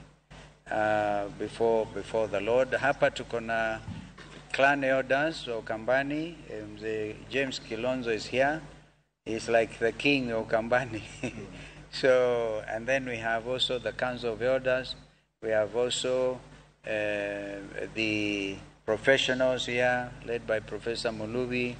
before the Lord. Hapa tuko na clan elders wa Ukambani. Mzee James Kilonzo is here. He's like the king of Ukambani. So, and then we have also the Council of Elders. We have also the professionals here, led by Professor Muluvi.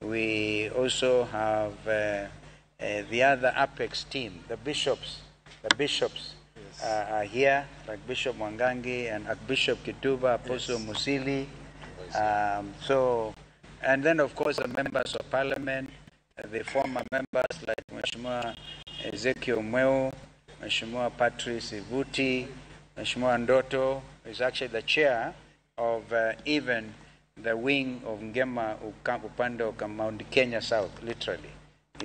We also have the other Apex team, the bishops. The bishops are here, like Bishop Mwangangi and Archbishop Kituba, Apostle Musili. So, and then of course the members of parliament, the former members like Mheshimiwa Ezekiel Mweu, Mheshimiwa Patrice Ivuti, Mheshimiwa Ndoto is actually the chair of even the wing of Ngema upande wa Mount Kenya South, literally,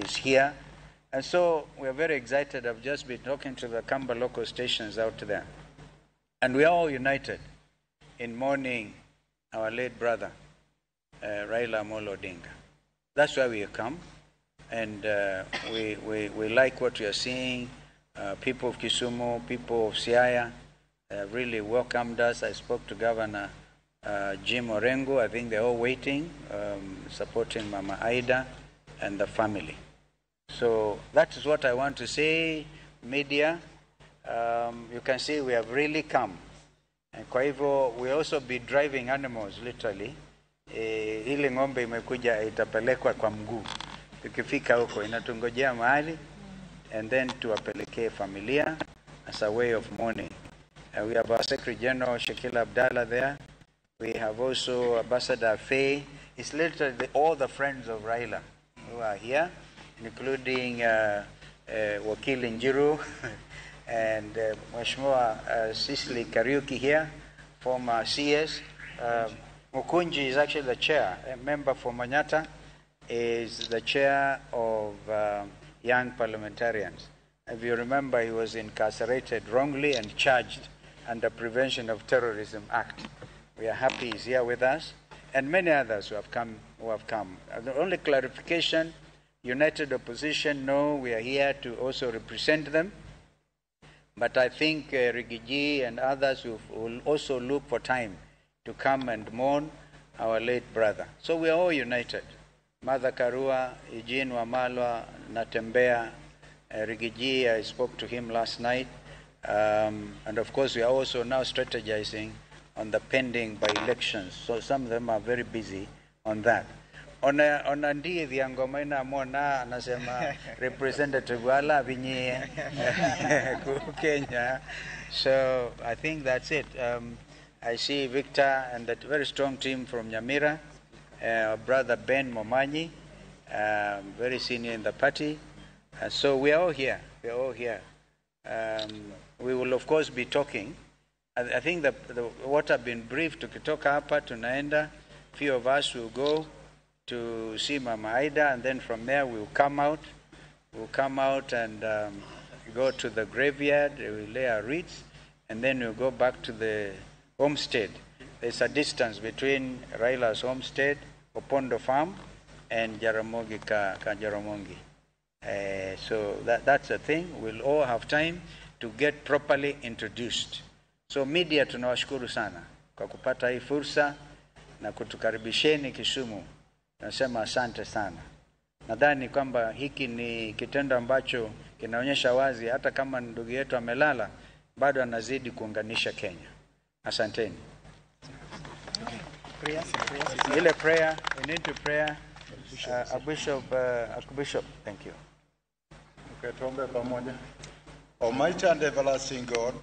is here. And so we are very excited. I've just been talking to the Kamba local stations out there. And we are all united in mourning our late brother, Raila Amolo Odinga. That's why we have come. And we like what we are seeing. People of Kisumu, people of Siaya really welcomed us. I spoke to Governor Jim Orengo. I think they're all waiting, supporting Mama Ida and the family. So that is what I want to say, media. You can see we have really come. And kwa hivyo, we also be driving animals, literally. Ile ng'ombe imekuja itapelekwa kwa mguu. Tukifika huko inatungojea mahali and then tuwapelekee familia as a way of mourning. We have our Secretary General Shakila Abdallah there. We have also Ambassador Faye. It's literally all the friends of Raila who are here, including Wakili Njiru and Mheshimiwa Cicely Kariuki here, former CS. Mukunji is actually the chair, a member for Manyatta, is the chair of Young Parliamentarians. If you remember, he was incarcerated wrongly and charged under Prevention of Terrorism Act. We are happy he's here with us, and many others who have come. The only clarification, United Opposition, no, we are here to also represent them. But I think Rigiji and others will also look for time to come and mourn our late brother. So we are all united. Martha Karua, Eugene Wamalwa, Natembea, Rigiji, I spoke to him last night. And of course, we are also now strategizing on the pending by-elections. So some of them are very busy on that. Ona ndiye dhiangoma ina mona anasema representative wala vinyi Kenya. So I think that's it. I see Victor and that very strong team from Nyamira, our brother Ben Momanyi, very senior in the party. So we are all here. We are all here. We will of course be talking. I think what I've been briefed, tukitoka hapa tunaenda, few of us will go to see Mama Ida, and then from there we'll come out. We'll come out and go to the graveyard, we'll lay our wreaths, and then we'll go back to the homestead. There's a distance between Raila's homestead, Opondo Farm, and Jaramogi ka Jaramongi. So that's the thing. We'll all have time to get properly introduced. So media, tunawashukuru sana kwa kupata hii fursa na kutukaribisheni Kisumu. Nasema asante sana. Nadhani kwamba hiki ni kitendo ambacho kinaonyesha wazi hata kama ndugu yetu amelala bado anazidi kuunganisha Kenya. Asanteni. Okay. Ile prayer, we need to prayer. Bishop, thank you. Okay, tuombe pamoja. Almighty and everlasting God.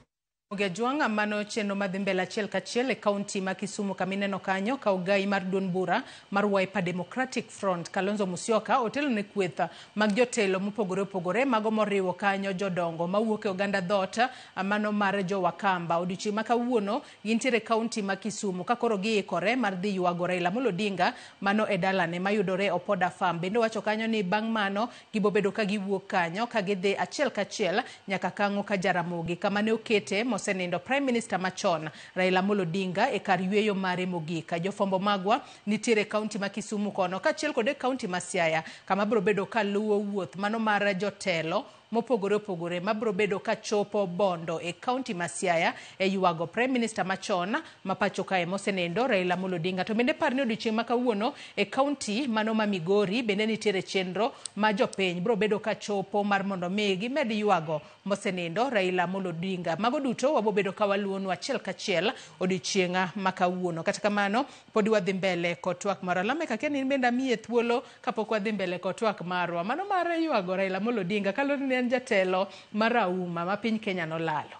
Ogejuang mano chenro madhi mbele achiel kachiel e kaunti ma Kisumu kamineno kanyo ka ogai mar duond bura mar Wiper Democratic Front Kalonzo Musyoka otelo ne kweth mag jotelo mopogore opogore mago moriwo kanyo jodongo mawuok e oganda dhoot mano mar jo Wakamba. Odiochieng' ma kawuono gintiere kaunti ma Kisumu ka koro giikore mar dhi ywago Raila Amolo Odinga mano e dalane mayudore Opoda Farm. Bende wacho kanyo ni bang' mano gibobedo ka giwuok kanyo ka gidhi achiel kachiel nyaka kang'o ka Jaramogi kama ne okete osenindo Prime Minister machon Raila Amolo Odinga e kar yweyo mare mogik. Jofwambo magwa nitiere kaunti ma Kisumu kono kaachiel kod e kaunti ma Siaya kama biro bedo ka luwo wuoth mano mar jotelo mopogore opogore mabiro bedo ka chopo Bondo e kaunti ma Siaya e ywago Prime Minister machon ma pacho kae mosenindo Raila Amolo Odinga. To bende par ni odiochieng' ma kawuono e kaunti mano ma Migori bende nitiere chenro ma jopiny biro bedo ka chopo mar mondo mi gimed ywago mosenindo Raila Amolo Odinga. Mago duto wabobedo ka waluwonu achiel kachiel odiochieng' ma kawuono. Kata kamano pod wadhi mbele kod twak marwa. Lamek akia ni in bende amiye thuolo kapok wadhi mbele kod twak marwa mano mar ywago Raila Amolo Odinga kaluwore ni en jatelo marahuma ma piny Kenya nolalo.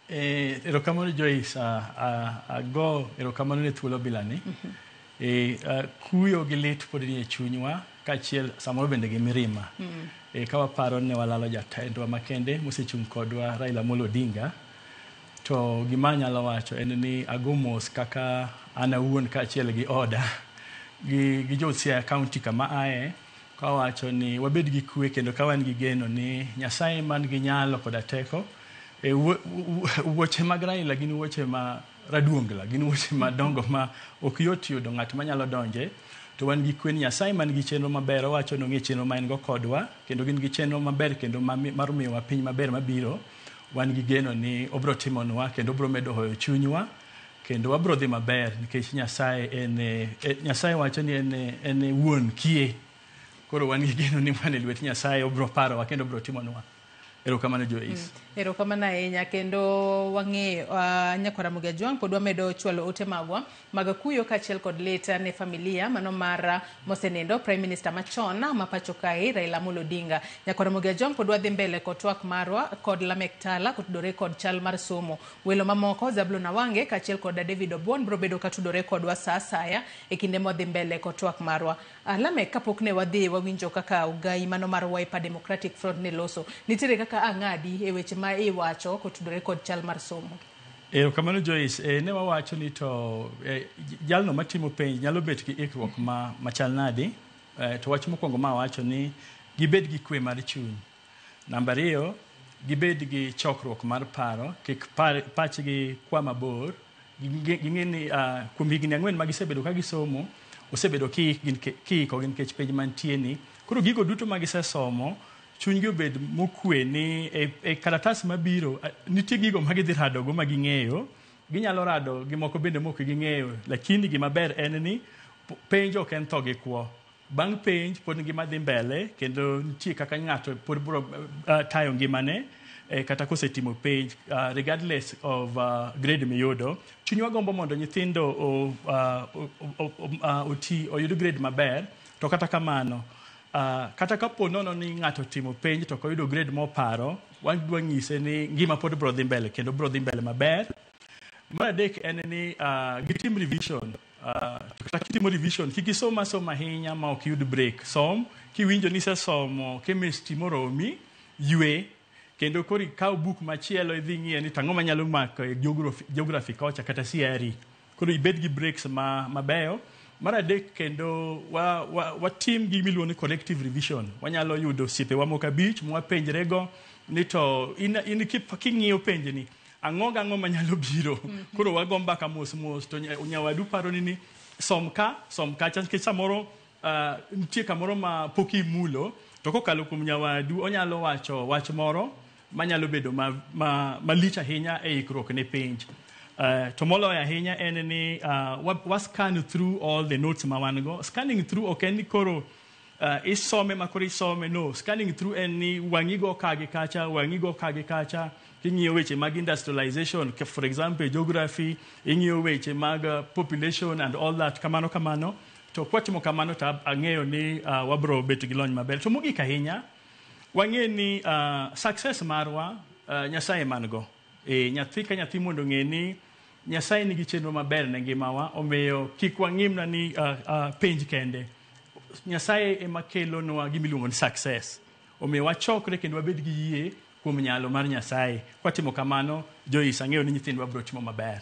Erokamano Joyce, ago erokamano ne thuolo bilani. Kuyo gi lit pod nie chunywa kaachiel samoro bende gi mirima. Ka waparo ne walalo jatendwa makende mosechung' kodwa Raila Amolo Odinga, to gima anyalo wacho en ni ago mos kaka an awuon kaachiel gi oda gi jo Siaya County kama aye, kawacho ni wabed gi kwe kendo ka wan gi geno ni Nyasaye man gi nyalo koda teko. Wuoche mag Raila gin wuoche ma raduongla, gin wuoche madongo ma ok yot yudo ng'at manyalo donje. To wan gi kwe ni Nyasaye man gi chenro maber, owacho ni ong'e chenro ma en go kodwa, kendo gin gi chenro maber kendo mar miyowa piny maber mabiro. Wan gi geno ni obro timonwa kendo obro medo hoyo chunywa kendo wabro dhi maber nikech Nyasaye en Nyasaye wacho ni en wuon kie. Koro wan gi geno ni wan e lwet Nyasaye, obro parowa kendo obro timonwa. Erokamano Joyce. Erokamano ahinya kendo wang'eyo nyakwara Ramogi Ajwang' pod wamedo chwalo ote magwa mag kuyo kaachiel kod lit ne familia mano mar mosenindo Prime Minister machon ma pacho kae Raila Amolo Odinga. Nyakwara Ramogi Ajwang' pod wadhi mbele kod twak marwa kod Lameck Tala kotudore kod chal mar somo. Welo mamoko Zablon Awange kaachiel kod David Obuon biro bedo katudore kodwa sa asaya e kinde mwadhi mbele kod twak marwa. Lameck, kapok ne wadhi wawinjo kaka ogai mano mar Wiper Democratic Front ne loso. Nitiere kaka ang'adi e weche ma iwacho kotudore kod chal mar somo. Erokamano Joyce. Ne wawacho ni to jalno matimo penj nyalo bet gi ikruok machal nadi. To wach mokwongo ma wacho ni gibed gi kwe mar chuny. Namba ariyo, gibed gi chokruok mar paro, kik pachgi kwa mabor. Ging'e ni kuom higni 4 ma gisebedo ka gisomo, osebedo kiikogi nikech penj mantie ni. Koro gigo duto ma gisesomo, chunygi obed mokwe ni e kalatas mabiro nitie gigo ma gidhi radogo ma ging'eyo, ginyalo rado gi moko bende mok ging'eyo, lakini gima ber en ni penj ok en tho gi kwo. Bang' penj pod ngima dhi mbele kendo nitie kaka ng'ato pod biro tayo ngimane kata kosetimo penj regardless of grade miyudo. Chunywa gombo mondo nyithindo oti oyud grade maber, to kata kamano kata kapo nono ni ng'ato timo penj to ok oyudo grade moparo, wadwa nyise ni ngima pod biro dhi mbele kendo biro dhi mbele maber. Mar adek en ni gitim revision. Kata kitimo revision, kik isom asoma ahinya ma ok iyud break. Som, kiwinjo ni isesomo chemistry moromi, ywe, kendo koro ikaw buk machielo idhi ng'iye ni tang'o manyalo mako e geography kocha kata CRE. Koro ibed gi breaks mabeyo. Mar adek kendo watim gima iluongo ni corrective revision. Wanyalo yudo osiepewa moko 5 mwapenjrego ni to in king'iyo penjni, ang'o gang'o manyalo biro. Koro wago mbaka mos mos to nyawadu paro ni som ka, som kacha, nikech samoro nitie kamoro ma pok imulo, to kokalo kuom nyawadu onyalo wacho wach moro manyalo bedo malich ahinya e ikruok ne penj. To moloyo ahinya en ni wa scan through all the notes ma wan go. Scanning through ok en ni koro isome ma koro isome, no. Scanning through en ni wang'i go ka gi kacha, wang'i go ka gi kacha, ing'iyo weche mag industrialization, for example geography, ing'iyo weche mag population and all that, kamano kamano. To kwatimo kamano to ang'eyo ni wabro bet gi lony maber. To mogik ahinya, wang'e ni success marwa Nyasaye man go. Nyathi ka nyathi mondo ong'e ni Nyasaye nigi chenro maber ne ngimawa, omiyo kik wang'imna ni penj kende. Nyasaye ema kelonwa gima iluongo ni success. Omiyo wachokre kendo wabed gi yie kuom nyalo mar Nyasaye. Kwatimo kamano, Joyce, ang'eyo ni nyithindwa biro timo maber.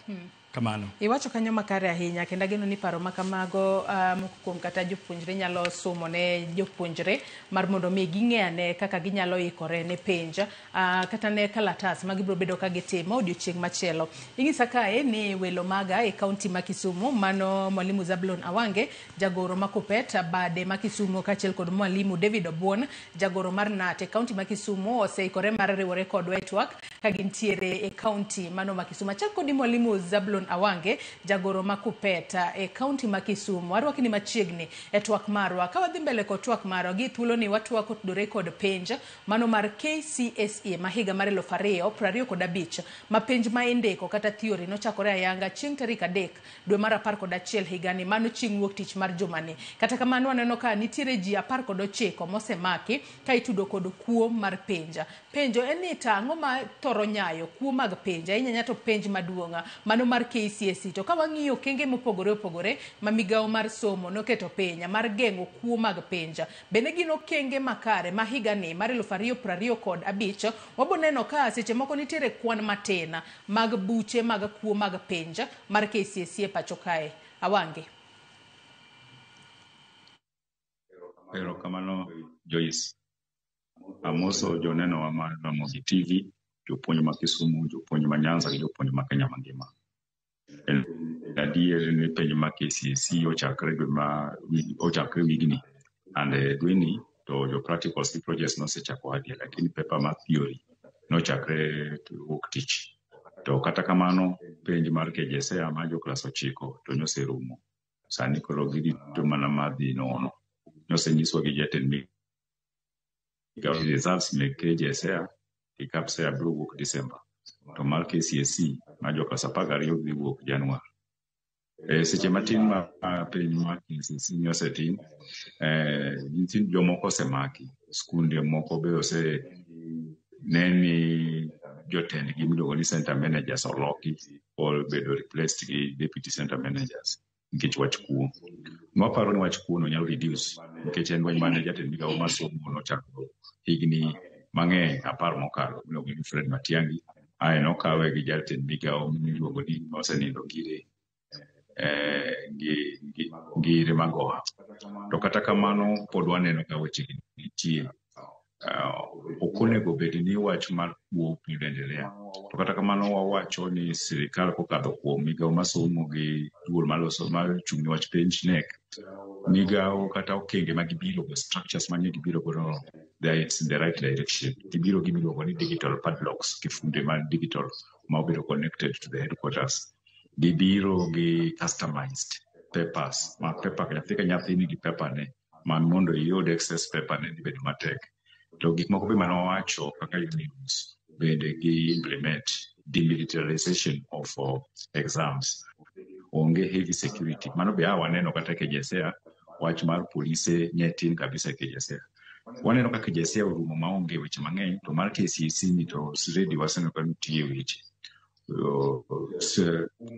Kamano. Iwacho kanyo makare ahinya kendo ageno ni paro makamago moko kuom kata jopuonjre nyalo somo ne jopuonjre mar mondo mi ging'e ane kaka ginyalo ikore ne penj kata ne kalatas ma gibiro bedo ka gitimo odiochieng' machielo. Inyisa kae ni welo maga e kaunti ma Kisumu, mano Mwalimu Zablon Awange, jagoro ma Kupet bade ma Kisumu, kaachiel kod Mwalimu David Obuon, jagoro mar KNUT e kaunti ma Kisumu, oseikore mar riwore kodwa e twak ka gintiere e kaunti mano ma Kisumu. Achak kodi Mwalimu Zablon Awange, jagoro ma Kupet e kaunti ma Kisumu. Arwaki ni machiegni e twak marwa. Ka wadhi mbele kod twak marwa, gi thuolo ni watwak kotudore kod penj mano mar KCSE ma higa mar 2025, ma penj ma indiko kata theory nochakore ayanga chieng' tarik 3 dwe mar 11 higani, mano chieng' wuok tich mar jumani. Kata kamano waneno ka nitiere ji 19 mosemaki ka itudo kod kuo mar penj. Penjo en ni to ang'o ma thoro nyayo kuo mag penj, ahinya to penj maduong' mano mar KCSE. To ka wang'iyo okenge mopogore opogore ma migawo mar somo noketo piny mar geng'o kuo mag penj, bende gin okenge makare ma higani mar 2025 wabo neno ka seche moko nitiere kwan matin mag buche mag kuo mag penj mar KCSE e pacho kae. Awange. Erokamano Joyce. Amoso joneno wa Ramogi TV, jopuonj ma Kisumu, jopuonj ma Nyanza gi jopuonj ma Kenya mangima. En adier ni penj ma KCSE ochakre dwe ma ochakre wigni and dweni to jo practicals gi projects nosechako adier, lakini paper mar theory nochakre wuok tich. To kata kamano penj mar KJSEA mar jo klas 9 to noserumo. Sani koro girito mana madhi nono. Nosenyiswa gi jatend migawo results mek KJSEA Gi KPSEA biro wuok December. To mar KCSE ma jo klas 12 dhi wuok Januar. E seche matin ma penj mar KCSE ni osetim, nyithind jomoko osemaki, skunde moko be ose ne ni jotendgi miluongo ni center managers oloki obedo replaced gi deputy center managers nikech wach kuo. Waparo ni wach kuo no nyalo reduce nikech en lweny mane jatend migawo mar somo nochako higni mang'eny 10 mokalo miluongo ni Fred Matiang'i ae nokawe gi jatend migawo miluongo ni mosenindo Ngire Ngire Magoha. To kata kamano pod waneno ka weche gi nitie. Ok onego bed ni wach mar kuo pod endelea. To kata kamano wawacho ni sirikal kokadho kuom migawo mar somo gi duol maloso mar chung' ne wach penj KNEC, migawo kata okenge ma gibiro go structures mane gibiro godo they are in the right direction. Gibiro gi miluongo ni digital padlocks, kifunde mar digital ma obedo connected to the headquarters. Gibiro gi customized papers ma paper nyathi ka nyathi nigi paper ne ma mondo iyud access paper ne dhi bedo matek. To gik moko be mane wawacho kaka unions bende gi implement demilitarization of exams. Onge heavy security. Mano be a waneno kata e KJSEA, wach mar polise ne tin kabisa e KJSEA. Waneno ka KJSEA orumo maonge weche mang'eny, to mar KCSE ni to already waseneno ka nitie weche.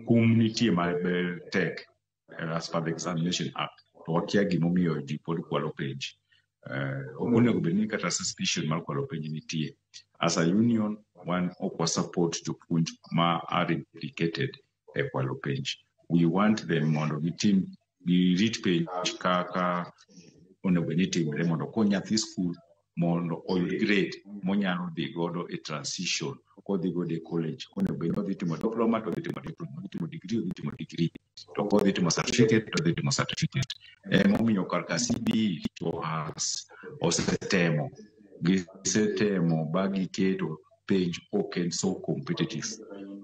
Kum nitie matek as per the Examination Act. To wakia gimomiyo ji pod kwalo penj. Ok onego bed ni kata suspicion mar kwalo penj nitie. As a union, wan ok wa support jopuonj ma are implicated e kwalo penj. We want them mondo gitim girit penj kaka onego bed ni timre mondo okony nyathi skul mondo oyud grade monyalo dhi godo e transition kodhi godo e college. Onego bed ni odhi timo diploma to odhi timo diploma, odhi timo degree odhi timo degree, to kodhi timo certificate to odhi timo certificate. Emomiyo kar ka CBE to has osetemo gisetemo ba giketo penj ok en so competitive.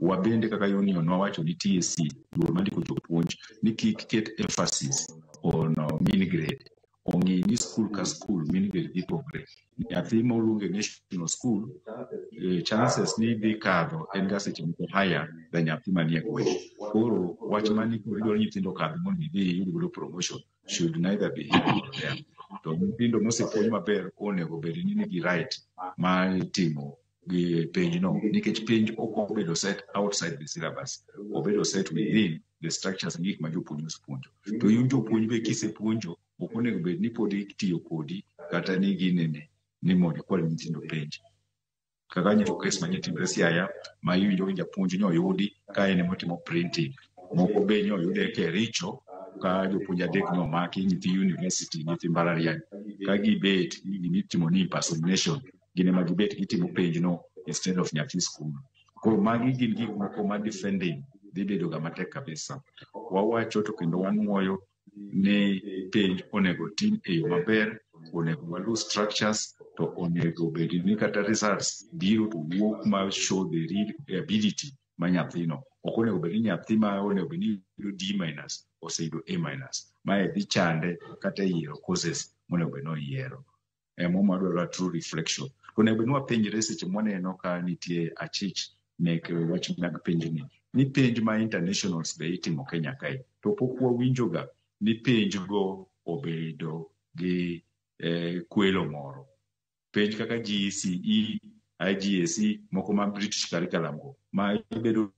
Wabende kaka union wawacho ni TSC duol mandiko jopuonj ni kik ket emphasis on mean grade. Ong'i ni skul ka skul mean grade dhi pogre. Nyathi moluong e national school, chances ni dhi kadho en ga seche moko higher than nyathi manie gweng'. Koro wach mani koro idwaro nyithindo okadh mondo idhi iyud godo promotion should neither be here nor there. To nyithindo mosepuonj maber onego bed ni nigi right mar timo gi penj no nikech penj ok obedo set outside the syllabus, obedo set within the structures gi gik ma jopuonj osepuonjo. To in jopuonj be kisepuonjo ok onego bed ni pod itiyo kodi kata ni ginene ni mondo ikwal nyithindo penj. Kaka nyiso kes manye timre Siaya ma iwinjo ni japuonj nyoyudi ka en emotimo printing. Moko be nyoyud e Kericho ka jopuonj adek nomaki nyithi university nyithi mbalariany ka gibet gimitimo ni impersonation gin ema gibet gitimo penj no instead of nyathi skul. Koro magi gin gik moko ma defending dhi bedo ga matek kabisa. Wawacho to kendo wanuoyo ni penj onego tim e yo maber, onego walu structures to onego bed ni kata results biro to wuok ma show the real ability ma nyathino. Ok onego bed ni nyathi ma onego bed ni yudo D minus oseyudo A minus. Mae dhi chande kata e yiero courses monego bed ni oyiero. Emomiyo wadwaro a true reflection. To onego bed ni wapenjre seche mwaneno ka nitie achich mek wach mag penj ni penj ma internationals be itimo Kenya kae to pok wawinjo ga ni penj go obedo gi kwelo moro. Penj kaka GCE, IGCSE moko ma British curriculum go ma ibedo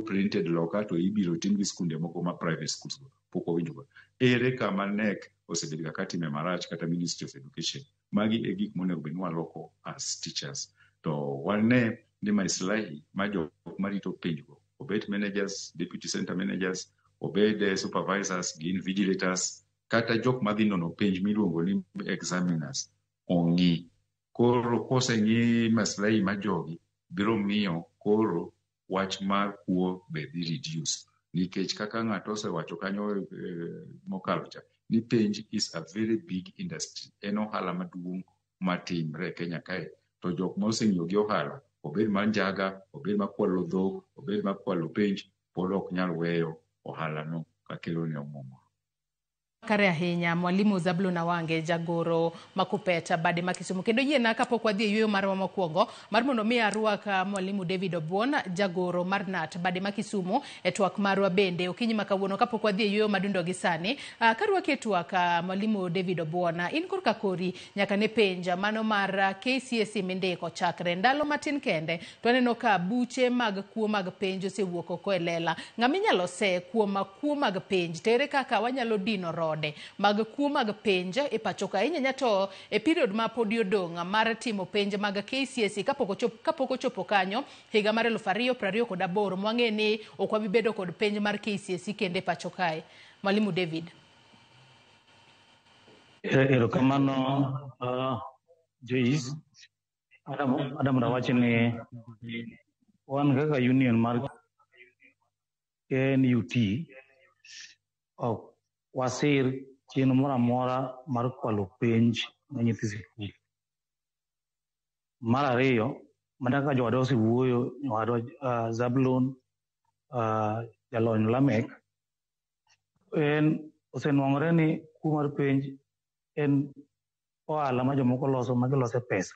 printed loka to ibiro tim gi skunde moko ma private schools go pok wawinjo ga. Ere kama KNEC osebedo ga katime marach kata Ministry of Education. Magi e gik monego bed ni waloko as teachers. To wane ni maslahi ma jok marito penj go obed managers, deputy center managers, obed supervisors, gi invigilators, kata jok madhi nono penj miluongo ni examiners ong'i. Koro koseng'i maslahi ma jogi biro miyo koro wach mar kuo be dhi reduce. Nikech kaka ng'ato osewacho kanyo mokalo cha ni penj is a very big industry. En ohala maduong' matimre e Kenya kae. To jok ma oseng'iyo gi ohala, obed mar njaga, obed mar kwalo dhok, obed mar kwalo penj, pod ok nyal weyo ohala no kakelo ne omwom. Kare ahinya Mwalimu Zablon Awange, jagoro ma Kuppet bade ma Kisumu. Kendo yiena kapok wadhi e yueyo marwa mokwongo mar mondo mi arwak Mwalimu David Obuon, jagoro mar KNUT bade ma Kisumu e twak marwa bende okinyi ma kawuono kapok wadhi e yueyo madundo gi sani. Karwaki e twak, Mwalimu David Obuon, in korka kori nyaka ne penja mano mar KCSE mindiko chakre ndalo matin kende to aneno ka buche mag kuo mag penj osewuok oko e lela. Ng'ama inyalo se kuom kuo mag penj tere kaka wanyalo dino rode mag kuo mag penj e pacho ka inyanya to e period ma podi odong' mar timo penj mag KCSE kapok ochopo kanyo higa mar 2028 mwang'e ni ok wabi bedo kod penj mar KCSE kendo e pacho kae. Mwalimu David. Erokamano, Joyce. Adam rawach ni wan kaka union mar KNUT ok wasir chenro moro amora mar kwalo penj ne nyithi sikul. Mar ariyo, mana kaka jowadwa osewuoyo, jowadwa Zablon, jalony Lamek, en osenwang'ore ni kuo mar penj en ohala ma jomoko loso ma gilose pesa.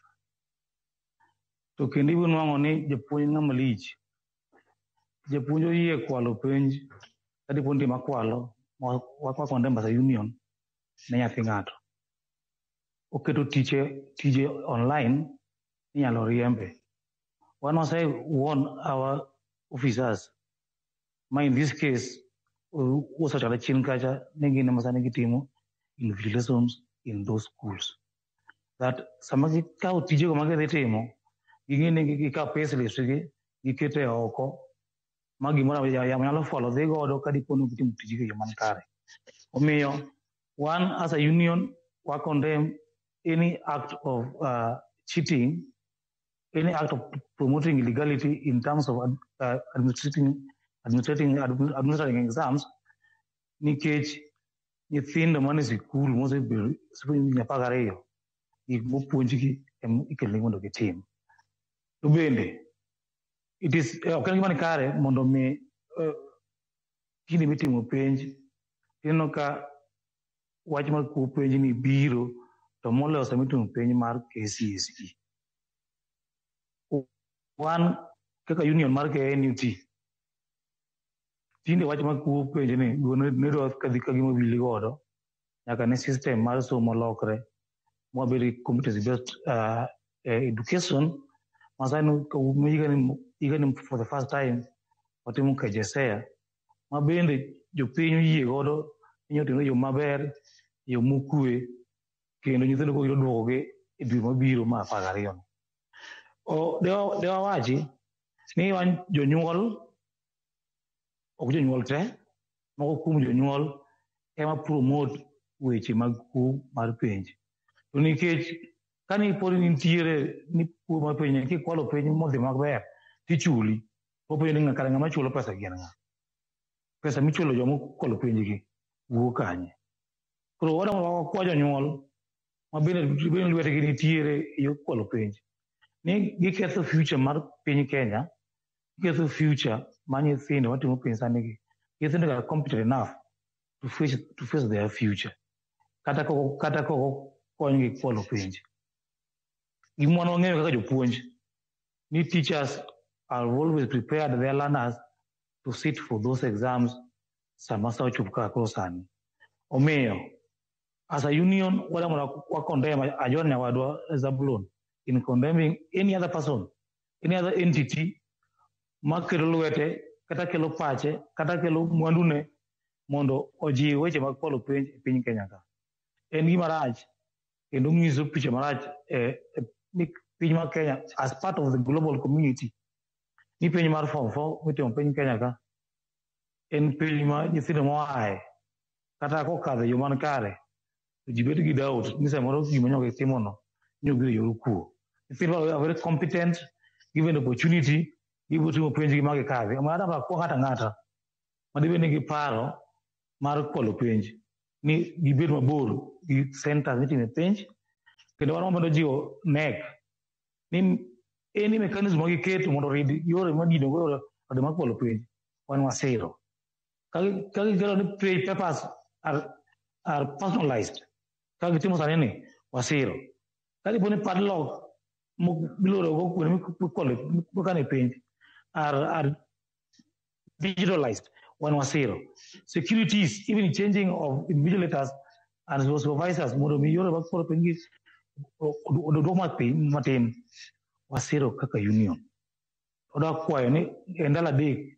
To kendo ibiro nwang'o ni japuonj ng'ama lich. Japuonj oyie kwalo penj ka dipo nitie makwalo wakwako Mombasa Union ne nyathi ng'ato. Oketo tije online inyalo riembe. Wan wase warn our officers ma in this case osechakre chien kacha ni gin ema sani gitimo invigilations in those schools. That sama gikawo tijego ma gidhi timo, ging'e ni gikawo payslips gi giketo e oko ma gimoro yamo nyalo fwalo dhi godo ka dipo ni gitimo tijgi e yo man kare. Omiyo wan as a union wa condemn any act of cheating, any act of promoting illegality in terms of administering exams, nikech nyithindo mane sikul mosebedo higni 12 gik mopuonjgi ema ikelonegi mondo gitim. To bende it is ok en gima nikare mondo mi kinde mitimo penj ineno ka wach mar kuo penj ni biro to moloyo sama itimo penj mar KCSE. Wan kaka union mar KNUT tinde wach mar kuo penj ni ne dwa kadhi ka gima wil godo nyaka ne system mar somo lokre mwabed gi competency based education ma sani higani for the first time watimo KJSEA ma bende jopiny oyie godo ni otimo e yo maber, e yo mokwe kendo nyithindo koro yudo duokogi e dwe mabiro mar 12 ni. De wawachi ni wan jonyuol ok jonyuol te, moko kuom jonyuol ema promote weche mag kuo mar penj. To nikech kani pod nitiere ni kuo mar penj kikwalo penj modhi maber tichuli, wapenjo ni kare ng'ama chulo pesa gi en ng'a? Pesa michulo joma okwalo penj gi wuok kanye? Koro wakwa jonyuol ma bende lwetgi nitiere e yor kwalo penj ni giketho future mar piny Kenya, giketho future mar nyithindo matimo penj sani gi. Nyithindo are competent enough to face their future. Kata kok okonygi kwalo penj. Gima wan wang'eyo kaka jopuonj ni teachers are always prepared their learners to sit for those exams sama sa ochopo kaka koro sani. Omiyo as a union wadwa wa condemn ajon nyawadwa Zablon in condemning any other person, any other entity makelo lwete kata kelo pache kata kelo mwandune mondo ojiw weche mag kwalo penj e piny Kenya ka. En gima rach kendo nyiso picha marach e ni piny mar Kenya as part of the global community ni penj mar form 4 mitimo piny Kenya ka en penj ma nyithindo moaye kata kokadho e yo man kare to ji bet gi doubt ni samoro gima nyo gitimono nyo obiro e yor kuo. Nyithindo are very competent, given opportunity, gibiro timo penj gi ma gikadhi. Omiyo adwa kwa ng'ato ang'ata ma dibed ni gi paro mar kwalo penj ni gibed mabor gi centers mitime penj kendo wan wamedo jiwo KNEC ni any mechanism ma giketo mondo orid yore madino go yore mag kwalo penj wan wasiro. Ka gikelo ni papers are are personalized kaka gitimo sani ni wasiro. Ka dipo ni padlock miloro go kuonde mikwalo mikane penj are digitalized, wan wasiro. Securities, even changing of invigilators and supervisors mondo mi yore mag kwalo penj gi odok matin, wasiro kaka union. Odwa kwayo ni e ndalo 3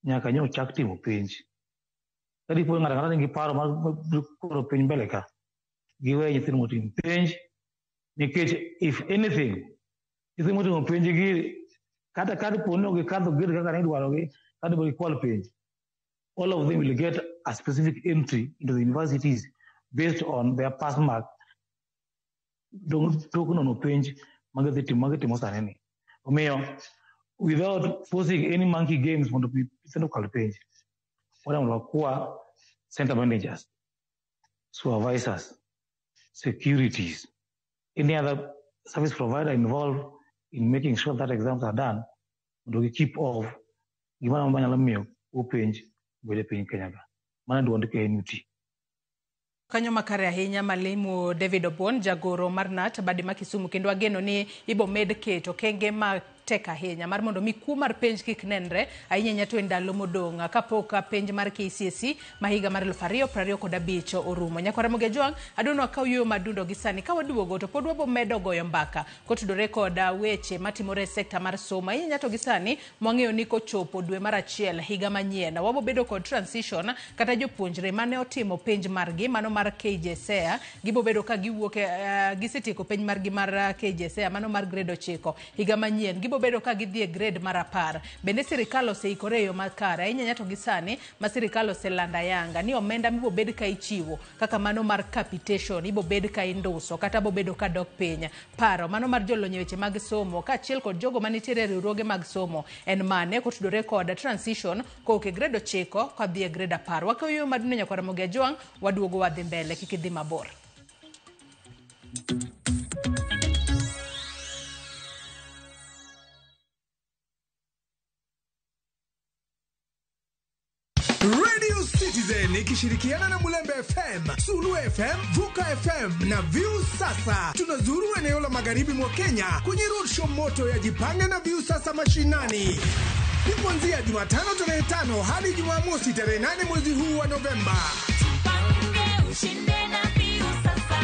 nyaka nyo chak timo penj. Ka dipo ng'ato ang'ata nigi paro mar koro penj mbele ka, giwe nyithindo motim penj, nikech if anything, nyithindo motimo penj gi kata ka dipo ni ok gikadho grade kaka ne idwarogi, kata dipo gikwal penj, all of them will get a specific entry into the universities based on their pass mark. Tok nono penj magitimo sani ni. Omiyo, without forcing any monkey games mondo nyithindo okal penj, wadwa mondo wakwa center managers, supervisors, securities, any other service provider involved in making sure that exams are done, mondo gi keep off gimoro amora manyalo miyo penj obed e piny Kenya ka. Mano e duond KNUT. Kanyo makare ahinya Malemu David Obwon, jagoro mar KNUT bade ma Kisumu, kendo ageno ni ibo med keto okenge matek ahinya mar mondo mi kuo mar penj kik nenre ahinya ahinya to e ndalo modong' kapok penj mar KCSE ma higa mar 2025 orumo. Nyakwar Ramogi Ajwang', adwaro wakaw yueyo madundo gi sani. Ka waduogo to pod wabo medo goyo mbaka kotudore kod weche matimore e sekta mar somo ahinya ahinya to gi sani mwang'eyo ni kochopo dwe mar 1 higa manyien wabo bedo kod transition kata jopuonjre mane otimo penj margi mano mar KJSEA gibo bedo ka giwuok gisetieko penj margi mar KJSEA mano mar grade 9 higa manyien gibo bedo ka gidhi e grade mar 10. Bende sirikal oseikore e yo makare ahinya ahinya to gi sani ma sirikal oselando ayanga ni omenda mibo bed ka ichiwo kaka mano mar capitation ibo bed ka induso kata bo bedo ka dok piny. Paro mano mar jolony e weche mag somo kaachiel kod jogo manitiere e riwruoge mag somo en mane kotudore kod transition kowuok e grade 9 kadhi e grade 10. Wakaw yueyo madundo Nyakwar Ramogi Ajwang', waduogo wadhi mbele, kik idhi mabor. Radio Citizen ikishirikiana na Mulembe FM, Sulu FM, Vuka FM na View Sasa. Tunazuru eneo la magharibi mwa Kenya kwenye roadshow moto ya Jipange na View Sasa mashinani. Ni kuanzia Jumatano tarehe 5 hadi Jumamosi tarehe 8 mwezi huu wa Novemba. Ushinde na View Sasa.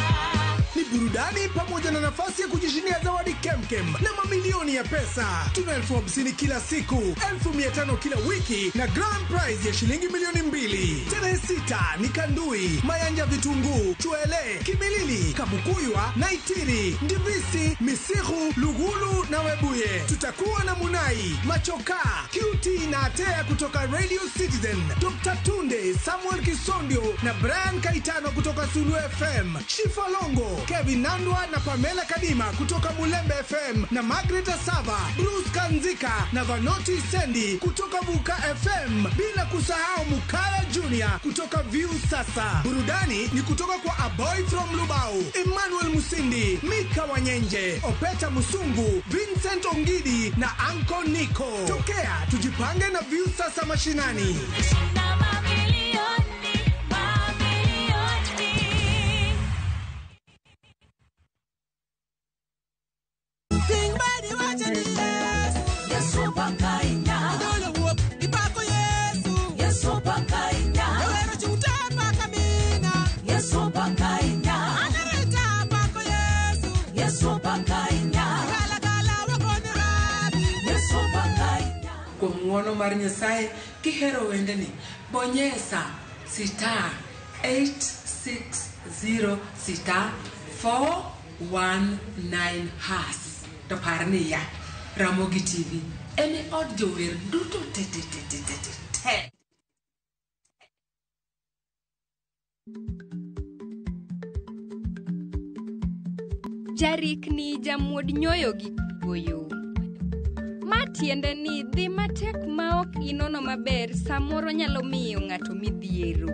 Ni burudani pamoja na nafasi ya kujishindia zawadi kemkem na mamilioni ya pesa. Tuna 50,000 kila siku, 500,000 kila wiki na grand prize ya shilingi 2,000,000. Tarehe 6 ni Kandui, Mayanja Vitunguu, Chwele, Kimilili, Kabukuywa, Naitiri, Ndivisi, Misihu, Lugulu na Webuye. Tutakuwa na Munai, Machoka, QT na Atea kutoka Radio Citizen, Dr. Tunde, Samuel Kisondio na Brian Kaitano kutoka Sulu FM, Shifalongo, Kevin Nandwa na Pamela Kadima kutoka Mulembe FM na Margaret Asava, Bruce Kanzika na Vanoti Sendi kutoka Vuka FM, bila kusahau Mukaya Junior kutoka View Sasa. Burudani ni kutoka kwa A Boy from Lubao, Emmanuel Musindi, Mika Wanyenje, Opeta Musungu, Vincent Ongidi na Anko Nico. Tokea tujipange na View Sasa mashinani. Kuom ng'uono mar Nyasaye kihero wendeni, bonyesa star 860 star 419 hash. To par niya, Ramogi TV en e od jower duto te te te te te te. Jarikni jamuod nyoyo gi goyo. Ma tiende ni dhi matek ma ok inono maber samoro nyalo miyo ng'ato midhiero.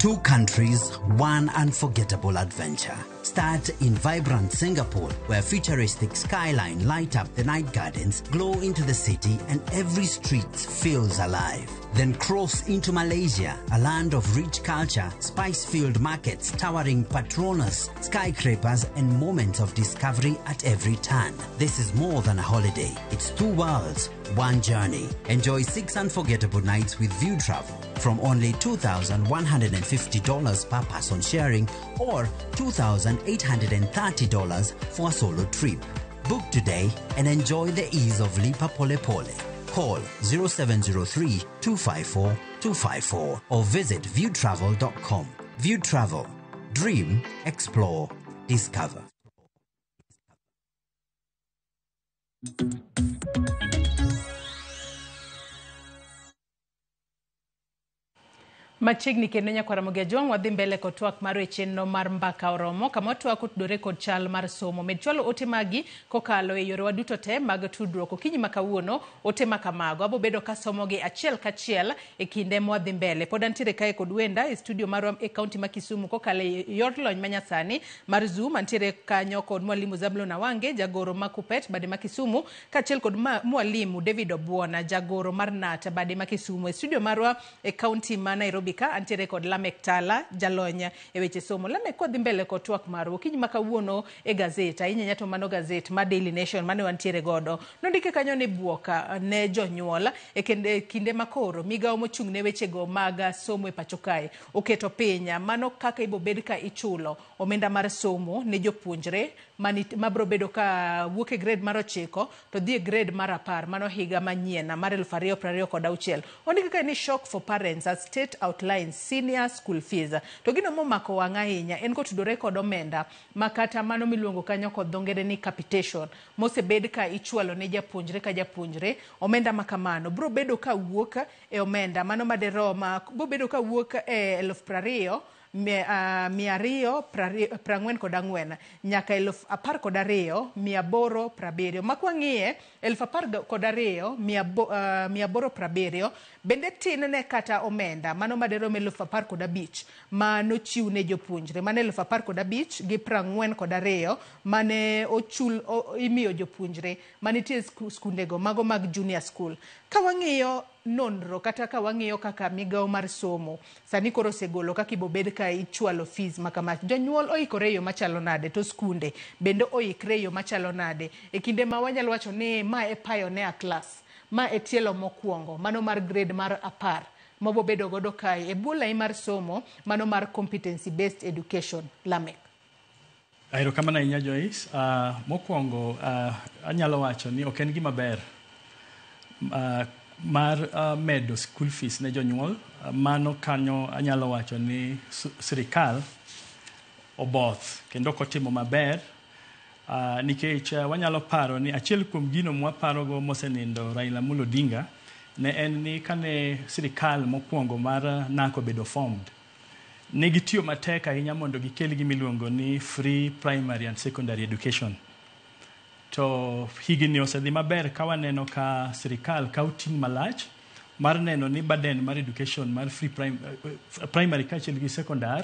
Two countries, one unforgettable adventure. Start in vibrant Singapore, where futuristic skyline light up the night gardens, glow into the city, and every street feels alive. Then cross into Malaysia, a land of rich culture, spice-filled markets, towering Petronas, skyscrapers, and moments of discovery at every turn. This is more than a holiday. It's two worlds, one journey. Enjoy 6 unforgettable nights with View Travel from only $2,150 per person sharing or $2,830 for a solo trip. Book today and enjoy the ease of Lipa Pole Pole. Call 0703 254 254 or visit viewtravel.com. View Travel. Dream, explore, discover. Machiegni kendo nyakwara Ramogi Ajwang' wadhi mbele kod twak mar chenro mar Mbaka Oromo kama watwako tudore kod chal mar somo. Med chwalo ote magi kokalo e yorewa duto te mag tudruok. Okinyi ma kawuono ote ma kamago abo bedo kasomogi achiel kachiel e kinde mwadhi mbele. Pod antiere kae kod wenda e studio marwa e kaunti ma Kisumu kokalo e yor lony manyasani mar Zoom. Antiere kanyo kod mwalimu Zablon Awange, jagoro ma Kupet bade ma Kisumu, kaachiel kod mwalimu David Obuona, jagoro mar NAT bade ma Kisumu. E studio marwa e kaunti ma Nairobi ka antiere kod Lamek Tala, jalony e weche somo. Lamek, kwadhi mbele kod twak marwa okinyi ma kawuono e gazet, ahinya ahinya to mano gazet ma Daily Nation mane wantiere godo, nondike kanyo ni buoka ne jonyuol e kinde makoro migawo mochung' ne wechego mag somo e pacho kae oketo piny mano kaka ibobed ka ichulo omenda mar somo ne jopuonjre mabro bedo ka wuok e grade mar 9 to dhi e grade mar 10 mano higa manyien mar 2026. Ondike kae ni shock for parents as state outlines senior school fees. To gino momako wang' ahinya en kotudore kod omenda ma kata mano miluongo kanyo kod dho ngere ni capitation mosebed ka ichwalo ne japuonjre ka japuonjre. Omenda ma kamano bro bedo ka wuok e omenda mano maderom bro bedo ka wuok e 20,244 nyaka 12,870. Makwang'iye 12,870 bende tin ne kata omenda mano maderom 15,000 manochiw ne jopuonjre, mano 15,042 mane ochul imiyo jopuonjre manitie skundego mago mag junior school. Ka wang'iyo nonro kata ka wang'iyo kaka migawo mar somo sani koro osegolo kaka ibobed ka ichwalo fees makama, jonyuol oikore e yo machalo nade to skunde bende oikre e yo machalo nade e kinde ma wanyalo wacho ni ma e pioneer class, ma e tielo mokwongo mano mar grade mar 10 mabobedo godo kae e bwo lai mar somo mano mar competency based education. Lamek. Erokamano ahinya Joyce. Mokwongo anyalo wacho ni ok en gima ber mar medo school fees ne jonyuol. Mano kanyo anyalo wacho ni sirikal oboth kendo ok otimo maber, nikech wanyalo paro ni achiel kuom gino mwaparogo mosenindo Raila Amolo Odinga ne en ni kane sirikal mokwongo mar NARC obedo formed, ne gitiyo matek ahinya mondo gikel gima iluongo ni free primary and secondary education. To higni osedhi maber ka waneno ka sirikal kawo ting' malach mar neno ni burden mar education mar free primary kaachiel gi secondary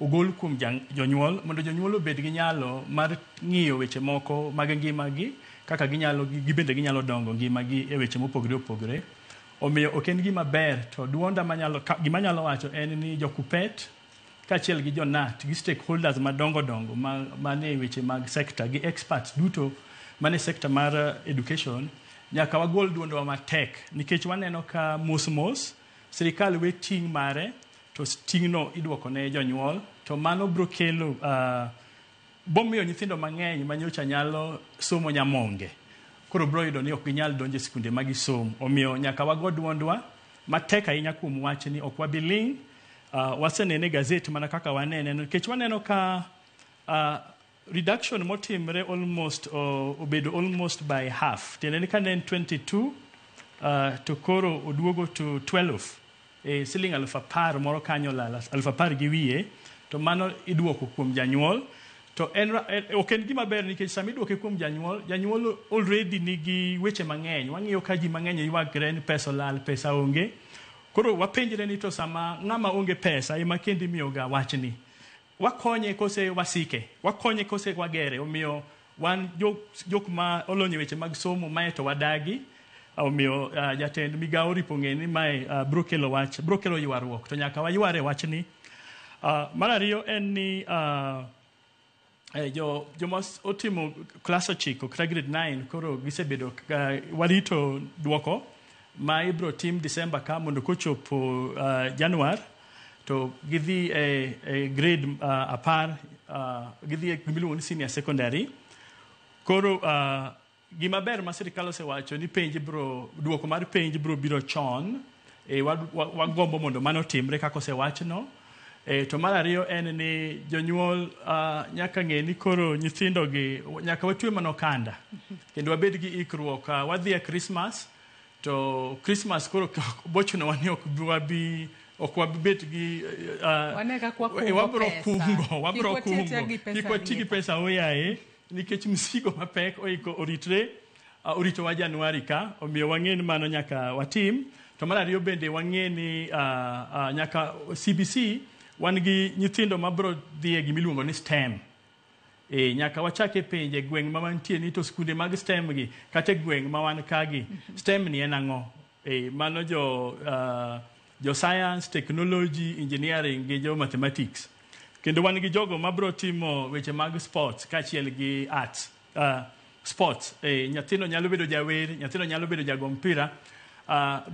ogol kuom jonyuol mondo jonyuol obed gi nyalo mar ng'iyo weche moko mag ngimagi kaka ginyalo gibende ginyalo dongo ngimagi e weche mopogore opogore. Omiyo ok en gima ber, to duonda manyalo gima nyalo wacho en ni jokupet kaachiel gi jonat gi stakeholders madongo dongo mane weche mag sector gi experts duto mane sector mar education nyaka wagol duondwa matek, nikech waneno ka mos mos sirikal we ting' mare to ting'no iduoko ne jonyuol, to mano bro kelo bomiyo nyithindo mang'eny manyocha nyalo somo nyamonge koro bro yudo ni ok ginyal donjo e skunde ma gisomo. Omiyo nyaka wago duondwa matek ahinya kuom wachni, ok wabi ling'. Wasenene e gazet mana kaka wanene, nikech waneno ka reduction motimre almost obedo almost by half. Tiende ni kane en 22 to koro oduogo to 12, siling 10,000 moro kanyo lal, 10,000 gi wiye, to mano iduoko kuom janyuol. To en ok en gima ber, nikech sama iduoke kuom janyuol, janyuol already nigi weche mang'eny. Wang'iyo ka ji mang'eny ywagre ni pesa olal, pesa onge. Koro wapenjre ni to sama ng'ama onge pesa ema kendo imiyoga wachni, wakonye kose wasike, wakonye kose wagere? Omiyo wan jok ma olony e weche mag somo, mae to wadagi. Omiyo jatend migawo oripo ng'e ni mae biro kelo wach, biro kelo ywaruok, to nyaka wayware wachni. Mar ariyo en ni joma otimo klas 9 kata grade 9 koro gisebedo warito duoko ma ibiro tim December ka, mondo kochopo Januar to gidhi e grade 10, gidhi e gimiluongo ni senior secondary. Koro gima ber ma sirikal osewacho ni penj biro, duoko mar penj biro biro chon. Wagombo mondo mano otimre kaka osewachno. To mar ariyo en ni jonyuol nyaka ng'e ni koro nyithindo gi nyaka watwe mana okanda kendo wabed gi ikruok. Wadhi e Christmas, to Christmas koro bochunowa ni ok wabi bet gi Wane kaka wakungo wabro pesa. kungo, wabro Kik wati atiya kungo gi pesa kik wati gi ariyo. pesa oyaye, nikech msigo mapek oiko oritre, oritowa Januari ka. Omiyo wang'e ni mano nyaka watim. To mar ariyo bende wang'e ni nyaka CBC, wan gi nyithindo mabro dhi e gimiluongo ni STEM. Nyaka wachak e penje e gweng' ma wantie ni to skunde mag STEM gi kata e gweng' ma wan ka gi STEM ni en ang'o? Mano jo science, technology, engineering gi jo mathematics. Kendo wan gi jogo mabro timo weche mag sports kaachiel gi arts. Sports, nyathino nyalo bedo jawer, nyathino nyalo bedo jago mpira.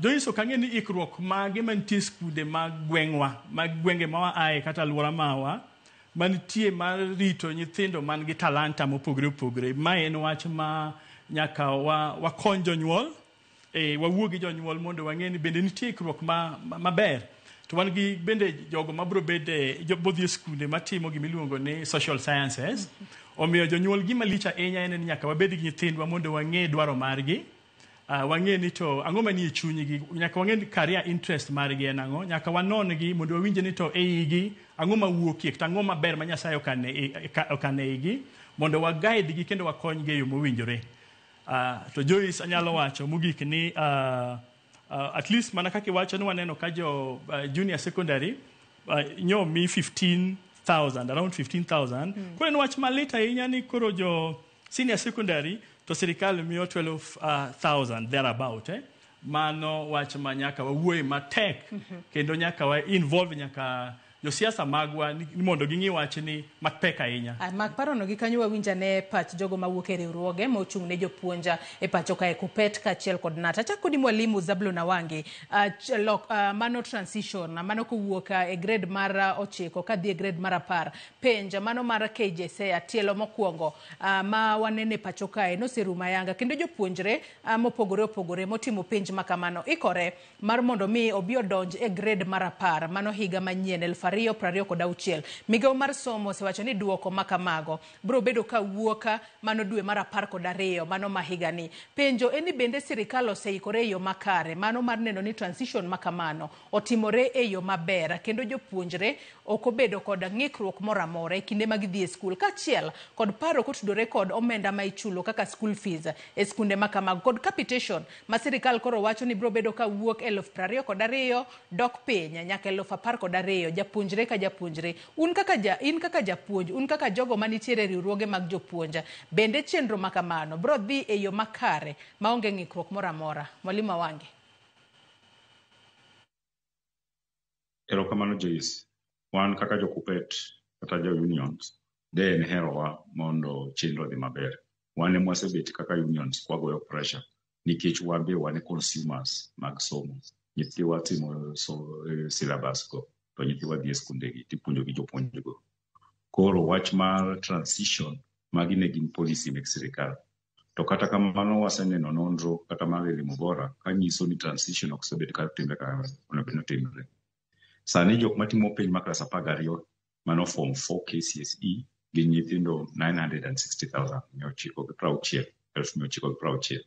Joyce, ok ang'e ni ikruok mage mantie e skunde mag gweng'wa, mag gwenge ma waaye kata alwora mawa manitie mar rito nyithindo man gi talanta mopogore opogore. Mae en wach ma nyaka wakony jonyuol, wawuo gi jonyuol mondo wang'e ni bende nitie ikruok maber. To wan gi bende jogo mabiro bede bodhi e skunde matimo gimiluongo ni social sciences. Omiyo jonyuol, gima lich ahinya en ni nyaka wabed gi nyithindwa mondo wang'e dwaro margi. Wang'e ni to ang'o manie chunygi, nyaka wang'e ni career interest margi en ang'o, nyaka wanon gi mondo wawinj ni to e igi ang'o mawuokie, kata ang'o maber ma Nyasaye okane igi, mondo wa guide gi kendo wakony gi e yo mowinjore. To Joyce, anyalo wacho mogik ni at least mana kaka iwacho ni waneno ka jo junior secondary nyo mi 15,000, around 15,000. Koro en wach malit ahinya ni koro jo senior secondary to sirikal miyo 12,000 thereabout. Mano wach ma nyaka wawuoye matek kendo nyaka wa involve nyaka josiasa magwa ni mondo ging'i wachni mapek ahinya. Ah, mak parono gi kanyo, wawinj ane pach jogo mawuok e riwruoge mochung' ne jopuonja e pacho kae, KUPPET kaachiel kod KNUT. Achak kodi, mwalimu Zablon Awangi. Lok, mano transition mano kowuok e grade mar 9 kadhi e grade mar 10, penj mano mar KJSEA tielo mokwongo ma wanene e pacho kae noserumo ayanga, kendo jopuonjre mopogore opogore motimo penj makamano ikore mar mondo mi obi odonj e grade mar 10, mano higa manyien 2026. Migawo mar somo osewacho ni duoko makamago biro bedo ka wuok mano dwe mar 12 mano ma higani. Penjo en ni bende sirikal oseikore e yo makare mano mar neno ni transition makamano otimore e yo maber, kendo jopuonjre ok obedo kod ng'ikruok moro amora e kinde ma gidhi e skul, kaachiel kod paro kotudore kod omenda ma ichulo kaka school fees e skunde makamago, kod capitation ma sirikal koro wacho ni biro bedo ka wuok 22,000 dok piny nyaka 12,000 japuonjre ka japuonjre. Un kaka ja, in kaka japuonj, un kaka jogo manitiere e riwruoge mag jopuonj, bende chenro makamano biro dhi e yo makare maonge ng'ikruok moro amora? Mwalimu Awangi. Erokamano, Joyce. Wan kaka jo KUPPET kata jo unions, de en herowa mondo chenro odhi maber. Wan ema wasebet kaka unions kwagoyo pressure nikech wan be wan e consumers mag somo. Nyithiwa timo syllabus go to nyithiwa dhi e skunde gi tipuonjo gi jopuonj go. Koro wach mar transition, magi ne gin policy mek sirikal. To kata kamano waseneno nonro kata mar Elimu Bora kanyiso ni transition ok osebet ka timre kaka onego bed ni otimre. Sani jok matimo penj mar klas 12, mano form 4 KCSE, gin nyithindo 960,000, 960, 960.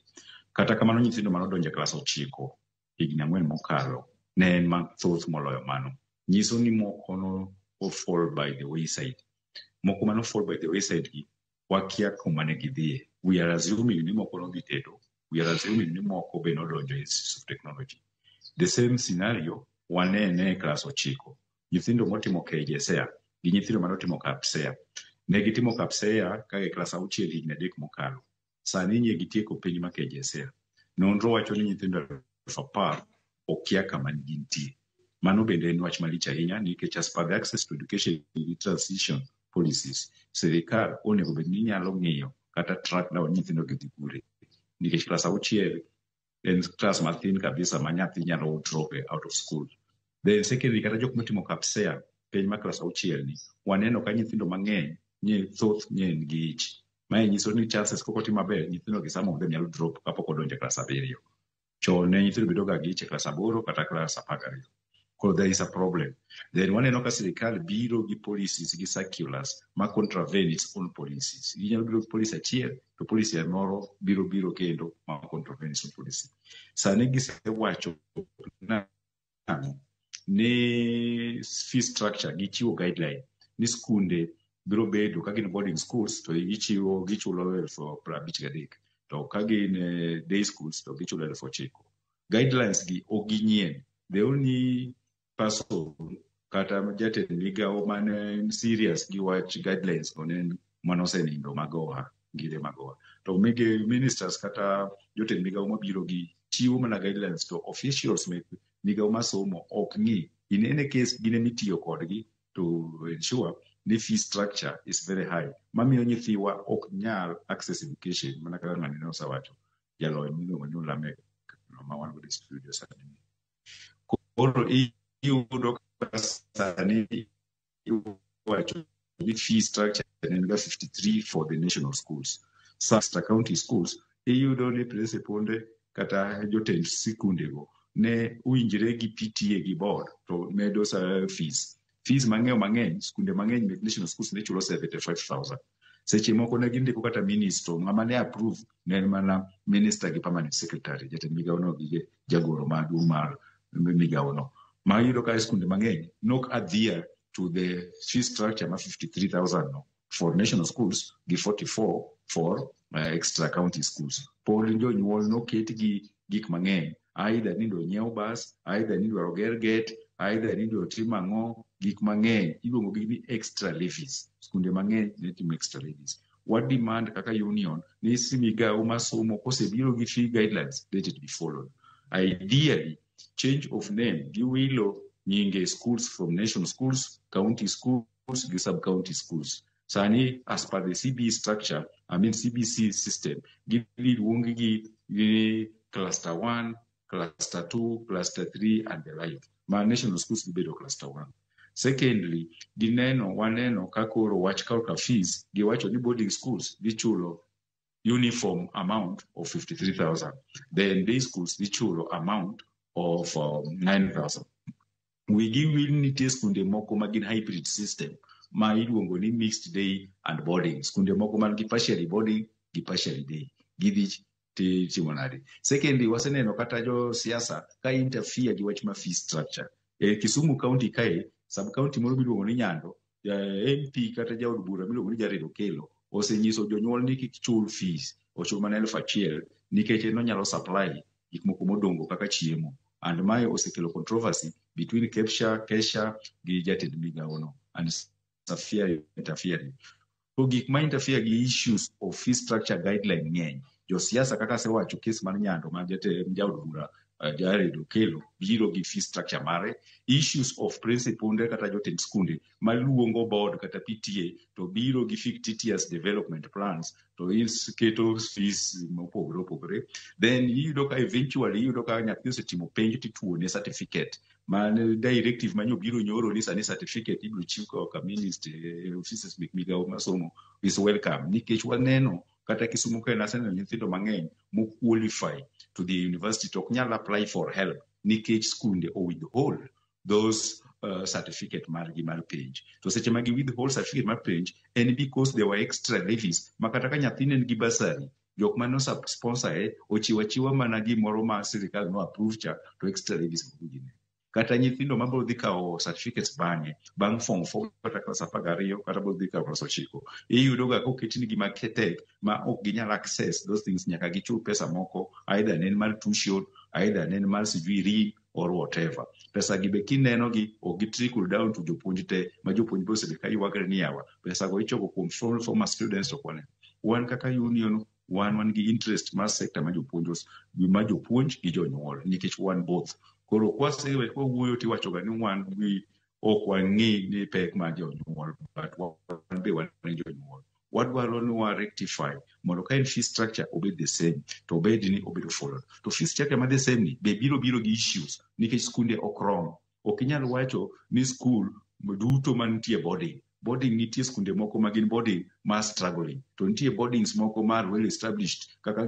Kata kamano nyithindo manodonjo e klas 9 higni 4 mokalo ne en mathoth moloyo mano. Nyiso ni moko no fall by the wayside. Moko mano fall by the wayside gi wakia kuma ne gidhiye. We are assuming ni moko nodhi tedo. We are assuming ni moko be nodonjo e Institute of Technology. The same scenario wanene e klas 9. Nyithindo motimo KJSEA gi nyithindo manotimo KAPSEA. Ne gitimo KAPSEA ka e klas 6 higni 3 mokalo. Sani nye gitieko penj ma KJSEA. Nonro wacho ni nyithindo 10,000 okia kama gintie. Mano bende en wach malich ahinya nikech as per the access to education transition policies, sirikal onego bed ni nyalo ng'iyo kata track down nyithindo gi dhi kure. Nikech klas 6 en klas mathin kabisa ma nyathi nyalo drop out of school. Then secondly, kata jok motimo KAPSEA penj ma klas 6 ni, waneno ka nyithindo mang'eny nye thoth nye nigi ich. Mae nyiso ni chances kok otim maber, nyithindo gi some of them nyalo drop kapok odonjo e klas 7. Chon ne nyithindo bedo ga gi ich e klas 8 kata klas 12. Koro there is a problem. Then waneno ka sirikal biro gi policies gi circulars ma contravene its own policies. Ginyalo biro gi policy achiel to policy moro biro kendo ma contravene its own policy. Sani gisewacho ni fee structure gichiwo guideline ni skunde biro bedo ka gin boarding schools to gichiwo gichulo 53,000 to ka gin day schools to gichulo 9,000. Guidelines gi ok ginyien. The only person kata jatend migawo mane serious gi wach guidelines go ne en manosenindo Magoha, Ngire Magoha. To mige ministers kata jotend migawo mabiro gi chiwo mana guidelines to officials mek migawo masomo ok ng'i. In any case gin emitiyo kodgi to ensure ni fee structure is very high. Mamiyo nyithiwa ok nyal access education mana kaka ng'ani ne osewacho jalony miluongo ni Lamek ma wan godo e studio sani. Koro iyudo ka sani iwacho ni fee structure en ga 53 for the national schools. Sa county schools iyudo ni principalde kata jotend sikundego ne winjre gi PTA gi board to medo sa fees. Fees mang'eyo mang'eny, skunde mang'eny mek national schools ne chulo 75,000. Seche moko ne gindiko kata minister, ng'ama ne approve ne en mana minister gi permanent secretary, jatend migawo no gi jagoro maduong' mar migawo no. Ma iyudo ka skunde mang'eny nok adhere to the fee structure ma 53,000 no for national schools gi 44 for extra county schools. Pod jonyuol noket gi gik mang'eny, either ni idwa nyiew bus, either ni idwaro ger gate, either ni idwaro tim ang'o, gik mang'eny iluongo gi ni extra levies. Skunde mang'eny ne timo extra levies. Wa demand kaka union ni migawo mar somo kosebiro gi fee guidelines, let it be followed. Ideally, change of name giwilo nyinge schools from national schools, county schools gi sub-county schools. Sani as per the CBE structure, I mean CBC system, gidhi luong gi ni cluster 1, cluster 2, cluster 3 and the like. Ma national schools dhi bedo cluster 1. Secondly, gineno waneno ka koro wach korka fees giwacho ni boarding schools dhi chulo uniform amount of 53,000. Then day schools dhi chulo amount of 9,000. Wigi wil nitie skunde moko ma gin hybrid system ma iluongo ni mixed day and boarding. Skunde moko man gi partially boarding gi partially day. Gidhi timo nade? Secondly, waseneno kata jo siasa ka interfere gi wach ma fee structure. E Kisumu County kae, sub county moro miluongo ni Nyando, MP kata jaod bura miluongo ni Jared Okello osenyiso jonyuol ni kik chul fees, ochul mana 1,000 nikech en onyalo supply gik moko modongo kaka chiemo. And mae osekelo controversy between KEPSHA, KESHA gi jatend migawo no and Safia interfering. To gik ma interfere gi issues of fee structure guideline ng'eny. Josiasa kaka asewacho case mar Nyando ma jatend jaod bura Jared Okello biro gi fee structure mare. Issues of principunde kata jotend skunde maluongo board kata PTA to biro gi fictitious development plans to keto fees mopogore opogore. Then iyudo ka eventually iyudo ka nyathi osetimo penj tituone certificate man directive manyo biro nyoro ni sani certificate ibiro chiw koa ministry offices mek migawo mar somo is welcome nikech waneno kata Kisumu kae naseneno nyithindo mang'eny mo qualify to the university to ok nyal apply for help nikech skunde o withhold those certificate margi mar penj. To seche ma gi withhold certificate mar penj en because there were extra levies ma kata ka nyathi ne nigi bursary jok mane sponsor e ochiwo achiwa mana gimoro ma sirikal no approve cha to extra levies gine. Kata nyithindo mabiro dhi kawo certificates bang'e bang' form 4 kata class 12 kata biro dhi kawo class 9 iyudo ga koketnigi matek ma ok ginyal access those things nyaka gichul pesa moko either ne en mar tuition either ne en mar sijui RIM or whatever. Pesa gi be kineno gi ok gi trickle down to jopuonj te ma jopuonj be osebet ka ywagre ni yawa pesa go ichoko kuom former students to ok waneno. Wan kaka union wan gi interest mar sector ma jopuonj ma jopuonj gi jonyuol nikech wan both. Koro kwasebet kwawuoyo tiwacho ga ni wan gi ok wang'i ni pek mar jonyuol but wan be wan jonyuol. Wadwaro ni wa rectify mondo ka en fee structure obed the same to obed ni obedo followed. To fee structure ma the same ni be biro biro gi issues nikech skunde ok rom. Ok inyal wacho ni school duto mantie boarding. Boarding nitie skunde moko ma gin boarding ma struggling. To nitie boardings moko ma are well established kaka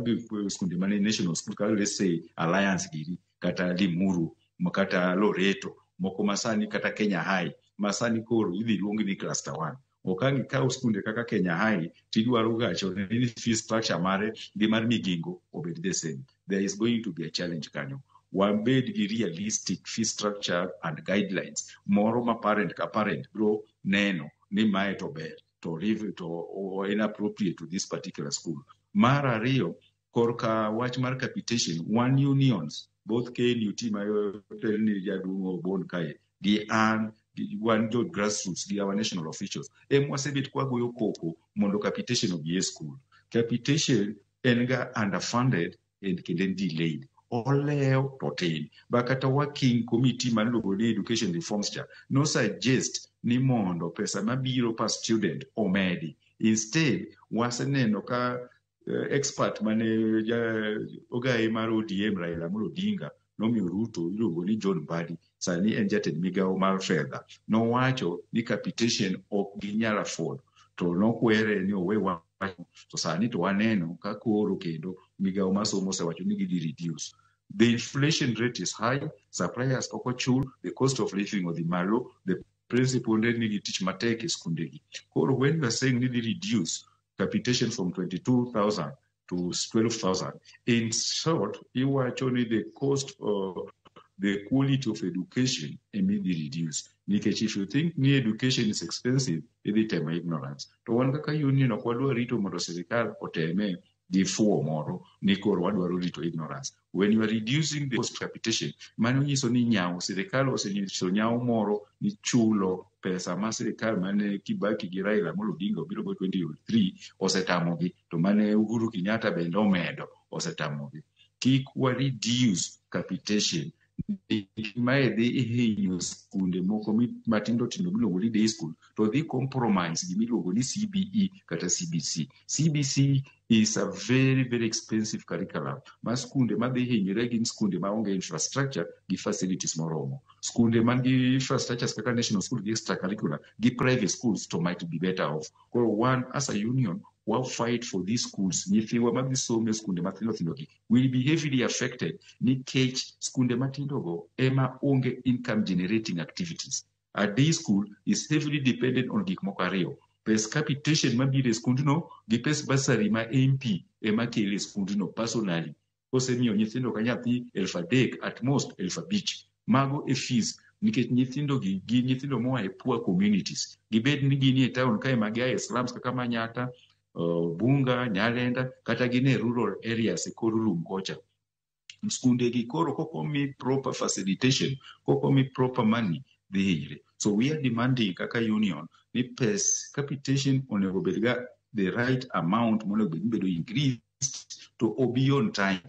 skunde mane national school kaka let's say Alliance giri kata Limuru kata Loreto moko masani kata Kenya High masani koro idhi luong ni cluster 1. Ok ang' ikaw skunde kaka Kenya High tidwaro gacho ni fee structure mare gi mar Migingo obed the same. There is going to be a challenge kanyo. Wabed gi realistic fee structure and guidelines moro ma parent ka parent biro neno ni mae to ber to to en appropriate to this particular school. Mar ariyo, korka wach mar capitation, wan unions both KNUT ma otelni jaduong' Obon kae gi an wan jo grassroots gi our national officials em wasebet kwagoyo koko mondo capitation obi e school. Capitation en ga underfunded and kendo en delayed. Olewo to tin. Ba kata working committee mar luongo ni education reforms cha no suggest ni mondo pesa mabiro per student omedi. Instead, waseneno ka expert mane ogaye mar ODM Raila Amolo Odinga nomiyo Ruto iluongo ni John Mbadi, sani en jatend migawo mar fedha, nowacho ni capitation ok ginyal afford to nokwere ni owe wacho to sani to waneno ka koro kendo migawo mar somo osewacho ni gidhi reduce. The inflation rate is high, suppliers ok ochul, the cost of living odhi malo, the principal nigi tich matek e skundegi. Koro when we are saying ni dhi reduce capitation from 22,000 to 12,000, in short, iwacho ni the cost of the quality of education ema idhi reduce. Nikech if you think ni education is expensive, idhi temo ignorance. To wan kaka union ok wadwa rito mondo sirikal oteme gi fuwo moro ni koro wadwaro rito ignorance. When you are reducing the cost of capitation, mano nyiso ni nyawo sirikal osenyiso nyawo moro ni chulo pesa ma sirikal mane Kibaki gi Raila Amolo Odinga obiro go 2003 osetamogi to mane Uhuru Kenyatta bende omedo osetamogi. Kik wa reduce capitation. Mae dhi hinyo skunde moko matindo tindo miluongo ni day school to dhi compromise gimiluongo ni CBE kata CBC. CBC is a very very expensive curriculum ma skunde madhi hinyre gin skunde maonge infrastructure gi facilities moromo. Skunde man gi infrastructures kaka national school gi extracurricular gi private schools to might be better off. Koro wan as a union wa fight for these schools. Nyithiwa madhi somo e skunde mathindo thindo gi will be heavily affected nikech skunde matindo go ema onge income generating activities. A day school is heavily dependent on gik moko ariyo. Pes capitation mabiro e skundno gi pes bursary ma MP ema kelo e skundno personally. Kosemiyo nyithindo ka nyathi 3,000 at most 5,000. Mago e fees nikech nyithindo gi gin nyithindo moa e poor communities. Gibed ni gin e town kae ma gia e slums kaka Manyata, Bunga, Nyalenda kata gin e rural areas e kor lum kocha. Skunde gi koro kok omi proper facilitation, kok omi proper money dhi hinyre. So we are demanding kaka union ni pes capitation onego bed ga the right amount monego bed ni bedo increased to obi on time.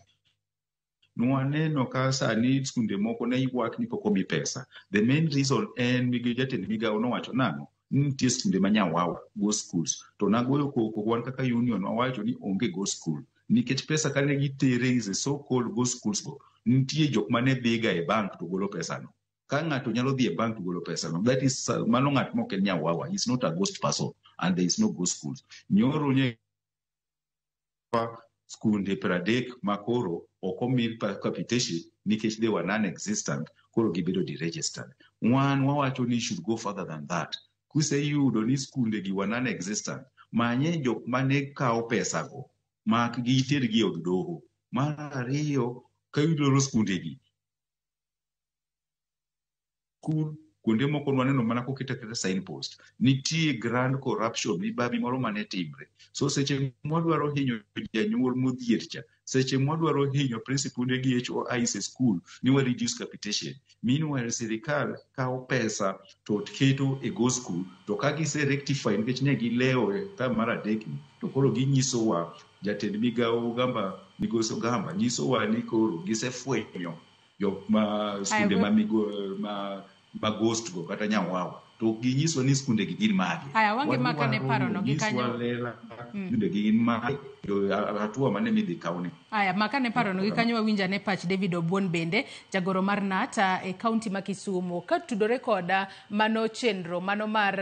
Nwaneno ka sani skunde moko ne ywak ni pok omi pesa. The main reason en jatend migawo nowacho nang'o? Ni nitie skunde ma nyawawa, ghost schools. To nagoyo koko wan kaka union wawacho ni onge ghost school. Nikech pesa kane gitere is a so called ghost schools go, nitie jok mane dhiga e bank to golo pesano. Ka ng'ato nyalo dhi e bank to golo pesano, that is mano ng'at mok en nyawawa, he is not a ghost person and there is no ghost schools. Nyoro nye skunde 30 ma koro ok omi capitation nikech they were non-existent, koro gibedo deregistered. Wan wawacho ni should go further than that. Kuseyudo ni skunde gi were non-existent, manye jok mane kawo pesago, mak gi itergi e od doho. Mar ariyo, ka iloro skunde gi, skul kuonde moko nwaneno mana koket aketa signpost. Nitie grand corruption, mibathi moro mane timre. So seche mwadwaro hinyo janyuol modhier cha, Seche mwadwaro hinyo principal gi HOIs e school ni wa reduce capitation. Meanwhile, sirikal kawo pesa to keto e go school to ka gise rectify nikech ne gilewo e term mar adek ni to koro ginyisowa jatend migawo Ogamba migosi Ogamba nyisowa ni koro gisefwenyo jok ma skunde ma migo ma ghost go kata nyawawa to ginyiso ni skunde gi gin mage. Aya, wange makane parono gi kanyo. Lela skunde gi gin mage hatua mane midhi kawne. Aya, makane parono gi kanyo wawinja ne pach David Obuon bende jagoro mar Nata e kaunti ma Kisumu ka tudore koda mano chenro mano mar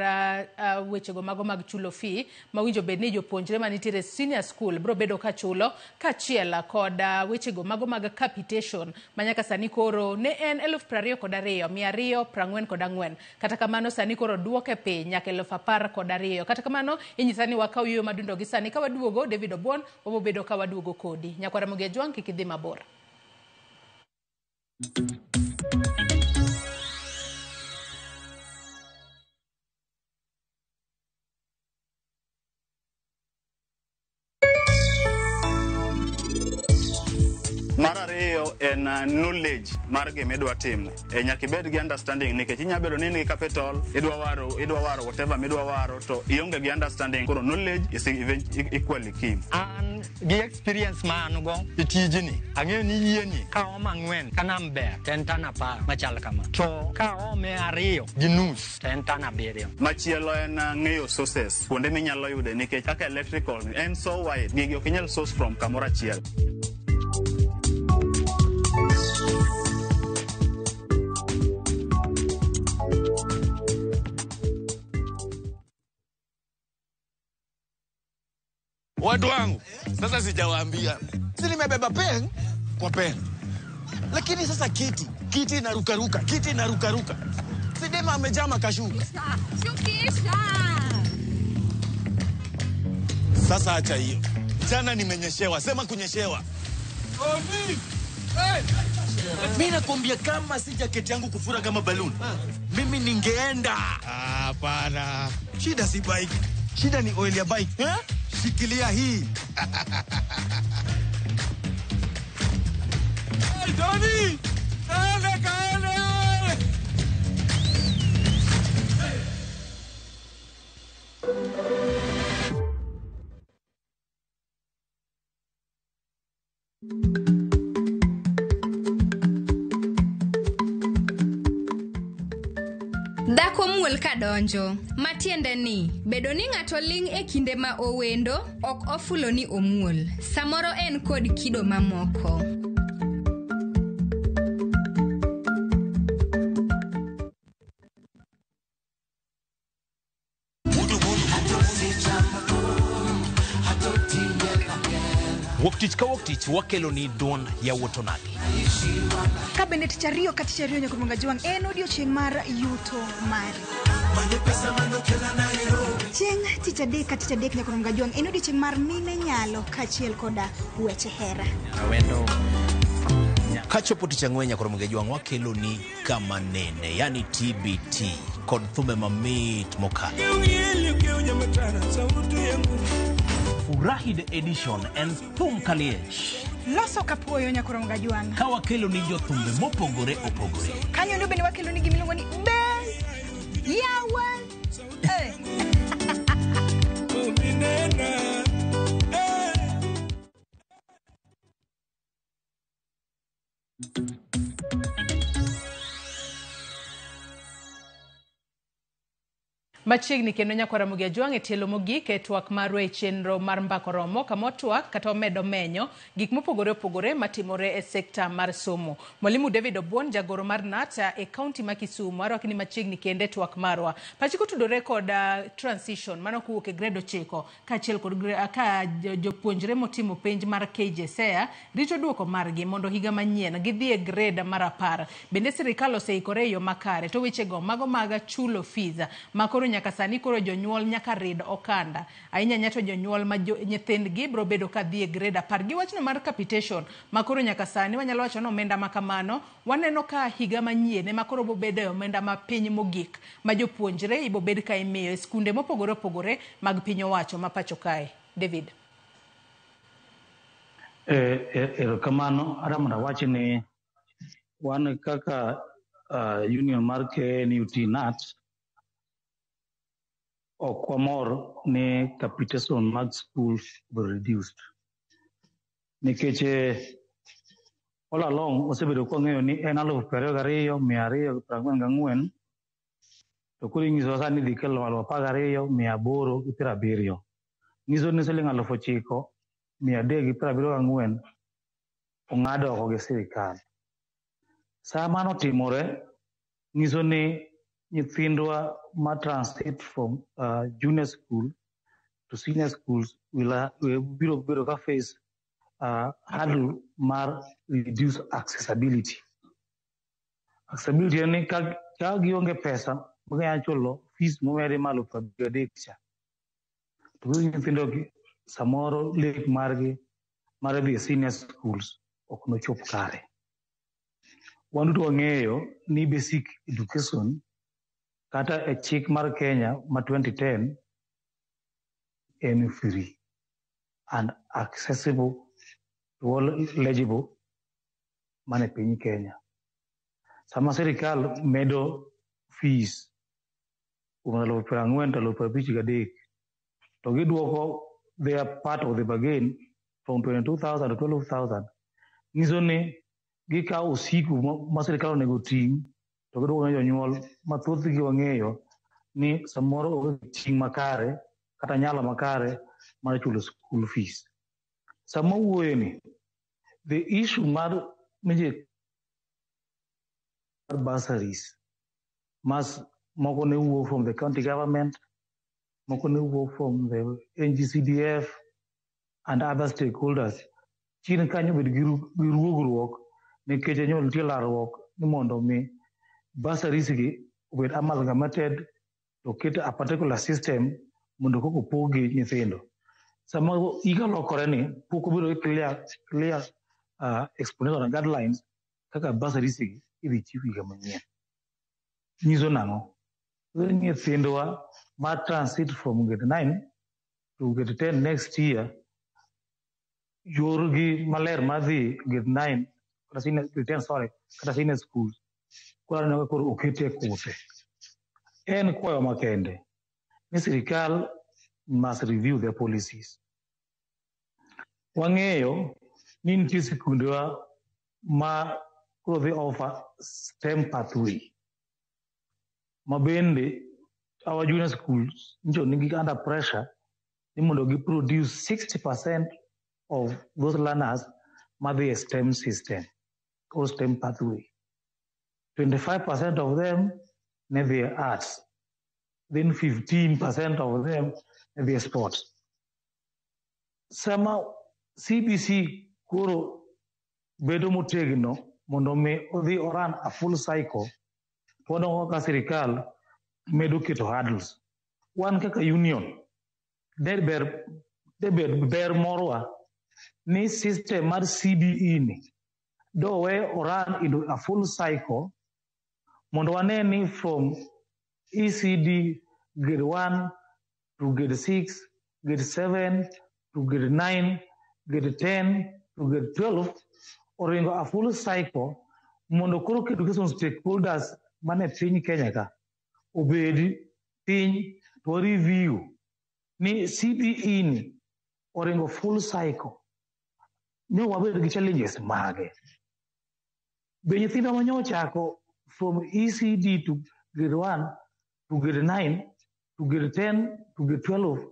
wechego mago mag chulo fee mawinjo bed ni jopuonjre manitiere senior school bro bedo ka chulo kaachiel kod wechego mago mag capitation manyaka sani koro ne en 22,244 kata kamano sani koro duoke piny nyaka 12,000. Kata kamano inyisa ni wakaw yueyo madundo gi sani ka waduogo David Obuon wabobedo ka waduogo kodi. Nyakwara Ramogi Ajwang' kik idhi mabor. Mar ariyo en knowledge mar gima idwa timo. Nyaka ibed gi understanding nikech inyalo bedo ni in gi capital, idwa waro whatever midwa waro to ionge gi understanding. Koro knowledge is equally key. An gi experience ma an go e tijni, ang'eyo ni yieni ka omo 4 ka nam ber to en tan 10 machal kama. To ka ome 2.5 to en tan 7. Machielo en ng'eyo sources, kuonde minyalo yude nikech kaka electrical en so wide, gigi ok inyal source from kamoro achiel. Watu wangu, sasa sijawaambia. Si nimebeba pen kwa pen. Lakini sasa kiti inarukaruka, kiti inarukaruka. Sidema amejama kashuka. Shukisha. Sasa acha hiyo. Jana nimenyeshewa, sema kunyeshewa. Omi. Hey. Mimi nakwambia kama si jaketi yangu kufura kama balloon, mimi ningeenda. Hapana. Shida si bike. Shida ni oil ya bike. Eh? Shikilia hii. Hey, Tony! Kaele, kaele! Dhako muol kadonjo, matiende ni bedo ni ng'ato ling' e kinde ma owendo ok ofulo ni omuol. Samoro en kod kido mamoko. Wuok tich ka wuok tich wakelo ni duond yawuot onagi. Ka bende tich ariyo ka tich ariyo nyaka Ramogi Ajwang' en odiochieng' mar yuto mari. Chieng' tich adek ka tich adek nyaka Ramogi Ajwang' en odiochieng' mar mine nyalo kaachiel koda weche hera. Kachopo tich ang'wen nyaka Ramogi Ajwang' wakelo ni kama nene, yani TBT kod thumbe mamit mokalo. Furahi the edition en thum kaliech. Loso kapuoyo nyaka Ramogi Ajwang'. Ka wakelo ni jothumbe mopogore opogore. Kanyo ndo bende wakelo ni gimiluongo ni be yawa. Machiegni kendo nyakwara Ramogi Ajwang' e tielo mogik e twak marwa e chenro mar Mbako Romo kama watwak kata wamedo menyo gik mopogore opogore matimore e sekta mar somo. Mwalimu David Obuon, jagoro mar Nata e kaunti ma Kisumu, arwaki ni machiegni kende twak marwa. Pachi kotudore kod transition mano kowuok e grade 9 kaachiel kod ka jopuonjre motimo penj mar KJSEA rito duoko margi mondo higa manyien gidhi e grade mar 10. Bende sirikal oseikore e yo makare to wechego mago mag chulo fees makoro nyaka sani koro jonyuol nyaka rid okanda ahinya ahinya to jonyuol ma nyithindgi biro bedo ka dhi e grade 10. Gi wachno mar capitation ma koro nyaka sani wanyalo wacho ni omenda ma kamano waneno ka higa manyien ema koro bobedo e omenda ma piny mogik ma jopuonjre ibobed ka imiyo e skunde mopogore opogore mag piny owacho ma pacho kae. David. Erokamano, adwa mondo awach ni wan kaka union mar KNUT KNUT ok wamor ni capitation mag schools were reduced. Nikech all along osebedo kwang'eyo ni en 22,244, to koro inyisowa sani ni dhi kelo 12,870. Nyiso ni siling 9,374 ong'ad oko gi sirikal. Sa mano otimore, nyiso ni nyithindwa ma transit from junior school to senior schools will biro bedo ka face hurdle mar reduce accessibility. Accessibility en ni ka gionge pesa ma ginyalo chulo fees momedi malo 73 cha. To koro nyithindo gi samoro lek margi mar dhi e senior schools ok nochop kare. Wan duto wang'eyo ni basic education kata e chik mar Kenya ma 2010 en free and accessible to all eligible mane piny Kenya. Sama sirikal medo fees kuom 40,000 to 53,000, to giduoko their part of the bargain from 22,000 to 12,000. Nyiso ni gikawo osiku ma sirikal onego ting' to giduoko ne jonyuol ma thothgi wang'eyo ni samoro onge ting' makare kata nyalo makare mar chulo school fees. Sama wuoyo ni, the issue mar nije bursaries mas moko ne wuok from the county government, moko ne wuok from the NGCDF and other stakeholders. Chien kanyo bed gi ruogruok nikech nyol nitie larruok ni mondo mi bursaries gi obed amalgamated to ket a particular system mondo koko pog-gi nyithindo. Sama higa lokore ni pok obedo gi clear explanation and guidelines kaka bursaries gi idhi chiw higa manyien. Nyiso nang'o? Nyiso ni nyithindwa ma transit from grade 9 to grade 10 next year, yorgi maler mar dhi grade 9 kata senior, grade 10, sorry, kata senior schools koro aneno ka koro okete kuthe. En kwayo makende ni sirikal must review their policies. Wang'eyo ni nitie sikundewa ma koro dhi offer STEM pathway ma bende our junior schools nyicho nigi under pressure ni mondo gi produce 60% of those learners madhi e STEM system or STEM pathway. 25% of them ne dhi e arts, then 15% of them ne dhi e sports. Sama CBC koro bedo motegno mondo mi odhi oran a full cycle, to waneno kaka sirikal medo keto hurdles. Wan kaka union, de ber ber morwa ni system mar CBE ni dowe oran into a full cycle mondo wane ni from ECD grade 1 to grade 6, grade 7 to grade 9, grade 10 to grade 12 oringo a full cycle mondo koro education stakeholders mane piny Kenya ka obed piny to review ni CBE ni oringo full cycle ni wabed gi challenges mage. Be nyithindo ma nyochako from ECD to grade 1 to grade 9 to grade 10 to grade 12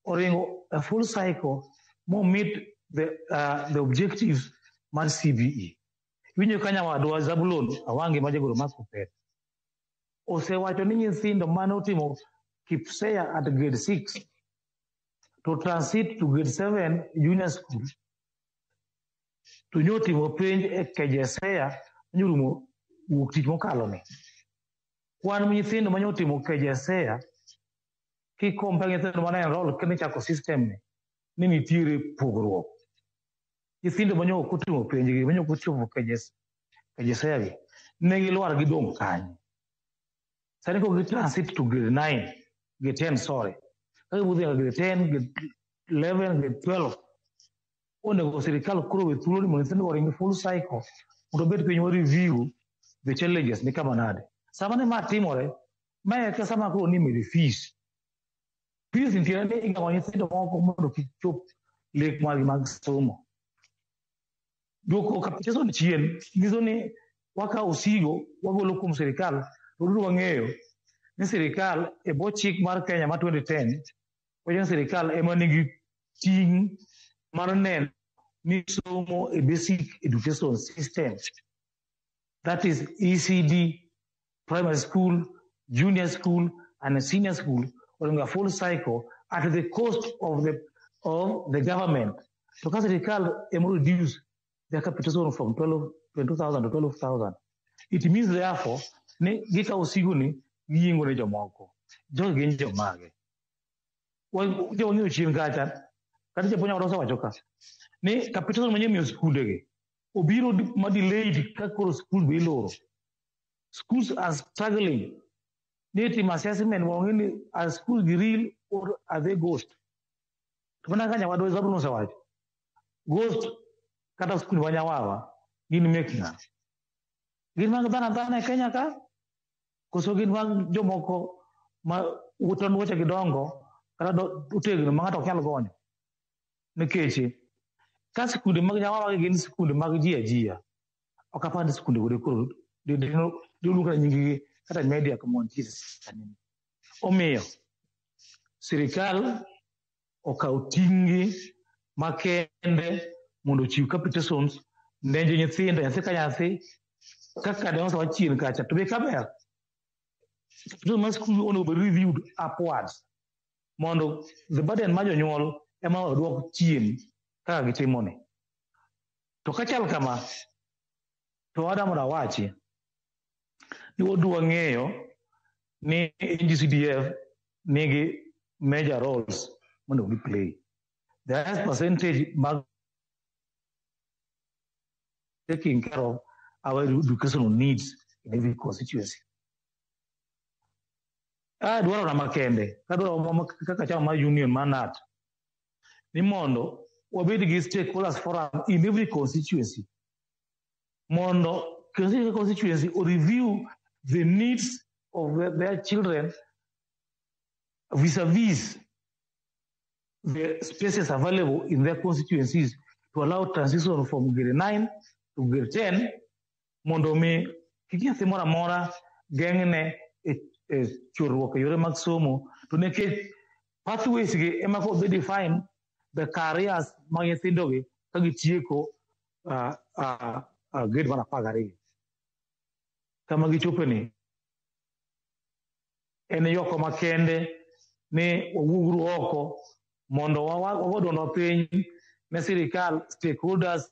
oringo a full cycle mo meet the objectives mar CBE. Iwinjo ka nyawadwa Zabulon Awangi ma jagoro mar Kuppet osewacho ni nyithindo mane otimo KPSEA at grade 6 to transit to grade 7 junior school to nyotimo penj e KJSEA nyorumo wuok tich mokalo ni. Kwan nyithindo ma nyotimo KJSEA ki compare nyithindo mane enroll kane chako system ni nitiere pogruok. Nyithindo ma nyo ok otimo penj gi, ma nyo ok ochopo KJSEA gi, ne gilwar gidong' kanye. Sani koro gi transit to grade 9, grade 10, sorry. Ka gibudho nyaka grade 10, grade 11, grade 12, Onego sirikal koro we thuolo ni mondo nyithindo oring full cycle mondo obed piny wa review the challenges ni kama nade. Sama ne ma timore, ma eka sama koro ni medo fees. Fees nitie ni igamo nyithindo moko mondo kik chop lek margi mag somo. Duoko capitation chien nyiso ni wakawo osigo wagolo kuom sirikal to duto wang'eyo ni sirikal e bwo chik mar Kenya ma 2010 wacho ni sirikal ema nigi ting' mar neno ni somo e basic education system, that is ECD, primary school, junior school and senior school, oringo a full cycle at the cost of the government. To ka sirikal ema reduce their capitation from 12 22,000 to 12,000. It means therefore ni gikawo osigo ni giyingo ne jomoko. Jogi gin jomage? Wang'iyo chien kacha, kata japuonj moro osewacho ka ni capitation manyien miyo skundegi obiro ma delayed ka koro skul be iloro. Schools are struggling. Ni timo assessment wang'e ni are schools gi real or are they ghost? To mana ka nyawadwa Zabron osewacho, ghost kata skul ma Nyawawa gin mek ng'a? Gin mag dhano adhana e Kenya ka? Koso gin mag jomoko ma tond wuoche gi dongo kata otegno ma ng'ato ok nyal gonyo? Nikech ka skunde mag Nyawawa gin skunde mag ji ajia, ok apar ni skunde go koro diluong kata nying gi kata media kama wantiere sani. Omiyo sirikal okaw ting' makende mondo ochiw capitations ne nyithindo, nyathi ka nyathi kaka ne osewach chien kacha. To be kaber, capitation mar skul onego bed reviewed upwards mondo the burden mar jonyuol ema oduok chien kaka gitimoni. To kachal kama, to ada mondo awachi ni wadwa ng'eyo ni NGCDF nigi major roles mondo gi play. The highest percentage mag taking care of our educational needs in every constituency. Dwaro na makende, kadwaro kaka chama mar union mar KNUT, ni mondo wabed gi stakeholders forum in every constituency. Mondo constituency o review the needs of their children vis-a-vis the spaces available in their constituencies to allow transition from grade 9 to grade 10 mondo mi kik nyathi moro amora geng'ne e chorruok e yore mag somo, to nikech pathways gi ema koro dhi define the careers mag nyithindogi ka gitieko grade mar 12. Kama gichope ni en yoko makende ni wawuoguru oko mondo wago duondwa piny ne sirikal, stakeholders,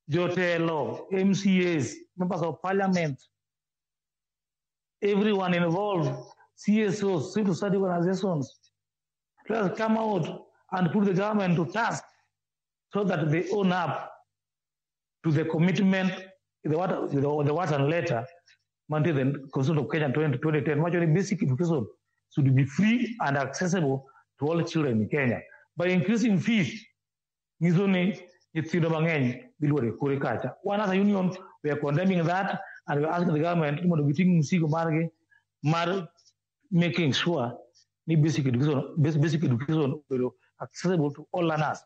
jotelo, MCAs, members of parliament, everyone involved, CSOs, civil society organizations. Let us come out and put the government to task so that they own up to the commitment, the Wharton letter, until the Constitution of Kenya 2010, actually basic education should be free and accessible to all children in Kenya. By increasing fees, nyiso ni nyithindo mang'eny dhi luoro e kore kacha. Wan as a union, we are condemning that and we are asking the government mondo giting' msigo margi mar making sure ni basic education obedo accessible to all learners.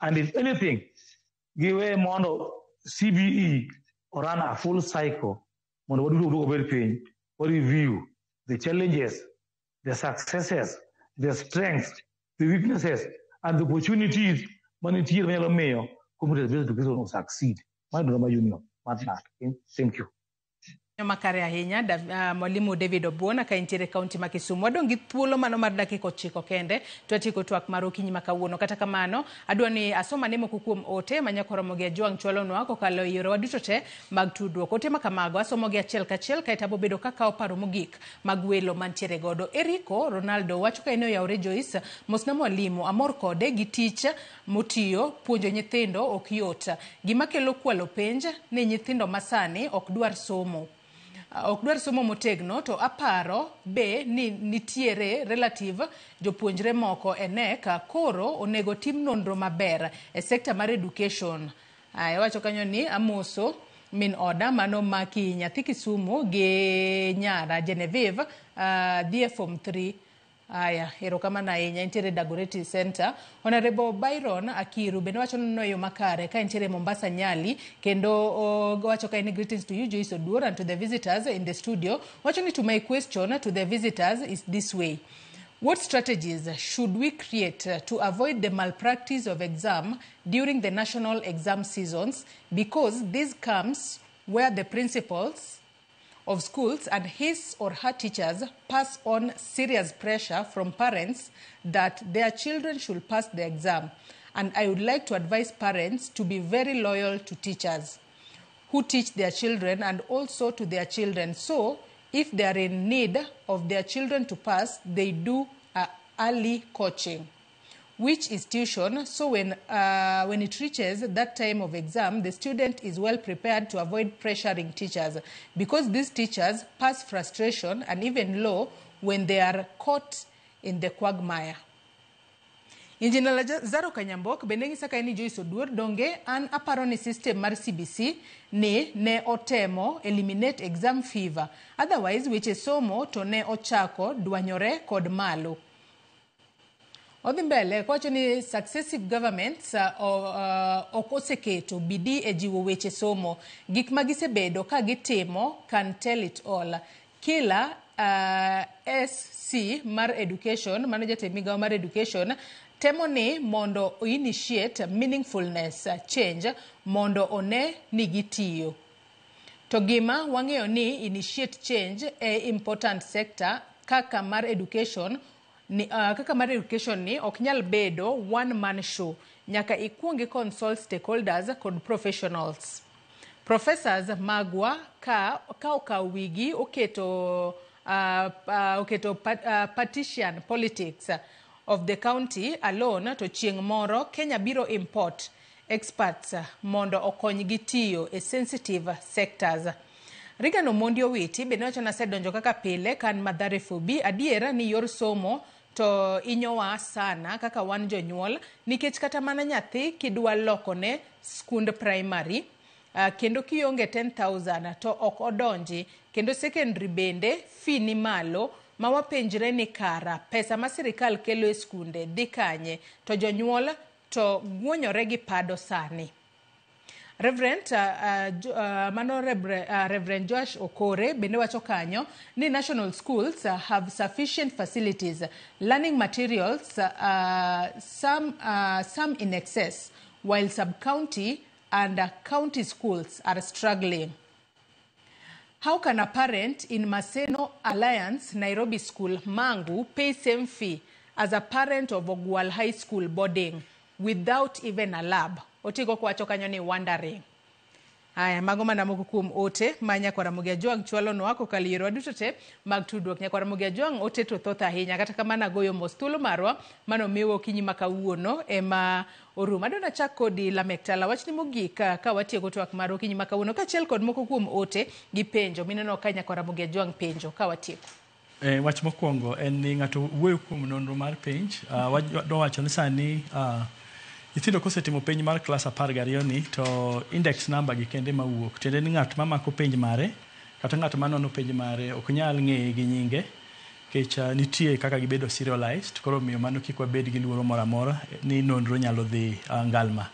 And if anything, giwe mondo CBE run a full cycle mondo waduto waduog obed piny, wa review the challenges, the successes, the strengths, the weaknesses, and the opportunities manitiere manyalo miyo community based education will succeed. Mano dwaro mar union mar KNUT. Thank you. Makare ahinya Mwalimu David Obuona ka entiere kaunti ma Kisumu. Wadong' gi thuolo mano mar dakika 9 kende to atieko twak mar okinyi ma kawuono. Kata kamano adwa ni asoma ne moko kuom ote ma nyakoromo gi Ajwang' chwalonwa kokalo e yorewa duto te mag tudruok. Ote ma kamago asomo gi achiel kachiel kaeto abo bedo kakawo paro mogik mag welo mantiere godo. Eriko Ronaldo wacho ka en oyawre Joyce, mosna mwalimu, amor kode gi tich motiyo, puonjo nyithindo ok yot. Gima kelo kwalo penj ni nyithindo masani ok dwar somo. Ok dwar somo motegno to aparo be ni nitiere relative jopuonjre moko e KNEC koro onego tim nonro maber e sekta mar education. Aya, wacho kanyo ni amoso min oda mano maki nyathi Kisumu gi nyara Genevieve dhi e form 3. Aya, erokamano ahinya. Entiere Dagoretti Center. Honorable Byron Akiru bende wacho ni yo makare ka entiere Mombasa Nyali, kendo wacho ka en greetings to you Joyce Oduor and to the visitors in the studio. Wacho ni to my question to the visitors is this way. What strategies should we create to avoid the malpractice of exam during the national exam seasons? Because this comes where the principals of schools and his or her teachers pass on serious pressure from parents that their children should pass the exam. And I would like to advise parents to be very loyal to teachers who teach their children and also to their children. So if they are in need of their children to pass, they do early coaching, which is tuition. So when it reaches that time of exam, the student is well prepared to avoid pressuring teachers, because these teachers pass frustration and even low when they are caught in the quagmire. Engineer Zaro Kanyambok bende ng'isa ka en Joyce Oduor donge an aparo ni system mar CBC ni ne otemo eliminate exam fever, otherwise weche somo to ne ochako dwanyore kod malo. Odhi mbele kowacho ni successive governments ok oseketo bidii e jiwo weche somo. Gik ma gisebedo ka gitimo can tell it all. Kila SC mar education, mano jatend migawo mar education, temo ni mondo initiate meaningfulness change mondo one ni gitiyo. To gima wang'eyo ni initiate change e important sector kaka mar education ni, kaka mar education ni ok nyal bedo one man show. Nyaka ikuong consult stakeholders kod professionals. Professors magwa ka okawo wigi oketo partisan politics of the county alone to chieng' moro Kenya biro import experts mondo okonygi tiyo e sensitive sectors. Regan Omondi Owiti bende wacho nasedonjo kaka pile kan Mathare 4B. Adiera ni yor somo to inyowa sana kaka wan jonyuol, nikech kata mana nyathi kidwa lokone skund primary kendo kionge 10,000 to ok odonji, kendo secondary bende fee ni malo ma wapenjre ni kara pesa ma sirikal kelo e skunde dhi kanye to jonyuol to guonyore gi pado sani. Reverend mano Reverend Josh Okore bende wacho kanyo ni national schools have sufficient facilities, learning materials, some in excess, while sub-county and county schools are struggling. How can a parent in Maseno Alliance Nairobi School Mangu pay same fee as a parent of Ogwal High School boarding without even a lab? Otigo kwacho kanyo ni wondering. Aya, mago mana moko kuom ote ma nyakwar Ramogi Ajwang' chwalonwa kokalo e yorwa duto te mag tudruok. Nyakwar Ramogi Ajwang' ote to thoth ahinya, kata kamano agoyo mos thuolo marwa mano miwa okinyi ma kawuono ema orumo. Adwa nachak kodi Lamek Tala, wachni mogik ka watieko twak mar okinyi ma kawuono kaachiel kod moko kuom ote gi penjo mineno ka nyakwar Ramogi Ajwang' penjo ka watieko. Wach mokwongo en ni ng'ato wuoyo kuom nonro mar penj. Wadwa wacho ni sani nyithindo kosetimo penj mar klas 12 ni to index number gi kende mawuok. Tiende ni ng'at mamako penj mare kata ng'at manono penj mare ok nyal ng'eye gi nyinge nikech nitie kaka gibedo serialized. Koro omiyo mano kik wabed gi luoro moro amora ni nonro nyalo dhi ngalma.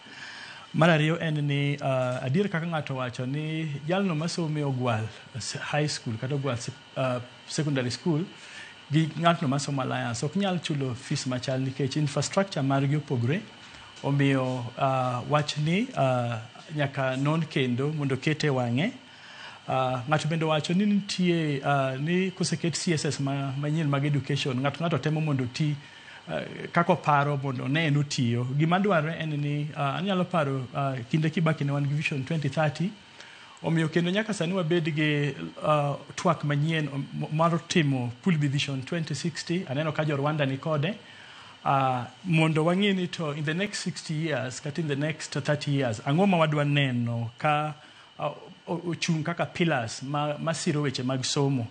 Mar ariyo en ni adier kaka ng'ato wacho ni jalno masomo e Ogwal High School kata Ogwal Secondary School gi ng'atno masomo Alliance ok nyal chulo fees machal nikech infrastructure margi opogore. Omiyo wachni nyaka non kendo mondo kete e wang'e. Ng'ato bende owacho ni nitie ni koseket CSS manyien mag education ng'ato temo mondo oti kaka oparo mondo one ni otiyo. Gima dwarore en ni anyalo paro kinde Kibaki ne wan gi Vision 2030. Omiyo kendo nyaka sani wabed gi twak manyien mar timo Pulbi Vision 2060. Aneno ka jo Rwanda ni kode. Mondo wang'e ni to in the next 60 years kata in the next 30 years ang'o ma wadwa neno ka ochung' kaka pillars ma siro weche mag somo.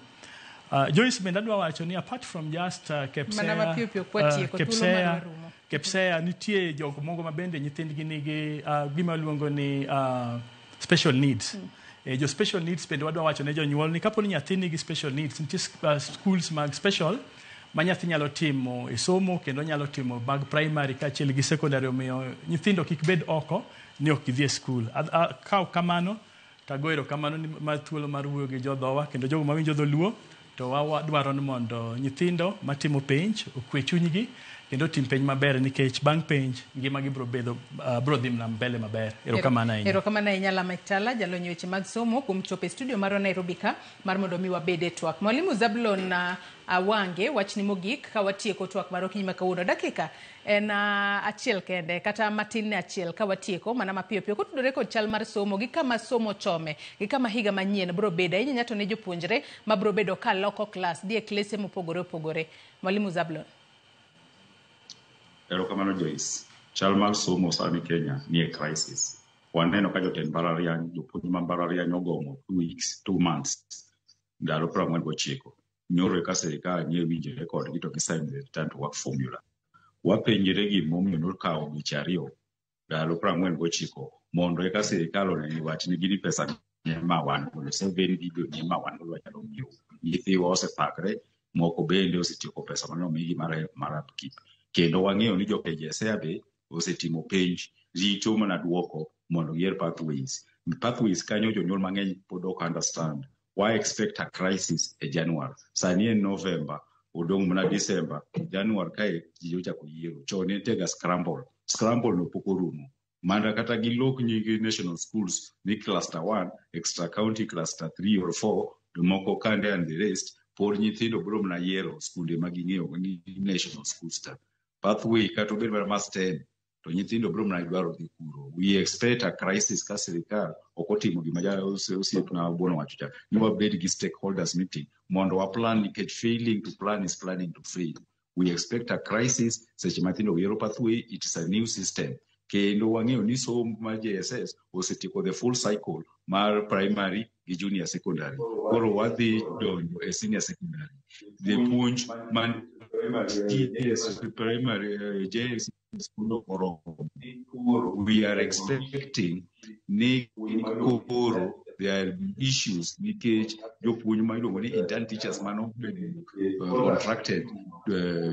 Joyce, bende adwa wacho ni apart from just KPSEA, Mana mapiyo piyo kwatieko, thuolo KPSEA, marwa rumo. KPSEA nitie jok moko ma bende nyithindgi nigi gima luongo ni special needs. Jo special needs bende wadwa wacho ne jonyuol ni kapo ni nyathi nigi special needs, nitie schools mag special ma nyathi nyalo timo e somo kendo nyalo timo mag primary kaachiel gi secondary, omiyo nyithindo kik bed oko ni ok gidhi e school. Ka ok kamano to ago erokamano ni mar thuolo mar wuoyo gi jodhowa kendo jogo mawinjo dholuo, to wadwaro ni mondo nyithindo matimo penj okwe chunygi kendo otim penj maber, nikech bang' penj ngimagi biro bedo biro dhi mana mbele maber. Erokamano ahinya. Erokamano ahinya, Lamek Tala, jalony e weche mag somo, kuom chopo e studio marwa Nairobi ka mar mondo mi wabed e twak. Mwalimu Zablon Awange, wachni mogik ka watieko twak mar okinyi ma kawuono. Dakika en achiel kende kata matin ne achiel ka watieko mana mapiyo piyo kotudore kod chal mar somo gi kama somo chome gi kama higa manyien biro bedo ahinya to ne jopuonjre ma biro bedo ka loko klas dhi e klese mopogore opogore. Mwalimu Zablon. Erokamano, Joyce. Chal mar somo sani Kenya nie crisis. Waneno ka jotend mbalariany, jopuonj ma mbalariany ogomo 2 weeks, 2 months, ndalo 49. Nyoro eka sirikal nye winjore kodgi to gisign the return to work formula. Wapenjre gimomiyo nokawo dweche 2, ndalo 49, mondo eka sirikal one wach ni gini pesa ne ma wan godo, 7 billion ne ma wan godo wanyalo ng'iewo. Nyithiwa osepakre, moko bende osetieko pesa mane omigi mar upkeep. Kendo wang'eyo ni jo KJSEA be osetimo penj, rito mana duoko mondo giyier pathways. Pathways kanyo jonyuol mang'eny pod ok understand. Why expect a crisis e January? Sani en November, odong' mana December. January kae ji ochako yiero. Chon ne nitie ga scramble. Scramble no pok orumo. Mana kata gilok nying national schools ni cluster 1, extra county cluster 3 or 4, moko kande and the rest, pod nyithindo biro mana yiero skunde ma ging'eyo ni national schools ta. Pathway kata obed mana mas 10, to nyithindo biro mana dwaro dhi kuro. We expect a crisis ka sirikal ok otimo gima ja osiepna Obuon owacho cha, ni wabed gi stakeholders meeting mondo wa plan, nikech failing to plan is planning to fail. We expect a crisis seche ma nyithindo yiero pathway. It is a new system. Kendo wang'eyo ni somo mar JSS osetieko the full cycle mar primary gi junior secondary. Koro wadhi donjo e senior secondary. Jopuonj mantie e primary JSS oromo. We are expecting ni koro there are issues nikech jopuonj ma iluongo ni intern teachers manobedo contracted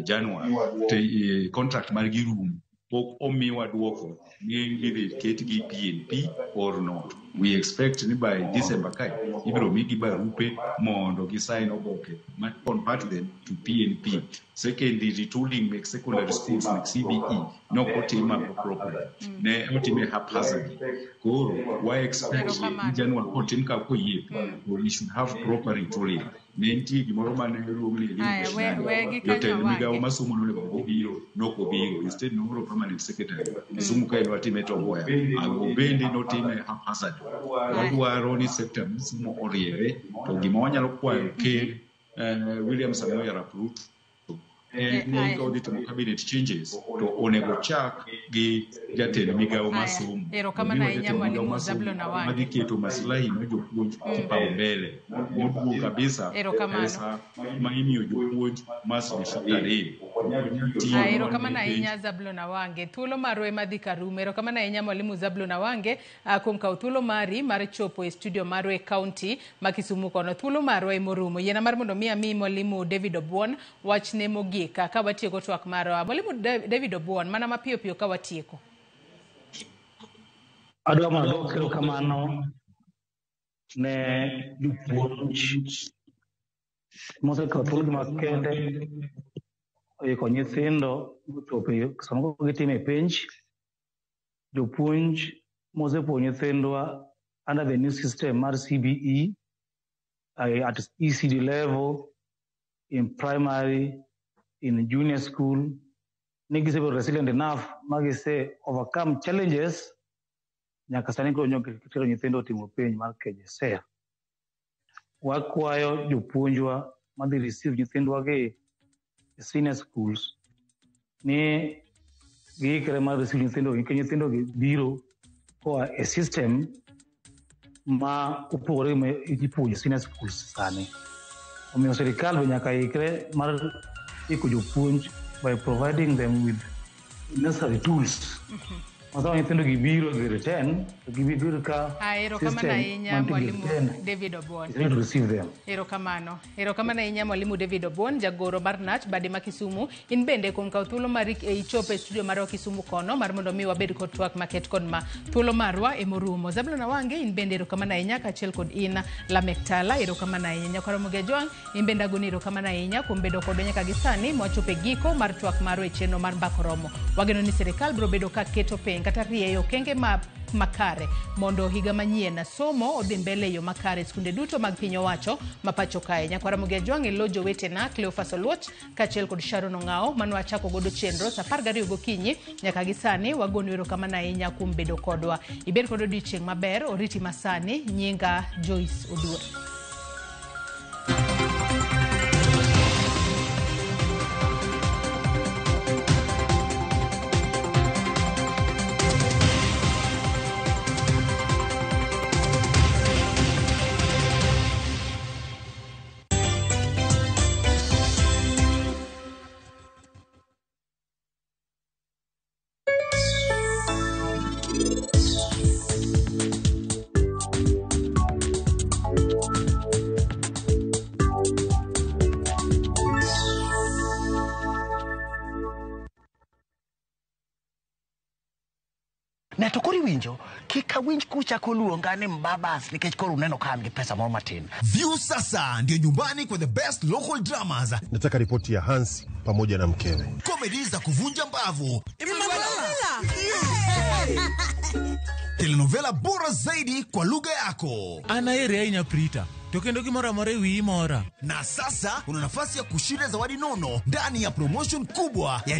January te, contract margi rumo, pok omiwa duoko ni idhi ketgi PNP or not. We expect ni by December kae ibiro migi barupe mondo gi sign oboke ma convert them to PNP. Secondly, retooling mek secondary schools mek CBE nok otim properly. Ne otime haphazardly. Koro wa expect ni January kotim ka koyie, we should have proper retooling. Ne nitie gimoro mane luong ni elimu Aya, mashinani. we gi kanyo Jotend migawo Awange. masomo nonego obiro, nok obiro. Instead nooro permanent secretary. Kisumu kae nwatime Tom Mboya. Ago bende notime haphazard. Wadwaro ni sector mar somo oriere, to gima wanyalo kwayo ker William Samoei Arap Ruto en ni Aya. ka odhi timo cabinet changes to onego chak gi jatend migawo mar Aya, somo. erokamano Omiwa ahinya jatend migawo Mwalimu mar somo Zablon Awange. madhi keto maslahi mar jopuonj kipaumbele moduong' kabisa. Erokamano. Pesa ma imiyo jopuonj must be factored in. Ok onyal tiyo Aya, mana erokamano ne penj. ahinya, Zablon Awange. Thuolo marwa ema dhi karumo. Erokamano ahinya, Mwalimu Zablon Awange, kuom kawo thuolo mari mar chopo e studio marwa e kaunti ma Kisumu kono. Thuolo marwa ema orumo. Yiena mar mondo mi ami Mwalimu David Obuon wachne mogik ka watieko twak marwa. Mwalimu David Obuon, mana mapiyo piyo ka watieko. Adwa mondo adwok erokamano ne jopuonj mosekawo thuologi makende oiko nyithindo mochopo e sama koro gitime penj, jopuonj mosepuonjo nyithindwa under the new system mar CBE at ECD level, in primary, in junior school, ni gisebedo resilient enough ma gise overcome challenges nyaka sani koro nyo gitero nyithindo otimo penj mar KJSEA. Wakwayo jopuonjwa madhi receive nyithindwa gi e senior schools ni giikre mar receive nyithindo gi nikech nyithindo gi biro koa e system ma opogore gi ma ipuonjo senior schools sani. Omiyo sirikal be nyaka ikre mar iko jopuonj by providing them with necessary tools. Ma sama nyithindo gi biro grade 10 to gibiro ka Erokamano system ahinya mantie mwalimu grade 10 David Obwon. is ready to receive them. Erokamano. Erokamano ahinya mwalimu David Obwon, jagoro mar KNUT bade ma Kisumu. In bende kuom kawo thuolo mari ichopo e studio marwa Kisumu kono mar mondo mi wabed kod twak maket kod ma. Thuolo marwa emorumo. Zablon Awange, in bende erokamano ahinya kaachiel kod in Lamek Tala, erokamano ahinya. Nyakwar Ramogi Ajwang', in bende agoni erokamano ahinya kuom bedo kodwa nyaka gi sani mwachopo e giko mar twak marwa e chenro mar Mbak Oromo. Wageno ni sirikal biro bedo ka keto piny kata rieyo okenge ma makare mondo higa manyien somo odhi mbele e yo makare e skunde duto mag piny owacho ma pacho kae. Nyakwar Ramogi Ajwang' e lo jowetena Cleophas Oluoch kaachiel kod Sharon Ong'ao mane wachako godo chenro sa 12 gokinyi nyaka gi sani wagonu erokamano ahinya kuom bedo kodwa. Ibed kod odiochieng' maber, oriti masani, nyinga Joyce Oduor. Ne to koro iwinjo kik awinj kuchako luonga ni mbabas nikech koro uneno ka an gi pesa moro matin. View sasa ndio nyumbani kwa the best local dramas. Nataka ripoti ya Hans pamoja na mkewe. Komedi za kuvunja mbavu, telenovela bora zaidi kwa lugha yako. An aheri ahinya Prita, to kendo gimoro amora e wiyi mora. Na sasa una nafasi ya kushinda zawadi nono ndani ya promotion kubwa ya